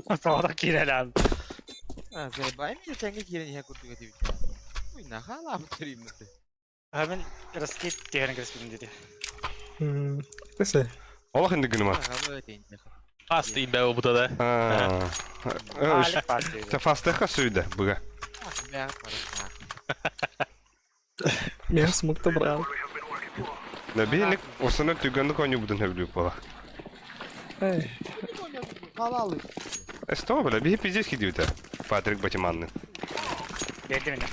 Соғда кире әлі. А, заебай меня тянга кирин я куртуга дебит. Ой, нахала бутырым ты. А мен рыскид дегенін кіріспедім деді. Тесе. Олақ енді күнім Фаст имбә бу да. Али пас деді. Фастыха сүйді бұға. Меха смыкта брал. Да бейник осыны түгенді коню будын хөблю бола. Эй. Халалы. Эсто, бля, бей пиздец кидиута. Патрик Батиманны. Биэрдим иннэ.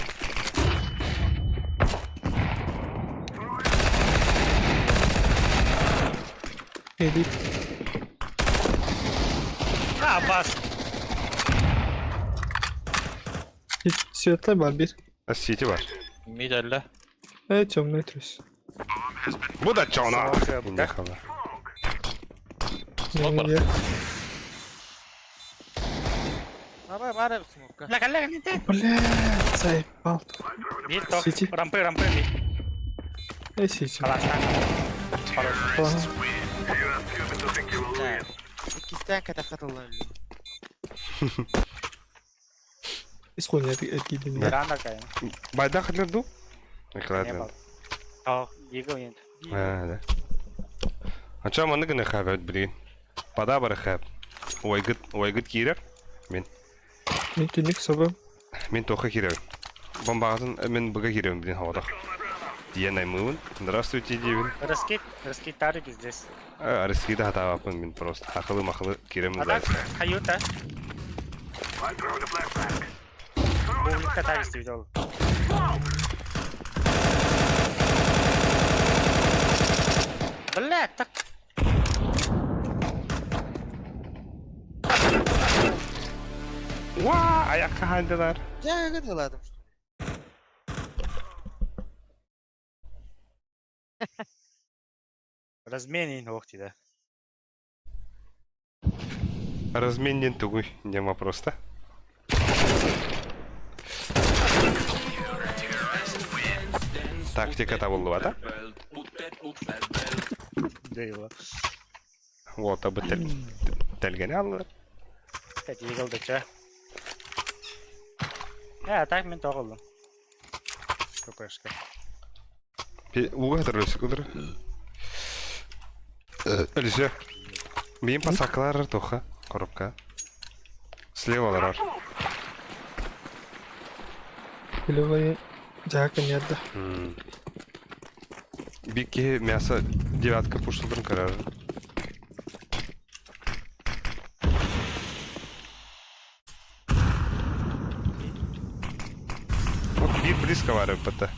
Элит. А, бас! Светлый бар бир. Сити бар. Мид әллә. Э, темный трюс. Бу да чона. Смок, Инде да? хала. Смок бар. Аба бар смокка. Бля, коллега, не ты. Бля, заебал. Бир ток. Сити. Рампы, рампы, бир. Э, сити. Калашна. Хорош. Ладно. Да. Иккистен катахатылар. Исхуй, это Да. Ранда кайын. Байда хәтлер ду? Не Николай. был. Ток, Дигл енді. А, да. А чё маны гына хәбәт блин. Пада бар хәб. Ойгыт, ойгыт кирәк. Мин түнек собы. Мин тоха кирәк. Бомбагатын мин быга кирәк блин һавадах. Дигән аймын. Здравствуйте, дибин. Раскид, раскид тарик здесь. Арыскида хатабапын мин просто. Акылы махылы кирәм А так, каюта. Бумликка так истейді ол. Бля, так. Ва, аякка хандылар. Я гыдыладым что ли. Разменин ох дейді. Разменнен тугуй, не вопрос, да? Тактика табылды да? Дейла. Вот, абы тел телгене алды. Кстати, Дигл да ча. Э, так мен тоғылдым. ППшка. Уга хатыр кудыр. Әлисе. Мин пасаклар тоха, коробка. Слева ларар. Клевые. Жака нет, да. Бики мясо девятка пушылдырын карар. Вот бир близко вары ПТ.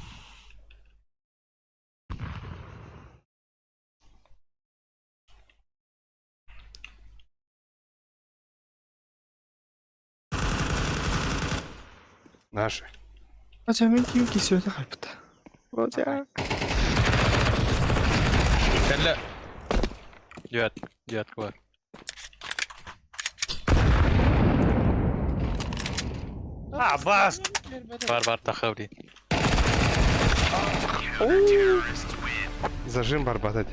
Наши. А чё, мин ким кисёт хайпта. Вот я. Әллә. Девят, девятка бар. А, бас! Бар бар таха блин. Зажим барбатать.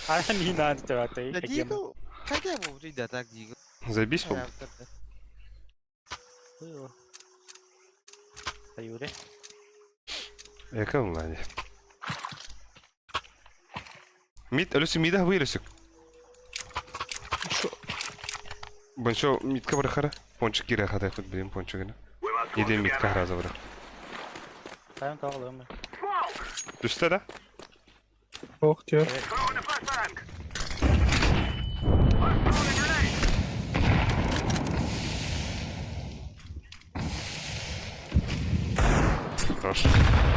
А, не надо тебя, ты. Да Дигл. Хотя бы да так Дигл. Забись, по Юрий. Якын лади. Мид, әлісі мида вырысык. Шо? Бончо мидка барахара. Пончик кире хатай хоть блин пончик гына. Иде мидка раза бара. Тайм тоғылым. Түсті да? Ох, тё. Хорош.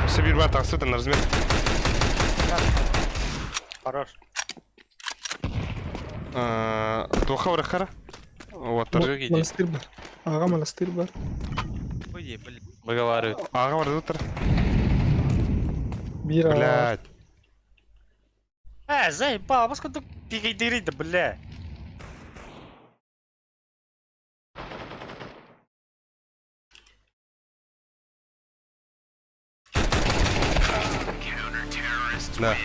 Все бир бар тақсы на размер. Хорош. Тоха барахара. Вот. Жөги Монастырь бар. Ага, монастырь бар. Ой, блин. Выговаривает. Ага бар доктор. Бира. Блядь. Э, заебал, басқа пигайдырый бля. Да.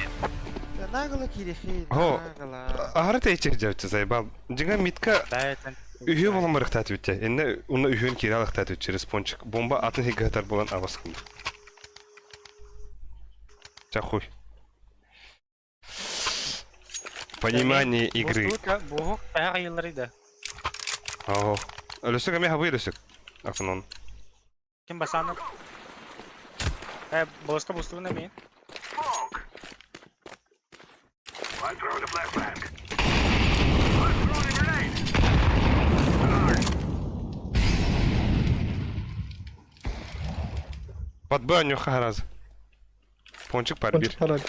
Да нагло кирихи, О. нагло. Ары тейчек жабчы заебал. Жиңа мидка Да, это... Үһү болон барыктат үтте. Энне уна үһүн кире алыктат үт через пончик. Бомба атын хиггатар болан абас кылды. Чахуй. Понимание игры. Бух, таяқ йыллары Ого. Өлөсөк эме хабы өлөсөк. Акынон. Ким басаны? Э, боска бустуна мен. Подбой анньуха раз. Пончик пар бир. Пончик пара.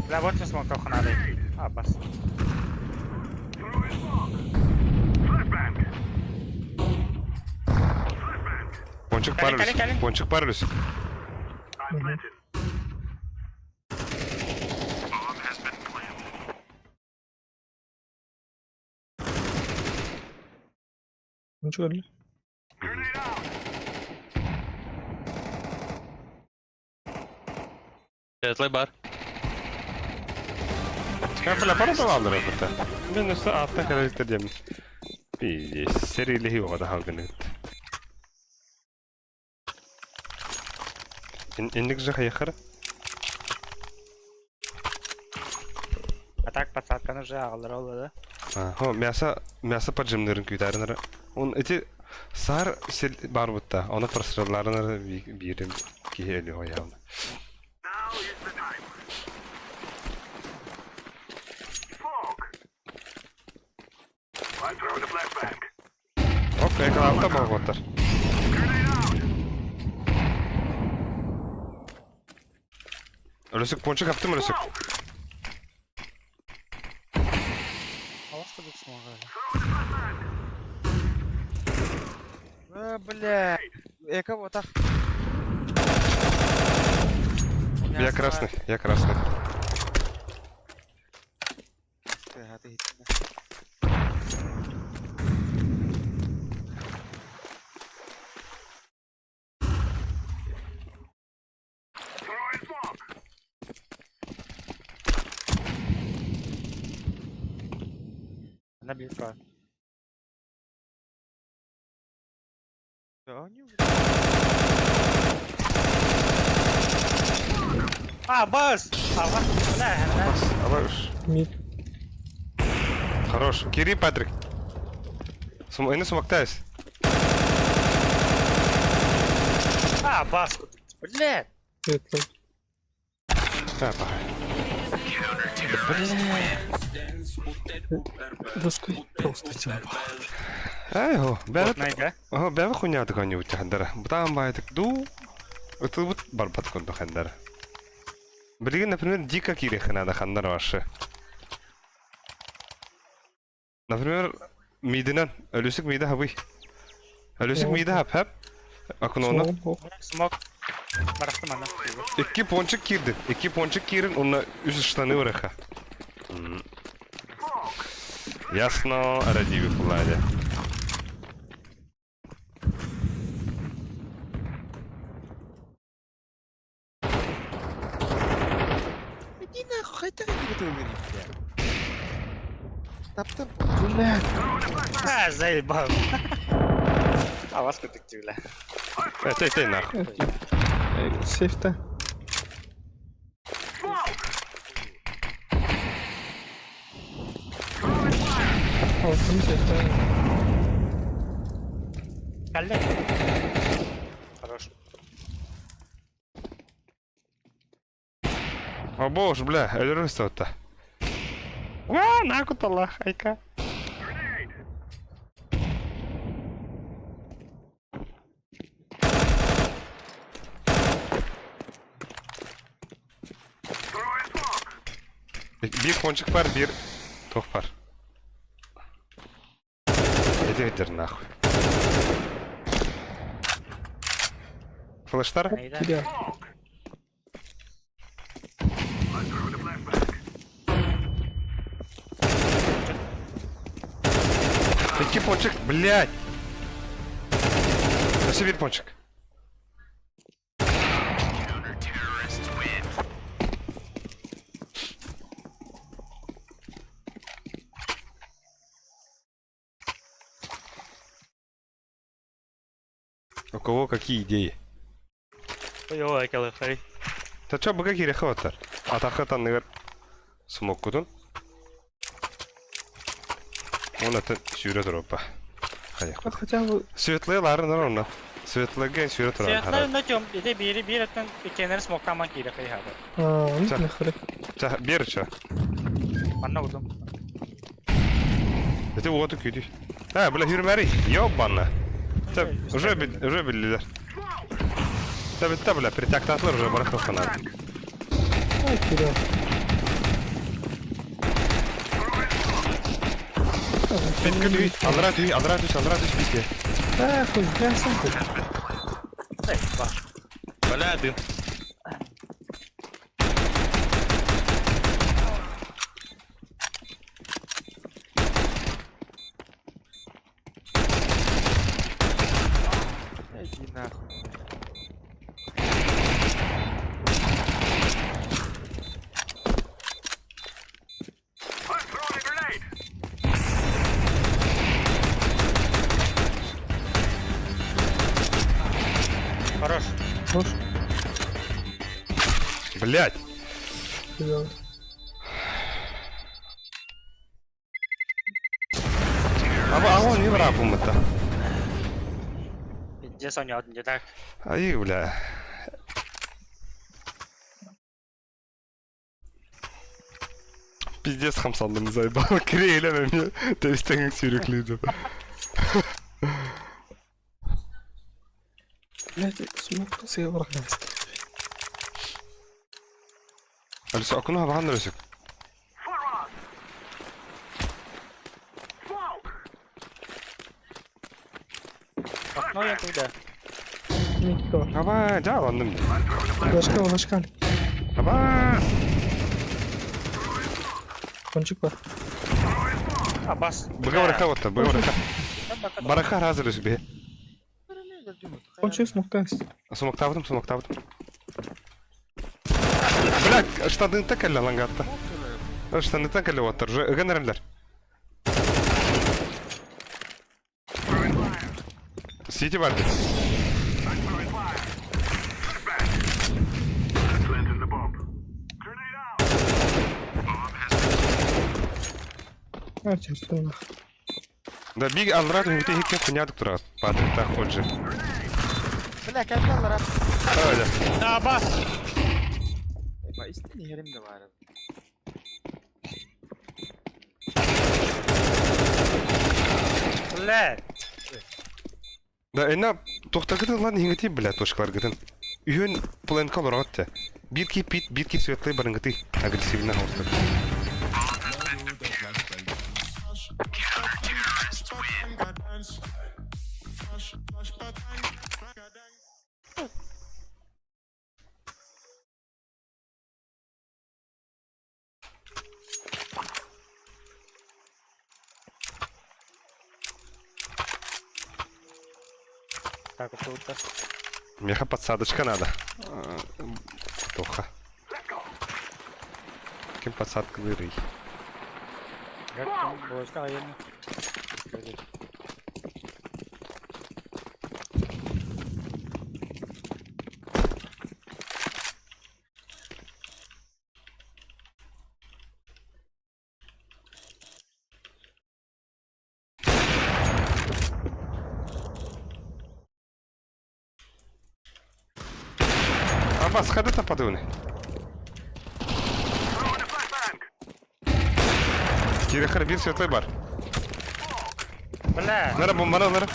Бля, вот сейчас смог надо. А, бас. Пончик пар Кали, кали, кали. Пончик пар үлүс. Пончик өллө. Светлый бар. Бля, пара давалдыр это. Мен өстө атта кэлэбиттер диэмин. Пиздец, серилиһи оҕо хаалгыныт. Инник же хайахара. А так подсадканы уже аҕаллара ол да. Хо, мясо, мясо поджимнырын күүтәрин Он эти сар сел бар бутта. Оны прострелларын биирим киһи өлү хояуна. Окей, калапта болғоттар. Өлөсүк пончик аптым өлөсүк. Алас кудук смог. Э, бля. Эка вот так. Я красный, я красный. На близко. А, бас! Ага, бля, бля. Абаш. Мид. Хорош. Кири, Патрик. Сум, энэ сумактайс. А, бас! Бля! Светлый. А, пахай. Русский просто тяба. Ай, хо. Бәбі, Найда. хо, бәбі хуйня такой не утяхандара. Бутан байтык ду. Это вот барбат конду хандара. Билигин, например, дико кири ханада хандар ваши. Например, мидинен, өлүсүк миде хабый. Өлүсүк миде хап хап. Акын оны. Смог. Барахтым ана. Икки пончик кирди. Икки пончик кирин, онна үс штаны ураха. Ясно, радиви фладе. Иди нахуй, хотя бы ты бля. Таптым. Бля. А, заебал. А вас кудук бля. Э, ты, ты нахуй. Сейфта. Алтын сейфта. Калле. Хорош. О боже, бля, өлөрүс отта. Ва, нахуй талах, айка. Bir пончик бар, bir тох бар. Иди иди нахуй. Флештар? Найда. Бля. Какие пончик? Блядь! Спасибо, bir пончик. У кого какие идеи? Ой, ой, хай. Та чё, быга кире хаваттар? Атаха танныгар смок кутун. Он это сюрө туропа. А хотя бы Светлые лары нормально. Светлые ген сюрө турар. Светлый на тем, иди бири бир аттан икенер смоктаман кире хай хабы. А, ну Ча. нахрен. Ча, бер ча. Манна удум. Ити уоту күүтүй. А, бля, хүрмэри. Ёбана. Уже, уже биллилер. Та битте, бля, притяктатлар уже барахтал ханар. Ай, Кирилл. Битке дүй, алра дүй, алра түс, алра түс битке. Э, хуй, блясың хуй. Бля, дым. Иди нахуй. Хорош. Хорош. Блять. Кирилл. А он не врапом это. Где Соня не так? Ай, бля. Пиздец хамсалдым заебал. Кирейлеме мне. Тэбистеңик сүйрөклүйдү. Блядь, смог себе врага. Алиса, окуна бахан рөсүк. Окно я туда. Никто. Аба, жааландым. Флешка, флешка. Аба. Кончик бар. Абас. Быга барака отта, быга барака. Барака разы рөсүк бе. Кончик смоктан. Сумактабытым, сумактабытым. Бля, штандын текелле лангатта. Штандын текелле оттар, уже ыган Сити бар. А, черт, нах. Да биг алрат үтө хикке хунядык турат. Патрик так ходжи. Бля, кәлләләр ат. Öyle. Абас. Ба, истин ерим дә бар. Бля. Да эна тохтагытын лан хингати бля точкалар гытын. Үйөн пленка лорат. Бирки пит, бирки светлый барынгаты агрессивно хостер. Так, тут. Меха подсадочка надо. Тоха. Кем подсадка дырый. Как бочка военный. Абас, ходи та подивни. Кире бир светлый бар. Бля. Нара бомбара, нара.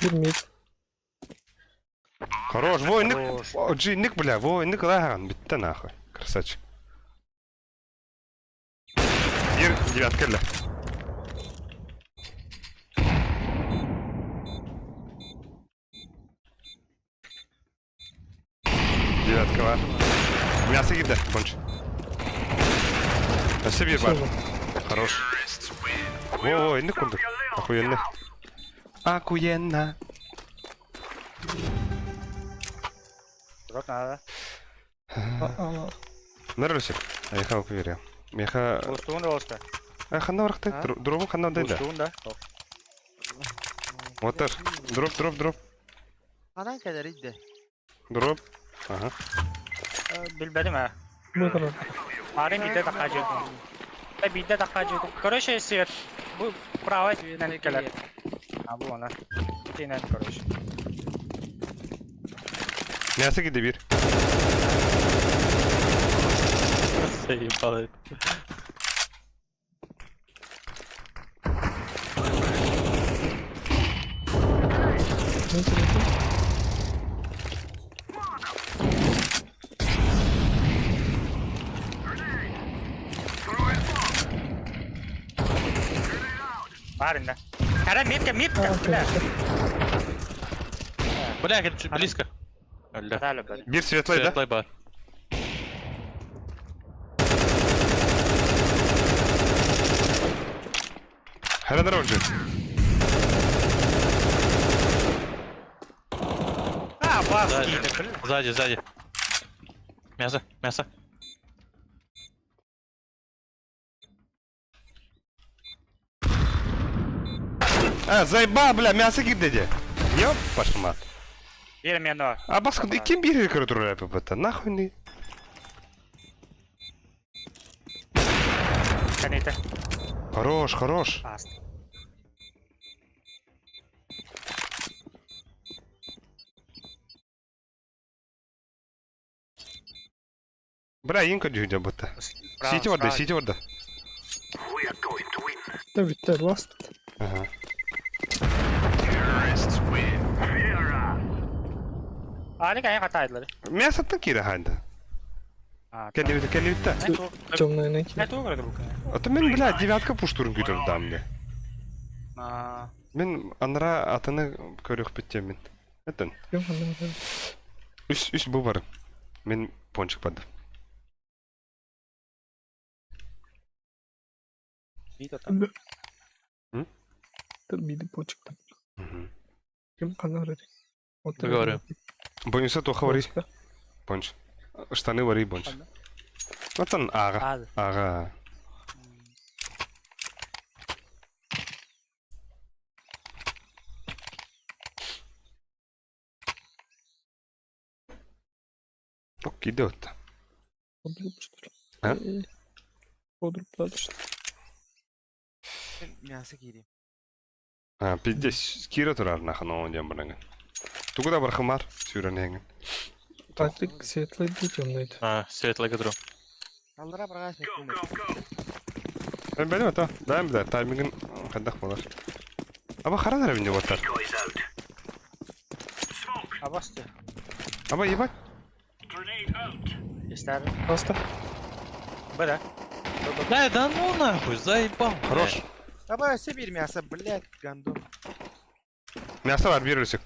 Бир мид. Хорош, войник. Джи, ник, бля, войник лаган, битте нахуй. Красавчик. Бир девятка ля. Девятка бар. Мясо кирде, бонч. Өссө бир бар. Хорош. Во-во, инник курдук. Охуенно. Охуенно. Дроп надо. Нөрүсүк. Айха окуверя. Меха... Бустуун да болса. Ханна барахты. А? Дробу ханна дайда. Бустуун да. Отыр. Дроп, дроп, дроп. Анан кәләр иде. Дроп. Ага. Билбедим а. Бу Ары бидде такка жедим. Бидде такка жедим. Короче, свет. Бу правый инен келер. А бу она. Инен, короче. Мясо киде бир. Заебал. Бар инде. Кара метка, метка, бля. Бля, чуть близко. Бля. Бир светлый, да? Светлый бар. Хара дорожи. А, бас Сзади. киде, бля. Сзади, сзади. Мясо, мясо. А, заеба, бля, мясо кирде. Ёп, вашу мать. Бир мено. А баскы ким бир көрө ППТ? Нахуй не. Каните. Хорош, хорош. Аст. Бля, инка дүйдө бутта. Сити орда, сити орда. Да bitti last. Ага. Али кая катайдылар. Мясо кире ханды. Келли келли битте. Темная найти. Не тугры бу. Ата мен, бля, девятка пуштурун күтөр дамны. А, Мен анра атыны көрөх биттем мен. Этен. Үс үс бу бар. Мен пончик бады. бит ата. Биди почек там. Ким канар Говорю. Бойынса тоха вари понч. Штаны вари понч. Атан ага. Аз. Ага. Окей, идет. Подруг, что ли? А? Подруг, надо что Мясо кири. А, пиздец, кира турар нахын оон дем бараңын. Тугу да бархымар, сүйрен хеңин. Патрик светлый да темный. А, светлый годру. Аллара баргаш Мен бәлем ата, дайым да, таймингин қандақ болар. Аба қарадар әбінде оттар. Абасты. Аба ебать. Истер. Баста. Бара. Да, да ну нахуй, заебал. Хорош. Аба все бир мясо, блядь, гандон. Мясо бар, бер өсік.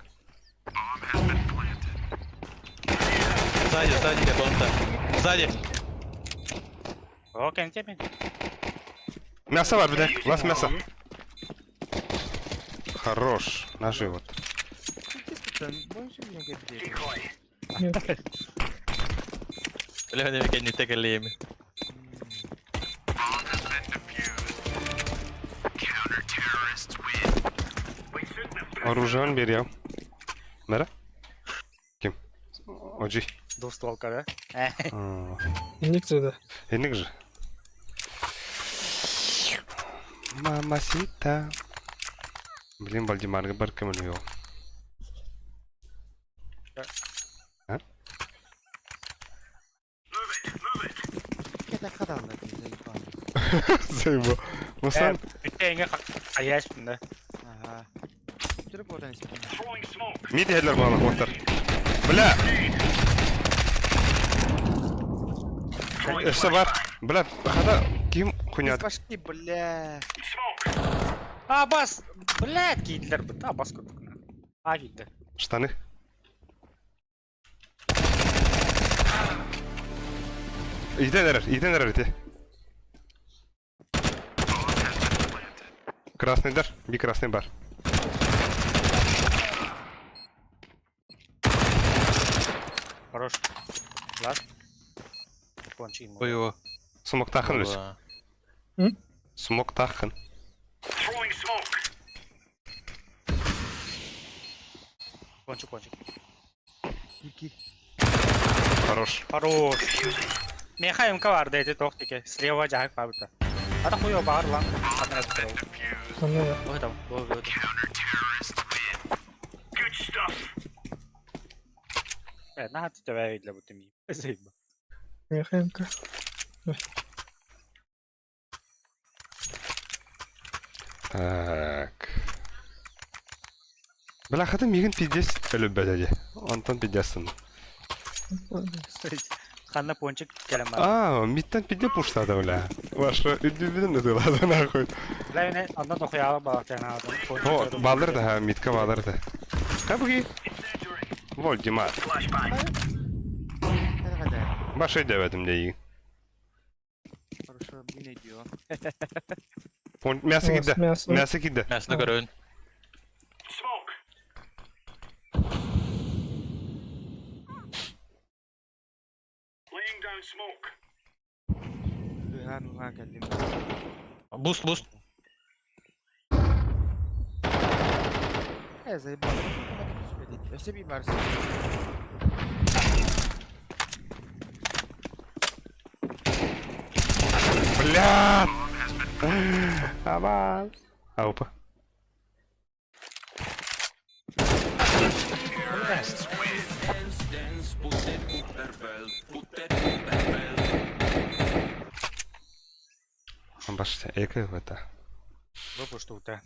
Сзади, сзади, бонта. Сзади. О, кенте мен. Мясо бар, бля. Лас мясо. Хорош. Наш вот. Нет. Бля, не не текали Оружие бер я. Мера? Ким? Оджи. Двустволка, да? Ник да. Эник же. Мамасита. Блин, Вальдемарга бар кем его. А? Это кадалла, заебал. Заебал. Мусан. Бүтәңе аяш да. Ага. Түріп одан испен. Мид хедлер балах оттар. Бля. Эшсе бар. Бля, хада ким хуйнят. Башки, бля. А, бас, блядь, кийдилер бит. А, бас көрдүк. А, кийди. Штаны. Иден эрер, иден эрер ити. Красный дар, би красный бар. Хорош. Лас. Пончик ему. Ой, Смок тахын өс. Смок тахын. Пончик, пончик. Кир. Хорош. Хорош. Меха МК бар дейди тоқтеке. Слева жайық бабыта. Ата хуё бар лан. Адна Она Ой там, ой, ой. Э, на ты тебя видела, будто ми. Заеба. Михаенко. Так. Бляха, миигин пиздец өлөрбөтө дии. Онтон пиздецтэн. Ханна пончик кэлэн бар. А, миттен пизде пуштады, бля. Ваша үрдүбүнэн ытылады нахуй. Бля, мен онно дохуяла балактан алдым. О, балыр да, митка балыр да. Кабыги. Воль, Дима. Башай дәвәтим дейин. Хорошо, мин өйдүө. Мясо кидде. Мясо. Мясо кидде. Мясны көрөбүн. Ыһаан уһаан кэллим. Буст, буст. Э, заебал. Өссө би барсын. Бля! Аванс. Аупа. Башта, эка это. Выпустил-то.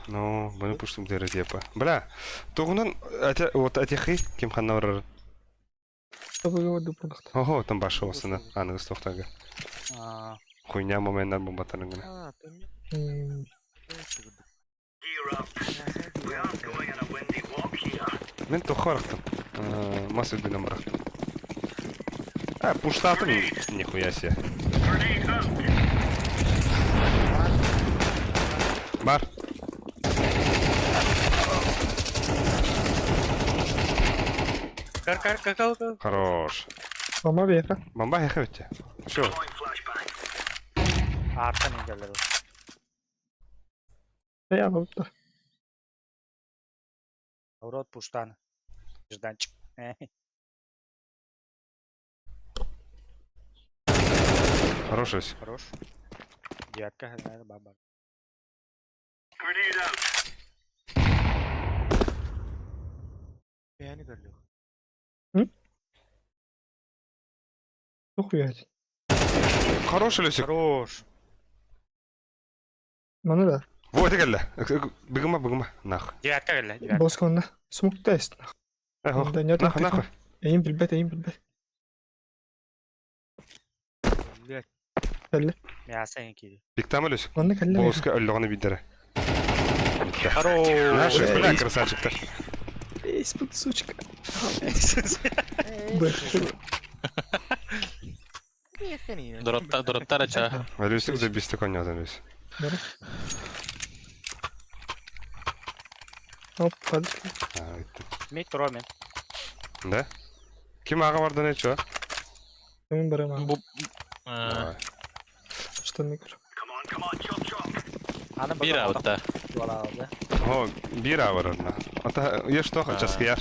Ну, мы пуштым дыры депа. Бля, тугунан вот атихи ким ханна барар. Ого, там башы осына, аныгы стохтага. Хуйня моменттар бомбатарын гына. Мин тохо барахтым. Мас үрдүнэн барахтым. А, пуштатым, нихуя себе. Бар. Кар кар кар кар. Хорош. Бомба бияка. Бомба яха битте. Шо? Артан инжелер. Я бопта. Урод пуштан. Жданчик. Хорош. Хорош. Девятка, наверное, баба. Бэйэни көрдүк. Охуять. Хорош Люсик. Хорош. Маны да. Вот кэллэ. Быгыма, быгыма. Нах. Девятка кэллэ, девятка. Босконна. Смокта есть. Эх, Да нет, нахуй, нахуй. Эйим билбет, эйим билбет. Блять. Кэллэ. Мясо кири. Биктама Люсик. Манна кэллэ. Болуска өллөҕүнэ биддэрэ. Хорош. Наши, бля, красавчиктар. Эй, сучка. Б. Доротта, дороттар ача. Люсик забисти конётан Люсик. Оп, падки. А, это. Мид Ромин. Да? Ким ага бардан эчо? Мен барам. Бу Давай. Штаны көр. Аны бир аутта. Алды. О, бир ага барна. Ата еш тоха часкияр.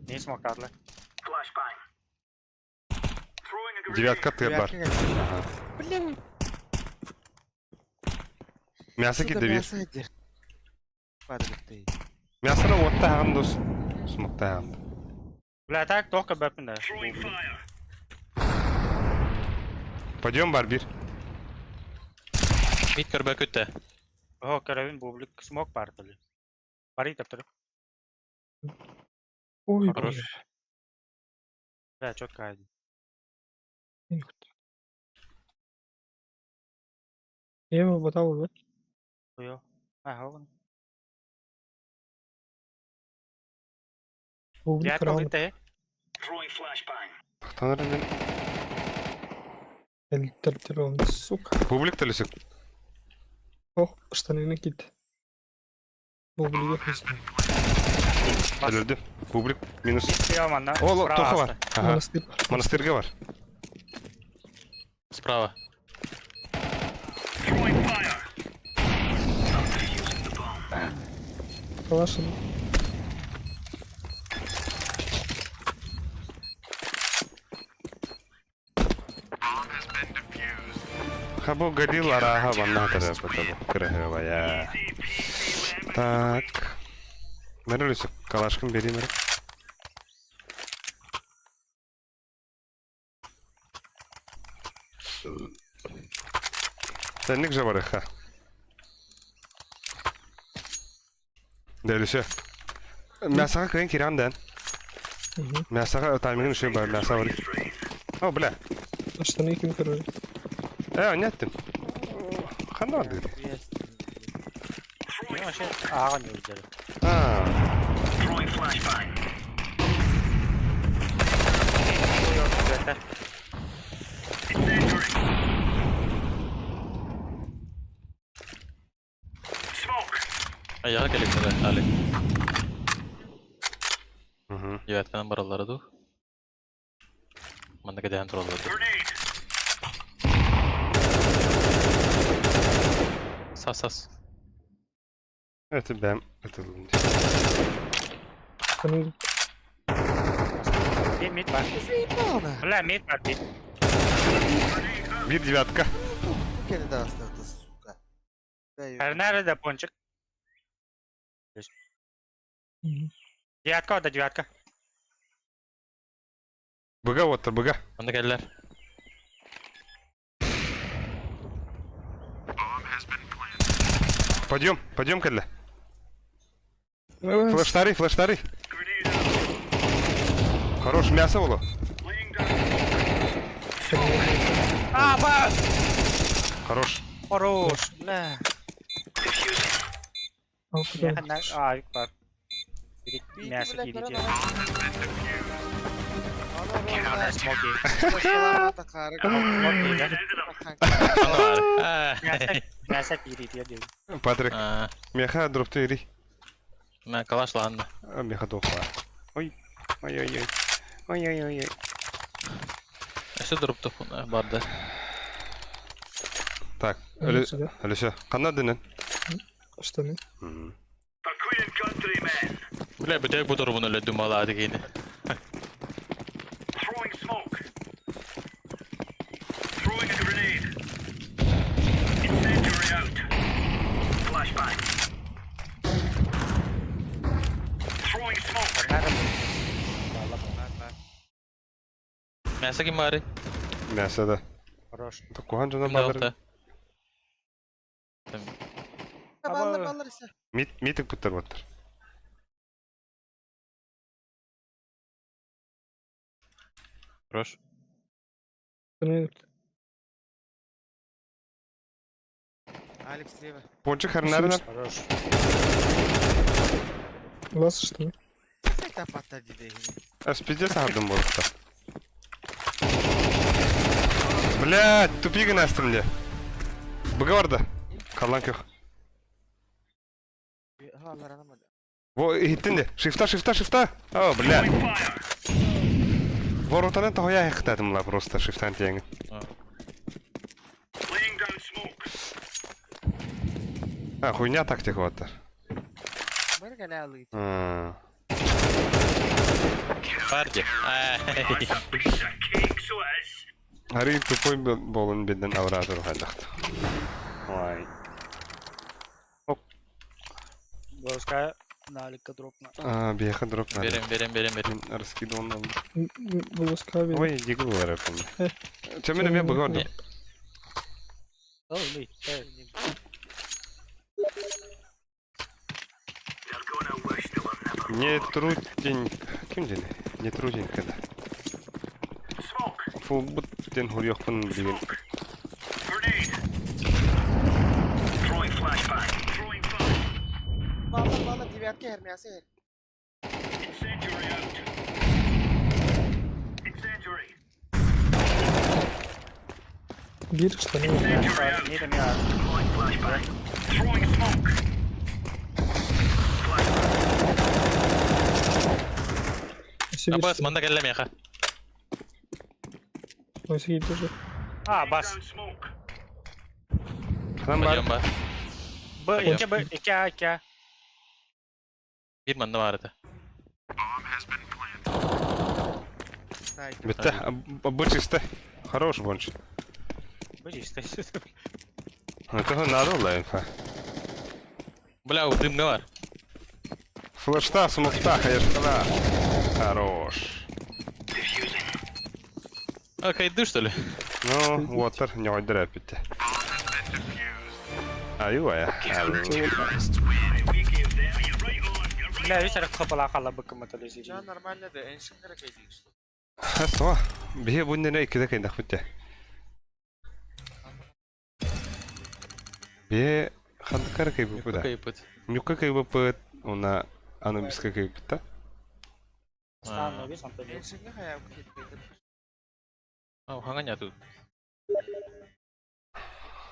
Не смог карлы. Девятка ты бар. Блин. Мясо кидде бир. Падырты. Мясоны отта хаган дос. Смокта хаган. Бля, так только бэпин да. Пойдем бар бир. Мид көрбө күттэ. О, карабин бублик смог партали. Пари таптыр. Ой, Хорош. бля. Бля, четко один. Ева батал бу. Хуё. А, он. Бу Девятка кран. битте. Тахтанар мен. Тел сука. Публик төлөсүк. Ох, штанына кит. Бу билге хуйсың. Өлөрдү. Публик минус. Манна. О, тоха бар. Ага. Монастырь бар. Монастырьга бар. Справа. Калашин. Хабу горилла рага ванна потому. Крыгавая. Так. Мэр өлүсүк, калашкын берейм эрэ. Сэнник же барыха. Дөлүсө. Мясаға кыайын киран дэн. Мясаға таймигин үшүй бар, мяса бар. О, бля. Штаны ким көрөр? Э, не еттим. Ханна бар dedi. Вообще ааҕан үөрдэр. А, Ayağa келиктер Али. Мгм. Девятканан бараллара дуу. Манна кэдэһэн тураллар дуу. Сас сас. Это бэм. Это лунди. Штаны Биир мид бар. Заебал на. Бля, мид бар мид. Бир девятка. Кene да осталось, сука. Да, ё- Эрнары да пончик. Девятка, да девятка. Быга вот быга. Манна кэллэр. Пойдем, пойдем, кэллэ. Флештары, флештары. Хорош, мясо было. А, бас! Хорош. Хорош, бля. А, бар. Бийди, Мясо бля, киирити. көрөн ала. Смоки. Мясо киирити диэн. Патрик, меха дропты ири. Мэ калаш лаанна. Меха дохла. Ой, ой-ой-ой. Ой-ой-ой. Өссө дропту барды. Так, Алеша, ханна дынын? Штаны. Бля, бүтәк бу дорбун өлө думалаады кейни. Мясо ким бары? Мясо да. Хорош. Кухан жана бадыр. Баллар, баллар ise. Мит, митик буттар буттар. Хорош. Штаны. Алекс слева. Пончик харнарына. Хорош. Вас штаны. Это пата диде. Спиде сардым болыпта. Блядь, тупигін астым де. Быга барды. Калан көх. Халар анамады. Во, иттин де. Шифта, шифта, шифта. О, бля. Воротанан тохоя хықтадым ла просто шифтан теңі. А, хуйня тактика вот. Бар гала алый. Барди. Ари тупой болын беден ауратор хайдахт. Ой. Боска налика дропна. А, беха дроп надо. Берем, берем, берем, берем. Раскидывал нам. Волоска Ой, дигл помню. Чем меня быгорду? Ой, Не трудень. Ким дени? Не трудень когда. Фу, буттен хурьёхпун деген. Баллар, баллар девятка her мясо her. Бир штаны. Не там я. Абас, манна кэллэ меха. Ой, тоже. А, бас. Ханан бар. Пойдем ба. Б, икки, Б, икки, А, икки, А. Бир манна баар этэ. Битте, бу чисто. Хорош бонч. Б, чисто. Это надо было инфа. Бля, дымга бар. Флештаах, смоктаах, хаешкалаах. Хорош. А, кайды, что ли? Ну, уоттар ньоҕойдор эппиттэ. Аюая. Бля, үс эрэ хапалаа халабыккым мотолюзии. Жа нормально да, эншингера кайдык что. Хасо. Биһи бу нene иккиде кайдахпыт те. Биһи хандыкара кайбыппыт да. Кайпыт. Нюка кайбыппыт, уна Анубиска кайбыппыт да. Эншинге хаяп кайдык. А, хаҥаня тут.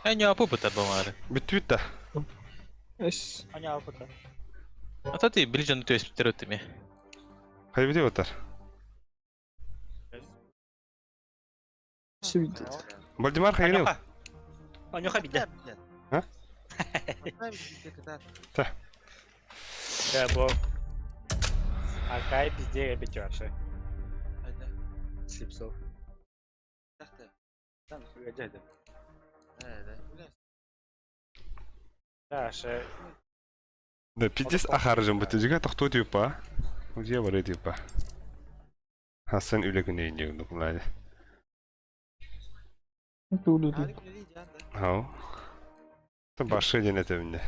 Э, не апы быта бамары. Бүттүбүт да. Эс. Аня опыта. А то ты билжен то есть терөтүме. Хайбити отар. Сибит. Вальдемар хайгырыл. Анюха. Анюха бидде. А? Да, бо. Акай пизде бит вообще. Слипсов. Там дядя. Да, ше. Да, пиздец ахаржым быты жига тохтоо типа. Удия бары типа. Хасан үле күнэ инде дукулады. Тулу. Хау. То башы ден этебинде.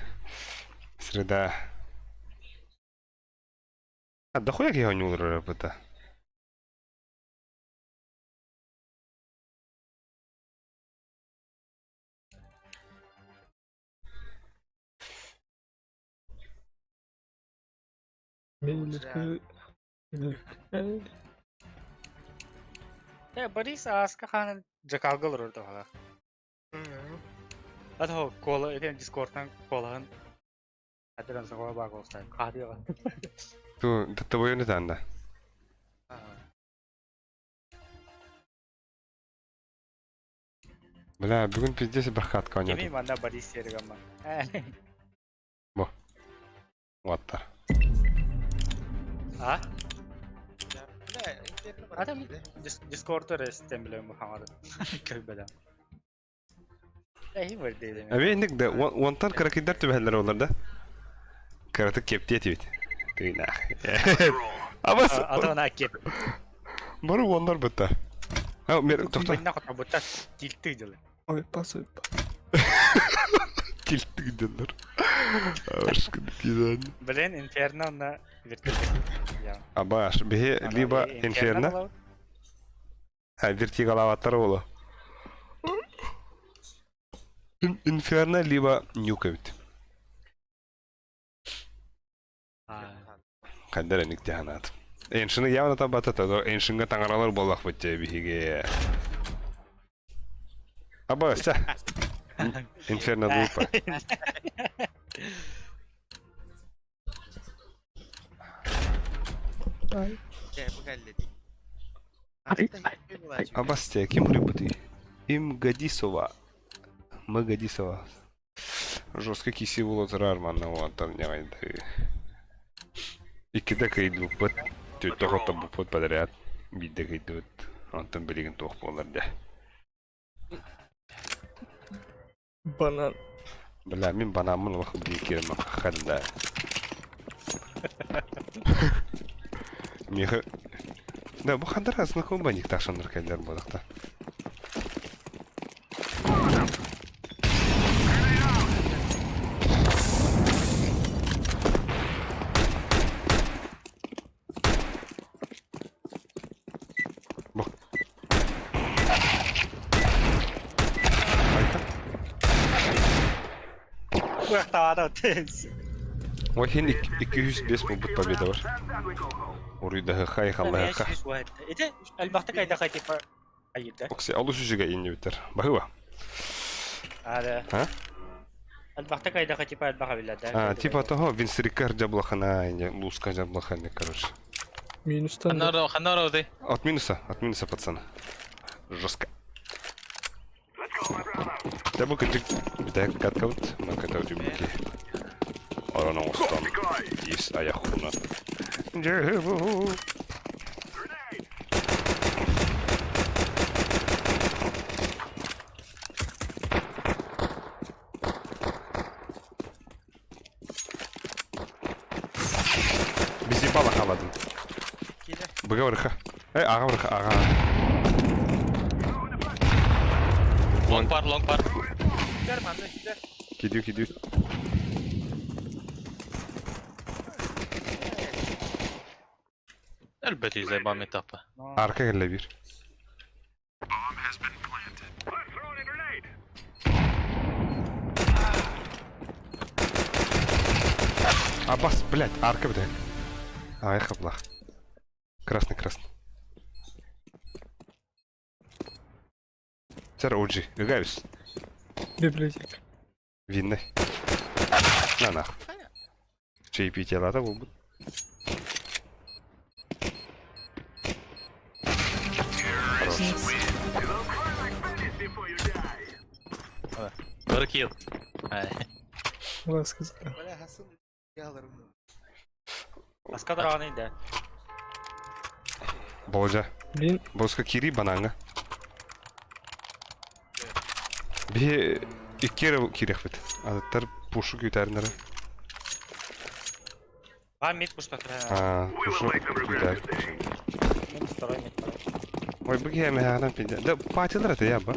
Среда. А дохуя киһи оонньуулар быта. Э, Борис Аска ханан Джакалга олорор туһала. Ато кола этен Дискордтан колаһын Атыран саҕа баа колстан. Хаатыга. Ту тобойону танда. Бля, бүгүн пиздец бахатка Кими оонньоотум. манна Борис серигамма. Уаттар. А? Адам Дискордор эстен билем бу хаҥары. Көрбөдө. Эһи бардейдем. Эбиник да онтан каракидар түбэһэллэр олар да. Караты кептиэ тибит. Тыына. Абас. Атана кеп. Бары оннар бытта. А, мер тохто. Манна хотобута тилты дылы. Ой, пас, ой, пас. Тилтик дэннэр. Ашкын кидан. Блин, Инферно на вертолет. Абаш, биһи либо Инферно, а вертигалаваттар боло. Инферно либо Нюк эбит. Хайдар эник тяханаат. Эншины явно табатата, до эншинга таҥаралар буоллахпыт дии биһиги. Аба, ся. Инферно глупо. Ай. Абастия, ким рыбы Им Гадисова. Мы Гадисова. Жестко киси булотыр манна уантан нягайды. Иккиде кыйдыбыппыт, түттэ хоттобуппут подряд. Биирдэ кыйдыбыт. Онтон билигин туох буолар дэ. Банан. Бля, мин банаммын олох дии киирэн ханда. Миэхэ... Да, бу хандар знакомый баник тахсаннар кэллэр буолахта. Бу. Айта. Куяхтаада тенс. Ой, 205 буолбут победа бар. Уруйдаһы халлаһыха. Ити элбахта кайда типа айыда. Окси, олус үчүгэй иннибиттер. Баһыба. Ада. А? Элбахта кайда типа элбаха билада. А, типа того, Винстрикар дьаблахана, не Луска дьаблахана, короче. Минустан. Ханара, ханара ты. От минуса, пацаны. Жестко. Да бу кырдьык бүтэһик каткабыт, маката үтүбүки. Орон оҥостон, ис айах хуна. Дьэ, бу. Бала халадым. Киирэ. Быга барыха. Эй, аҕа барыха, аҕа. Лонг бар, лонг бар. Көр манна киирэ. Кидүү, кидүү. Элбэт заебал метапа. Арка кэллэ биир. Абас, блядь, арка бит. Ай, хаблах. Красный, красный. Сэр Оджи, ыгаюсь. Библиотека. Винный. На нах. Чаепитие телата буолбут. Хорош. Бары килл. Ай. Ласка сказал. Бля, хасын яларым. Аска дороганы да. Болжа. Блин, Боска кири бананга. Биһи икки эрэ киириэхпит. Атыттар пушу күүтээриннэрэ. А мид пушта. Аа, пушу күүтээр. Мид второй, мид второй. Ой, бу киһи эмэһэҕинэн пиздец. Да, патилар это я ба.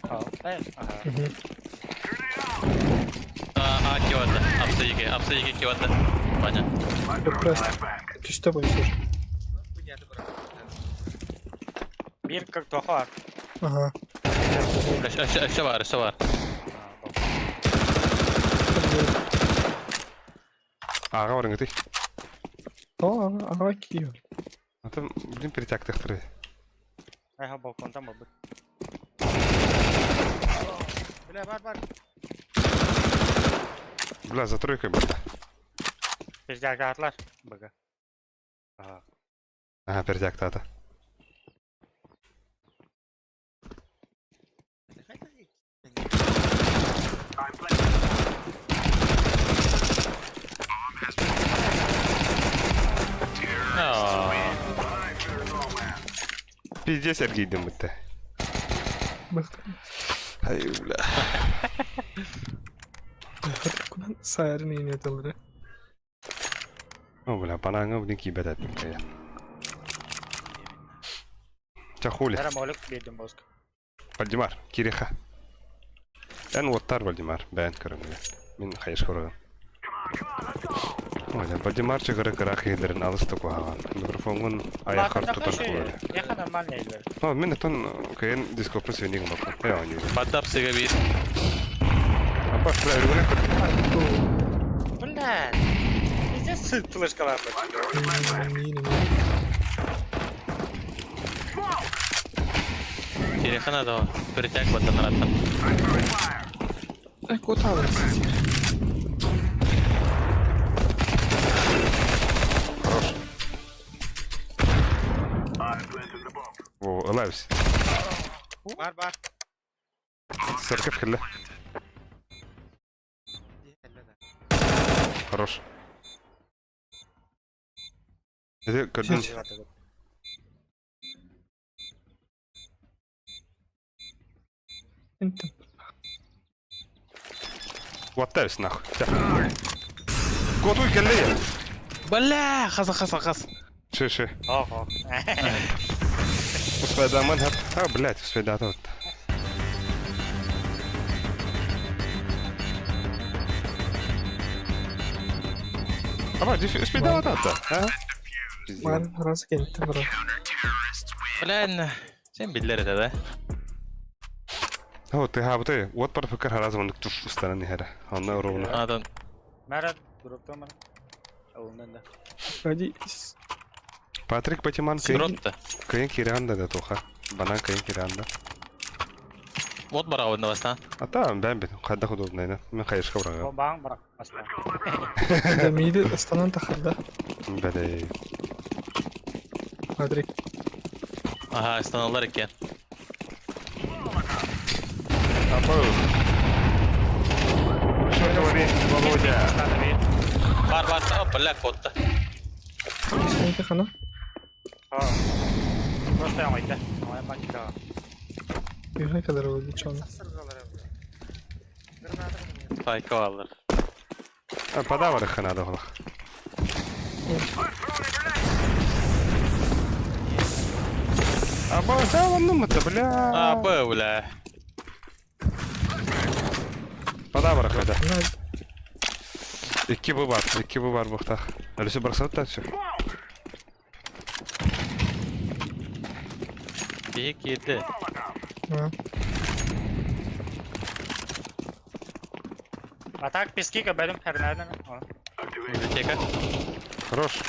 А, ага. мгм. А, а, кивата. Апса 2, апса 2 кивата. Ваня. Просто. Ты что будешь? Биир как туха. Ага. Өссө бар, өссө бар. Аҕа барыҥытый. О, ага, Киев. Ата, блин, перетяктыхтары. Ага, балкон там был. Бля, бар, бар. Бля, за тройкой барда. Перетягатлар. Бага. Ага. Ага, перетяктаата. Аа. Пиздец эргийдим бүттэ. Ай, бля. Сайрын ине тылыры. О, бля, банаңа блин киибэт эппин кайа. Ча хули. Эра молик бердим боск. Вальдемар, кириха. Эн уоттар Вальдемар, бэйэн көрөҥҥө. Мин хайыс көрөҕүн. Ой, Вальдемар чыгыры кыраах иһиллэрин алыс да куһаҕан. Микрофоҥҥун айаххар тутан кулары. Яха нормально иһиллэр. О, мин оттон кыйын дископпун свинигин баппын. Эй, оонньуубун. Баттап сыга биир. Апа, бля, өрүгүнэн көр. Бля. Пиздец флешкалар. Мини, Телефона да. Перетяг баттан раттан. Ай, куда вы сидите? Хорош. Во, ылайбыз. Бар, бар. Церковь кэллэ. Хорош. Это көрдүн. Инт. Уоттайбыз нахуй. Котуй кэллэ. Бля, хаса хаса хас. Ши ши. Ого. Успайдаман хат. А, блядь, успайдата вот. Аба, успайдата а? Ман раз кентте бро. Бля, сен биллер это, да? О, ты хабты. Вот парфекер харазы мындык туш устанан хера. Анна ровно. Адан. Мара дропта мара. Олунан да. Ходи. Патрик Патиман кыйын Дропта. кыйын киранда да тоха. Банан кыйын киранда. Вот барабын да бастан. Ата бән бит. Кайда худобный Мен хайышка барага. Бомбаң барак баста. Да миди станан тахарда. Бәле. Патрик. Ага, станалар экен. Апа. Что говорит, Володя? Бар бар, о, бля, котта. Сеньки хана. Просто я майда. Ой, мачка. Ne kadar oldu çoğunu. Пайка алыр. Подавар ханада холах. Аба, это, бля. А, Б, бля. Подавра когда. Икки бу бар, икки бу бар бухтах. Әлесе барсат та все. Киһи киирдэ. А так пески кабелем хернадами. Библиотека. Хорош.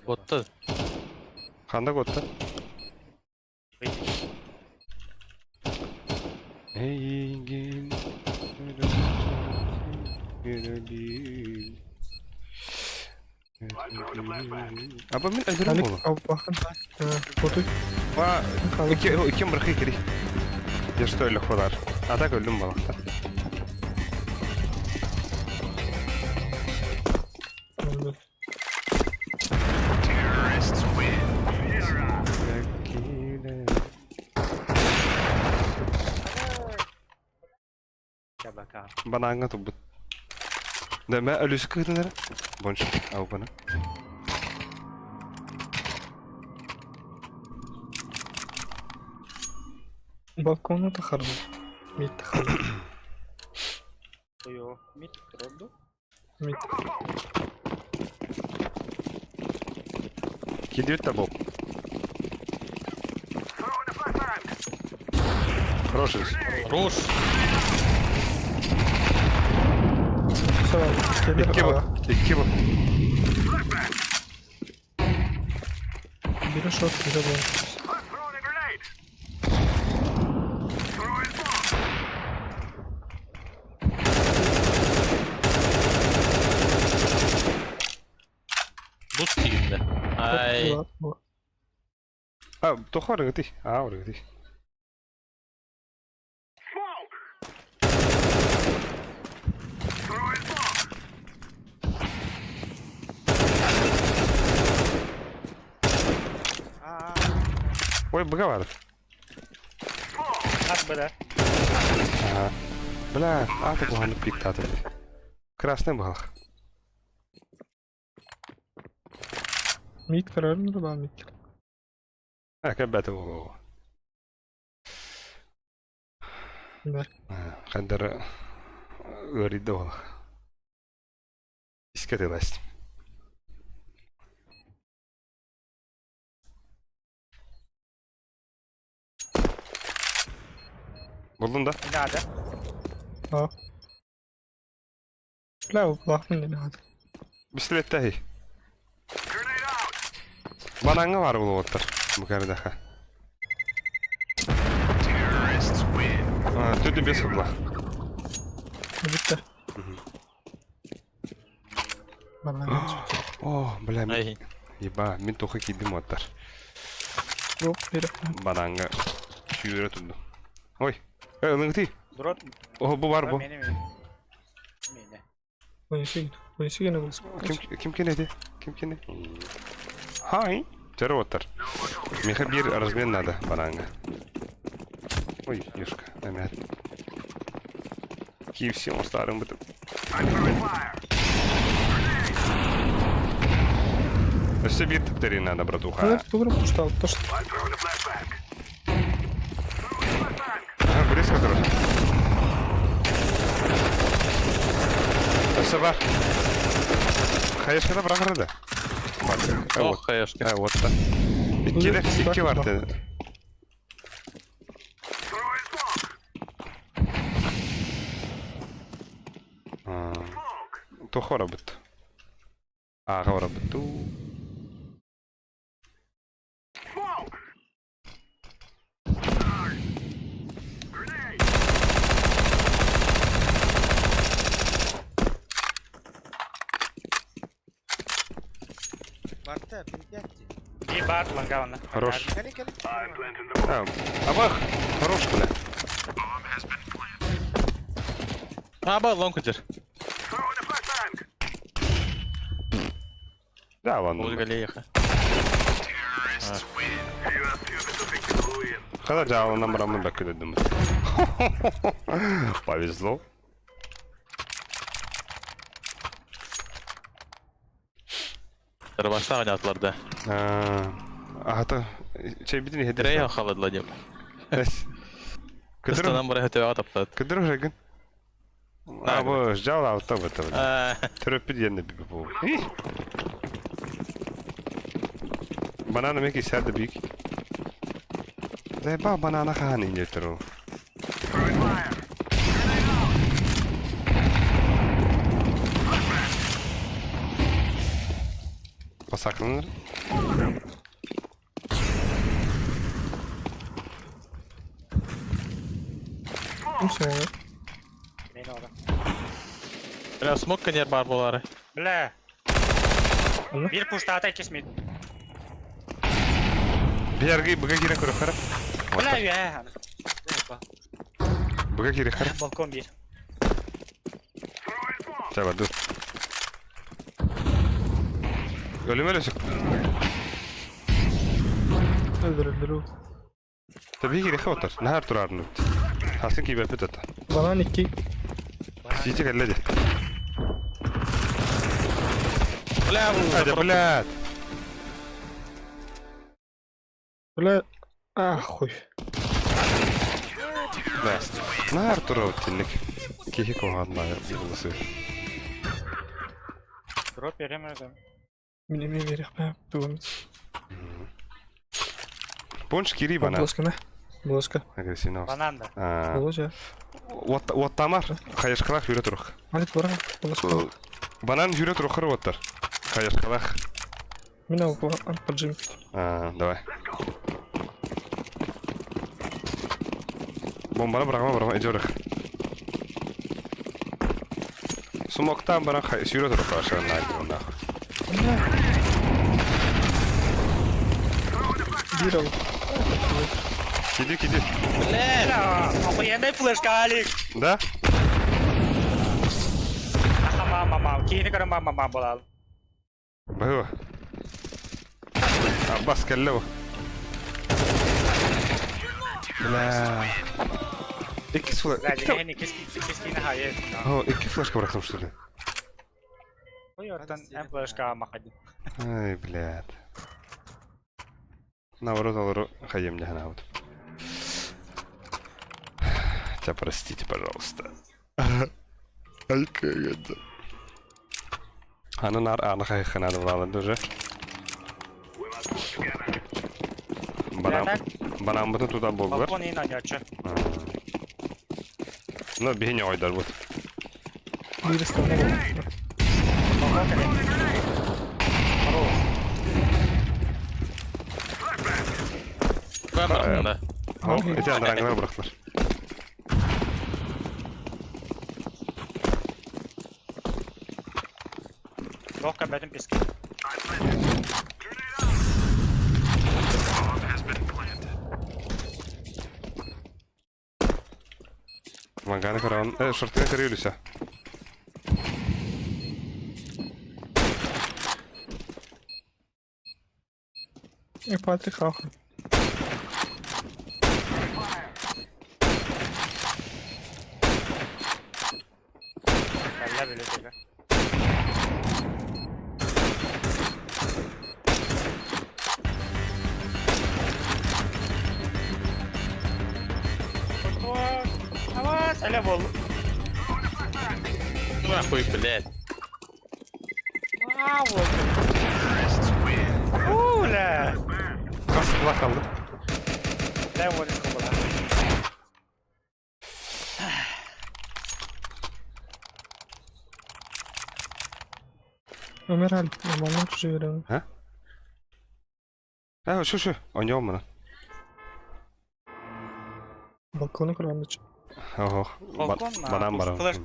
Ботта. Ханда готта. Эйигин Аба мин әзер Алик болу. Албахан. Отуй. Ба, икки бырхы кири. Я что или ходар. А так өлдүм балакта. Бананга тубут. Да мә өлүсү кытынара. Бонч, ау бана. Балконна тахарбы. Мид тахарбы. Мид троду. Мид. Кидет та боб. Хороший. Руш. Все, Икки бу. Икки бу. Бери шот, бери бон. Бус киирдэ. Ай. А, тохор гыты. А, гыты. Ой, быга бар. Ат бда. Ага. Бля, а ты буганы пиктаты. Красный балах. Мид карарын да мид. А, кәбәті болу. Да. Қандар өриді ол. Иске тыласть. Булдың да? Надо. А. Бля, улахмын не надо. Бистилеттәһи. Банаңа бар булып оттар. Бу кәрдәхә. Төтө бес хыблах. Битте. Банан. О, бля, мин, Ай. еба, мин тохы кидим оттар. Жоқ, бері. Банаңа сүйрө турду. Ой, э, ылыңты. Дрот. О, бу бар бу. Мени мени. Мени. Ойнесеген. Ойнесеген болсын. Ким ким кенеди? Ким кене? Хай. Төрө оттар. Меха бир размен надо банаңа. Ой, ешка, әмәр. KFC он старым бытым. Өссө бир типтери надо, братуха. Тугры пуштал. То что Ага, близко тоже. Өссө бар. Хаешкада брахарада. Бар. А вот. Ох, хаешка. А вот та. Икки икки бар dedi. Тохора бит. Ага, бит. Барта, перепятти. И бар лангауна. Хорош. Кали, кали. А, абах, хорош, бля. Аба, лонг үтер. Да, ладно. Узгалееха. Хата дьаалынан бараммын бэккэ дөддүм. Повезло. Тарбастаах оонньоотулар да. Аһата чэйбитин иһэдэр. Рейха халадла дип. Кыстанан бара хөтөҕө таптат. Кыдыр һэгин. А бу жал алта быта. Төрөппүт диэн бу. Банана меки сәді бик. Заебал банана хаан инжектор ол. Басақланыр. Ким соҕуҥ? Мен ора. Бля, смок конер бар болары. Бля. Аны? Бир пуштаата кесмит. Биһэрги быга киирэн көрөххөрө. Бля, үһэ. Быга киирэххэрэ. Балкон бир. Чаба dur. Ölüm öyle çık. Өлдөр өлдөр ол. Tabii ki rehe otar. Nahar turarını. Hasin ki bepet ata. Банан икки. Сити кэллэ Бля, Hadi блядь. Бля. Ахуй. Да. Нахар турар тинник. Кихи коһанна булысы. Дроп берем. Мин эмиэ биэриэхпэ тугум. Понч кири бана. Блоска мэ. Блоска. Агрессивно. Банан да. Боло Вот вот тамар. Хайышкалах жүрө турух. Алик бара. Блоска. Банан жүрө турух оттар. Хайышкалах. Мин ал поджим. А, давай. Бомбаны бырағыма бырағыма идёрых. Сумоктан баран сүйрө турух ашырын нахуй. Бир ал. Киди киди. Бля, охуенная флешка, Алик. Да? Аха, мама, мама. Киһини көрө мама, мама буолал. Быһыва. Аббас кэллэ бу. Бля. Икки флеш. Бля, Икки дьиҥэ иккис киһини хайы. О, икки флешка бырахтым что ли? Ой, оттон эн флешка махадин. Ай, блядь. Наоборот, алыру хайем не вот. Тебя простите, пожалуйста. Ай, как это. Аны нар аны хайхана да уже. Банан, банан бутын туда болдулар. Балкон иин анячы. Ну, бихине ойдар вот. Бир станна бол. Балкон кэлэ. Хорош. Бар да. О, эти андраңылар бырахтылар. Лохка бәтин песке. Ванганы караон. Э, шортыга көрүлүсэ. И Патрик ахуй. Кэллэ биле Сәле бол. Нахуй, блядь. Вау. Уля. Хас кулак kaldı. Дай вот была. Өмір Алик. Нормально живем. А, шу шу. Ойнём мына. Балкону көрөмүч. Ого. Балкон Банан бар. Флеш.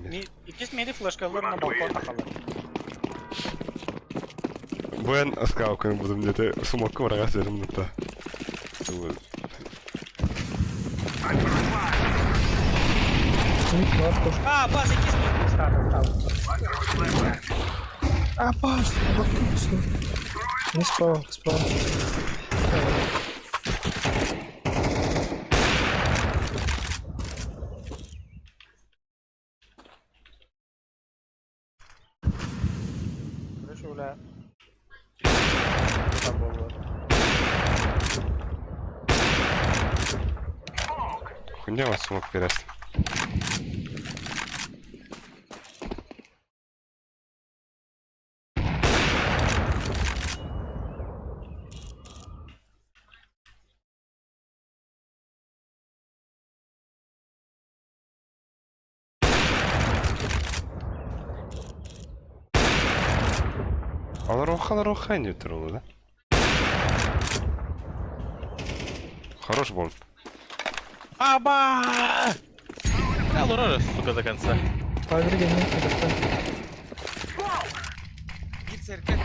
Иккис мери флешкалар на балкон тахалар. Буэн скаукын будум дете сумокку барага серим дutta. Ник бар кош. А, бас иккис мери пуштата. А, пас. Балкон. Не справа, справа. бля. Буолуо. Хуйня вас смог перест. Алароха, алароха не турулу, да? Хорош бол. Аба! Да, Лорора, сука, до конца. Павер генин кыргыттан. Биир сэргэ.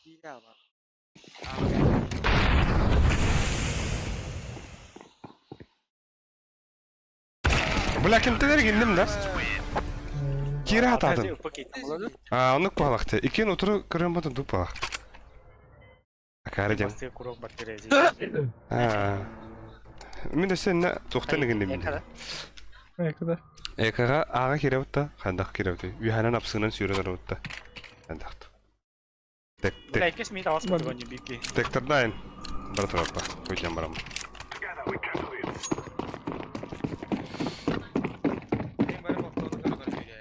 Биир аба. Бля, кимтелер гинним да? Кире хатаатын. А, оннук палахты. Иккен утуру көрөн ботун тупалах. Акаары дем. Аа. Мин өссө инна тухтан гинним. Экада. Экага ага киребутта, хандах киребути. Үһанан апсынан сүүрэ тарабутта. Хандахт. Тек Бля, тек иккис мин тавас көргөн бики. тектердайн. Бара тураппа. Көйден барам. Мен бары балконда көрөр бүйрэ.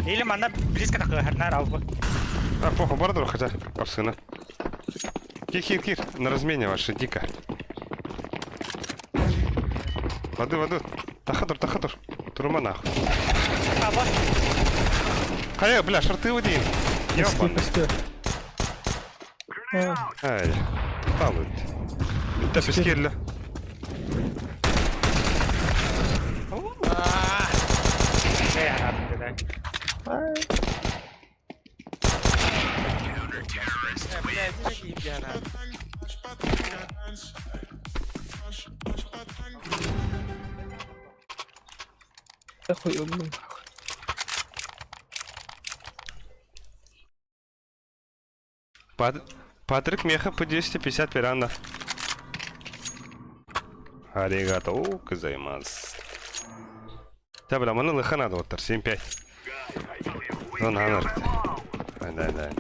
Или манна близко такой харнар албы. А, похуй, бара тур хотя апсына. Кир, кир, кир, на размене ваше, дико. Воды, воды. Тахатур, тахатур. Турума нахуй. Аба. Хая, бля, шорты води. Ёбаный. Песке. А, Ай, палут. Да пескелля. Э, она да. ай. Э, бля, это же кип Хуй, блин. Патрик Меха по 250 пиранов. Аригато гозаймас. Да, бля, маны лыха надо вот 7-5. Ну, на, на. Да, да, да.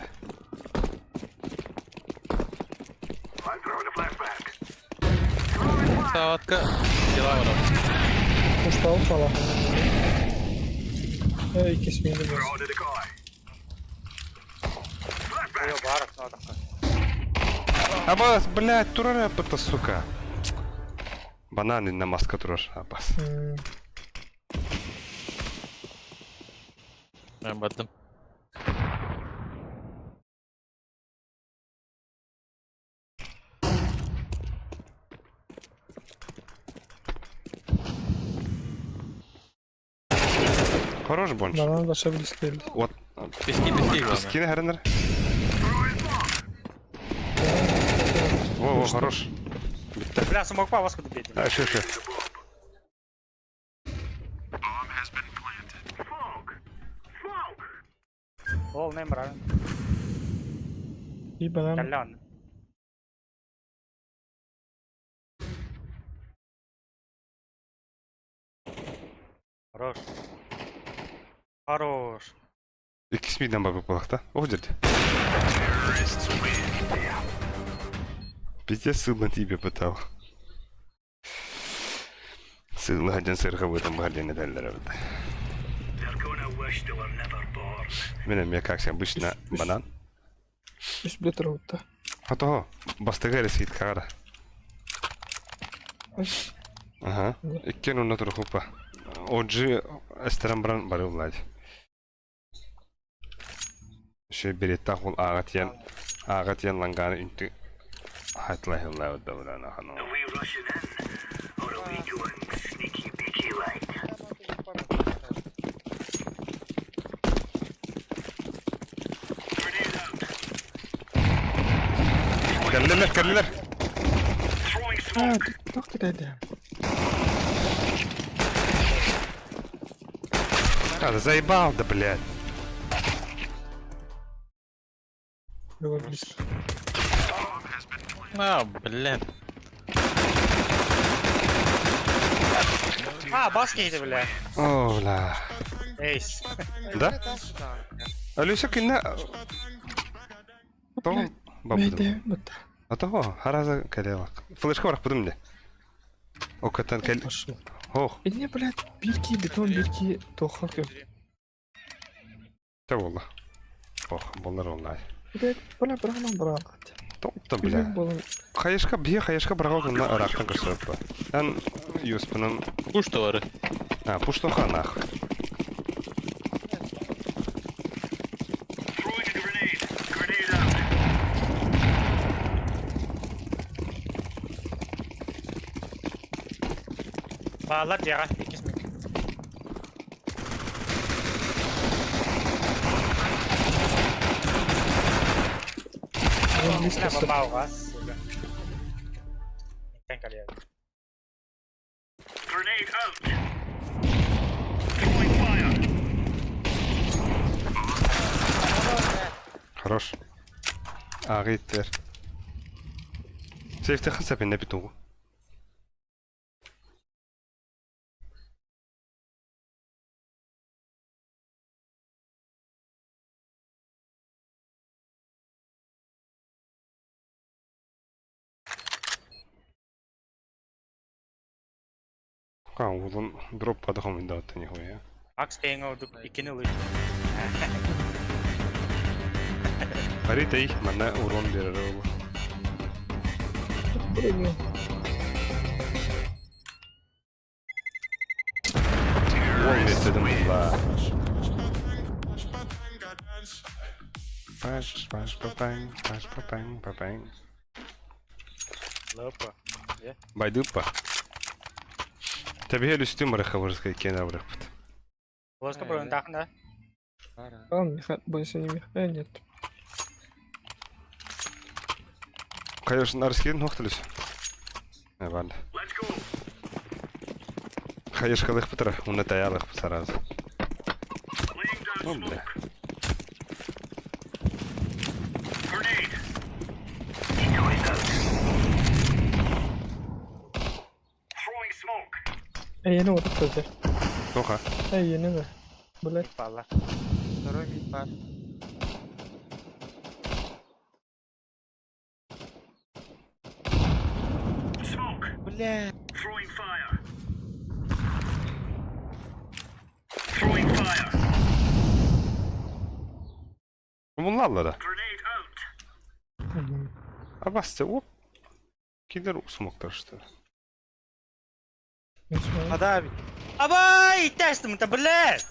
Саватка. Дела вара. Устал пала. Эй, кесмейді бас. Ой, бар, ну такой. Абас, блядь, турара это, сука. Бананы на маска турар, абас. Мен бардым. Хорош бонч. Банан баша близко. Вот. Пески, пески, главное. Пески, наверное. Во, во, хорош. Бля, смог по вас куда бить. А, шо, шо. Ол, не мрак. И банан. Каллян. Хорош. Хорош. Икки миден бар буолахта. Ох, дерди. Пиздец, ссыл на тебе пытал. Сылла один сырха в этом багале дали Меня мне как обычно банан. Үс биле турабытта. А то бастыгары сит кара. Үс. Ага. Иккен онна турхупа. Оджи эстерен бран бары владь. Еще берет ол ага тиен ланганы үнтү хатлай хыллай да хано. Кэллилэр, кэллилэр. А, так кидайды. А, да заебал, да, блядь. Было близко. А, блин. А, бас киһитэ бля. О, бля. Эйс. Да? Алеша кинне... Тоҕо бабыдым? Мэйдэ бут. А того, хараза кэлелак. Флешка барахпытым де. Окаттан кэл... Пошел. Ох, Инне, блядь, бирки бетон бирки тоха кö. те болла. Ох, боллар оллай. Блядь, бля, брама брат. Топта, бля. Болон. Хайышка бие, хайышка браға гына ырақтан көрсөп. Эн юспынан... Куш товары. А, пуштоха нах. Баалар дьиэҕэ иккис миг. Близко Бля, бомба сука. Интен кэлиэ. Хорош. Ағиттер. Сейфте хасап инне битугу. Ка, улун дроп падахом инда нихуя. Макс Пейн ордук иккини ылыы. Аритей, манна урон берер ол. Броню. Уол местедим була. Паш, паш, папаң, паш, папаң, папаң. Лопа. Байдупа. Табиһел үстүм барыха барыска кена барыхпыт. Лоска бронь тахна. А, Миха... Больше не Миха... Нет. Конечно, нарскин нохталыс. Нормально. Хаешкалых пытра, уна таялых сразу. Ну, бля. Эйени вот кстати. Тоха. Эйени да. Блядь. Баалар. Второй мид бар. Бля. Bunlarla Мгм. Абасты, оп. Кидер смоктар что. Не знаю. Хадави. Абай, тестим-то, блядь!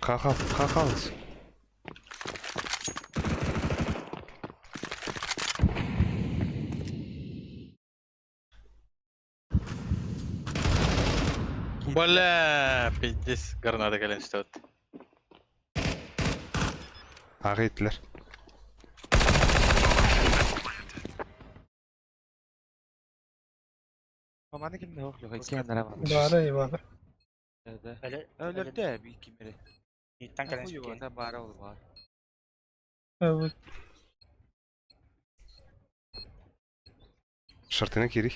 Хахал, хахалс. Бля, пиздец, граната кэлэн стоит. Ағитлер. Команда кимде yok yok. İki yanlara var. Бара и бара. Да. Әле, Öyle de bir iki biri. Иттан кэлэн Хуй сүккэ. его, бара ол бар. А вот Шартына кири.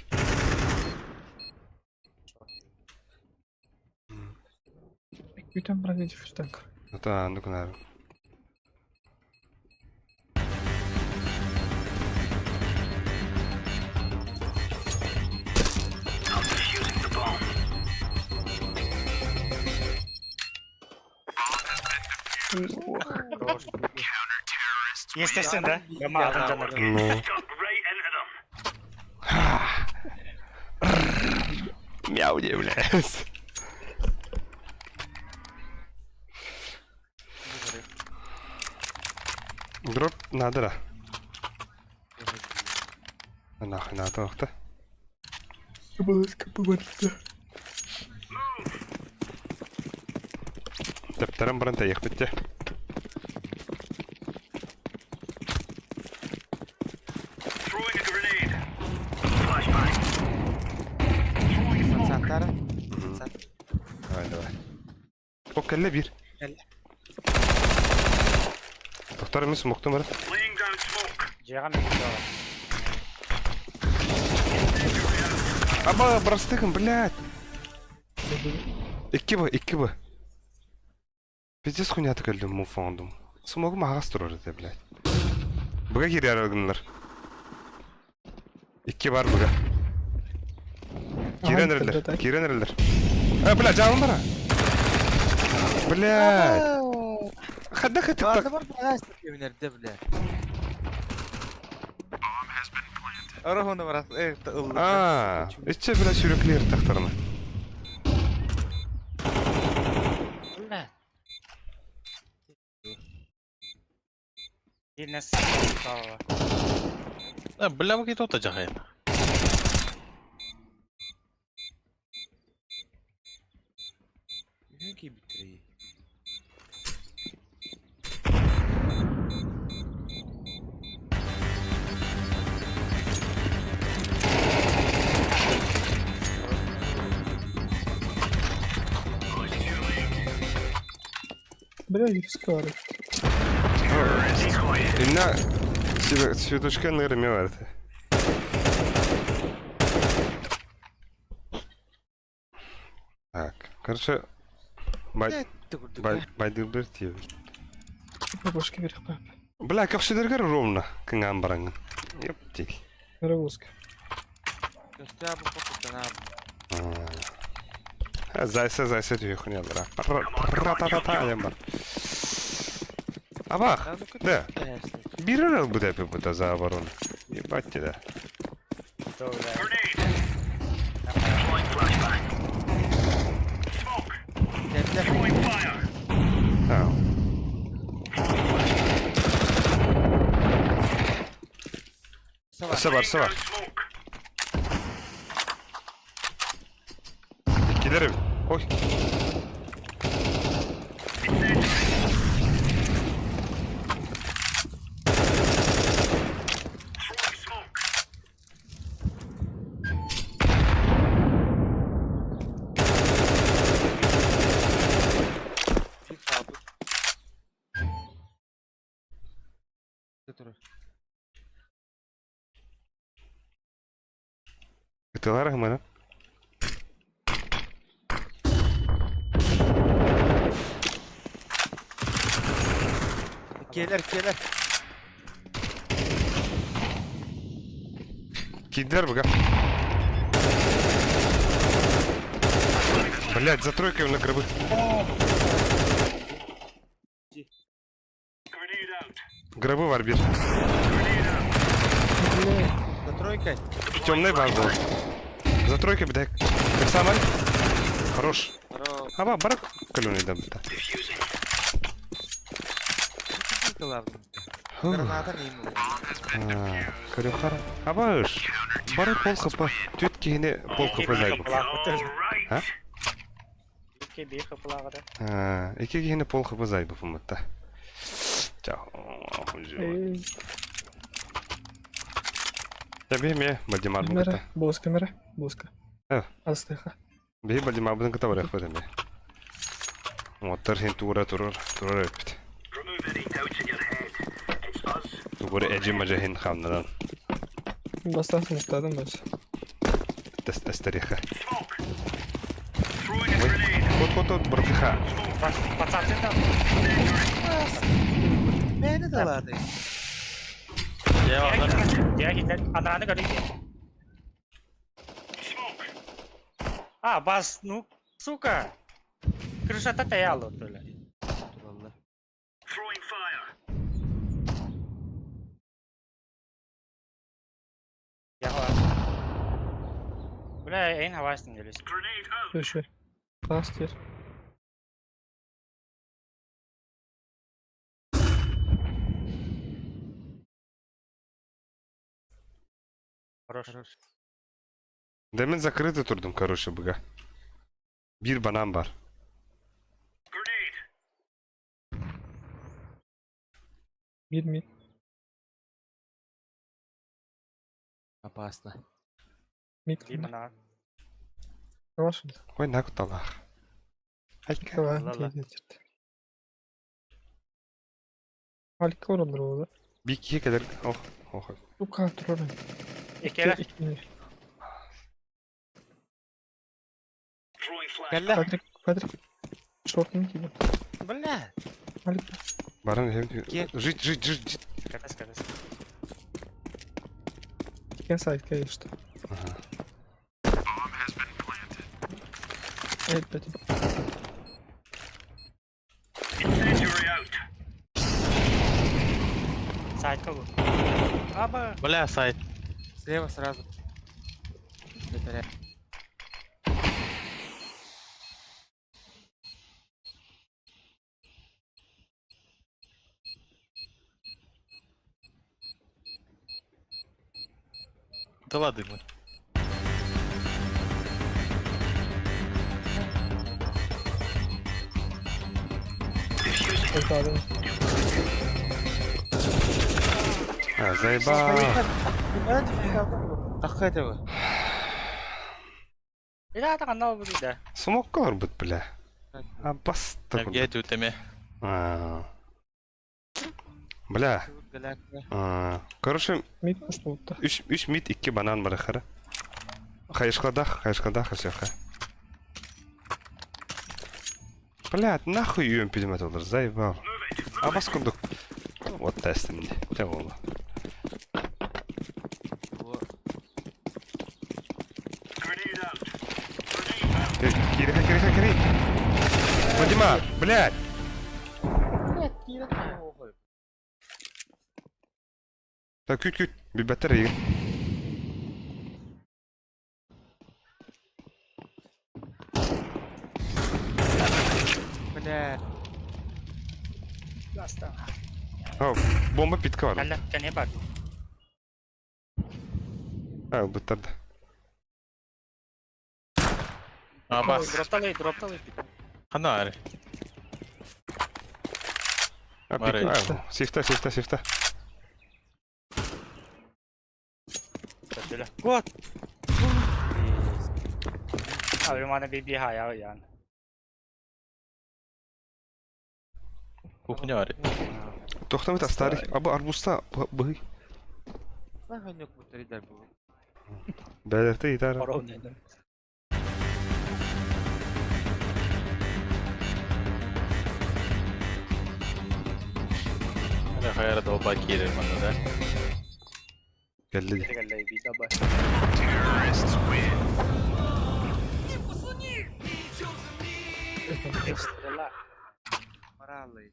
Бүтэн брат фштанк. Это ну кунар. Естественно, да? Дома атын жанар. Ну. Мяу не, блядь. Дроп надо, да. Нахуй надо, охта. Булыска бывает. Тәптәрен баран тәйек бітті. Сантара. Сантара. Давай, давай. О, кәлле бир. Кәлле. Тоқтар емес, мұқтым бар. Жига мен жига. Аба, брастыком, блядь. Икки б, икки б. Пиздец хуйнята кэллим му фондум. Смогу аһаҕас турар этэ, блядь. Быга киирэр гыннар. Икки бар быга. Киирэн эрэллэр, киирэн эрэллэр. Э, бля, жаалым бара. Блядь. Хадда хытык Бар бар кеминерде бля. Ороһуну барас э ылла. Аа, ичче бля сүрөклер тахтарына. Бля. Сильно стало. Э, бля, вы тут жахайын. Үһүн кийбиттэрий. Бля, юрскары. Инна цветочка нырме бар. Так, короче, бай бай байдырбыр тип. Бабушка берег пап. Бля, көхсүдергер ровно кыңан бараңын. Ептил. Рабуска. Көстө бу попутана. Зайса зайса түйе хуня бара. Ра-та-та-та дем бар. Абах, да. Бирер бу деп бу за оборону. Ебать тебя. То, бля. А. Өссө бар, өссө бар. Иккилер эбит. Ой. Ытылар гымана. Келер келер. Кидер быга. Блять, за тройкой на гробы. Гробы варбир. За тройкой. Темный бар был. За тройкой, блядь. Как сам, Хорош. Здорово. Аба, барак каленый дам. Граната не ему. Карюхара. Аба ыш. Бары пол хп. Түт кихине пол хп зайбы. А? Икки бир хыплагы да. Ики кихине пол хп зайбы фуматта. Чао. Эй, Тебе ме Бальдемар Камера, буката. босс камера, боска. Э. Астыха. Бихи Бальдемар бутын кыта барах бата ме. Моттар хин тура турар турар өппит. Тугура эжи мажа хин хамнадан. Бастан смуктадым бas. Тест эстериха. Хот хот хот братиха. Пацан там. Мени далады. Я Я хитер. Анраны көрейін. А, бас, ну, сука. Крышата таяло, бля. Туралла. Я хава. Бля, эйн хавастын келес. Düşü. Bastır. Хорош. Да мен закрыты турдум, короче, быга. Бир банан бар. Bir mi? Опасно. Mid. Bir мына. Yavaş. Ой, накуталах. Айка. Tamam. Allah. Harika olur orada. Бик кие келер. Ох, ох. Bu kontrol. Иккелер. İki. Кэллэ. Патрик, Патрик. Шортун киирдэ. Бля. Алик. Баран Киэр. Жить, жить, жить, жить. Катас, катас. Кен сайт, конечно. Ага. Эй, Патрик. Сайтка бу. Аба. Бля, сайт. Слева сразу. Бэтэрэ. Дала дымы. Укладывай. А, заебал. Тахха этого. Бля, так она будет, да. Смок быть, бля. А баста. Я тютами. А. Бля. А. Короче, Мид что-то. үс, үс мид, икки банан бар хара. Хайышкадах, хайышкадах, асяха. Блядь, нахуй үйін пидемет олар, заебал. А бас курдук. Вот тестим де. Те болду. Кириха, кириха, кири. Вадима, блядь. Так, күт, күт. Бибеттер егер. Бля. О, бомба питка бар. Калла, кане бар. А, бытарды. А, бас. Дропталый, дропталый. Хана ари. А, Бары. пик. А, сифта, сифта, сифта. Вот. А, мана биби хая ян. Кухня ари. Тохтамит старый. Аба арбузта быһый. Нахуй бутаридар был. Бәлерте итар. Корона. Бля, хайра долба киирер манна да. Келди. Калла би даба. Моралы.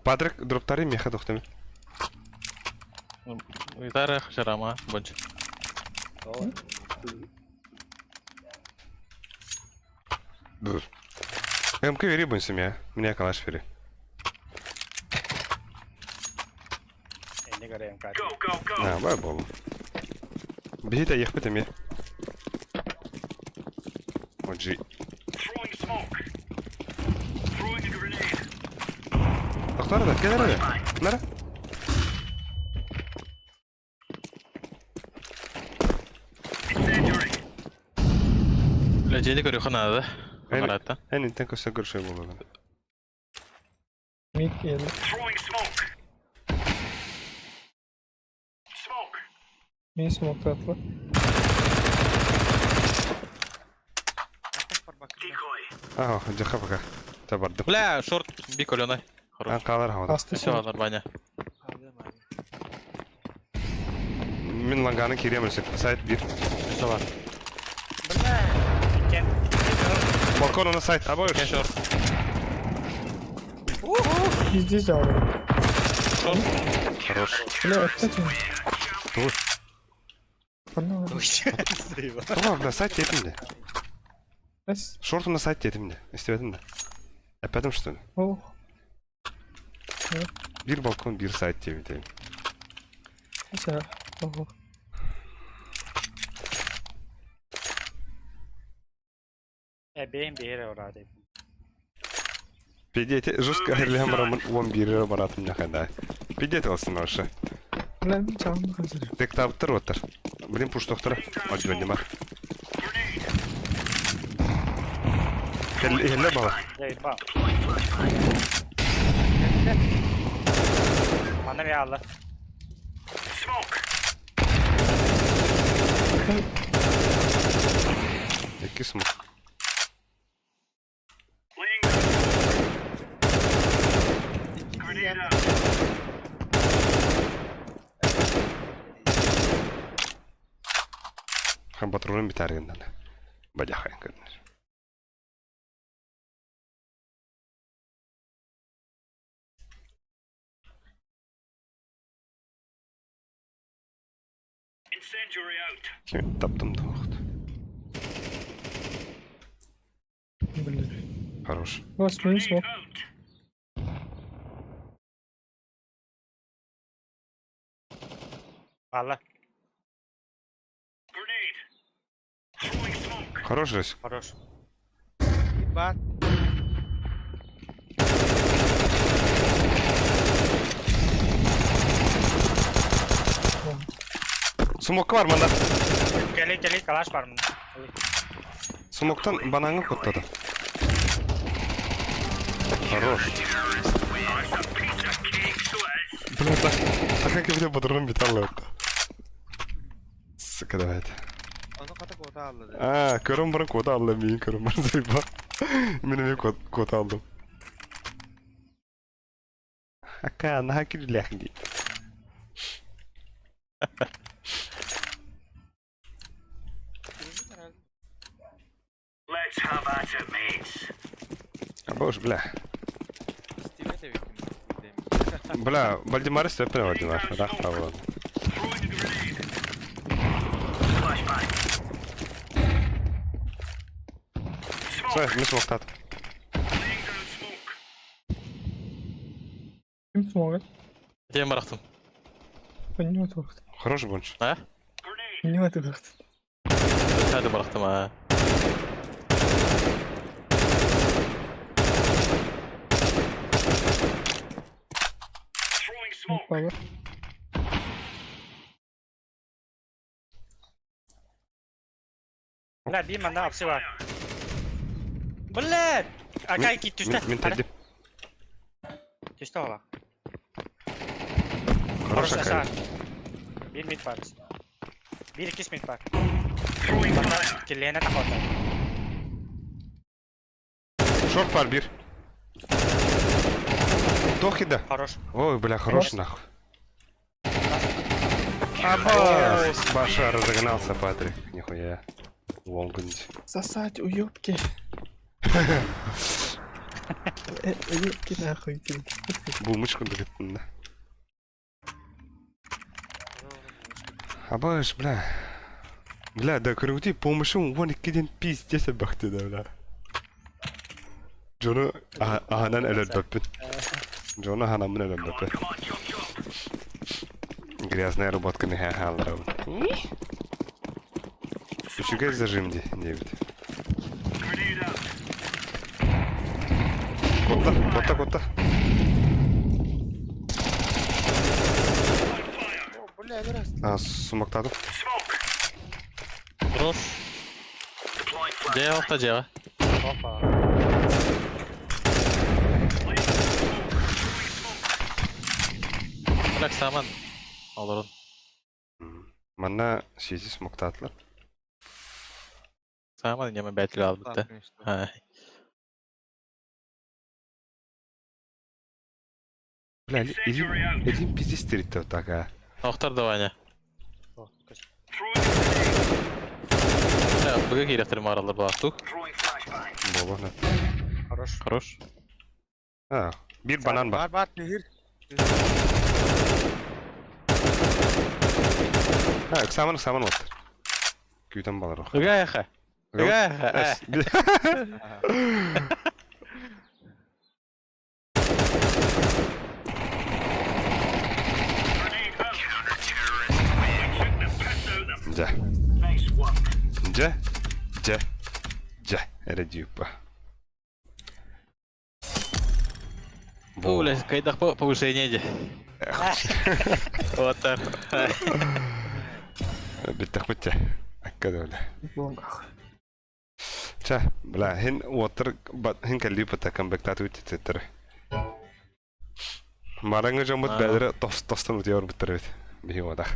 Патрик дроптары меха тохтамит. Гитара хашарама бонч. Дур. МК бери бунсим я. Меня калаш бери. Не горем кат. А, бай болу. Бихит ехпет эме. Оджи. Тохтар да, кел эрэ. Нара. Бля, дьиэни көрүөххэ наада да. Ханаратта. Эн интен көстөн көрсөй болу. Мид келди. Мин смоктатлы. Ага, жаха пока. Табарды. Бля, шорт би коленой. Ан Хорош. калар хавада. Асты Все, нормально. Мин ланганы кирием Сайт бир. Все бар. Бля. Кен. Балкон на сайт. Абой. Кен шорт. Пиздец жауыр. Шорт. Хорош. Бля, опять он. Тугу. Пана. Тугу, бля, сайт детим де. Эс. Шорту на сайт детим де. Истебетим де. Эпетим что ли? О. Бир балкон, бир сайт дейм дейм. Эсэ. Ого. Э, бэм бэре орады. Пидете жестко арлям роман он бире баратым нахада. Пидете алсын вообще. Бля, мин чалым хазыр. Тек табыттыр оттыр. Блин, пуш тоқтыр. Отжөн бар. Хелле бала. Заебал. Мана ми алла. Икки смок. Хан патронун битааргыннан. Бадяхайын көрүнэр. Таптым туохт. Блин. Хорош. О, смени смог. Алла. Хорош Рысь. Хорош. Ебать. Смок бар мында. Кели кели калаш бар мында. Смоктан банаңы куттады. Хорош. Бля, так, так как я патрон биталла. Сука, давайте. Onu kata kota aldı. А, көрім бұрын кота алдым, мен көрім бұрын заебал. Мен мен кота алдым. Ака, на кирилях дейді. Абош, бля. Бля, Вальдемар степен Вальдемар. Рах право. Все, мы смоктат. Ким смогет? Дем барахтым. Понимаю, вахт. Хорош бонч. А? Понимаю, вахт. Hadi bıraktım ha. Baba. Бля, би манда апсы бар. Блядь! Акай ки түстә. Мен тәдім. Түстә ола. Хорош Акай. Bir mid var. Bir iki mid var. Bana kirliğine takıldı. Шорт бар бир. Тохида. Хорош. Ой, бля, хорош нахуй. Абас! Баша разогнался, Патрик. Нихуя. Лонгнуть. Сосать, уёбки. Уёбки нахуй ты. Бумычку доготтым, да. Абаш, бля. Бля, да крути, помощым вон иккиден пиздец бахты да, бля. Джону аһанан өлөрбөппүн. Джону аһанаммын өлөрбөппүн. Грязная работка миһэ хаалларабын. Үчүгэй зажим ди, диэбит. Котта, котта, котта. Бля, biraz. А, сумактадым. Хорош. Дьэ охта дьэҕэ. Опа. Bırak saman. Олорун. Манна сизи смоктаатылар. Саман нема бәтил албытта. Ha. Бля, илим, илим пиздец вот так, а. Охтар да Ваня. Быга киирехтер маралар балахтук. Боло, да. Хорош. Хорош. А, бир банан бар. Бар бар нehir. А, саман, саман вот. Күтен балар. Ыга яха. Ыга яха. Дьэ. Дьэ. Дьэ. Дьэ. Эрэ дьюппа. Бу бля, кайдах повышение де. Вот так. Биттэх битте. Акка Бомбах. Ча, бля, хин уотыр хин кэлли пата камбэктат үтүтеттер. Мараңы жамыт бәдірі тостан утиор биттер бит. Бихи одах.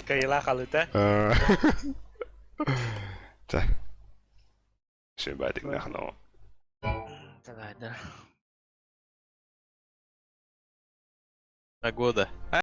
Кайла халыта. Ча. Шебадик нахно. Давай, да. Погода.